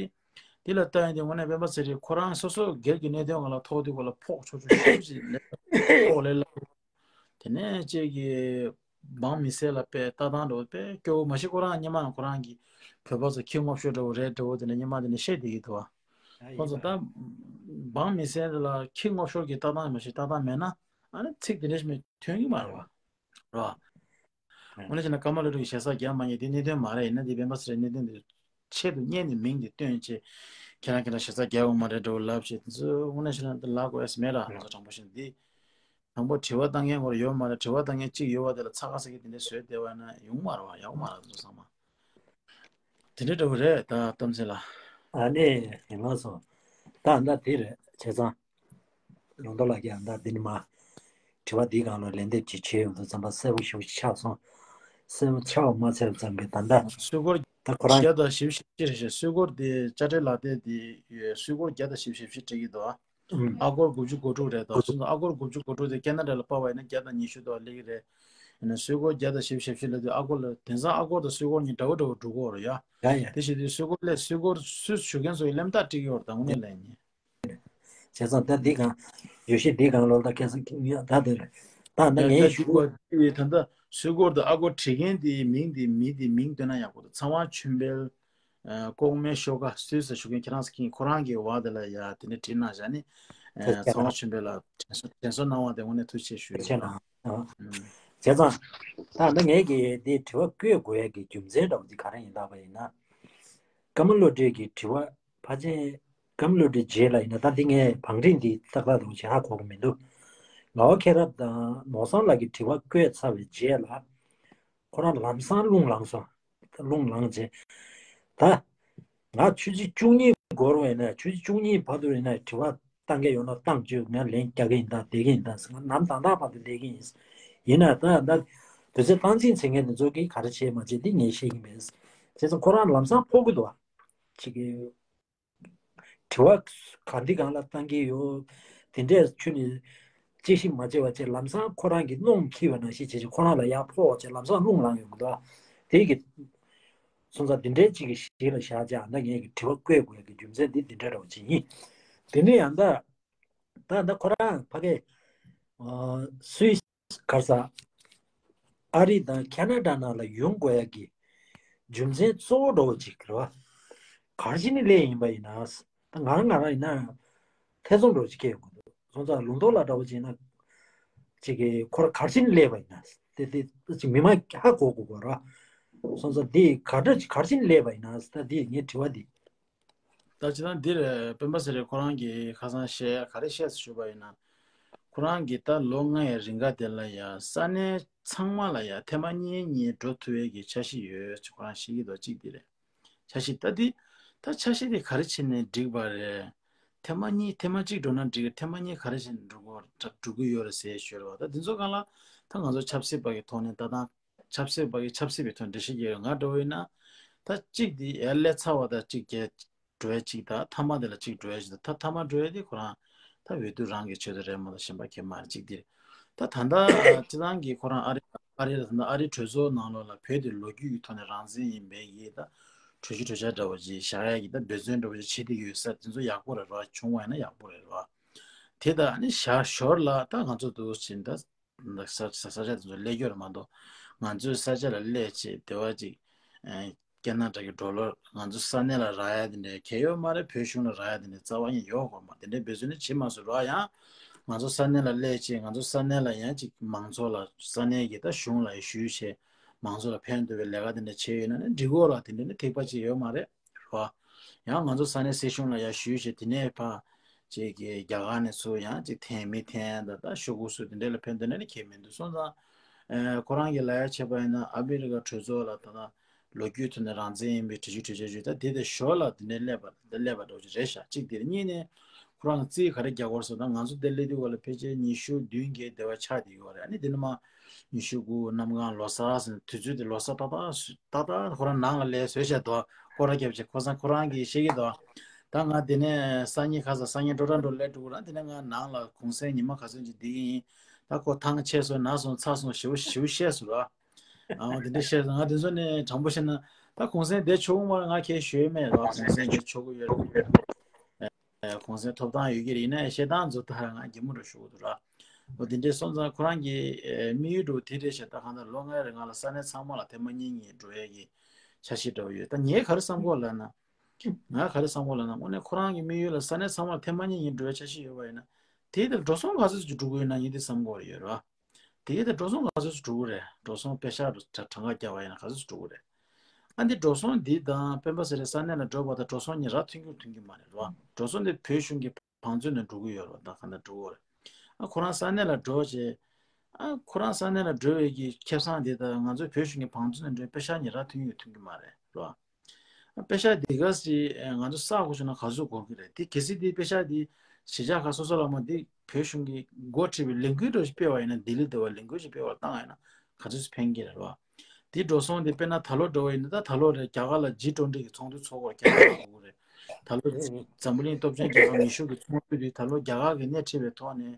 དེ་ལ་ལྟ་ཡིན་དེ་དངོས་གནས་སྤེན་པ་ཚེ་རིང་ཁོ་རང་སོ་སོ་སྒེར་གྱི་གནད་དོན་སྒང་ལ་ཐོག་དུས་སྒང་ལ་ཕོག་ཆོག་ཆོག་ཆོག་ཅིག་ལས་ཕོག་ལས་སླ། དེ་ནས་ཅིག་གི་འབངས་མི་སེར་ལ་དཔེ་ལྟ་སྟངས་འདྲ་བོ་དཔེ་སྐྱོ་བོ་མ་གཞི་ཁོ་རང་སྔོན་མ་ཁོ་རང་གི་བོད་པ་ཚོ་ཁྱི་སྔོག་ཤོར་འདྲ་བོ་རེད་འདྲ་བོ་དེ་འདྲ་སྔོན་མ་དེ་འདྲ་བཤད་བསྡད་ཀྱི་འདུག་བ། ཁོང་ཚོ་ད་འབངས་མི་སེར་ལ་ཁྱི་སྔོག་ཤོར་གྱི་ལྟ་སྟངས་མ་གཞི་ལྟ་སྟངས་མེད་ན་ཨ་ནི་ཚིག་དེ་འདྲ་ཞིག་མི་ཐོན་གྱི་མ་རེད་བ། རེད་བ། དངོས་གནས་བྱས་ན་ཀརྨ་ལོ་ཊི་གི་ཞེ་ས་རྒྱག་མ་ཉེས་དེ་གནད་དོན་མ་རེད། ཡིན་ན་དེ་སྤེན་པ་ཚེ་རིང་གནད་དོན་དེ་ཆེད་དུ་གཉེར་ནས་མིང་དེ་བཏོན་བྱས་ཁྱེད་རང་ཁྱེད་རང་ཞེ་ས་རྒྱག་ཡོང་མ་རེད་འདྲ་བོ་ལབ་བྱས་དེ་ཚོ་དངོས་གནས་བྱས་ན་དེ་ལབ་དགོས་ཡ་མེད་ར། ང་ཚོ་དྲང་པོ་བཤད་ན་དེ་དང་པོ་དྲི་བ་བཏང་མཁན་སྐོར་ཡོད་མ་རེད། དྲི་བ་བཏང་མཁན་གཅིག་ཡོད་པ་དེ་ལ་ཚ་ཁ་ཟེར་གི་དེ་འདྲ་བཟོས་བསྡད་པ་ན་ཡོང་མ་རེད་བ། ཡག་པོ་མ་རེད་ཚོ་ཚང་མ། དེ་འདྲ་འདྲ་བོ་རེད་ད་གཏམ་ཚེ་ལ། ཨ་ནི་ཡིན་ང་སོང་། ད་ཨ་ད་དེ་རེད་བྱས་ཙང་། ལུང་རྟོགས་ལགས་ཀྱིས་ཨ་ད་འདི་ནི་མ། དྲི་བ་འདིའི་སྒང་ལ་ལན་འདེབས་ཅིག་བྱས་ཡོང་དུས་ཙམ་པ་གསལ་པོ་ཞེ་པོ་ཅིག་ཆགས་སོང་། གསལ་པོ་ཆགས་པ་མ་ཚད་ཙམ་གྱིས་ད་ལྟ་སུད་སྒོར་ད་ཁོ་རང་བརྒྱ་དང་བཞི་བཅུ་ཞེ་བཞི་སུད་སྒོར་དེ་དཔྱ་ཁྲལ་ལག་དེབ་དེ་ཡོད། སུད་སྒོར་བརྒྱ་དང་བཞི་བཅུ་ཞེ་བཞི་སྤྲད་ཀྱི་འདུག་ཨ། ཨུམ། ཨ་སྒོར་དགུ་བཅུ་གོ་དྲུག་རེད་དོ། སོང་ཙང་ཨ་སྒོར་དགུ་བཅུ་གོ་དྲུག་དེ་ཁེ་ན་ཌ་ལ་སྤར་བ་ཡིན་ན་བརྒྱ་དང་ཉི་ཤུ་དོ་སླེབས་ཀྱི་རེད། ཡིན་ན་སུད་སྒོར་བརྒྱ་དང་བཞི་བཅུ་ཞེ་བཞི་ལབ་དུས་ཨ་སྒོར་ལ་དེང་སང་ཨ་སྒོར་དང་སུད་སྒོར་གཉིས་འདྲ་བོ་འདྲ་བོ་འགྲོ་གི་ཡོད་རེད་ཡ། ཡ་ཡ། དེ་བྱེད་དུས་སུད་སྒོར་སླེབས་སུད་སྒོར་སུད་ཞུ་མཁན་ཚོ་ཡི་གླེང་སྟེགས་སྤྲད་ཀྱི་ཡོད་རེད་ད་དངོས་གནས་ལན་ནི། བྱས་ཙང་ད་འདི་གང་། བརྗོད་གཞི་འདི་གང་ལོག་ད་ཁ་སང་ཡ་ད་དེ་རེད། ད་ད་ཡ་ངས་ད་ཞུ་ཞུ་བ་དེ་ད་ལྟ་སུད་སྒོར་དང་ཨ་སྒོར་བྲིས་མཁན་དེའི་མིང་དེ་མི་དེའི་མིང་བཏོན་ན་ཡག་པོ་འདུག་ཚངས་དབང་ཆོས་འཕེལ། ཨ་ལྐོག་མའི་ཤོག་ཁ་སུད་སི་ཞུ་མཁན་ཁྱེད་རང་ཚོ་ཁྱེད་ཁོ་རང་གི་འོག་དེ་ལ་ཡ་དེ་ནས་བྲིས་གནང་བཞག་ནི། ཨ་ཚངས་དབང་ཆོས་འཕེལ་ལ་དྲན་གསོ་དྲན་གསོ་གནང་བ་དེ་དངོས་གནས་ཐུགས་རྗེ་ཆེ་ཞུ་ཡ་ཡིན། ཆེ་ལ། ཨ། ཨུམ། བྱས་ཙང་། ད་ལྟ་ངས་ཀྱི་འདི་དྲི་བ་བཀོད་དགོས་ཡ་གི་རྒྱུ་མཚན་འདྲ་བོ་འདི་ག་རེ་ཡིན་ལབ་པ་ཡིན་ན། ཀརྨ་བློ་གྲོས་ཀྱི་དྲི་བ་ཕལ་ཆེར་ཀརྨ་བློ་གྲོས་རྗེས་ལ་ཡིན་ན་ད་འདི་ངས་བང་སྒྲིག་འདི་ཏག་ཏག་འདྲ་བོ་ཅིག་ཧ་གོ་གི་མི་འདུག་ངག་དབང་མཁྱེན་རབ་དང་ནོར་བཟང་ལགས་ཀྱི་དྲི་བ་བཀོད་ཚར་བའི་རྗེས་ལ། ཁོ་རང་ལམ་སང་རླུང་ལངས་སོང་། རླུང་ལངས་རྗེས། ད། ང་ཆུ་ཚོད་བཅུ་གཉིས་འགོར་བས་ན་ཆུ་ཚོད་བཅུ་གཉིས་བར་དུ་ཡིན་ན་དྲི་བ་བཏང་གི་ཡོད་ན་བཏང་བཅུག་ང་ལན་རྒྱག་གི་ཡིན་ད་བསྡད་ཀྱི་ཡིན་ད་ཟེར་ང་ནམ་ཟླ་ཟླ་བར་དུ་བསྡད་ཀྱི་ཡིན། ཡིན་ན་ད་ད་དུས་ཚོད་བཏང་ཕྱིན་ཚེ་ངས་འདི་ཚོ་གིས་ག་རེ་བྱས་མ་བྱས་འདི་ངས་ཤེས་ཀྱི་མེད། བྱས་ཙང་ཁོ་རང་ལམ་སང་ཕོག་གི་འདུག་བ། ཅིག་གི་དྲི་བ་ག་འདི་གང་ལ་བཏང་གི་ཡོད། དེ་འདྲས་ཁྱོད་ནི་དཔྱད་ཞིབ་མ་བྱས་པ་བྱས་ལམ་སང་ཁོ་རང་གི་གནོང་འཁྱིལ་བ་ནང་བཞིན་བྱས་བྱས་ཁོ་རང་ལ་ཡར་ཕོག་བྱས་ལམ་སང་རླུང་ལངས་ཡོང་གི་འདུག་བ། དེ་གི་སོང་ཙང་འདི་འདྲའི་གཅིག་གི་གཞི་ལ་བཞག་བྱས་ཨ་ནི་ངས་ཀྱི་དྲི་བ་བཀོད་དགོས་ཀྱི་རྒྱུ་མཚན་འདི་འདི་འདྲ་འདྲ་བོ་ཅིག་ཡིན། དེ་ནས་ཡང་ད་ད་ད་ཁོ་རང་ཕ་གི་སུད་སི་གར་ས་ཨ་རི་དང་ཁེ་ན་ཌ་ནང་ལ་ཡོང་དགོས་ཡ་གི་རྒྱུ་མཚན་གཙོ་བོ་འདྲ་བོ་ཅིག་རེད་བ། ག་རེ་བྱས་ནས་སླེབས་ཡིན་པ་ཡིན་ན་ད་ང་རང་ང་རང་ཡིན་ན་ཐེ་ཚོམ་འདྲ་བོ་ཅིག་སྐྱེ་ཡོང་གི་འདུག་སོང་ཙང་ལུང་རྟོགས་ལགས་འདྲ་བོ་ཅིག་ཡིན་ན། ཅིག་གིས་ཁོ་རང་ག་རེ་བྱས་ནས་སླེབས་པ་ཡིན་ན། དེ་དེ་ཅིག་མི་མང་ཧ་གོ་དགོས་གོ་ར། སོང་ཙང་འདི་ག་འདྲ་ག་རེ་བྱས་ནས་སླེབས་པ་ཡིན་ན་ད་འདི་ངའི་དྲི་བ་འདི། ད་ཅི་ད་འདིར་སྤེན་པ་ཚེ་རིང་ཁོ་རང་གིས་ཁ་སང་བཤད་ག་རེ་བཤད་ཟེར་ཞུས་པ་ཡིན་ན། ཁོ་རང་གིས་ད་ལོ་ལྔ་ཡི་རིང་ག་དེ་ལ་ཡ་ས་གནས་ཚང་མ་ལ་ཡ་ཐེངས་མ་གཉིས་གཉིས་འགྲོ་ཐུབ་ཡས་ཀྱི་འཆར་གཞི་ཡོད་ཅེས་ཁོ་རང་བཤད་ཀྱི་འདུག་གཅིག་དེ་རེད། འཆར་གཞི་ད་འདི་ད་འཆར་གཞི་དེ་ག་རེ་བྱས་ནས་འགྲིག་པ་རེད། ཐེངས་མ་གཉིས་ཐེངས་མ་གཅིག་འགྲོ་ན་འགྲིག་གི། ཐེངས་མ་གཉིས་ག་རེ་བྱས་ནས་འགྲོ་དགོས་འགྲོ་གི་ཡོད་རེད་ཟེར་ཞུས་རེད་བ། ད་འདི་ཚོ་སྒང་ལ་ད་ང་ཚོ་ཆབ་སྲིད་པ་གི་ཐོག་ནས་ལྟ་སྟངས་ཆབ་སྲིད་པ་གི་ཆབ་སྲིད་པའི་ཐོག་འགྲེལ་བཤད་རྒྱག་ཡོད། ང་འདྲ་བོ་ཡིན་ན་ད་གཅིག་འདི་ཡར་སླེབས་ཚར་བ་དང་གཅིག་རྒྱལ་འགྲོ་ཡ་གཅིག་དང་། མཐའ་མ་དེ་ལ་གཅིག་འགྲོ་ཡ་གཅིག་དང་། ད་མཐའ་མ་འགྲོ་ཡ་དེ་ཁོ་རང་ད་འོས་བསྡུ་རང་གི་ཆེད་དུ་རེད་མ་གཏོགས་གཞན་པ་གང་ཡང་མ་རེད། གཅིག་དེ་རེད། ད་ད་ལྟ་སྤྱིར་བཏང་གི་ཁོ་རང་ཨ་རི་ཨ་རི་ལ་ད་ལྟ་ཨ་རི་གྲོས་ཚོགས་ནང་ལོགས་ལ་བོད་དེ་ལོ་རྒྱུས་ཀྱི་ཐོག་ནས་རང་བཙན་ཡིན་པའི་གི་ད་གྲོས་གཞི་གྲོས་འཆར་འདྲ་བོ་ཅིག་བཞག་ཡ་གི་ད་འབད་བརྩོན་འདྲ་བོ་ཅིག་བྱེད་བསྡད་ཡོད་ས་དེ་ཚོ་ཡག་པོ་རེད་བ། བྱུང་བ་ཡིན་ན་ཡག་པོ་རེད་བ། དེ་དང་ཨ་ནི་ཞར་ཞོར་ལ་ད་ང་ཚོ་འདུག་ཕྱིན་ད་ས་ས་ས་ཆ་དེ་ཚོ་སླེབས་རྒྱུ་རེད་མ་གཏོགས། ང་ཚོའི་ས་ཆ་ལ་སླེབས་བྱས་དེ་བ་ཅིག་ཨ་སྐད་ནང་འདྲ་གི་ཌོ་ལར་ང་ཚོ་ས་གནས་ལ་རག་ཡ་དེ་འདྲ་གང་ཡང་ཡོད་མ་རེད། བོད་གཞུང་ལ་རག་ཡ་དེ་འདྲ་རྩ་བ་ཉིད་ཡོད་དགོས་མ། དེ་འདྲའི་འབད་བརྩོན་ནི་བྱེད་མ་སོང་ར། ཡང་ང་ཚོ་ས་གནས་ལ་སླེབས་བྱས་ང་ཚོ་ས་གནས་ལ་ཡང་ཅིག་མང་ཚོགས་ལ་ས་གནས་ཀྱི་ད་གཞུང་ལ་ཞུས་བྱས་མང་ཚོགས་ལ་ཕན་ཐོགས་པའི་ལས་ཀ་དེ་འདྲ་བྱས་ཡོད་ན་ནི་འགྲིག་གོ་ར། དེ་འདྲ་ནི་ཐིགས་པ་ཅིག་ཡོད་མ་རེད་ར། ཡང་ང་ཚོ་ས་གནས་སྲིད་གཞུང་ལ་ཡང་ཞུས་བྱས་དེ་ནས་ཕར་ཅིག་གི་རྒྱ་གར་ནས་ཚུར་ཡང་ཅིག་འཐེན་མི་འཐེན་ད་ད་ཤོག་གུ་སུ་དེ་འདྲ་ལ་ཕན་ཐོགས་ན་ནི་ཁྱད་མི་འདུག་སོང་ཙང་། ཨ་ཁོ་རང་གི་ལབ་ཡ་བྱས་པ་ཡིན་ན་ཨ་མི་རི་ཀ་གྲོས་ཚོགས་ལ་ད་ལྟ་ལོ་རྒྱུས་ཐོག་ནས་རང་བཙན་ཡིན་པའི་གྲོས་གཞི་གྲོས་འཆར་ཞུས། ད་དེ་དེ་ཞོར་ལ་དེ་འདྲའི་སླེབས་པ་དེ་སླེབས་པ་འདྲ་བོ་ཅིག་རེད་ཤག་གཅིག་དེ་རེད། གཉིས་ནས་ཁོ་རང་གི་རྩིས་ག་རེ་རྒྱག་དགོས་ཟེར་ན་ང་ཚོ་དེ་སླེབས་དུས་སྐབས་ལ་ཕལ་ཆེར་ཉི་ཤུ་བདུན་བརྒྱད་དེ་བ་ཆགས་བསྡད་ཡོད་རེད། ཨ་ནི་དེ་ནས་མར་ཉི་ཤུ་དགུ་གནམ་གང་ལོ་གསར་ཟེར་དུས་ཚོད་དེ་ལོ་གསར་ཏག་ཏག་ཏག་ཏག་ཁོ་རང་ནང་ལ་སླེབས་བཟོས་བྱས་འདུག་སྐོར་ར་བརྒྱབ་བྱས་ཁོ་ཚང་ཁོ་རང་གིས་བཤད་ཀྱི་འདུག་ད་ང་དེ་ནས་སང་ཉིན་ཁ་སང་སང་ཉིན་འགྲོ་གྲབས་འགྲོ་སླེབས་འགྲོ་གི་རེད། དེ་ནས་ང་ནང་ལ་གུང་སེང་ཉི་མ་ག་ཚོད་ཅིག་བསྡད་ཀྱི་ཡིན། ད་ཁོ་ཐང་ཆད་སོང་ན་སོང་ཚ་སོང་ཞེ་པོ་ཞེ་པོ་བཤད་སོང་ར། ཨ་འོ་དེ་འདྲ་བཤད་སོང་། ང་དེ་ཚོ་ནས་དྲང་པོ་བཤད་ན་ད་གུང་སེང་བསྡད་ཆོག་གི་མ་རེད། ང་ཁས་ཞུ་ཡས་མེད་ར། གུང་སེང་བསྡད་ཆོག་གི་ཡོད་རེད། ཨ་གུང་སེང་ཐོབ་ཐང་ཡོད་ཀྱི་རེད། ཡིན་ན་ཡང་བཤད་སྟངས་ཚོ་ད་ང་གད་མོ་འདྲ་ཤོར་གི་འདུག་ར། འོ་དེ་འདྲས་སོང་ཙང་ཁོ་རང་གི་ཨ་དམིགས་ཡུལ་འདྲ་བོ་དེ་རེད་ཤག་ད་གང་ལྟར་ལོ་ལྔའི་རིང་ང་ལ་ས་གནས་ཚང་མ་ལ་ཐེངས་མ་གཉིས་གཉིས་འགྲོ་ཡས་ཀྱི་འཆར་གཞི་འདྲ་བོ་ཡོད། ད་ངས་ག་རེ་བསམ་གོ་ལབ་ན། ང་ག་རེ་བསམ་གོ་ལབ་ན་དངོས་གནས་ཁོ་རང་གི་དམིགས་ཡུལ་ལ་ས་གནས་ཚང་མ་ལ་ཐེངས་མ་གཉིས་གཉིས་འགྲོ་ཡས་འཆར་གཞི་ཡོད་པ་ཡིན་ན། དེའི་ཐད་འགྲོ་སོང་ག་ཚོད་ཅིག་འགྲོ་གི་ཡོད་ན་ངས་འདི་བསམ་གོ་ཡོད་ར། དེའི་ཐད་འགྲོ་སོང་ག་ཚོད་ཅིག་འགྲོ་གི་རེད། འགྲོ་སོང་པེ་ཤག་གྲངས་ཀ་བརྒྱབ་པ་ཡིན་ན་ག་ཚོད་ཅིག་འགྲོ་གི་རེད། ཨ་འདི་འགྲོ་སོང་འདི་དང་སྤེན་པ་ཚེ་རིང་ས་གནས་ལ་འགྲོ་བ་དང་འགྲོ་སོང་གཉིས་ར་མཐུན་གྱི་མཐུན་གྱི་མ་རེད་ར། འགྲོ་སོང་འདི་བོད་གཞུང་གི་བང་མཛོད་ནས་འགྲོ་གི་ཡོད་རེད་བ། ད་ག་འདྲ་འགྲོ་གི་རེད། ཨ་ཁོ་རང་ས་གནས་ལ་འགྲོ་བྱས། ཨ་ཁོ་རང་ས་གནས་ལ་འགྲོ་བའི་གི་ཁེ་བཟང་དེ་དང་ང་ཚོའི་བོད་གཞུང་གི་བང་མཛོད་ནས་འགྲོ་བའི་པེ་ཤག་གཉིས་ར་མཐུན་ཡོད་མཐུན་གི་མ་རེད་ར། ཨ་པེ་ཤག་དེ་ག་ཞིག་ང་ཚོ་བསགས་དགོས་བྱུང་ན་ག་ཚོད་འགོར་གི་རེད། དེ་གལ་སྲིད་དེ་པེ་ཤག་དེ་གཞིས་ཆགས་ཁག་སོ་སོ་ལ་མ་དེ་བོད་གཞུང་གི་འགོ་ཁྲིད་པའི་ལས་འགུལ་འདྲ་ཞིག་སྤེལ་བ་ཡིན་ན། ལྡི་ལི་དེ་བ་ལས་འགུལ་ཞིག་སྤེལ་བར་བཏང་ཡིན་ན་ག་ཚོད་ཕན་གི་རེད་ར། དེ་འགྲོ་སོང་དེ་དཔེར་ན་ད་ལོ་འགྲོ་བ་ཡིན་ན་ད་ད་ལོ་རེད། རྒྱ་གར་ལ་ཇི་ཊུ་ཝེན་ཊི་གི་ཚོགས་འདུ་ཚོགས་སྐོར་རྒྱ་གར་ལ་འགྲོ་གི་རེད། ད་ལོ་འཛམ་བུ་གླིང་སྟོབས་ཆེན་རྒྱལ་ཁབ་ཉི་ཤུ་གི་ཚོགས་འདུ་དེ་ད་ལོ་རྒྱ་གར་གི་སྣེ་ཁྲིད་པའི་ཐོག་ནས་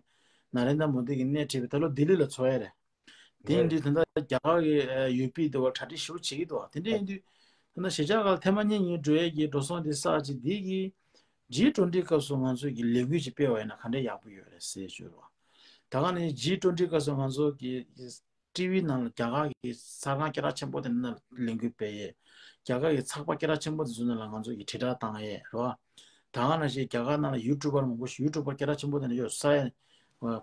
ན་རེན་དྲ་མོ་དི་གི་སྣེ་ཁྲིད་པའི་ད་ལོ་ལྡི་ལི་ལ་ཚོགས་ཡ་རེད། དེ་ཡིན་དུས་ད་ལྟ་རྒྱ་གར་གི་ཡུ་པི་དེ་བ་གྲ་སྒྲིག་ཞེ་པོ་བྱེད་ཀྱི་འདུག་དེ་འདྲ་ཡིན་དུས་ད་ལྟ་གཞིས་ཆགས་ཁག་ལ་ཐེངས་མ་གཉིས་གཉིས་འགྲོ་ཡས་ཀྱི་འགྲོ་སོང་དེ་བསགས་ཅིག་དེ་གི་ཇི་ཊུ་ཝེན་ཊི་སྐབས་སུ་ང་ཚོ་གི་ལས་འགུལ་ཅིག་སྤེལ་བ་ཡིན་ན་ག་འདྲ་ཡག་པོ་ཡོད་རེད་ཟེར་ཞུ་རོགས། ད་ག་ནས་ཇི་ཊུ་ཝེན་ཊི་སྐབས་སུ་ང་ཚོ་གི་ཊི་ཝི་ནང་ལ་རྒྱ་གར་གི་གསར་ཁང་སྐད་གྲགས་ཆེན་པོ་དེ་ནང་ལ་ལས་འགུལ་སྤེལ་ཡས། རྒྱ་གར་གི་ཚགས་པར་སྐད་གྲགས་ཆེན་པོ་དེ་ཚོ་ནང་ལ་ང་ཚོ་གི་དྲིལ་བསྒྲགས་བཏང་ཡས་རེད་བ། ད་ག་ནང་བཞིན་རྒྱ་གར་ནང་ལ་ཡུ་ཊུ་བར་མང་པོ་ཞིག་ཡུ་ཊུ་བར་སྐད་གྲགས་ཆེན་པོ་དེ་འདྲ་ཡོད་ས་ཡ།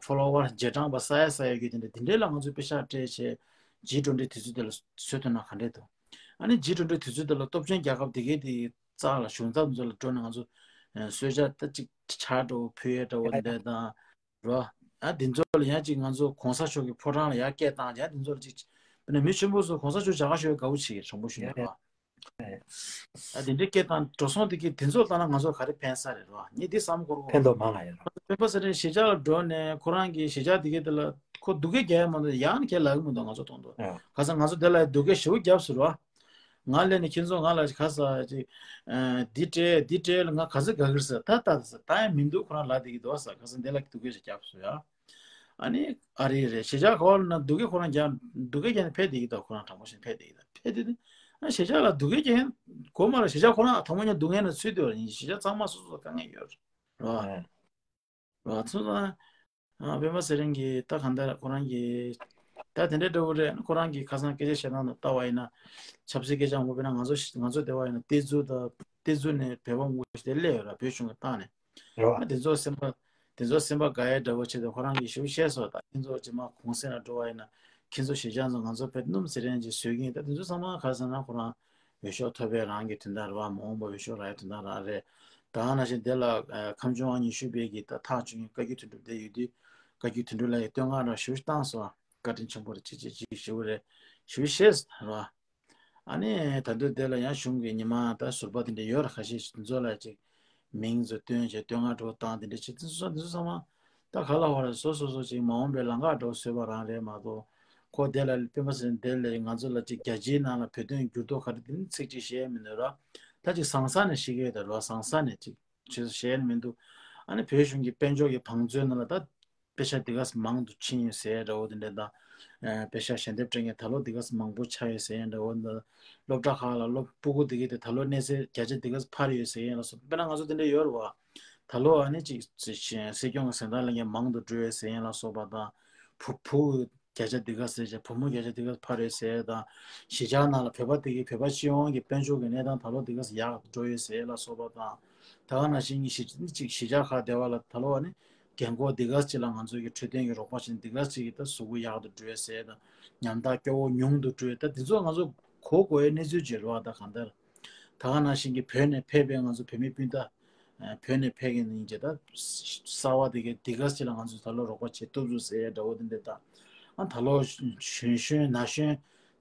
ཕོ་ལོ་ཝར་རྗེས་འབྲང་པ་ས་ཡ་ས་ཡ་ཡོད་རྒྱུ་དེ་འདྲ་དེ་འདྲའི་ལ་ང་ཚོས་པེ་ཤག་སྤྲད་བྱས་ཇི་ཊུ་ཝེན་ཊི་དུས་ཚོད་དེ་ལ་བཟོ་ཐུབ་ན་ག་འདྲས་འདུག་ཨ་ནི་ཇི་ཊུ་ཝེན་ཊི་དུས་ཚོད་དེ་ལ་སྟོབས་ཆེན་རྒྱལ་ཁབ་དེ་གའི་དེ་རྩ་ལ་གཞུང་ཚབ་ཚོ་ལ་འགྲོ་ནས་ང་ཚོ་གསོལ་ཇ་ད་ཅིག་ཇ་འདྲ་བོ་ཕུལ་ཡས་འདྲ་བོ་འདྲ་དང་རོ། ཨ་དེ་ཚོ་ལ་ཡང་ཅིག་ང་ཚོ་གོང་ས་མཆོག་གི་ཕོ་བྲང་ལ་ཡར་སྐད་བཏང་ཡ་དེ་ཚོ་ལ་ཅིག་དཔེར་ན་མི་ཆེན་པོ་ཚོ་གོང་ས་མཆོག་མཇལ་ཁ་ཞུ་ཡ་དགའ་བོ་བྱེད་ཀྱི་དྲང་པོ་ཞུ་ན་རོ། ཨ་དེ་འདྲའི་སྐད་བཏང་འགྲོ་སོང་དེ་གི་དེ་ཚོ་ལྟ་ན་ང་ཚོ་ག་རེ་ཕན་ས་རེད་རོ། ངས་འདི་བསམ་འཁོར་གོ། ཕན་ཐོགས་མང་ང་ཡོད་རོ། སྤེན་པ་ཚེ་རིང་གཞིས་ཆགས་ལ་འགྲོ་ནས་ཁོ་རང་གི་གཞིས་ཆགས་དེ་གའི་དེ་ལ་ཁོ་སྡུག་སྐད་རྒྱག་ཡ་མ་གཏོགས་ཡང་ཁས་ལ་གི་མི་འདུག་ང་ཚོ་མཐོང་དུས། ཨ་ཁ་སང་ང་ཚོ་དེ་ལ་སྡུག་སྐད་ཞེ་པོ་བརྒྱབ་ཟེར་རོ། ང་སླེབས་ནས་ཁྱེད་ཚོ་ང་ལ་ཁ་ས་ཅིག་ཨ་འདི་སྤྲད་འདི་སྤྲད་ལ་ང་ག་ཚོད་དགའ་གི་རེད་ཟེར། ད་ད་ཟེར་ད་ཡང་མི་འདུག་ཁོ་རང་ལབ་བསྡད་ཀྱི་འདུག་ཟེར། ཁ་སང་འདི་ལ་སྡུག་སྐད་ཞིག་བརྒྱབ་སོང་ཡ། ཨ་ནི་ཨ་རི་རེད་གཞིས་ཆགས་ཁག་ལ་ན་སྡུག་སྐད་ཁོ་རང་རྒྱག་སྡུག་སྐད་རྒྱག་ནས་ཕེབས་བསྡད་ཀྱི་འདུག་ཁོ་རང་དྲང་པོ་བྱས་ནས་ཕེབས་བསྡད་ཀྱི་འདུག་ཕེབས་བསྡད་དེ་ཨ་གཞིས་ཆགས་ལ་སྡུག་སྐད་རྒྱག་མཁན་དགོས་མ་རེད། གཞིས་ཆགས་ཁོ་རང་དང་པོ་ཉིད་སྡུག་བསྔལ་ནང་ཚུད་བསྡད་པ་རེད། གཞིས་ཆགས་ཚང་མ་སོ་སོ་དཀའ་ངལ་ཡོད་རེད། རེད་བ། ཨ་རེད་བ། ཚོ་ལ་ཨ་སྤེན་པ་ཚེ་རིང་གིས་ད་གང་ལྟར་ཁོ་རང་གིས་ད་དེ་འདྲའི་འདྲ་བོ་རེད། ཁོ་རང་གིས་ཁ་སང་སྐད་ཆ་བཤད་སྟངས་དང་ལྟ་བ་ཡིན་ན་ཆབ་སྲིད་སྐད་ཆ་ངོ་དཔེར་ན་ང་ཚོ་ང་ཚོ་སྡེ་བ་ཡིན་ན་ཏེ་ཛུ་དང་ཏེ་ཛུ་ནས་བོད་པ་མང་པོ་ཞིག་དེ་སླེབས་ཡོད་ར། བོད་གཞུང་གི་སྟེང་ནས། རེད་བ། ཨ་དེ་ཚོ་སེམས་པ་དེ་ཚོ་སེམས་པ་དགའ་ཡ་འདྲ་བོ་བྱས་ཏེ་ཁོ་རང་གིས་ཞུ་བཤད་སོགས་དང་ཁྱེད་ཚོ་རྗེས་མ་གུང་སེང་ལ་འགྲོ་བ་ཡིན་ན་ཁྱེད་ཚོ་གཞིས་ཆགས་ཚོ་ང་ཚོ་ཕེབས་སྣུམ་ཟེར་རན་ཅིག་བཟོས་ཀྱིན། ད་དེ་ཚོ་ཚང་མ་ག་རེ་ཟེར་ན་ཁོ་རང་འོས་ཤོག་ཐོབ་པའི་རང་གི་དོན་དག་རེད་བ། མ་འོངས་པ་འོས་ཤོག་རག་ཡ་དོན་དག་རང་རེད། ད་ག་ནང་བཞིན་དེ་ལ་ཨ་ཁམས་བྱུང་བ་ཉི་ཤུ་པའི་གི་ད་ཐག་གཅོད་མཁན་བཀའ་བརྒྱུད་དོན་གྲུབ་དེ་ཡོད་དུས་ བཀའ་བརྒྱུད་དོན་གྲུབ་ལགས་ཀྱིས་བསྟོད་བསྔགས་རང་ཞུ་བཏང་སོང་། བཀའ་དྲིན་ཆེན་པོ་རེད། ཅིག་ཅིག་ཅིག་ཞུ་རེད། ཞུ་ཤེས་ར། ཨ་ནི་ད་དུང་དེ་ལ་ཡང་གཞུང་གི་ཉི་མ་ད་ཟུར་པ་དེ་འདྲ་ཡོད་ར། ཁ་ཤས་ཤིག་དེ་ཚོ་ལ་ཅིག་མིང་ཚོ་བཏོན་བྱས་བསྟོད་བསྔགས་འགྲོ་བཏང་དེ་འདྲ་བྱེད། དེ་ཚོ་དེ་ཚོ་ཚང་མ་ད་ག་ལ་བ་རེད། སོ་སོ་སོ་ཅིག་མ་འོངས་པའི་ལམ་ཁ་འགྲོ་བཟོས་པ་རང་རེད་མ་གཏོགས། ཁོ་དེ་ལ་སྤེན་པ་ཚེ་རིང་དེ་ལས་ང་ཚོ་ལ་ཅིག་རྒྱལ་སྤྱིའི་ནང་ལ་བོད་དོན་འགྱུར་ལྡོག་ག་རེ་དེ་ནི་ཚིག་གཅིག་བཤད་མི་འདུག་ར། ད་ཅིག་ཟང་ཟང་ནས་བཤད་ཀྱི་ཡོད་ད་ར། ཟང་ཟང་ནས་ཅིག་ཅིག་བཤད་ནི་མི་འདུག་ཨ་ནི་བོད་གཞུང་གི་དཔལ་འབྱོར་གྱི་བང་མཛོད་ནང་ལ་ད་པེ་ཤ་དེ་ག་ས་མང་དུ་ཕྱིན་ཡོད་ཟེར་འདྲ་བོ་དེ་འདྲ་དང་། ཨ་པེ་ཤ་ཞལ་འདེབས་སྤྲད་མཁན་ད་ལོ་དེ་ག་ས་མང་པོ་ཆགས་ཡོད་ཟེར་འདྲ་བོ་དང་། སློབ་གྲྭ་ཁག་ལ་སློབ་ཕྲུ་གུ་དེ་གའི་དེ་ད་ལོ་གནས་ཚད་བརྒྱ་ཆ་དེ་ག་ས་འཕར་ཡོད་ཟེར་ཡིན་ལ་སོགས། དཔེར་ན་ང་ཚོ་དེ་འདྲ་ཡོད་རེད་བ། ད་ལོ་ཨ་ནི་ཅིག་སྲིད་སྐྱོང་གི་གཟེངས་རྟགས་ལེན་མཁན་མང་དུ་འགྲོ་ཡོད་ཟེར་ཡིན་ལ་སོགས་པ་དང་། བུ་བུ་བརྒྱ་ཆ་འདི་ག་ཟེར་བྱས། བུ་མོ་བརྒྱ་ཆ་འདི་ག་འཕར་ཡོད་ཟེར་དང་། གཞིས་ཆགས་ནང་ལ་བོད་པ་དེ་གའི་བོད་པ་སྤྱི་ཡོངས་ཀྱི་དཔལ་འབྱོར་གྱི་གནས་སྟངས་ད་ལོ་འདི་ག་ཡག་ཏུ་འགྲོ་ཡོད་ཟེར་ལ་སོགས་པ་དང་། ད་ག་ནང་བཞིན་གྱི་གཞིས་གཅིག་གཞིས་ཆགས་ཁག་དེ་བ་ལ་ད་ལོ་ཨ་ནི་རྒན་འཁོགས་འདི་ག་ཅིག་ལ་ང་ཚོ་གི་འཕྲོད་བསྟེན་གྱི་རོགས་པ་བྱས་ནས་འདི་ག་ཅིག་གི་ད་གཟུགས་པོ་ཡག་ཏུ་འགྲོ་ཡོད་ཟེར་དང་། ཉམ་ཐག་སྐྱོ་བོ་ཉུང་དུ་འགྲོ་ཡོད། ད་འདི་ཚོ་ང་ཚོ་གོ་དགོས་ཡའི་གནས་ཚུལ་ཅིག་རེད་བ། ད་གང་ལྟར་ད་ག་ནང་བཞིན་གྱི་བོད་ནས་ཕེབས་པའི་ང་ཚོ་བོད་མི་སྤུན་ཟླ། ཨ་བོད་ནས་ཕེབས་མཁན་ཡིན་གྱི་ད་གསར་བ་དེ་གའི་འདི་ག་ཅིག་ལ་ང་ཚོས་ད་ལོ་རོགས་པ་བྱེད་ཐུབ་ཚུལ་ཟེར་ཡ་འདྲ་བོ་དེ་འདྲ་དང་། ཨ་ད་ལོ་གཞོན་གཞོན་ན་གཞོན་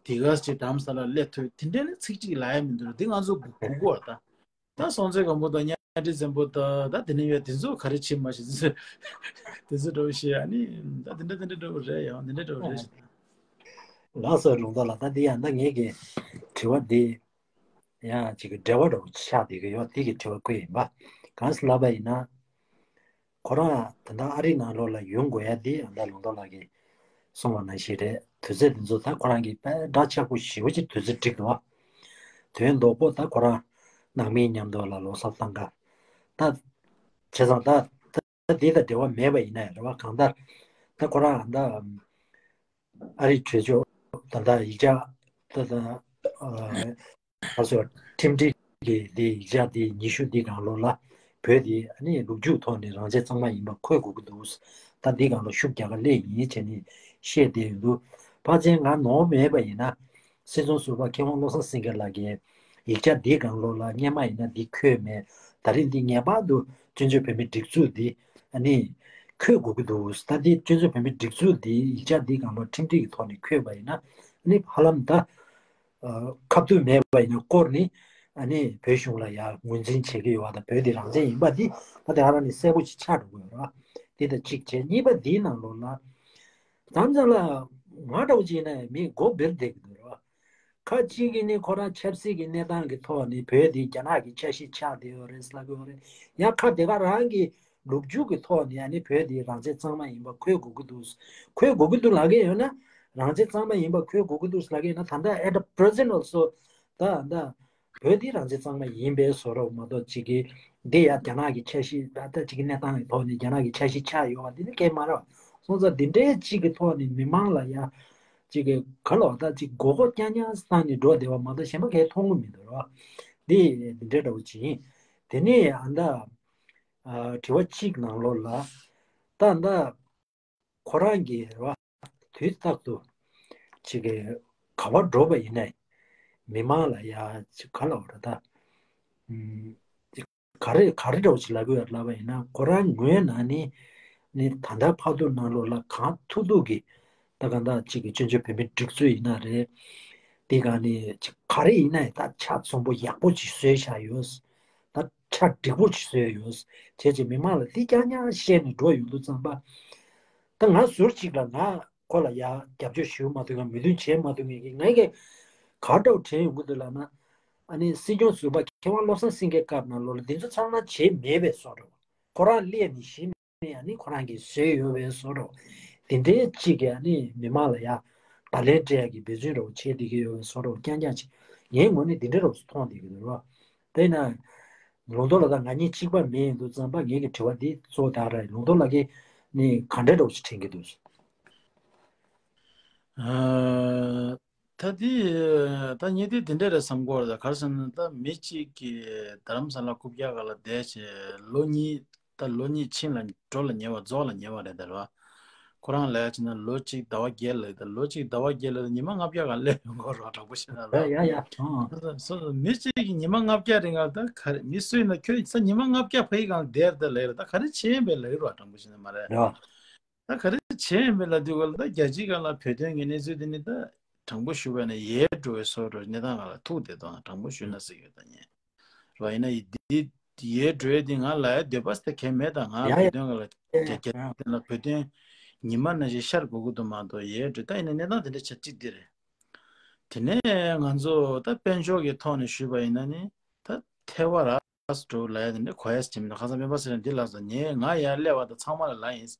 འདི་ག་ཅིག་རྡ་རམ་ས་ལ་སླེབས་ཐུབ་དེ་འདྲའི་ནི་ཚིག་གཅིག་ལབ་ཡ་མི་འདུག་འདི་ང་ཚོ་སྒུག་སྒུག་གོ་ད། ད་སྲོང་བཙན་སྒམ་པོ་དང་གཉའ་ཁྲི་བཙན་པོ་དང་ད་དེ་ནས་ཡོད་དེ་ཚོ་ག་རེ་བྱེད་མ་ཤེས་ཚོད་དེ་ཚོ་འདྲ་བོ་བཤད་ཨ་ནི་ད་དེ་འདྲ་དེ་འདྲ་འདྲ་བོ་རེད། ཡང་དེ་འདྲ་འདྲ་བོ་རེད་ཤག་ལགས་སོ། ལུང་རྟོགས་ལགས། ད་འདི་ཡང་ད་ངེད་ཀྱི་དྲི་བ་འདི། ཡང་ཅིག་གི་འབྲེལ་བ་འདྲ་བོ་ཆགས་བསྡད་ཀྱི་ཡོད། དེ་གི་དྲི་བ་བཀོད་ཡིན་པ། གང་ཟེར་ལབ་པ་ཡིན་ན། ཁོ་རང་ད་ལྟ་ཨ་རིའི་ནང་ལོགས་ལ་ཡོང་དགོས་ཡ་དེ་ཨ་ད་ལུང་རྟོགས་ལགས་ཀྱིས་གསུངས་པ་ནང་བཞིན་རེད། དུས་ཚོད་དེ་ཚོ་ད་ཁོ་རང་གིས་དཔེ་འདྲ་ཆགས་པོ་ཞེ་པོ་ཅིག་དུས་ཚོད་འགྲིག་འདུག་བ། དོན་དོག་པོ་ད་ཁོ་རང་ནང་མིའི་མཉམ་དུ་ལ་ལོ་གསར་བཏང་ག་ད་བྱས་ཙང་ད་ད་དེ་དང་འབྲེལ་བ་མེད་པ་ཡིན་ན་རེད་བ། གང་ལྟར་ད་ཁོ་རང་ད། ཨ་རིའི་གྲོས་ཚོགས་ད་ལྟ་ཡིག་ཆ་ད་ལྟ་ཨ་ག་ཚོད་ཁྲིམས་སྒྲིག་གི་འདི་ཡིག་ཆ་འདི་ཉི་ཤུ་འདི་སྒང་ལོགས་ལ་བོད་འདི་ཨ་ནི་ལོ་རྒྱུས་ཐོག་ནས་རང་བཙན་གཙང་མ་ཡིན་པ་འཁོད་དགོས་ཀྱི་འདུག་ད་འདི་སྒང་ལ་ཤུགས་རྒྱག་ག་སླེབས་ཡིན་བྱས་ནས་བཤད་བསྡད་ཡོད་འདུག་ཕལ་ཆེར་ང་ནོར་མེད་པ་ཡིན་ན་སྲིད་སྐྱོང་ཟུར་པ་མཁས་དབང་བློ་བཟང་སེང་གེ་ལགས་ཀྱིས་ཡིག་ཆ་འདི་སྒང་ལོགས་ལ་སྔོན་མ་ཡིན་ན་འདི་འཁོད་མེད། ད་རེས་འདི་ངེས་པར་དུ་བཙན་བྱོལ་བོད་མིའི་སྒྲིག་འཛུགས་འདི་ཨ་ནི་འཁོད་དགོས་ཀྱི་འདུག་ད་འདི་བཙན་བྱོལ་བོད་མིའི་སྒྲིག་འཛུགས་འདི་ཡིག་ཆ་འདི་སྒང་ལ་ཁྲིམས་སྒྲིག་གི་ཐོག་ནས་འཁོད་པ་ཡིན་ན་ཨ་ནི་ཧ་ལམ་ད་ཨ་ཁ་ཐུག་མེད་པ་ཡིན་ན་སྐོར་ནི་ཨ་ནི་བོད་གཞུང་ལ་ཡང་ངོས་འཛིན་བྱེད་ཀྱི་ཡོད་པ་དང་། བོད་འདི་རང་བཙན་ཡིན་པ་འདི་ད་དེ་ཧ་ལམ་ནི་གསལ་པོ་ཅིག་ཆགས་འགྲོ་གི་ཡོད་རེད་བ། འདི་དང་གཅིག་བྱས། གཉིས་པ་འདིའི་ནང་ལོགས་ལ་མཚམས་མཚམས་ལ་ང་འདྲ་བོ་ཅིག་ཡིན་ན་མི་མགོ་སྦེར་བསྡད་ཀྱི་འདུག་རེད་བ། ཁ་ཅིག་གིས་ནི་ཁོ་རང་ཆབ་སྲིད་ཀྱི་གནས་སྟངས་ཀྱི་ཐོག་ནས་བོད་འདི་རྒྱ་ནག་གི་ཆ་ཤས་ཆགས་བསྡད་ཡོད་རེད་ལབ་ཀྱི་ཡོད་རེད། ཡང་ཁ་དེ་ག་རང་གི་ལོ་རྒྱུས་ཀྱི་ཐོག་ནས་ཨ་ནི་བོད་འདི་རང་བཙན་གཙང་མ་ཡིན་པ་འཁོད་དགོས་ཀྱི་འདུག་འཁོད་དགོས་ཀྱི་འདུག་ལབ་ཀྱི་ཡོད་ན། རང་བཙན་གཙང་མ་ཡིན་པ་འཁོད་དགོས་ཀྱི་འདུག་ལབ་ཀྱི་ཡོད་ན། ད་ལྟ་at the present also ད་ད་བོད་འདི་རང་བཙན་གཙང་མ་ཡིན་པའི་བཟོ་འདྲ་མ་གཏོགས་ཅིག་གི་འདི་ཡང་རྒྱ་ནག་གི་ཆ་ཤས་ད་ལྟ་ཅིག་གི་གནས་སྟངས་ཀྱི་ཐོག་ནས་རྒྱ་ནག་གི་ཆ་ཤས་ཆགས་ཡོད་པ་འདི་ནི་སྐད་མ་རེད་བ། སོང་ཙང་འདི་འདྲའི་ཅིག་གི་ཐོག་ནས་མི་མང་ལ་ཡ་ཅིག་གི་ག་ལ་བ་ད་ཅིག་མགོ་སྐོར་རྐྱང་རྐྱང་བཏང་ནས་འགྲོ་བསྡད་པ་མ་གཏོགས་གཞན་པ་གས་མཐོང་གི་མི་འདུག་ར། འདི་འདི་འདྲ་འདྲ་བོ་ཅིག་ཡིན། དེ་ནས་ཨ་ད་ཨ་དྲི་བ་གཅིག་ནང་ལོགས་ལ་ད་ད་ཁོ་རང་གི་རེད་བ། དུས་རྟག་ཏུ་ཅིག་གི་ག་བ་འགྲོ་བ་ཡིན་ན་མི་མང་ལ་ཡ་ཅིག་ག་ལ་བ་རེད་ད། ཨུམ། ག་རེ་ག་རེ་འདྲ་བོ་ཅིག་ལབ་ཀྱི་ཡོད་ལབ་པ་ཡིན་ན། ཁོ་རང་ངོས་ནས་ནི་ནི་ད་ལྟ་བར་དུ་ནང་ལོགས་ལ་གང་ཐུབ་ཐུབ་ཀྱིས་ད་གང་ལྟར་ཅིག་གི་བཙན་བྱོལ་བོད་མིའི་སྒྲིག་འཛུགས་ཡིན་ན་རེད། འདི་ག་ནི་ཅིག་ག་རེ་ཡིན་ན་ད་ཆ་ཚང་པོ་ཡག་པོ་ཅིག་བཟོས་བཞག་ཡོད། ད་ཆ་འགྲིག་པོ་ཅིག་བཟོས་ཡོད། བྱས་ཙང་མི་མང་ལ་འདི་རྐྱང་རྐྱང་བཤད་ནས་འགྲོ་ཡོང་དུས་ཙམ་པ། ད་ང་ཟུར་གཅིག་ལ་ང་ཁོ་ལ་ཡ་རྒྱབ་སྐྱོར་ཞུ་མ་ཐུབ་ཀྱང་མོས་མཐུན་བྱེད་མ་ཐུབ་མཁན་གྱི་ངས་ཀྱི་ག་འདྲ་བོ་དྲན་ཡོང་གི་འདུག་ལབ་ན། ཨ་ནི་སྲིད་སྐྱོང་ཟུར་པ་མཁས་དབང་བློ་བཟང་སེང་གེའི་སྐབས་ནང་ལོགས་ལ་འདི་ཚོ་ཚང་མ་བྱས་མེད་པའི་བཟོ་འདྲ་བོ། ཁོ་རང་སླེབས་ནས་གཞི་ནས་ཨ་ནི་ཁོ་རང་གིས་བཟོས་ཡོད་པའི་བཟོ་འདྲ་བོ། འདི་འདྲའི་གཅིག་གིས་ཨ་ནི་མི་མང་ལ་ཡ་བརྡ་ལན་སྤྲད་ཡག་གི་འབད་བརྩོན་འདྲ་བོ་བྱས་བསྡད་ཀྱི་ཡོད་པའི་བཟོ་འདྲ་བོ་རྐྱང་རྐྱང་ཅིག་ངའི་ངོས་ནས་འདི་འདྲ་འདྲ་བོ་ཞིག་མཐོང་བསྡད་ཀྱི་འདུག་ར། དེས་ན། ལུང་རྟོགས་ལགས་དང་ང་གཉིས་གཅིག་པ་མིན་ཡིན་དུས་ཙམ་པ་ངེད་ཀྱི་དྲི་བ་འདི་གཙོ་བོ་དག་རེད། ལུང་རྟོགས་ལགས་ཀྱིས་ནི་ག་འདྲའི་འདྲ་བོ་ཞིག་དྲན་གྱི་འདུག་ཨ། ད་འདི་ད་ངས་འདི་འདི་འདྲ་རེད་བསམ་གྱི་ཡོད་རེད། ད་ག་རེ་ཟེར་ན་ད་མི་གཅིག་གིས་རྡ་རམ་ས་ལ་རྐུབ་བཀྱག་སྒང་ལ་བསྡད་བྱས་ལོ་གཉིས། ད་ལོ་གཉིས་ཕྱིན་ལ་འགྲོ་ལ་ཉེ་བ་རྫོགས་ལ་ཉེ་བ་རེད་ད་རེད་བ། ཁོ་རང་ལབ་ཡ་བྱས་ན་ལོ་གཅིག་ཟླ་བ་བརྒྱད་ལ་ད་ལོ་གཅིག་ཟླ་བ་བརྒྱད་ལ་ཉི་མ་ལྔ་བརྒྱ་གང་སླེབས་ཡོང་གི་རེད་བ། དྲང་པོ་བཤད་ན་ལ། ཡ་ཡ་ཡ། ཨང་། སོ་སོ་མི་གཅིག་གིས་ཉི་མ་ལྔ་བརྒྱ་རིང་ལ་ད་ག་རེ་མི་སུ་ཡིན་ན་ཁྱོད་ས་ཉི་མ་ལྔ་བརྒྱ་ཕ་གི་སྒང་བསྡད་ད་ལབ་ཡ་ད་ག་རེ་བྱས་ཡིན་པས་ལབ་ཡོད་རེད་བ། དྲང་པོ་བཤད་ན་མ་རེད། རེད་བ། ད་ག་རེ་བྱས་ཡིན་མིན་ལབ་དུས་སྒང་ལ། ད་རྒྱལ་སྤྱིའི་སྒང་ལ་བོད་དོན་གྱི་གནས་ཚུལ་འདི་ནི་ད་དྲང་པོ་ཞུས་པ་ཡིན་ན་ཡལ་འགྲོ་བའི་བཟོ་འདྲ་གནས་སྟངས་སྒང་ལ་ཐུག་བསྡད་དང་། དྲང་པོ་ཞུས་ན་ཟེར་གྱི་ཡོད་ད་ཡིན། རེད་བ། ཡིན་ན་འདི་ཡལ་འགྲོ་ཡས་འདི་ང་ལབ་ཡ་འདོད་པ་ཟེར་གང་ཡང་མེད་ད། ང་ཡ་ཡ་བོད་དོན་སྒང་ལ་ཡ་རྒྱ་ཡ་རྒྱ་ཡ། དེ་ལ་བོད་དོན་ཉི་མ་ནང་བཞིན་ཤར་དགོས་ཀྱི་འདུག་མ་གཏོགས་ཡལ་འགྲོ། ད་ཡིན་ན་གནས་སྟངས་དེ་འདྲ་ཆགས་གཅིག་འདི་རེད། དེ་ནས་ང་ཚོ་ད་དཔལ་འབྱོར་གྱི་ཐོག་ནས་ཞུས་པ་ཡིན་ན་ནི། ད་ཐལ་བ་ར་སུ་འགྲོ་ལབ་ཡ་དེ་འདྲ་གོ་ཡ་ཅིག་མི་འདུག་ཁ་སང་སྤེན་པ་ཚེ་རིང་འདི་ལབ་སོང་། ངས་ང་ཡར་སླེབས་པ་དང་ཚང་མ་ལ་ལབ་ཡིན།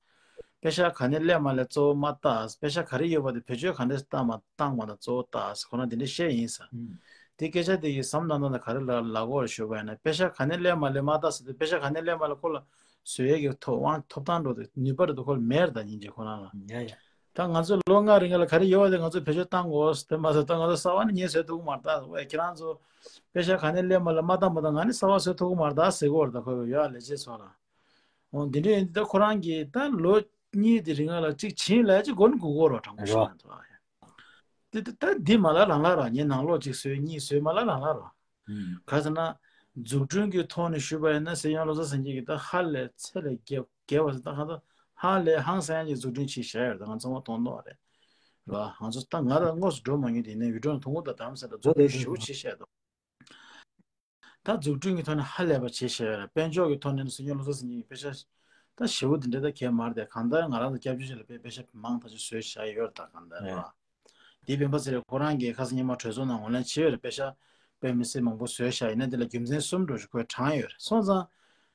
པེ་ཤག་ག་ནས་སླེབས་མ་སླེབས་གཙོ་བོ་མ་ལྟ། པེ་ཤག་ག་རེ་ཡོད་པ་དེ་བེད་སྤྱོད་ག་འདྲས་བཏང་མ་བཏང་མ་དང་གཙོ་བོ་ལྟ། ཁོ་རང་འདི་འདྲས་བཤད་ཡིན་ས། ཨུམ། དེ་སྐད་ཆ་དེ་གི་བསམ་བློ་ནང་ལ་ག་རེ་ལ་ལབ་དགོས་རེད་ཞུས་པ་ཡིན་ན། པེ་ཤག་ག་ནས་སླེབས་མ་སླེབས་མ་ལྟ་ཟེར་དུས། པེ་ཤག་ག་ནས་སླེབས་མ་སླེབས་ཁོ་ལ་བཟོ་ཡས་ཀྱི་ཐོབ་དབང་ཐོབ་ཐང་འགྲོ་དུས་ནུས་པ་རེད་འདུག་ཁོ་ལ་མེད་རེད་ད་སྙིང་རྗེ་ཁོ་རང་ལ། ཡ་ཡ། ད་ང་ཚོ་ལོ་ལྔ་རིང་ལ་ག་རེ་ཡོད་པ་དེ་ང་ཚོ་བེད་སྤྱོད་བཏང་དགོས་དེ་མ་ཟད། ད་ང་ཚོ་གསར་པ་ནི་ངས་བཟོ་ཐུབ་ཀྱི་མ་རེད་ད། ཝེ་ཁྱེད་རང་ཚོ་པེ་ཤག་ག་ནས་སླེབས་མ་སླེབས་མ་ལྟ་མ་ལྟ་ང་ནི་གསར་པ་བཟོ་ཐུབ་ཀྱི་མ་རེད་ད་ཟེར་གྱི་ཡོད་རེད་ད། ཁོ་ཡོད་ལས་བྱེད་ཚོ་ལ། འོ་འདི་འདྲ་ཡིན་དུས་ད་ཁོ་རང་གིས་ད་ལོ་གཉིས་དེ་རིང་ལ་གཅིག་བྱིན་ལབ་ཅིག་མགོ་ནས་སྒུར་དགོས་རེད། དྲང་པོ་ཞུ་ན་ད། དེ་དེ་ད་འདི་མ་ལ་རང་ལ་ར། ངས་ནང་ལོགས་གཅིག་བཟོས་གཉིས་བཟོས་མ་ལ་རང་ལ་ར། ཨུམ། ག་ཟེར་ན། འཛུགས་སྐྲུན་གྱི་ཐོག་ནས་ཞུས་པ་ཡིན་ན། སྲིད་སྐྱོང་བློ་བཟང་སེང་གེ་གིས་ད་ཧ་ལས་ཚད་ལས་བརྒལ་བརྒལ་བ་ཟེར། ད་གང་ལྟར་ཧ་ལས་ཧང་སང་ཡ་གི་འཛུགས་སྐྲུན་བྱས་བཞག་ཡོད་རེད། ད་ང་ཚང་མ་མཐོང་མཐོང་བ་རེད། ར། ང་ཚོ་ད་ང་ད་དངོས་སུ་འགྲོ་མ་མྱོང་དེ་ཡིན་ནའི་བི་ཌིའོ་ནང་མཐོང་གི་འདུག་དམ་ཟེར། ད་འཛུགས་སྐྲུན་ཞེ་པོ་བྱས་བཞག་འདུག་ད་འཛུགས་སྐྲུན་གྱི་ཐོག་ནས་ཧ་ལས་པ་བྱས་བཞག་ཡོད་རེད། དཔལ་འབྱོར་གྱི་ཐོག་ནས་ནི་སྲིད་སྐྱོང་བློ་བཟང་སེང་གེ་གིས་པེ་ཤག་ད་ཞེ་པོ་དེ་འདྲ་ད་གས་མ་རེད་དེ། གང་ལྟར་ང་རང་ཚོ་སྐྱབས་བཅོལ་ཅིག་ལ་དཔེ་པེ་ཤག་མང་ཐག་ཆོད་བཟོས་བཞག་ཡོད་རེད་ད་གང་ལྟར། རེད། ར། དེ་སྤེན་པ་ཚེ་རིང་ཁོ་རང་གིས་ཁ་སང་ཉི་མ་གྲོས་ཚོགས་ནང་ངོས་ལེན་བྱས་ཡོད་རེད། པེ་ཤག་དཔེ་མི་སྲིད་མང་པོ་བཟོས་བཞག་ཡིན་ན་དེ་ལ་རྒྱུ་མཚན་གསུམ་འདྲ་ཞིག་ཁོས་དྲངས་ཡོད་རེད། སོང་ཙང་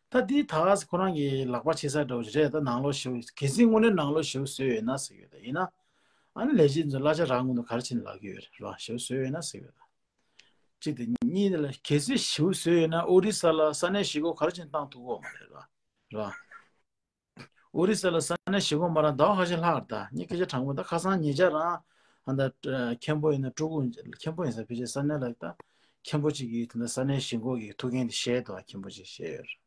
ད་འདི་ད་ཁོ་རང་གི་ལག་པ་ཕྱེ་ས་འདྲ་བོ་ཞིག་རེད། ད་ནང་ལོགས་ཞེ་པོ་གལ་སྲིད་དངོས་གནས་ནང་ལོགས་ཞེ་པོ་བཟོས་ཡོད་ན་ཟེར་གྱི་ཡོད། ད་ཡིན་ན་ཨ་ནི་ལས་བྱེད་ཚོ་གླ་ཆ་རག་སྔོན་དུ་ག་རེ་བྱས་ནས་ལབ་ཀྱི་ཡོད་རེད། ར། ཞེ་པོ་བཟོས་ཡོད་ན་ཟེར་གྱི་ཡོད། ད་གཅིག་དེ། གཉིས་དེ་ལ་གལ་སྲིད་ཞེ་པོ་བཟོས་ཡོད་ན་ཨོ་རི་ས་ལ་ས་གནས་གཞིས་འགོ་ག་རེ་བྱས་ནས་བཏང་ཐུབ་ཀྱི་ཡོད་མ་རེད། ར། ར། ཨོ་རི་ས་ལ་ས་གནས་གཞིས་འགོ་མ་རག་ཟླ་བ་ཁ་ཤས་ལྷག་རེད་ད། ངས་སྐད་ཆ་དྲང་པོ། ད་ཁ་སང་ཉེ་ཆར་རང་ཨ་ད་མཁན་པོ་ཡིན་ན་སྤྲུལ་སྐུ་མཁན་པོ་ཡིན་ས་ཕལ་ཆེར་ས་གནས་ལ་ད་མཁན་པོ་གཅིག་གིས་དེ་འདྲ་ས་གནས་གཞིས་འགོ་གི་ཐུགས་འགན་དེ་བཞེས་འདུག་མཁན་པོ་གཅིག་བཞེས་ཡོད་རེད།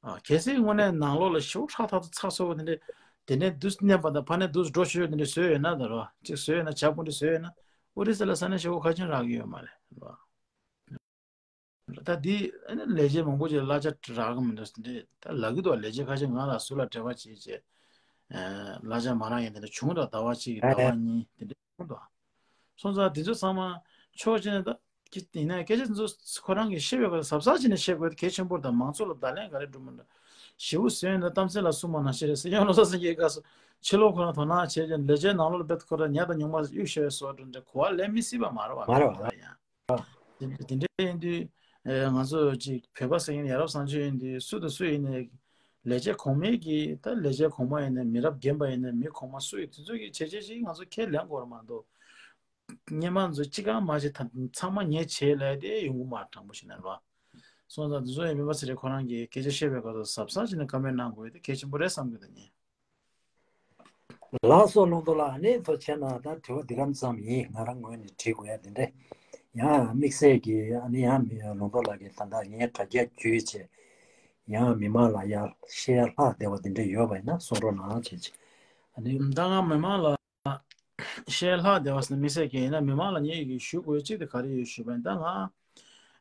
ཨ། གལ་སྲིད་དངོས་གནས་ནང་ལོགས་ལ་ཞེ་པོ་ཧྲག་ཐག་ཏུ་ཚགས་ཚུད་པོ་དེ་འདྲ་དེ་ནས་དུས་མཉམ་པ་དང་ཕ་ནས་དུས་འགྲོ་ཤོར་དེ་འདྲ་བཟོས་ཡོད་ན། ད་ར་གཅིག་བཟོས་ཡོད་ན། བྱ་དགོས་འདྲ་བཟོས་ཡོད་ན་ཨོ་རི་ས་ལ་ས་གནས་གཞིས་འགོ་ག་རེ་བྱས་ནས་རག་གི་ཡོད་མ་རེད། ར། ད་འདི་ཨ་ནི་ལས་བྱེད་མང་པོ་ཅིག་གླ་ཆ་རག་གི་མི་འདུག་ཟེར་འདི་ད་ལབ་ཀྱི་འདུག་ལས་བྱེད་ཁ་ཤས་ང་ལ་ཟུར་ལ་འབྲེལ་བ་བྱས་བྱས། ཨ། གླ་ཆ་མ་རག་མཁན་དེ་འདྲ་བྱུང་འདུག་ཟླ་བ་གཅིག་གི་ཟླ་བ་གཉིས་དེ་འདྲ་བྱུང་འདུག་སོང་ཙང་དེ་ཚོ་ཚང་མ་ཕྱོགས་གཅིག་ནས་ད་ཀྱི་ཡིན་ན་སྐད་ཆ་དེ་ཚོ་ཁོ་རང་གིས་བཤད་པའི་སྐོར་གཟབ་གཟབ་བྱས་ནས་བཤད་དགོས་དེ་གལ་ཆེན་པོ་རེད། ད་མང་ཚོགས་ལ་བརྡ་ལན་ག་རེ་སྒྲུབ་མིན་འདྲ། ཞེ་པོ་བཟོས་ཡོད་ན་གཏམ་ཚིག་ལ་གསུངས་པ་ནང་བཞིན་རེད། སྲིད་སྐྱོང་བློ་བཟང་སེང་གེའི་སྐབས་སུ་ཕྱི་ལོགས་ཁོ་རང་དོ་སྣང་བྱས་ཀྱང་ལས་བྱེད་ནང་ལོགས་ལ་དཔེ་ཁོ་རང་ཉ་དང་ཉུང་མ་གཡུག་བཞག་པའི་བཟོ་འདྲ་འདྲ་གོ་བ་ལེན་མི་སྲིད་པ་མ་རེད་བ། མ་རེད་བ། ཡང་། དེ་དེ་འདྲ་ཡིན་དུས། ཨེ། ང་ཚོ་ཅིག་བོད་པ་ཟེར་མཁན་ཡ་རབས་བཟང་སྤྱོད་ཡིན་དུས་སུ་དང་སུ་ཡིན་ནའི་ལས་བྱེད་གོང་མའི་གི་ད་ལས་བྱེད་གོང་མ་ཡིན་ནའི་མི་རབས་རྒན་པ་ཡིན་ནའི་མི་གོང་མ་སུ་ཡིན་དེ་ཚོ་གི་བྱས་རྗེས་ཅིག་ང་ཚོ་ཁས་ལེན་དགོས་རེད་མ་གཏོགས། སྔོན་མ་ཚོ་ཅི་གང་མ་བྱེད་ད་ཚང་མ་ངས་བྱས་ལབ་དེ་ཡོང་གི་མ་རེད། དྲང་པོ་བཤད་ན་རེད་བ། སོང་ཙང་དེ་ཚོ་ཡང་སྤེན་པ་ཚེ་རིང་ཁོ་རང་གིས་སྐད་ཆ་བཤད་པའི་སྐབས་སུ་གཟབ་གཟབ་བྱས་ནས་བཀའ་མོལ་གནང་དགོས་དེ་གལ་ཆེན་པོ་རེད་བསམ་གི་འདུག་ངས། ལགས་སོ་ལུང་རྟོགས་ལགས། ཨ་ནི་ཐུགས་རྗེ་གནང་། ད་དྲི་བ་འདི་ག་ཙམ་ཡིན། ང་རང་ངོས་ནས་དྲི་དགོས་ཡ་འདི་འདྲ། ཡང་དམིགས་བསལ་གྱི་ཨ་ནི་ཡང་མི་ལུང་རྟོགས་ལགས་ཀྱིས་ད་ལྟ་ངའི་དྲ་རྒྱ་བརྒྱུད་བྱས་ཡང་མི་མང་ལ་ཡང་བཤད་ཡ་ལྷག་བསྡད་པ་འདི་འདྲ་ཡོད་པ་ཡིན་ན་གསུང་རོགས་གནང་བྱས་བྱས། ཨ་ནི་ད་ང་མི་མང་ལ་བཤད་ལྷག་བསྡད་པ་ཟེར་ན་དམིགས་བསལ་གྱི་ཡིན་ན་མི་མང་ལ་ངས་ཡི་གེ་ཞུ་དགོས་གཅིག་དེ་ག་རེ་ཡོད་ཞུས་པ་ཡིན། ད་ང་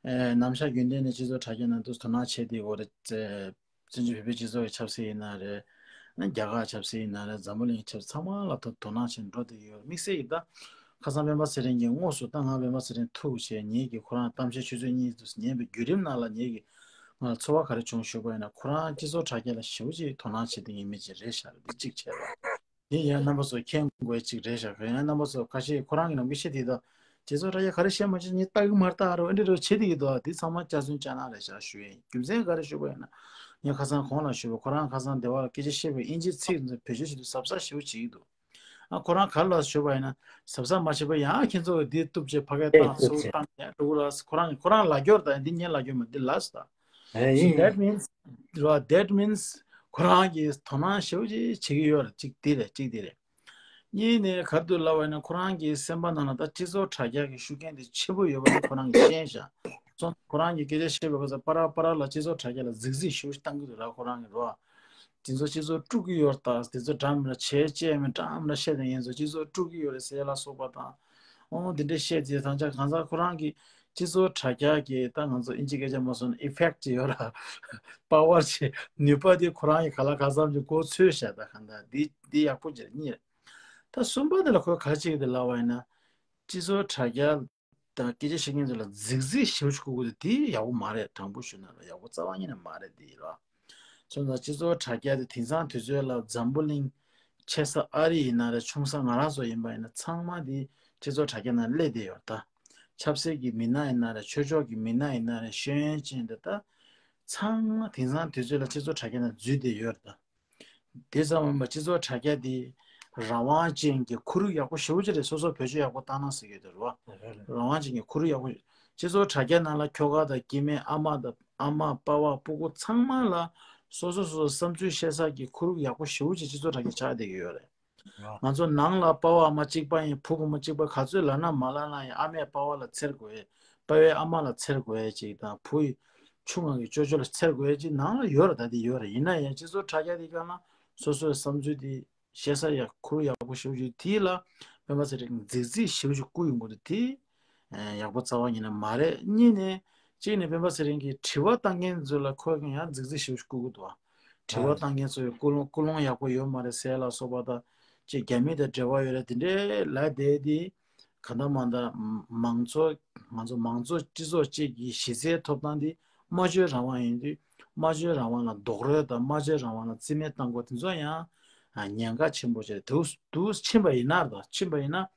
ཨེ་ནམ་ཞག་རྒྱུན་ལྡན་ནས་སྤྱི་ཚོགས་དྲ་རྒྱ་ནང་དུ་དོ་སྣང་བྱས་ཏེ་འོ་རེད། བཙན་བྱོལ་བོད་པའི་སྤྱི་ཚོགས་ཀྱི་ཆབ་སྲིད་ཡིན་ན་རེད། རྒྱ་གར་ཆབ་སྲིད་ཡིན་ན་རེད། འཛམ་བུ་གླིང་གི་ཆབ་སྲིད་ཚང་མ་ལ་དོ་དོ་སྣང་བྱས་འགྲོ་བསྡད་ཡོད། དམིགས་བསལ་གྱི་ད་ཁ་སང་སྤེན་པ་ཚེ་རིང་གིས་དངོས་སུ་ད་ང་སྤེན་པ་ཚེ་རིང་ཐུག་བྱས་ངེད་ཀྱིས་ཁོ་རང་གཏམ་བཤད་ཆུ་ཚོད་གཉིས་དུ་ཉན་པའི་བརྒྱུད་རིམ་ནང་ལ་ངེད་ཀྱིས་ང་ལ་ཚོར་བ་ག་རེ་བྱུང་ཞུས་པ་ཡིན་ན། ཁོ་རང་སྤྱི་ཚོགས་དྲ་རྒྱ་ལ་ཞེ་པོ་ཅིག་དོ་སྣང་བྱེད་མཁན་ཡིན་མི་ཅིག་རེད་ཤག་རེད། འདི་གཅིག་བྱས་པ། དེ་ཡང་རྣམ་པ་ཚོ་མཁྱེན་དགོས་ཅིག་རེད་ཤག་ཡང་རྣམ་པ་ཚོ་ཁ་ཤས་ཁོ་རང་གི་ནང་མི་ཤེས་དེ་དང་། སྤྱི་ཚོགས་དྲ་རྒྱ་ག་རེ་བཤད་མ་བཤད་ངས་ལྟ་གི་མ་ལྟ་རོ་ཨེ་འདྲ་རོ་བྱེད་དེ་གི་འདུག་དེ་ཚང་མ་སྐྱག་རྫུན་སྐྱག་ནག་རེད་ཤག་ཞུ་ཡིན། རྒྱུ་མཚན་ག་རེ་ཞུ་བ་ཡིན་ན། ངས་ཁ་སང་གོང་ལ་ཞུས་པ། ཁོ་རང་ཁ་སང་སྡེ་བ་ལ་སྐད་ཆ་བཤད་པའི་དབྱིན་ཇིའི་ཚིག་ཚོ་བེད་སྤྱོད་བྱེད་དུས་གཟབ་གཟབ་ཞེ་པོ་བྱེད་ཀྱི་འདུག་ཨ། ཁོ་རང་ག་རེ་ལབ་ཞུས་པ་ཡིན་ན། གཟབ་གཟབ་མ་བྱས་པ་ཡང་ཁྱེད་ཚོ་འདི་གཏུབ་བྱས་ཕ་གིར་བཏང་ཚུར་བཏང་ཡ་འགྲོ་གི་རེད། ཁོ་རང་ཁོ་རང་ལབ་རྒྱུ་རེད། ད་འདི་ངས་ལབ་རྒྱུ་མ་འདི་ལབ་སོང་ད། ཨེ། So ཡིན། That means, right, that means ཁོ་རང་གིས་དོ་སྣང་ཞེ་པོ་ཅིག་བྱེད་ཀྱི་ཡོད་རེད། གཅིག་དེ་རེད། གཅིག་དེ་རེད། གཉིས་ནས་ག་རེ་འདུག་ལབ་པ་ཡིན་ན་ཁོ་རང་གི་སེམས་པ་ནང་ལ་ད་སྤྱི་ཚོགས་དྲ་རྒྱ་གི་ཤུགས་རྐྱེན་དེ་ཆེ་པོ་ཡོད་པ་དེ་ཁོ་རང་གིས་ཤེས་ཤག་སོང་ཁོ་རང་གིས་སྐད་ཆ་བཤད་པའི་སྐབས་སུ་པ་ར་པ་ར་ལ་སྤྱི་ཚོགས་དྲ་རྒྱ་ལ་རྫིག་རྫིག་ཞེ་པོ་ཞིག་བཏང་གི་འདུག་ར། ཁོ་རང་གིས་རོ། དེ་ཚོ་སྤྱི་ཚོགས་དཀྲུག་གི་ཡོད་རེད་ད། དེ་ཚོ་འདྲ་མི་འདྲ་བྱས་བྱས་མིན་འདྲ་མི་འདྲ་བཤད་དེ་ཡིན་ཚོ་སྤྱི་ཚོགས་དཀྲུག་གི་ཡོད་རེད་ཟེར་ལ་སོགས་པ་དང་། ཨོ་དེ་འདྲ་བཤད་རྗེས་ད་ཆ་གང་ཟག་ཁོ་རང་གི་ སྤྱི་ཚོགས་དྲ་རྒྱ་གི་ད་ང་ཚོ་ཨིན་ཇི་སྐད་ཆ་མ་སོང་ན་effect་ཅིག་ཡོད་ར། པ་ཝར་ཅིག་ནུས་པ་དེ་ཁོ་རང་གི་ག་ལ་ག་ཙམ་ཅིག་མགོ་ཚོས་བཞག་ད་གང་ལྟར་འདི་འདི་ཡག་པོ་ཅིག་རེད་གཉིས་རེད། ད་གསུམ་པ་དེ་ལ་ཁོས་ག་ཅིག་དེ་ལབ་པ་ཡིན་ན། སྤྱི་ཚོགས་དྲ་རྒྱ་དང་སྐད་ཆ་བཤད་མཁན་ཚོ་ལ་རྫིག་རྫིག་ཞེ་པོ་ཞིག་བསྐུར་དགོས་དེ་དེ་ཡག་པོ་མ་རེད། དྲང་པོ་ཞུ་ན་ལ་ཡག་པོ་རྩ་བ་ཉིད་ནས་མ་རེད་དེ་ར། སོང་ཙང་སྤྱི་ཚོགས་དྲ་རྒྱ་དེ་དེང་སང་དུས་ཚོད་ལ་འཛམ་བུ་གླིང་ཆེ་ས་ཨ་རི་ཡིན་ན་རེད། ཆུང་ས་ང་རང་ཚོ་ཡིན་པ་ཡིན་ན་ཚང་མ་དེ་སྤྱི་ཚོགས་དྲ་རྒྱ་ནང་སླེབས་བསྡད་ཡོད་ད། ཆབ་སྲིད་ཀྱི་མི་སྣ་ཡིན་ན་རེད། ཆོས་ཕྱོགས་ཀྱི་མི་སྣ་ཡིན་ན་རེད། ཤེས་ཡོན་ཅན་དེ་ད་ཚང་མ་དེང་སང་དུས་ཚོད་ལ་སྤྱི་ཚོགས་དྲ་རྒྱ་ནང་འཛུལ་བསྡད་ཡོད་རེད་ད། དེ་ཙམ་མིན་པར་སྤྱི་ཚོགས་དྲ་རྒྱ་འདི་རང་དབང་ཅན་གྱི་ཁོར་ཡུག་ཡག་པོ་ཞེ་པོ་ཅིག་རེད། སོ་སོ་བེད་སྤྱོད་ཡག་པོ་བཏང་ན་ཟེར་གྱི་འདུག་རེད་བ། རང་དབང་ཅན་གྱི་ཁོར་ཡུག་ཡག་པོ། སྤྱི་ཚོགས་དྲ་རྒྱ་ནང་ལ་ཁྱོ་ག་དང་སྐྱེ་དམན་ཨ་མ་དང་ཨ་མ་པ་ཕ་སྤུ་གུ་ཚང་མ་ལ་སོ་སོ་སོ་སོ་བསམ་ཚུལ་བཤད་ས་ཀྱི་ཁོར་ཡུག་ཡག་པོ་ཞེ་པོ་ཅིག་སྤྱི་ཚོགས་དྲ་རྒྱ་ཆགས་བསྡད་ཀྱི་ཡོད་རེད། ང་ཚོ་ནང་ལ་པ་ཕ་ཨ་མ་གཅིག་པ་ཡིན། བུ་བུ་མོ་གཅིག་པ་ག་ཚོད་ལབ་ན་མ་ལབ་ན་ཡང་ཨ་མས་པ་ཕ་ལ་འཚེར་དགོས། པ་ཕས་ཨ་མ་ལ་འཚེར་དགོས་ཅིག་དང་བུ་ཡི་ཆུང་བ་གི་ཅོ་ཅོ་ལ་འཚེར་དགོས་ཅིག་ནང་ལ་ཡོད་རེད། ད་དེ་ཡོད་རེད། ཡིན་ན་ཡང་སྤྱི་ཚོགས་དྲ་རྒྱ་དེ་ག་ལ་སོ་སོའི་བསམ་ཚུལ་དེ་བཤད་ས་ཡག་ཁོར་ཡག་པོ་ཞེ་པོ་ཅིག་དེ་ལ་སྤེན་པ་ཚེ་རིང་རྫིག་རྫིག་ཞེ་པོ་ཅིག་བསྐུར་ཡོང་གི་འདུག་དེ་ཡག་པོ་རྩ་བ་ཉིད་ནས་མ་རེད། གཉིས་ནས་གཅིག་ནས་སྤེན་པ་ཚེ་རིང་གིས་དྲི་བ་བཏང་མཁན་ཚོ་ལ་ཁོས་ཡང་རྫིག་རྫིག་ཞེ་པོ་ཅིག་བསྐུར་གི་འདུག་དྲི་བ་བཏང་མཁན་ཚོ་ཡི་ཀུན་སློང་ཀུན་སློང་ཡག་པོ་ཡོད་མ་རེད་ཟེར་ལ་སོགས་པ་དང་ཅིག་རྒྱ་མི་དང་འབྲེལ་བ་ཡོད་རེད་དེ་འདྲའི་ལབ་བསྡད་དེ། གང་ལྟར་མང་ལྟར་མང་ཚོགས་ང་ཚོ་མང་གཙོ་སྤྱི་ཚོགས་གཅིག་གི་གཞི་རྩའི་ཐོབ་ཐང་འདི་སྨྲ་བརྗོད་རང་དབང་ཡིན་དུས། སྨྲ་བརྗོད་རང་དབང་ལ་རྡོག་རོལ་དང་སྨྲ་བརྗོད་རང་དབང་ལ་རྩིས་མེད་གཏང་དགོས་དེ་ཚོ་ཡང་ཉེན་ཁ་ཆེན་པོ་ཆེ་རེད། དུས་དུས་ཕྱིན་པ་ཡིན་ན་རེད། ཕྱིན་པ་ཡིན་ན་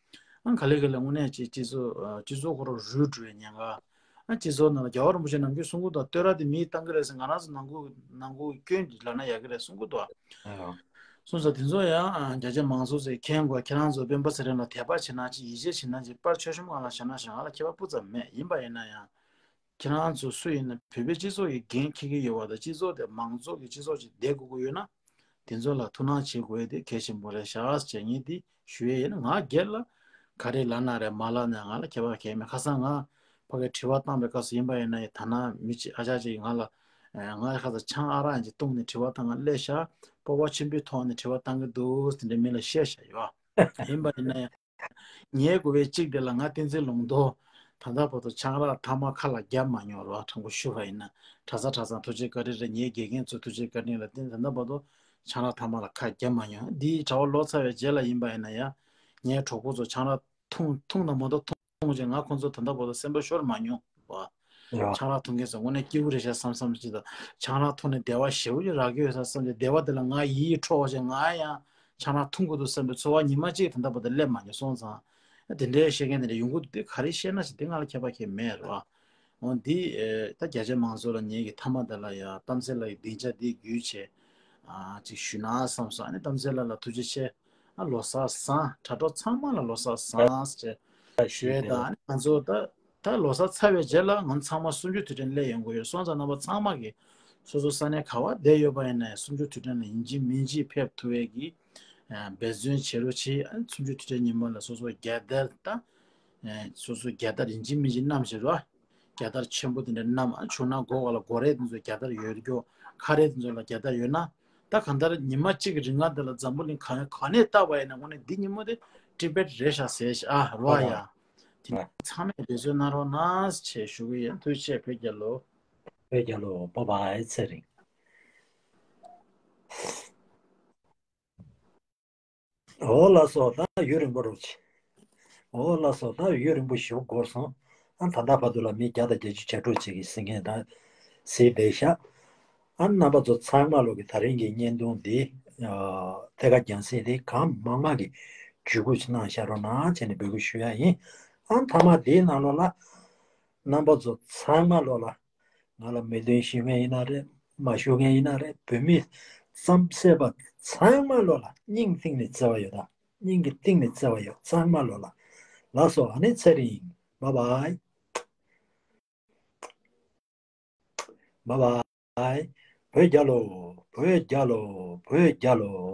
ཨང་ག་ལེ་ག་ལེ་དངོས་གནས་ཅིག་སྤྱི་ཚོགས་སྤྱི་ཚོགས་ཁོ་རང་རུལ་འགྲོ་བའི་ཉེན་ཁ། ཨ་སྤྱི་ཚོགས་ནང་ལ་རྒྱལ་བ་རིན་པོ་ཆེ་ནམ་རྒྱུན་གསུང་གི་འདུག་བསྟོད་ར་དེ་མིས་བཏང་གི་རེད་ཟེར། ང་རང་ཚོ་ནང་ཁུལ་ནང་ཁུལ་སྐྱོན་ལབ་ན་ཡག་གི་རེད་གསུང་གི་འདུག་ཨ། སོང་ཙང་དེ་ཚོ་ཡང་རྒྱ་ཆེ་མང་ཚོགས་ཚོས་མཁྱེན་དགོས། ཁྱེད་རང་ཚོ་སྤེན་པ་ཚེ་རིང་ལ་དད་པ་བྱེད་ན་ཅིག་ཡིད་ཆེས་བྱེད་ན་ཅིག་པར་ཆོལ་གཤོམ་སྒང་ལ་བཞག་ན་བཞག་ང་ལ་ཁྱད་པར་སྤུ་ཙམ་མེད། ཡིན་པ་ཡིན་ན་ཡང་ཁྱེད་རང་ཚོ་སུ་ཡིན་ན་བོད་པའི་སྤྱི་ཚོགས་ཀྱི་འགན་འཁྱེར་གྱི་ཡོད་པ་དང་སྤྱི་ཚོགས་དེ་མང་གཙོ་གི་སྤྱི་ཚོགས་ཅིག་བསྡད་དགོས་ཀྱི་ཡོད་ན། དེ་ཚོ་ལ་ཐུགས་སྣང་བྱེད་དགོས་དེ་གལ་ཆེན་པོ་རེད་ཤག་ཅེས་ངས་འདི་ཞུ་ཡས་ཡིན། ང་སྒེར་ལ་ག་རེ་ལབ་ན་རེད་མ་ལབ་ན་ང་ལ་ཁྱད་པར་གང་ཡང་མེད། ཁ་སང་ང་ཕ་གིར་དྲི་བ་བཏང་བའི་སྐབས་སུ་ཡིན་པ་ཡིན་ན་ཡང་ཐ་ན་མི་གཅིག་ཨ་ཅག་ཅིག་ང་ལ་ང་ཁ་སང་ཆང་ཨ་རག་ཡིན་གྱི་བཏུང་ནས་དྲི་བ་བཏང་ང་སླེབས་ཤག་སྤོབས་པ་ཆེན་པོའི་ཐོག་ནས་དྲི་བ་བཏང་གི་འདུག་དེ་འདྲའི་མི་ལ་བཤད་བཞག་ཡོད། ཡིན་པ་ཡིན་ན་ཡང་། ཉལ་དགོས་པའི་གཅིག་དེ་ལ་ང་བསྟན་འཛིན་ལུང་རྟོགས་ད་ལྟ་བར་དུ་ཆང་རག་ཐ་མག་ཁ་ལ་བརྒྱབ་མ་མྱོང་རོགས། དྲང་པོ་ཞུ་བ་ཡིན་ན་གྲྭ་ཚང་གྲྭ་ཚང་ཐུགས་རྗེ་བཀའ་དྲིན་རེད། ངའི་དགེ་རྒན་ཚོ་ཐུགས་རྗེ་བཀའ་དྲིན་ལ་བརྟེན་ད་ལྟ་བར་དུ་ཆང་རག་ཐ་མག་ལ་ཁ་བརྒྱབ་མ་མྱོང་། འདིའི་གྲྭ་པ་ལོ་ཚར་བའི་རྗེས་ལ་ཡིན་པ་ཡིན་ན་ཡང་ངའི་གྲོགས་པོ་ཚོ་ཆང་རག་འཐུང་འཐུང་དང་མ་གཏོགས་འཐུང་བྱས་ང་ཁོང་ཚོ་ད་ལྟ་བར་དུ་སེམས་པ་ཤོར་མ་མྱོང་བ། ཡ། ཆང་རག་འཐུང་མཁན་ཚོ་དངོས་གནས་སྐྱིད་པོ་རེད་ཤག་བསམ་བསམ་ཅིག་དང་། ཆང་རག་འཐུང་ནས་བདེ་བ་ཞེ་པོ་ཅིག་རག་གི་ཡོད་ཤག་བསམ་ཅིག་བདེ་བ་དེ་ལ་ང་ཡིད་འཕྲོག་བྱས་ང་ཡང་ཆང་རག་འཐུང་དགོས་འདུག་བསམ་པའི་ཚོར་བ་ཉི་མ་གཅིག་ད་ལྟ་བར་དུ་སླེབས་མ་མྱོང་སོང་ཙང་། དེ་འདྲའི་བཤད་མཁན་དེ་འདྲ་ཡོང་གི་འདུག་དེ་ག་རེ་བཤད་ན་ཞིག་དེ་ང་ལ་ཁྱད་པར་གང་མེད་རེད་བ། འོ་འདི་ད་རྒྱ་ཆེ་མང་ཚོགས་ལ་ངེད་ཀྱི་མཐའ་མ་དེ་ལ་ཡ་གཏམ་ཚེ་ལགས་ཀྱི་སྡིངས་ཆ་འདི་བརྒྱུད་བྱས་ཅིག་ཞུས་ན་བསམ་སོང་། ཨ་ནི་གཏམ་ཚེ་ལགས་ལ་ཐུགས་རྗེ་ཆེ། ཨ་ལོ་གསར་བཟང་། དྲ་གྲོགས་ཚང་མ་ལ་ལོ་གསར་བཟང་ཞེས་ཞུ་ཡས་དང་། ཨ་ནི་ང་ཚོ་ད་ད་ལོ་གསར་ཚར་བའི་རྗེས་ལ་ང་ཚང་མ་གསུམ་བཅུ་དུས་དྲན་སླེབས་ཡོང་གི་ཡོད་སོང་ཙང་རྣམ་པ་ཚང་མ་གིས་སོ་སོ་ས་གནས་ག་བ་བསྡད་ཡོད་པ་ཡིན་ན་ཡང་གསུམ་བཅུ་དུས་དྲན་ལ་ཡིན་གཅིག་མིན་གཅིག་ཕེབས་ཐུབ་ཡས་ཀྱི་འབད་བརྩོན་བྱེད་རོགས་གྱིས། ཨ་ནི་གསུམ་བཅུ་དུས་དྲན་ཉིན་མོ་ལ་སོ་སོ་རྒྱལ་དར་དང་སོ་སོ་རྒྱལ་དར་ཡིན་གཅིག་མིན་གཅིག་བསྣམས་བྱེད་རོགས། རྒྱལ་དར་ཆེན་པོ་དེ་འདྲ་བསྣམས། ཨ་བྱུང་ན་སྒོ་ཁ་ལ་སྒོ་རས་དེ་ཚོ་རྒྱལ་དར་ཡོད་རྒྱུ། ཁ་རས་དེ་ཚོ་ལ་རྒྱལ་དར་ཡོད་ན། ད་གང་ལྟར་ཉི་མ་གཅིག་གི་རིང་ང་དེ་ལ་འཛམ་བུ་གླིང་ག་ག་ནས་བལྟས་པ་ཡིན་ན་དངོས་གནས་འདི་ཉིན་མོ་དེ་ཊི་བེཊ་རེད་ཤག་ཟེར་ཤག་ཨ་རོ་ཨ་ཡ། དེ་ནས་ཚང་མས་འབད་བརྩོན་གནང་རོགས་གནང་ཞེས་ཞུ་གི་ཡིན། ཐུགས་རྗེ་ཆེ། བོད་རྒྱལ་ལོ། བོད་རྒྱལ་ལོ། བྷ་བྷའི། ཚེ་རིང་། འོ་ལགས་སོ། ད་ཡུན་རིང་པོ་རོགས་བྱེད། འོ་ལགས་སོ། ད་ཡུན་རིང་པོ་ཞིག་འགོར་སོང་། ཨ་ད་ལྟ་བར་དུ་ལ་མི་བརྒྱ་དང་བརྒྱད་ཅུ་གྱ་དྲུག་ཅིག་གིས་གཟིགས་མཁན་དང་གཟིགས་བསྡད་ཤག་ཨ་རྣམ་པ་ཚོ་ཚང་མ་ལོག་གི་ད་རིང་གི་བརྙན་ཐུང་འདི་ཐད་ཀར་རྒྱང་སྲིང་འདི་གང་མང་མང་གིས་བརྒྱུད་སྐུར་གནང་བཞག་རོགས་གནང་བྱས་ནས་འབོད་སྐུལ་ཞུ་ཡ་ཡིན། ཨ་མཐའ་མ་འདིའི་ནང་ལོགས་ལ་རྣམ་པ་ཚོ་ཚང་མ་ལོག་ལ། ང་ལ་མོས་མཐུན་ཞུ་མཁན་ཡིན་ན་རེད། མ་ཞུ་མཁན་ཡིན་ན་རེད། བོད་མི་རྩམ་ཟས་པ་ཚང་མ་ལོག་ལ་སྙིང་གཏིང་ནས་བརྩེ་བ་ཡོད་ད། སྙིང་གི་གཏིང་ནས་བརྩེ་བ་ཡོད་ཚང་མ་ལོག་ལ། ལགས་སོ། ཨ་ནི་ཚེ་རིང་། བྷ་བྷའི། བྷ་བྷའི། བོད་རྒྱལ་ལོ། བོད་རྒྱལ་ལོ། བོད་རྒྱལ་ལོ།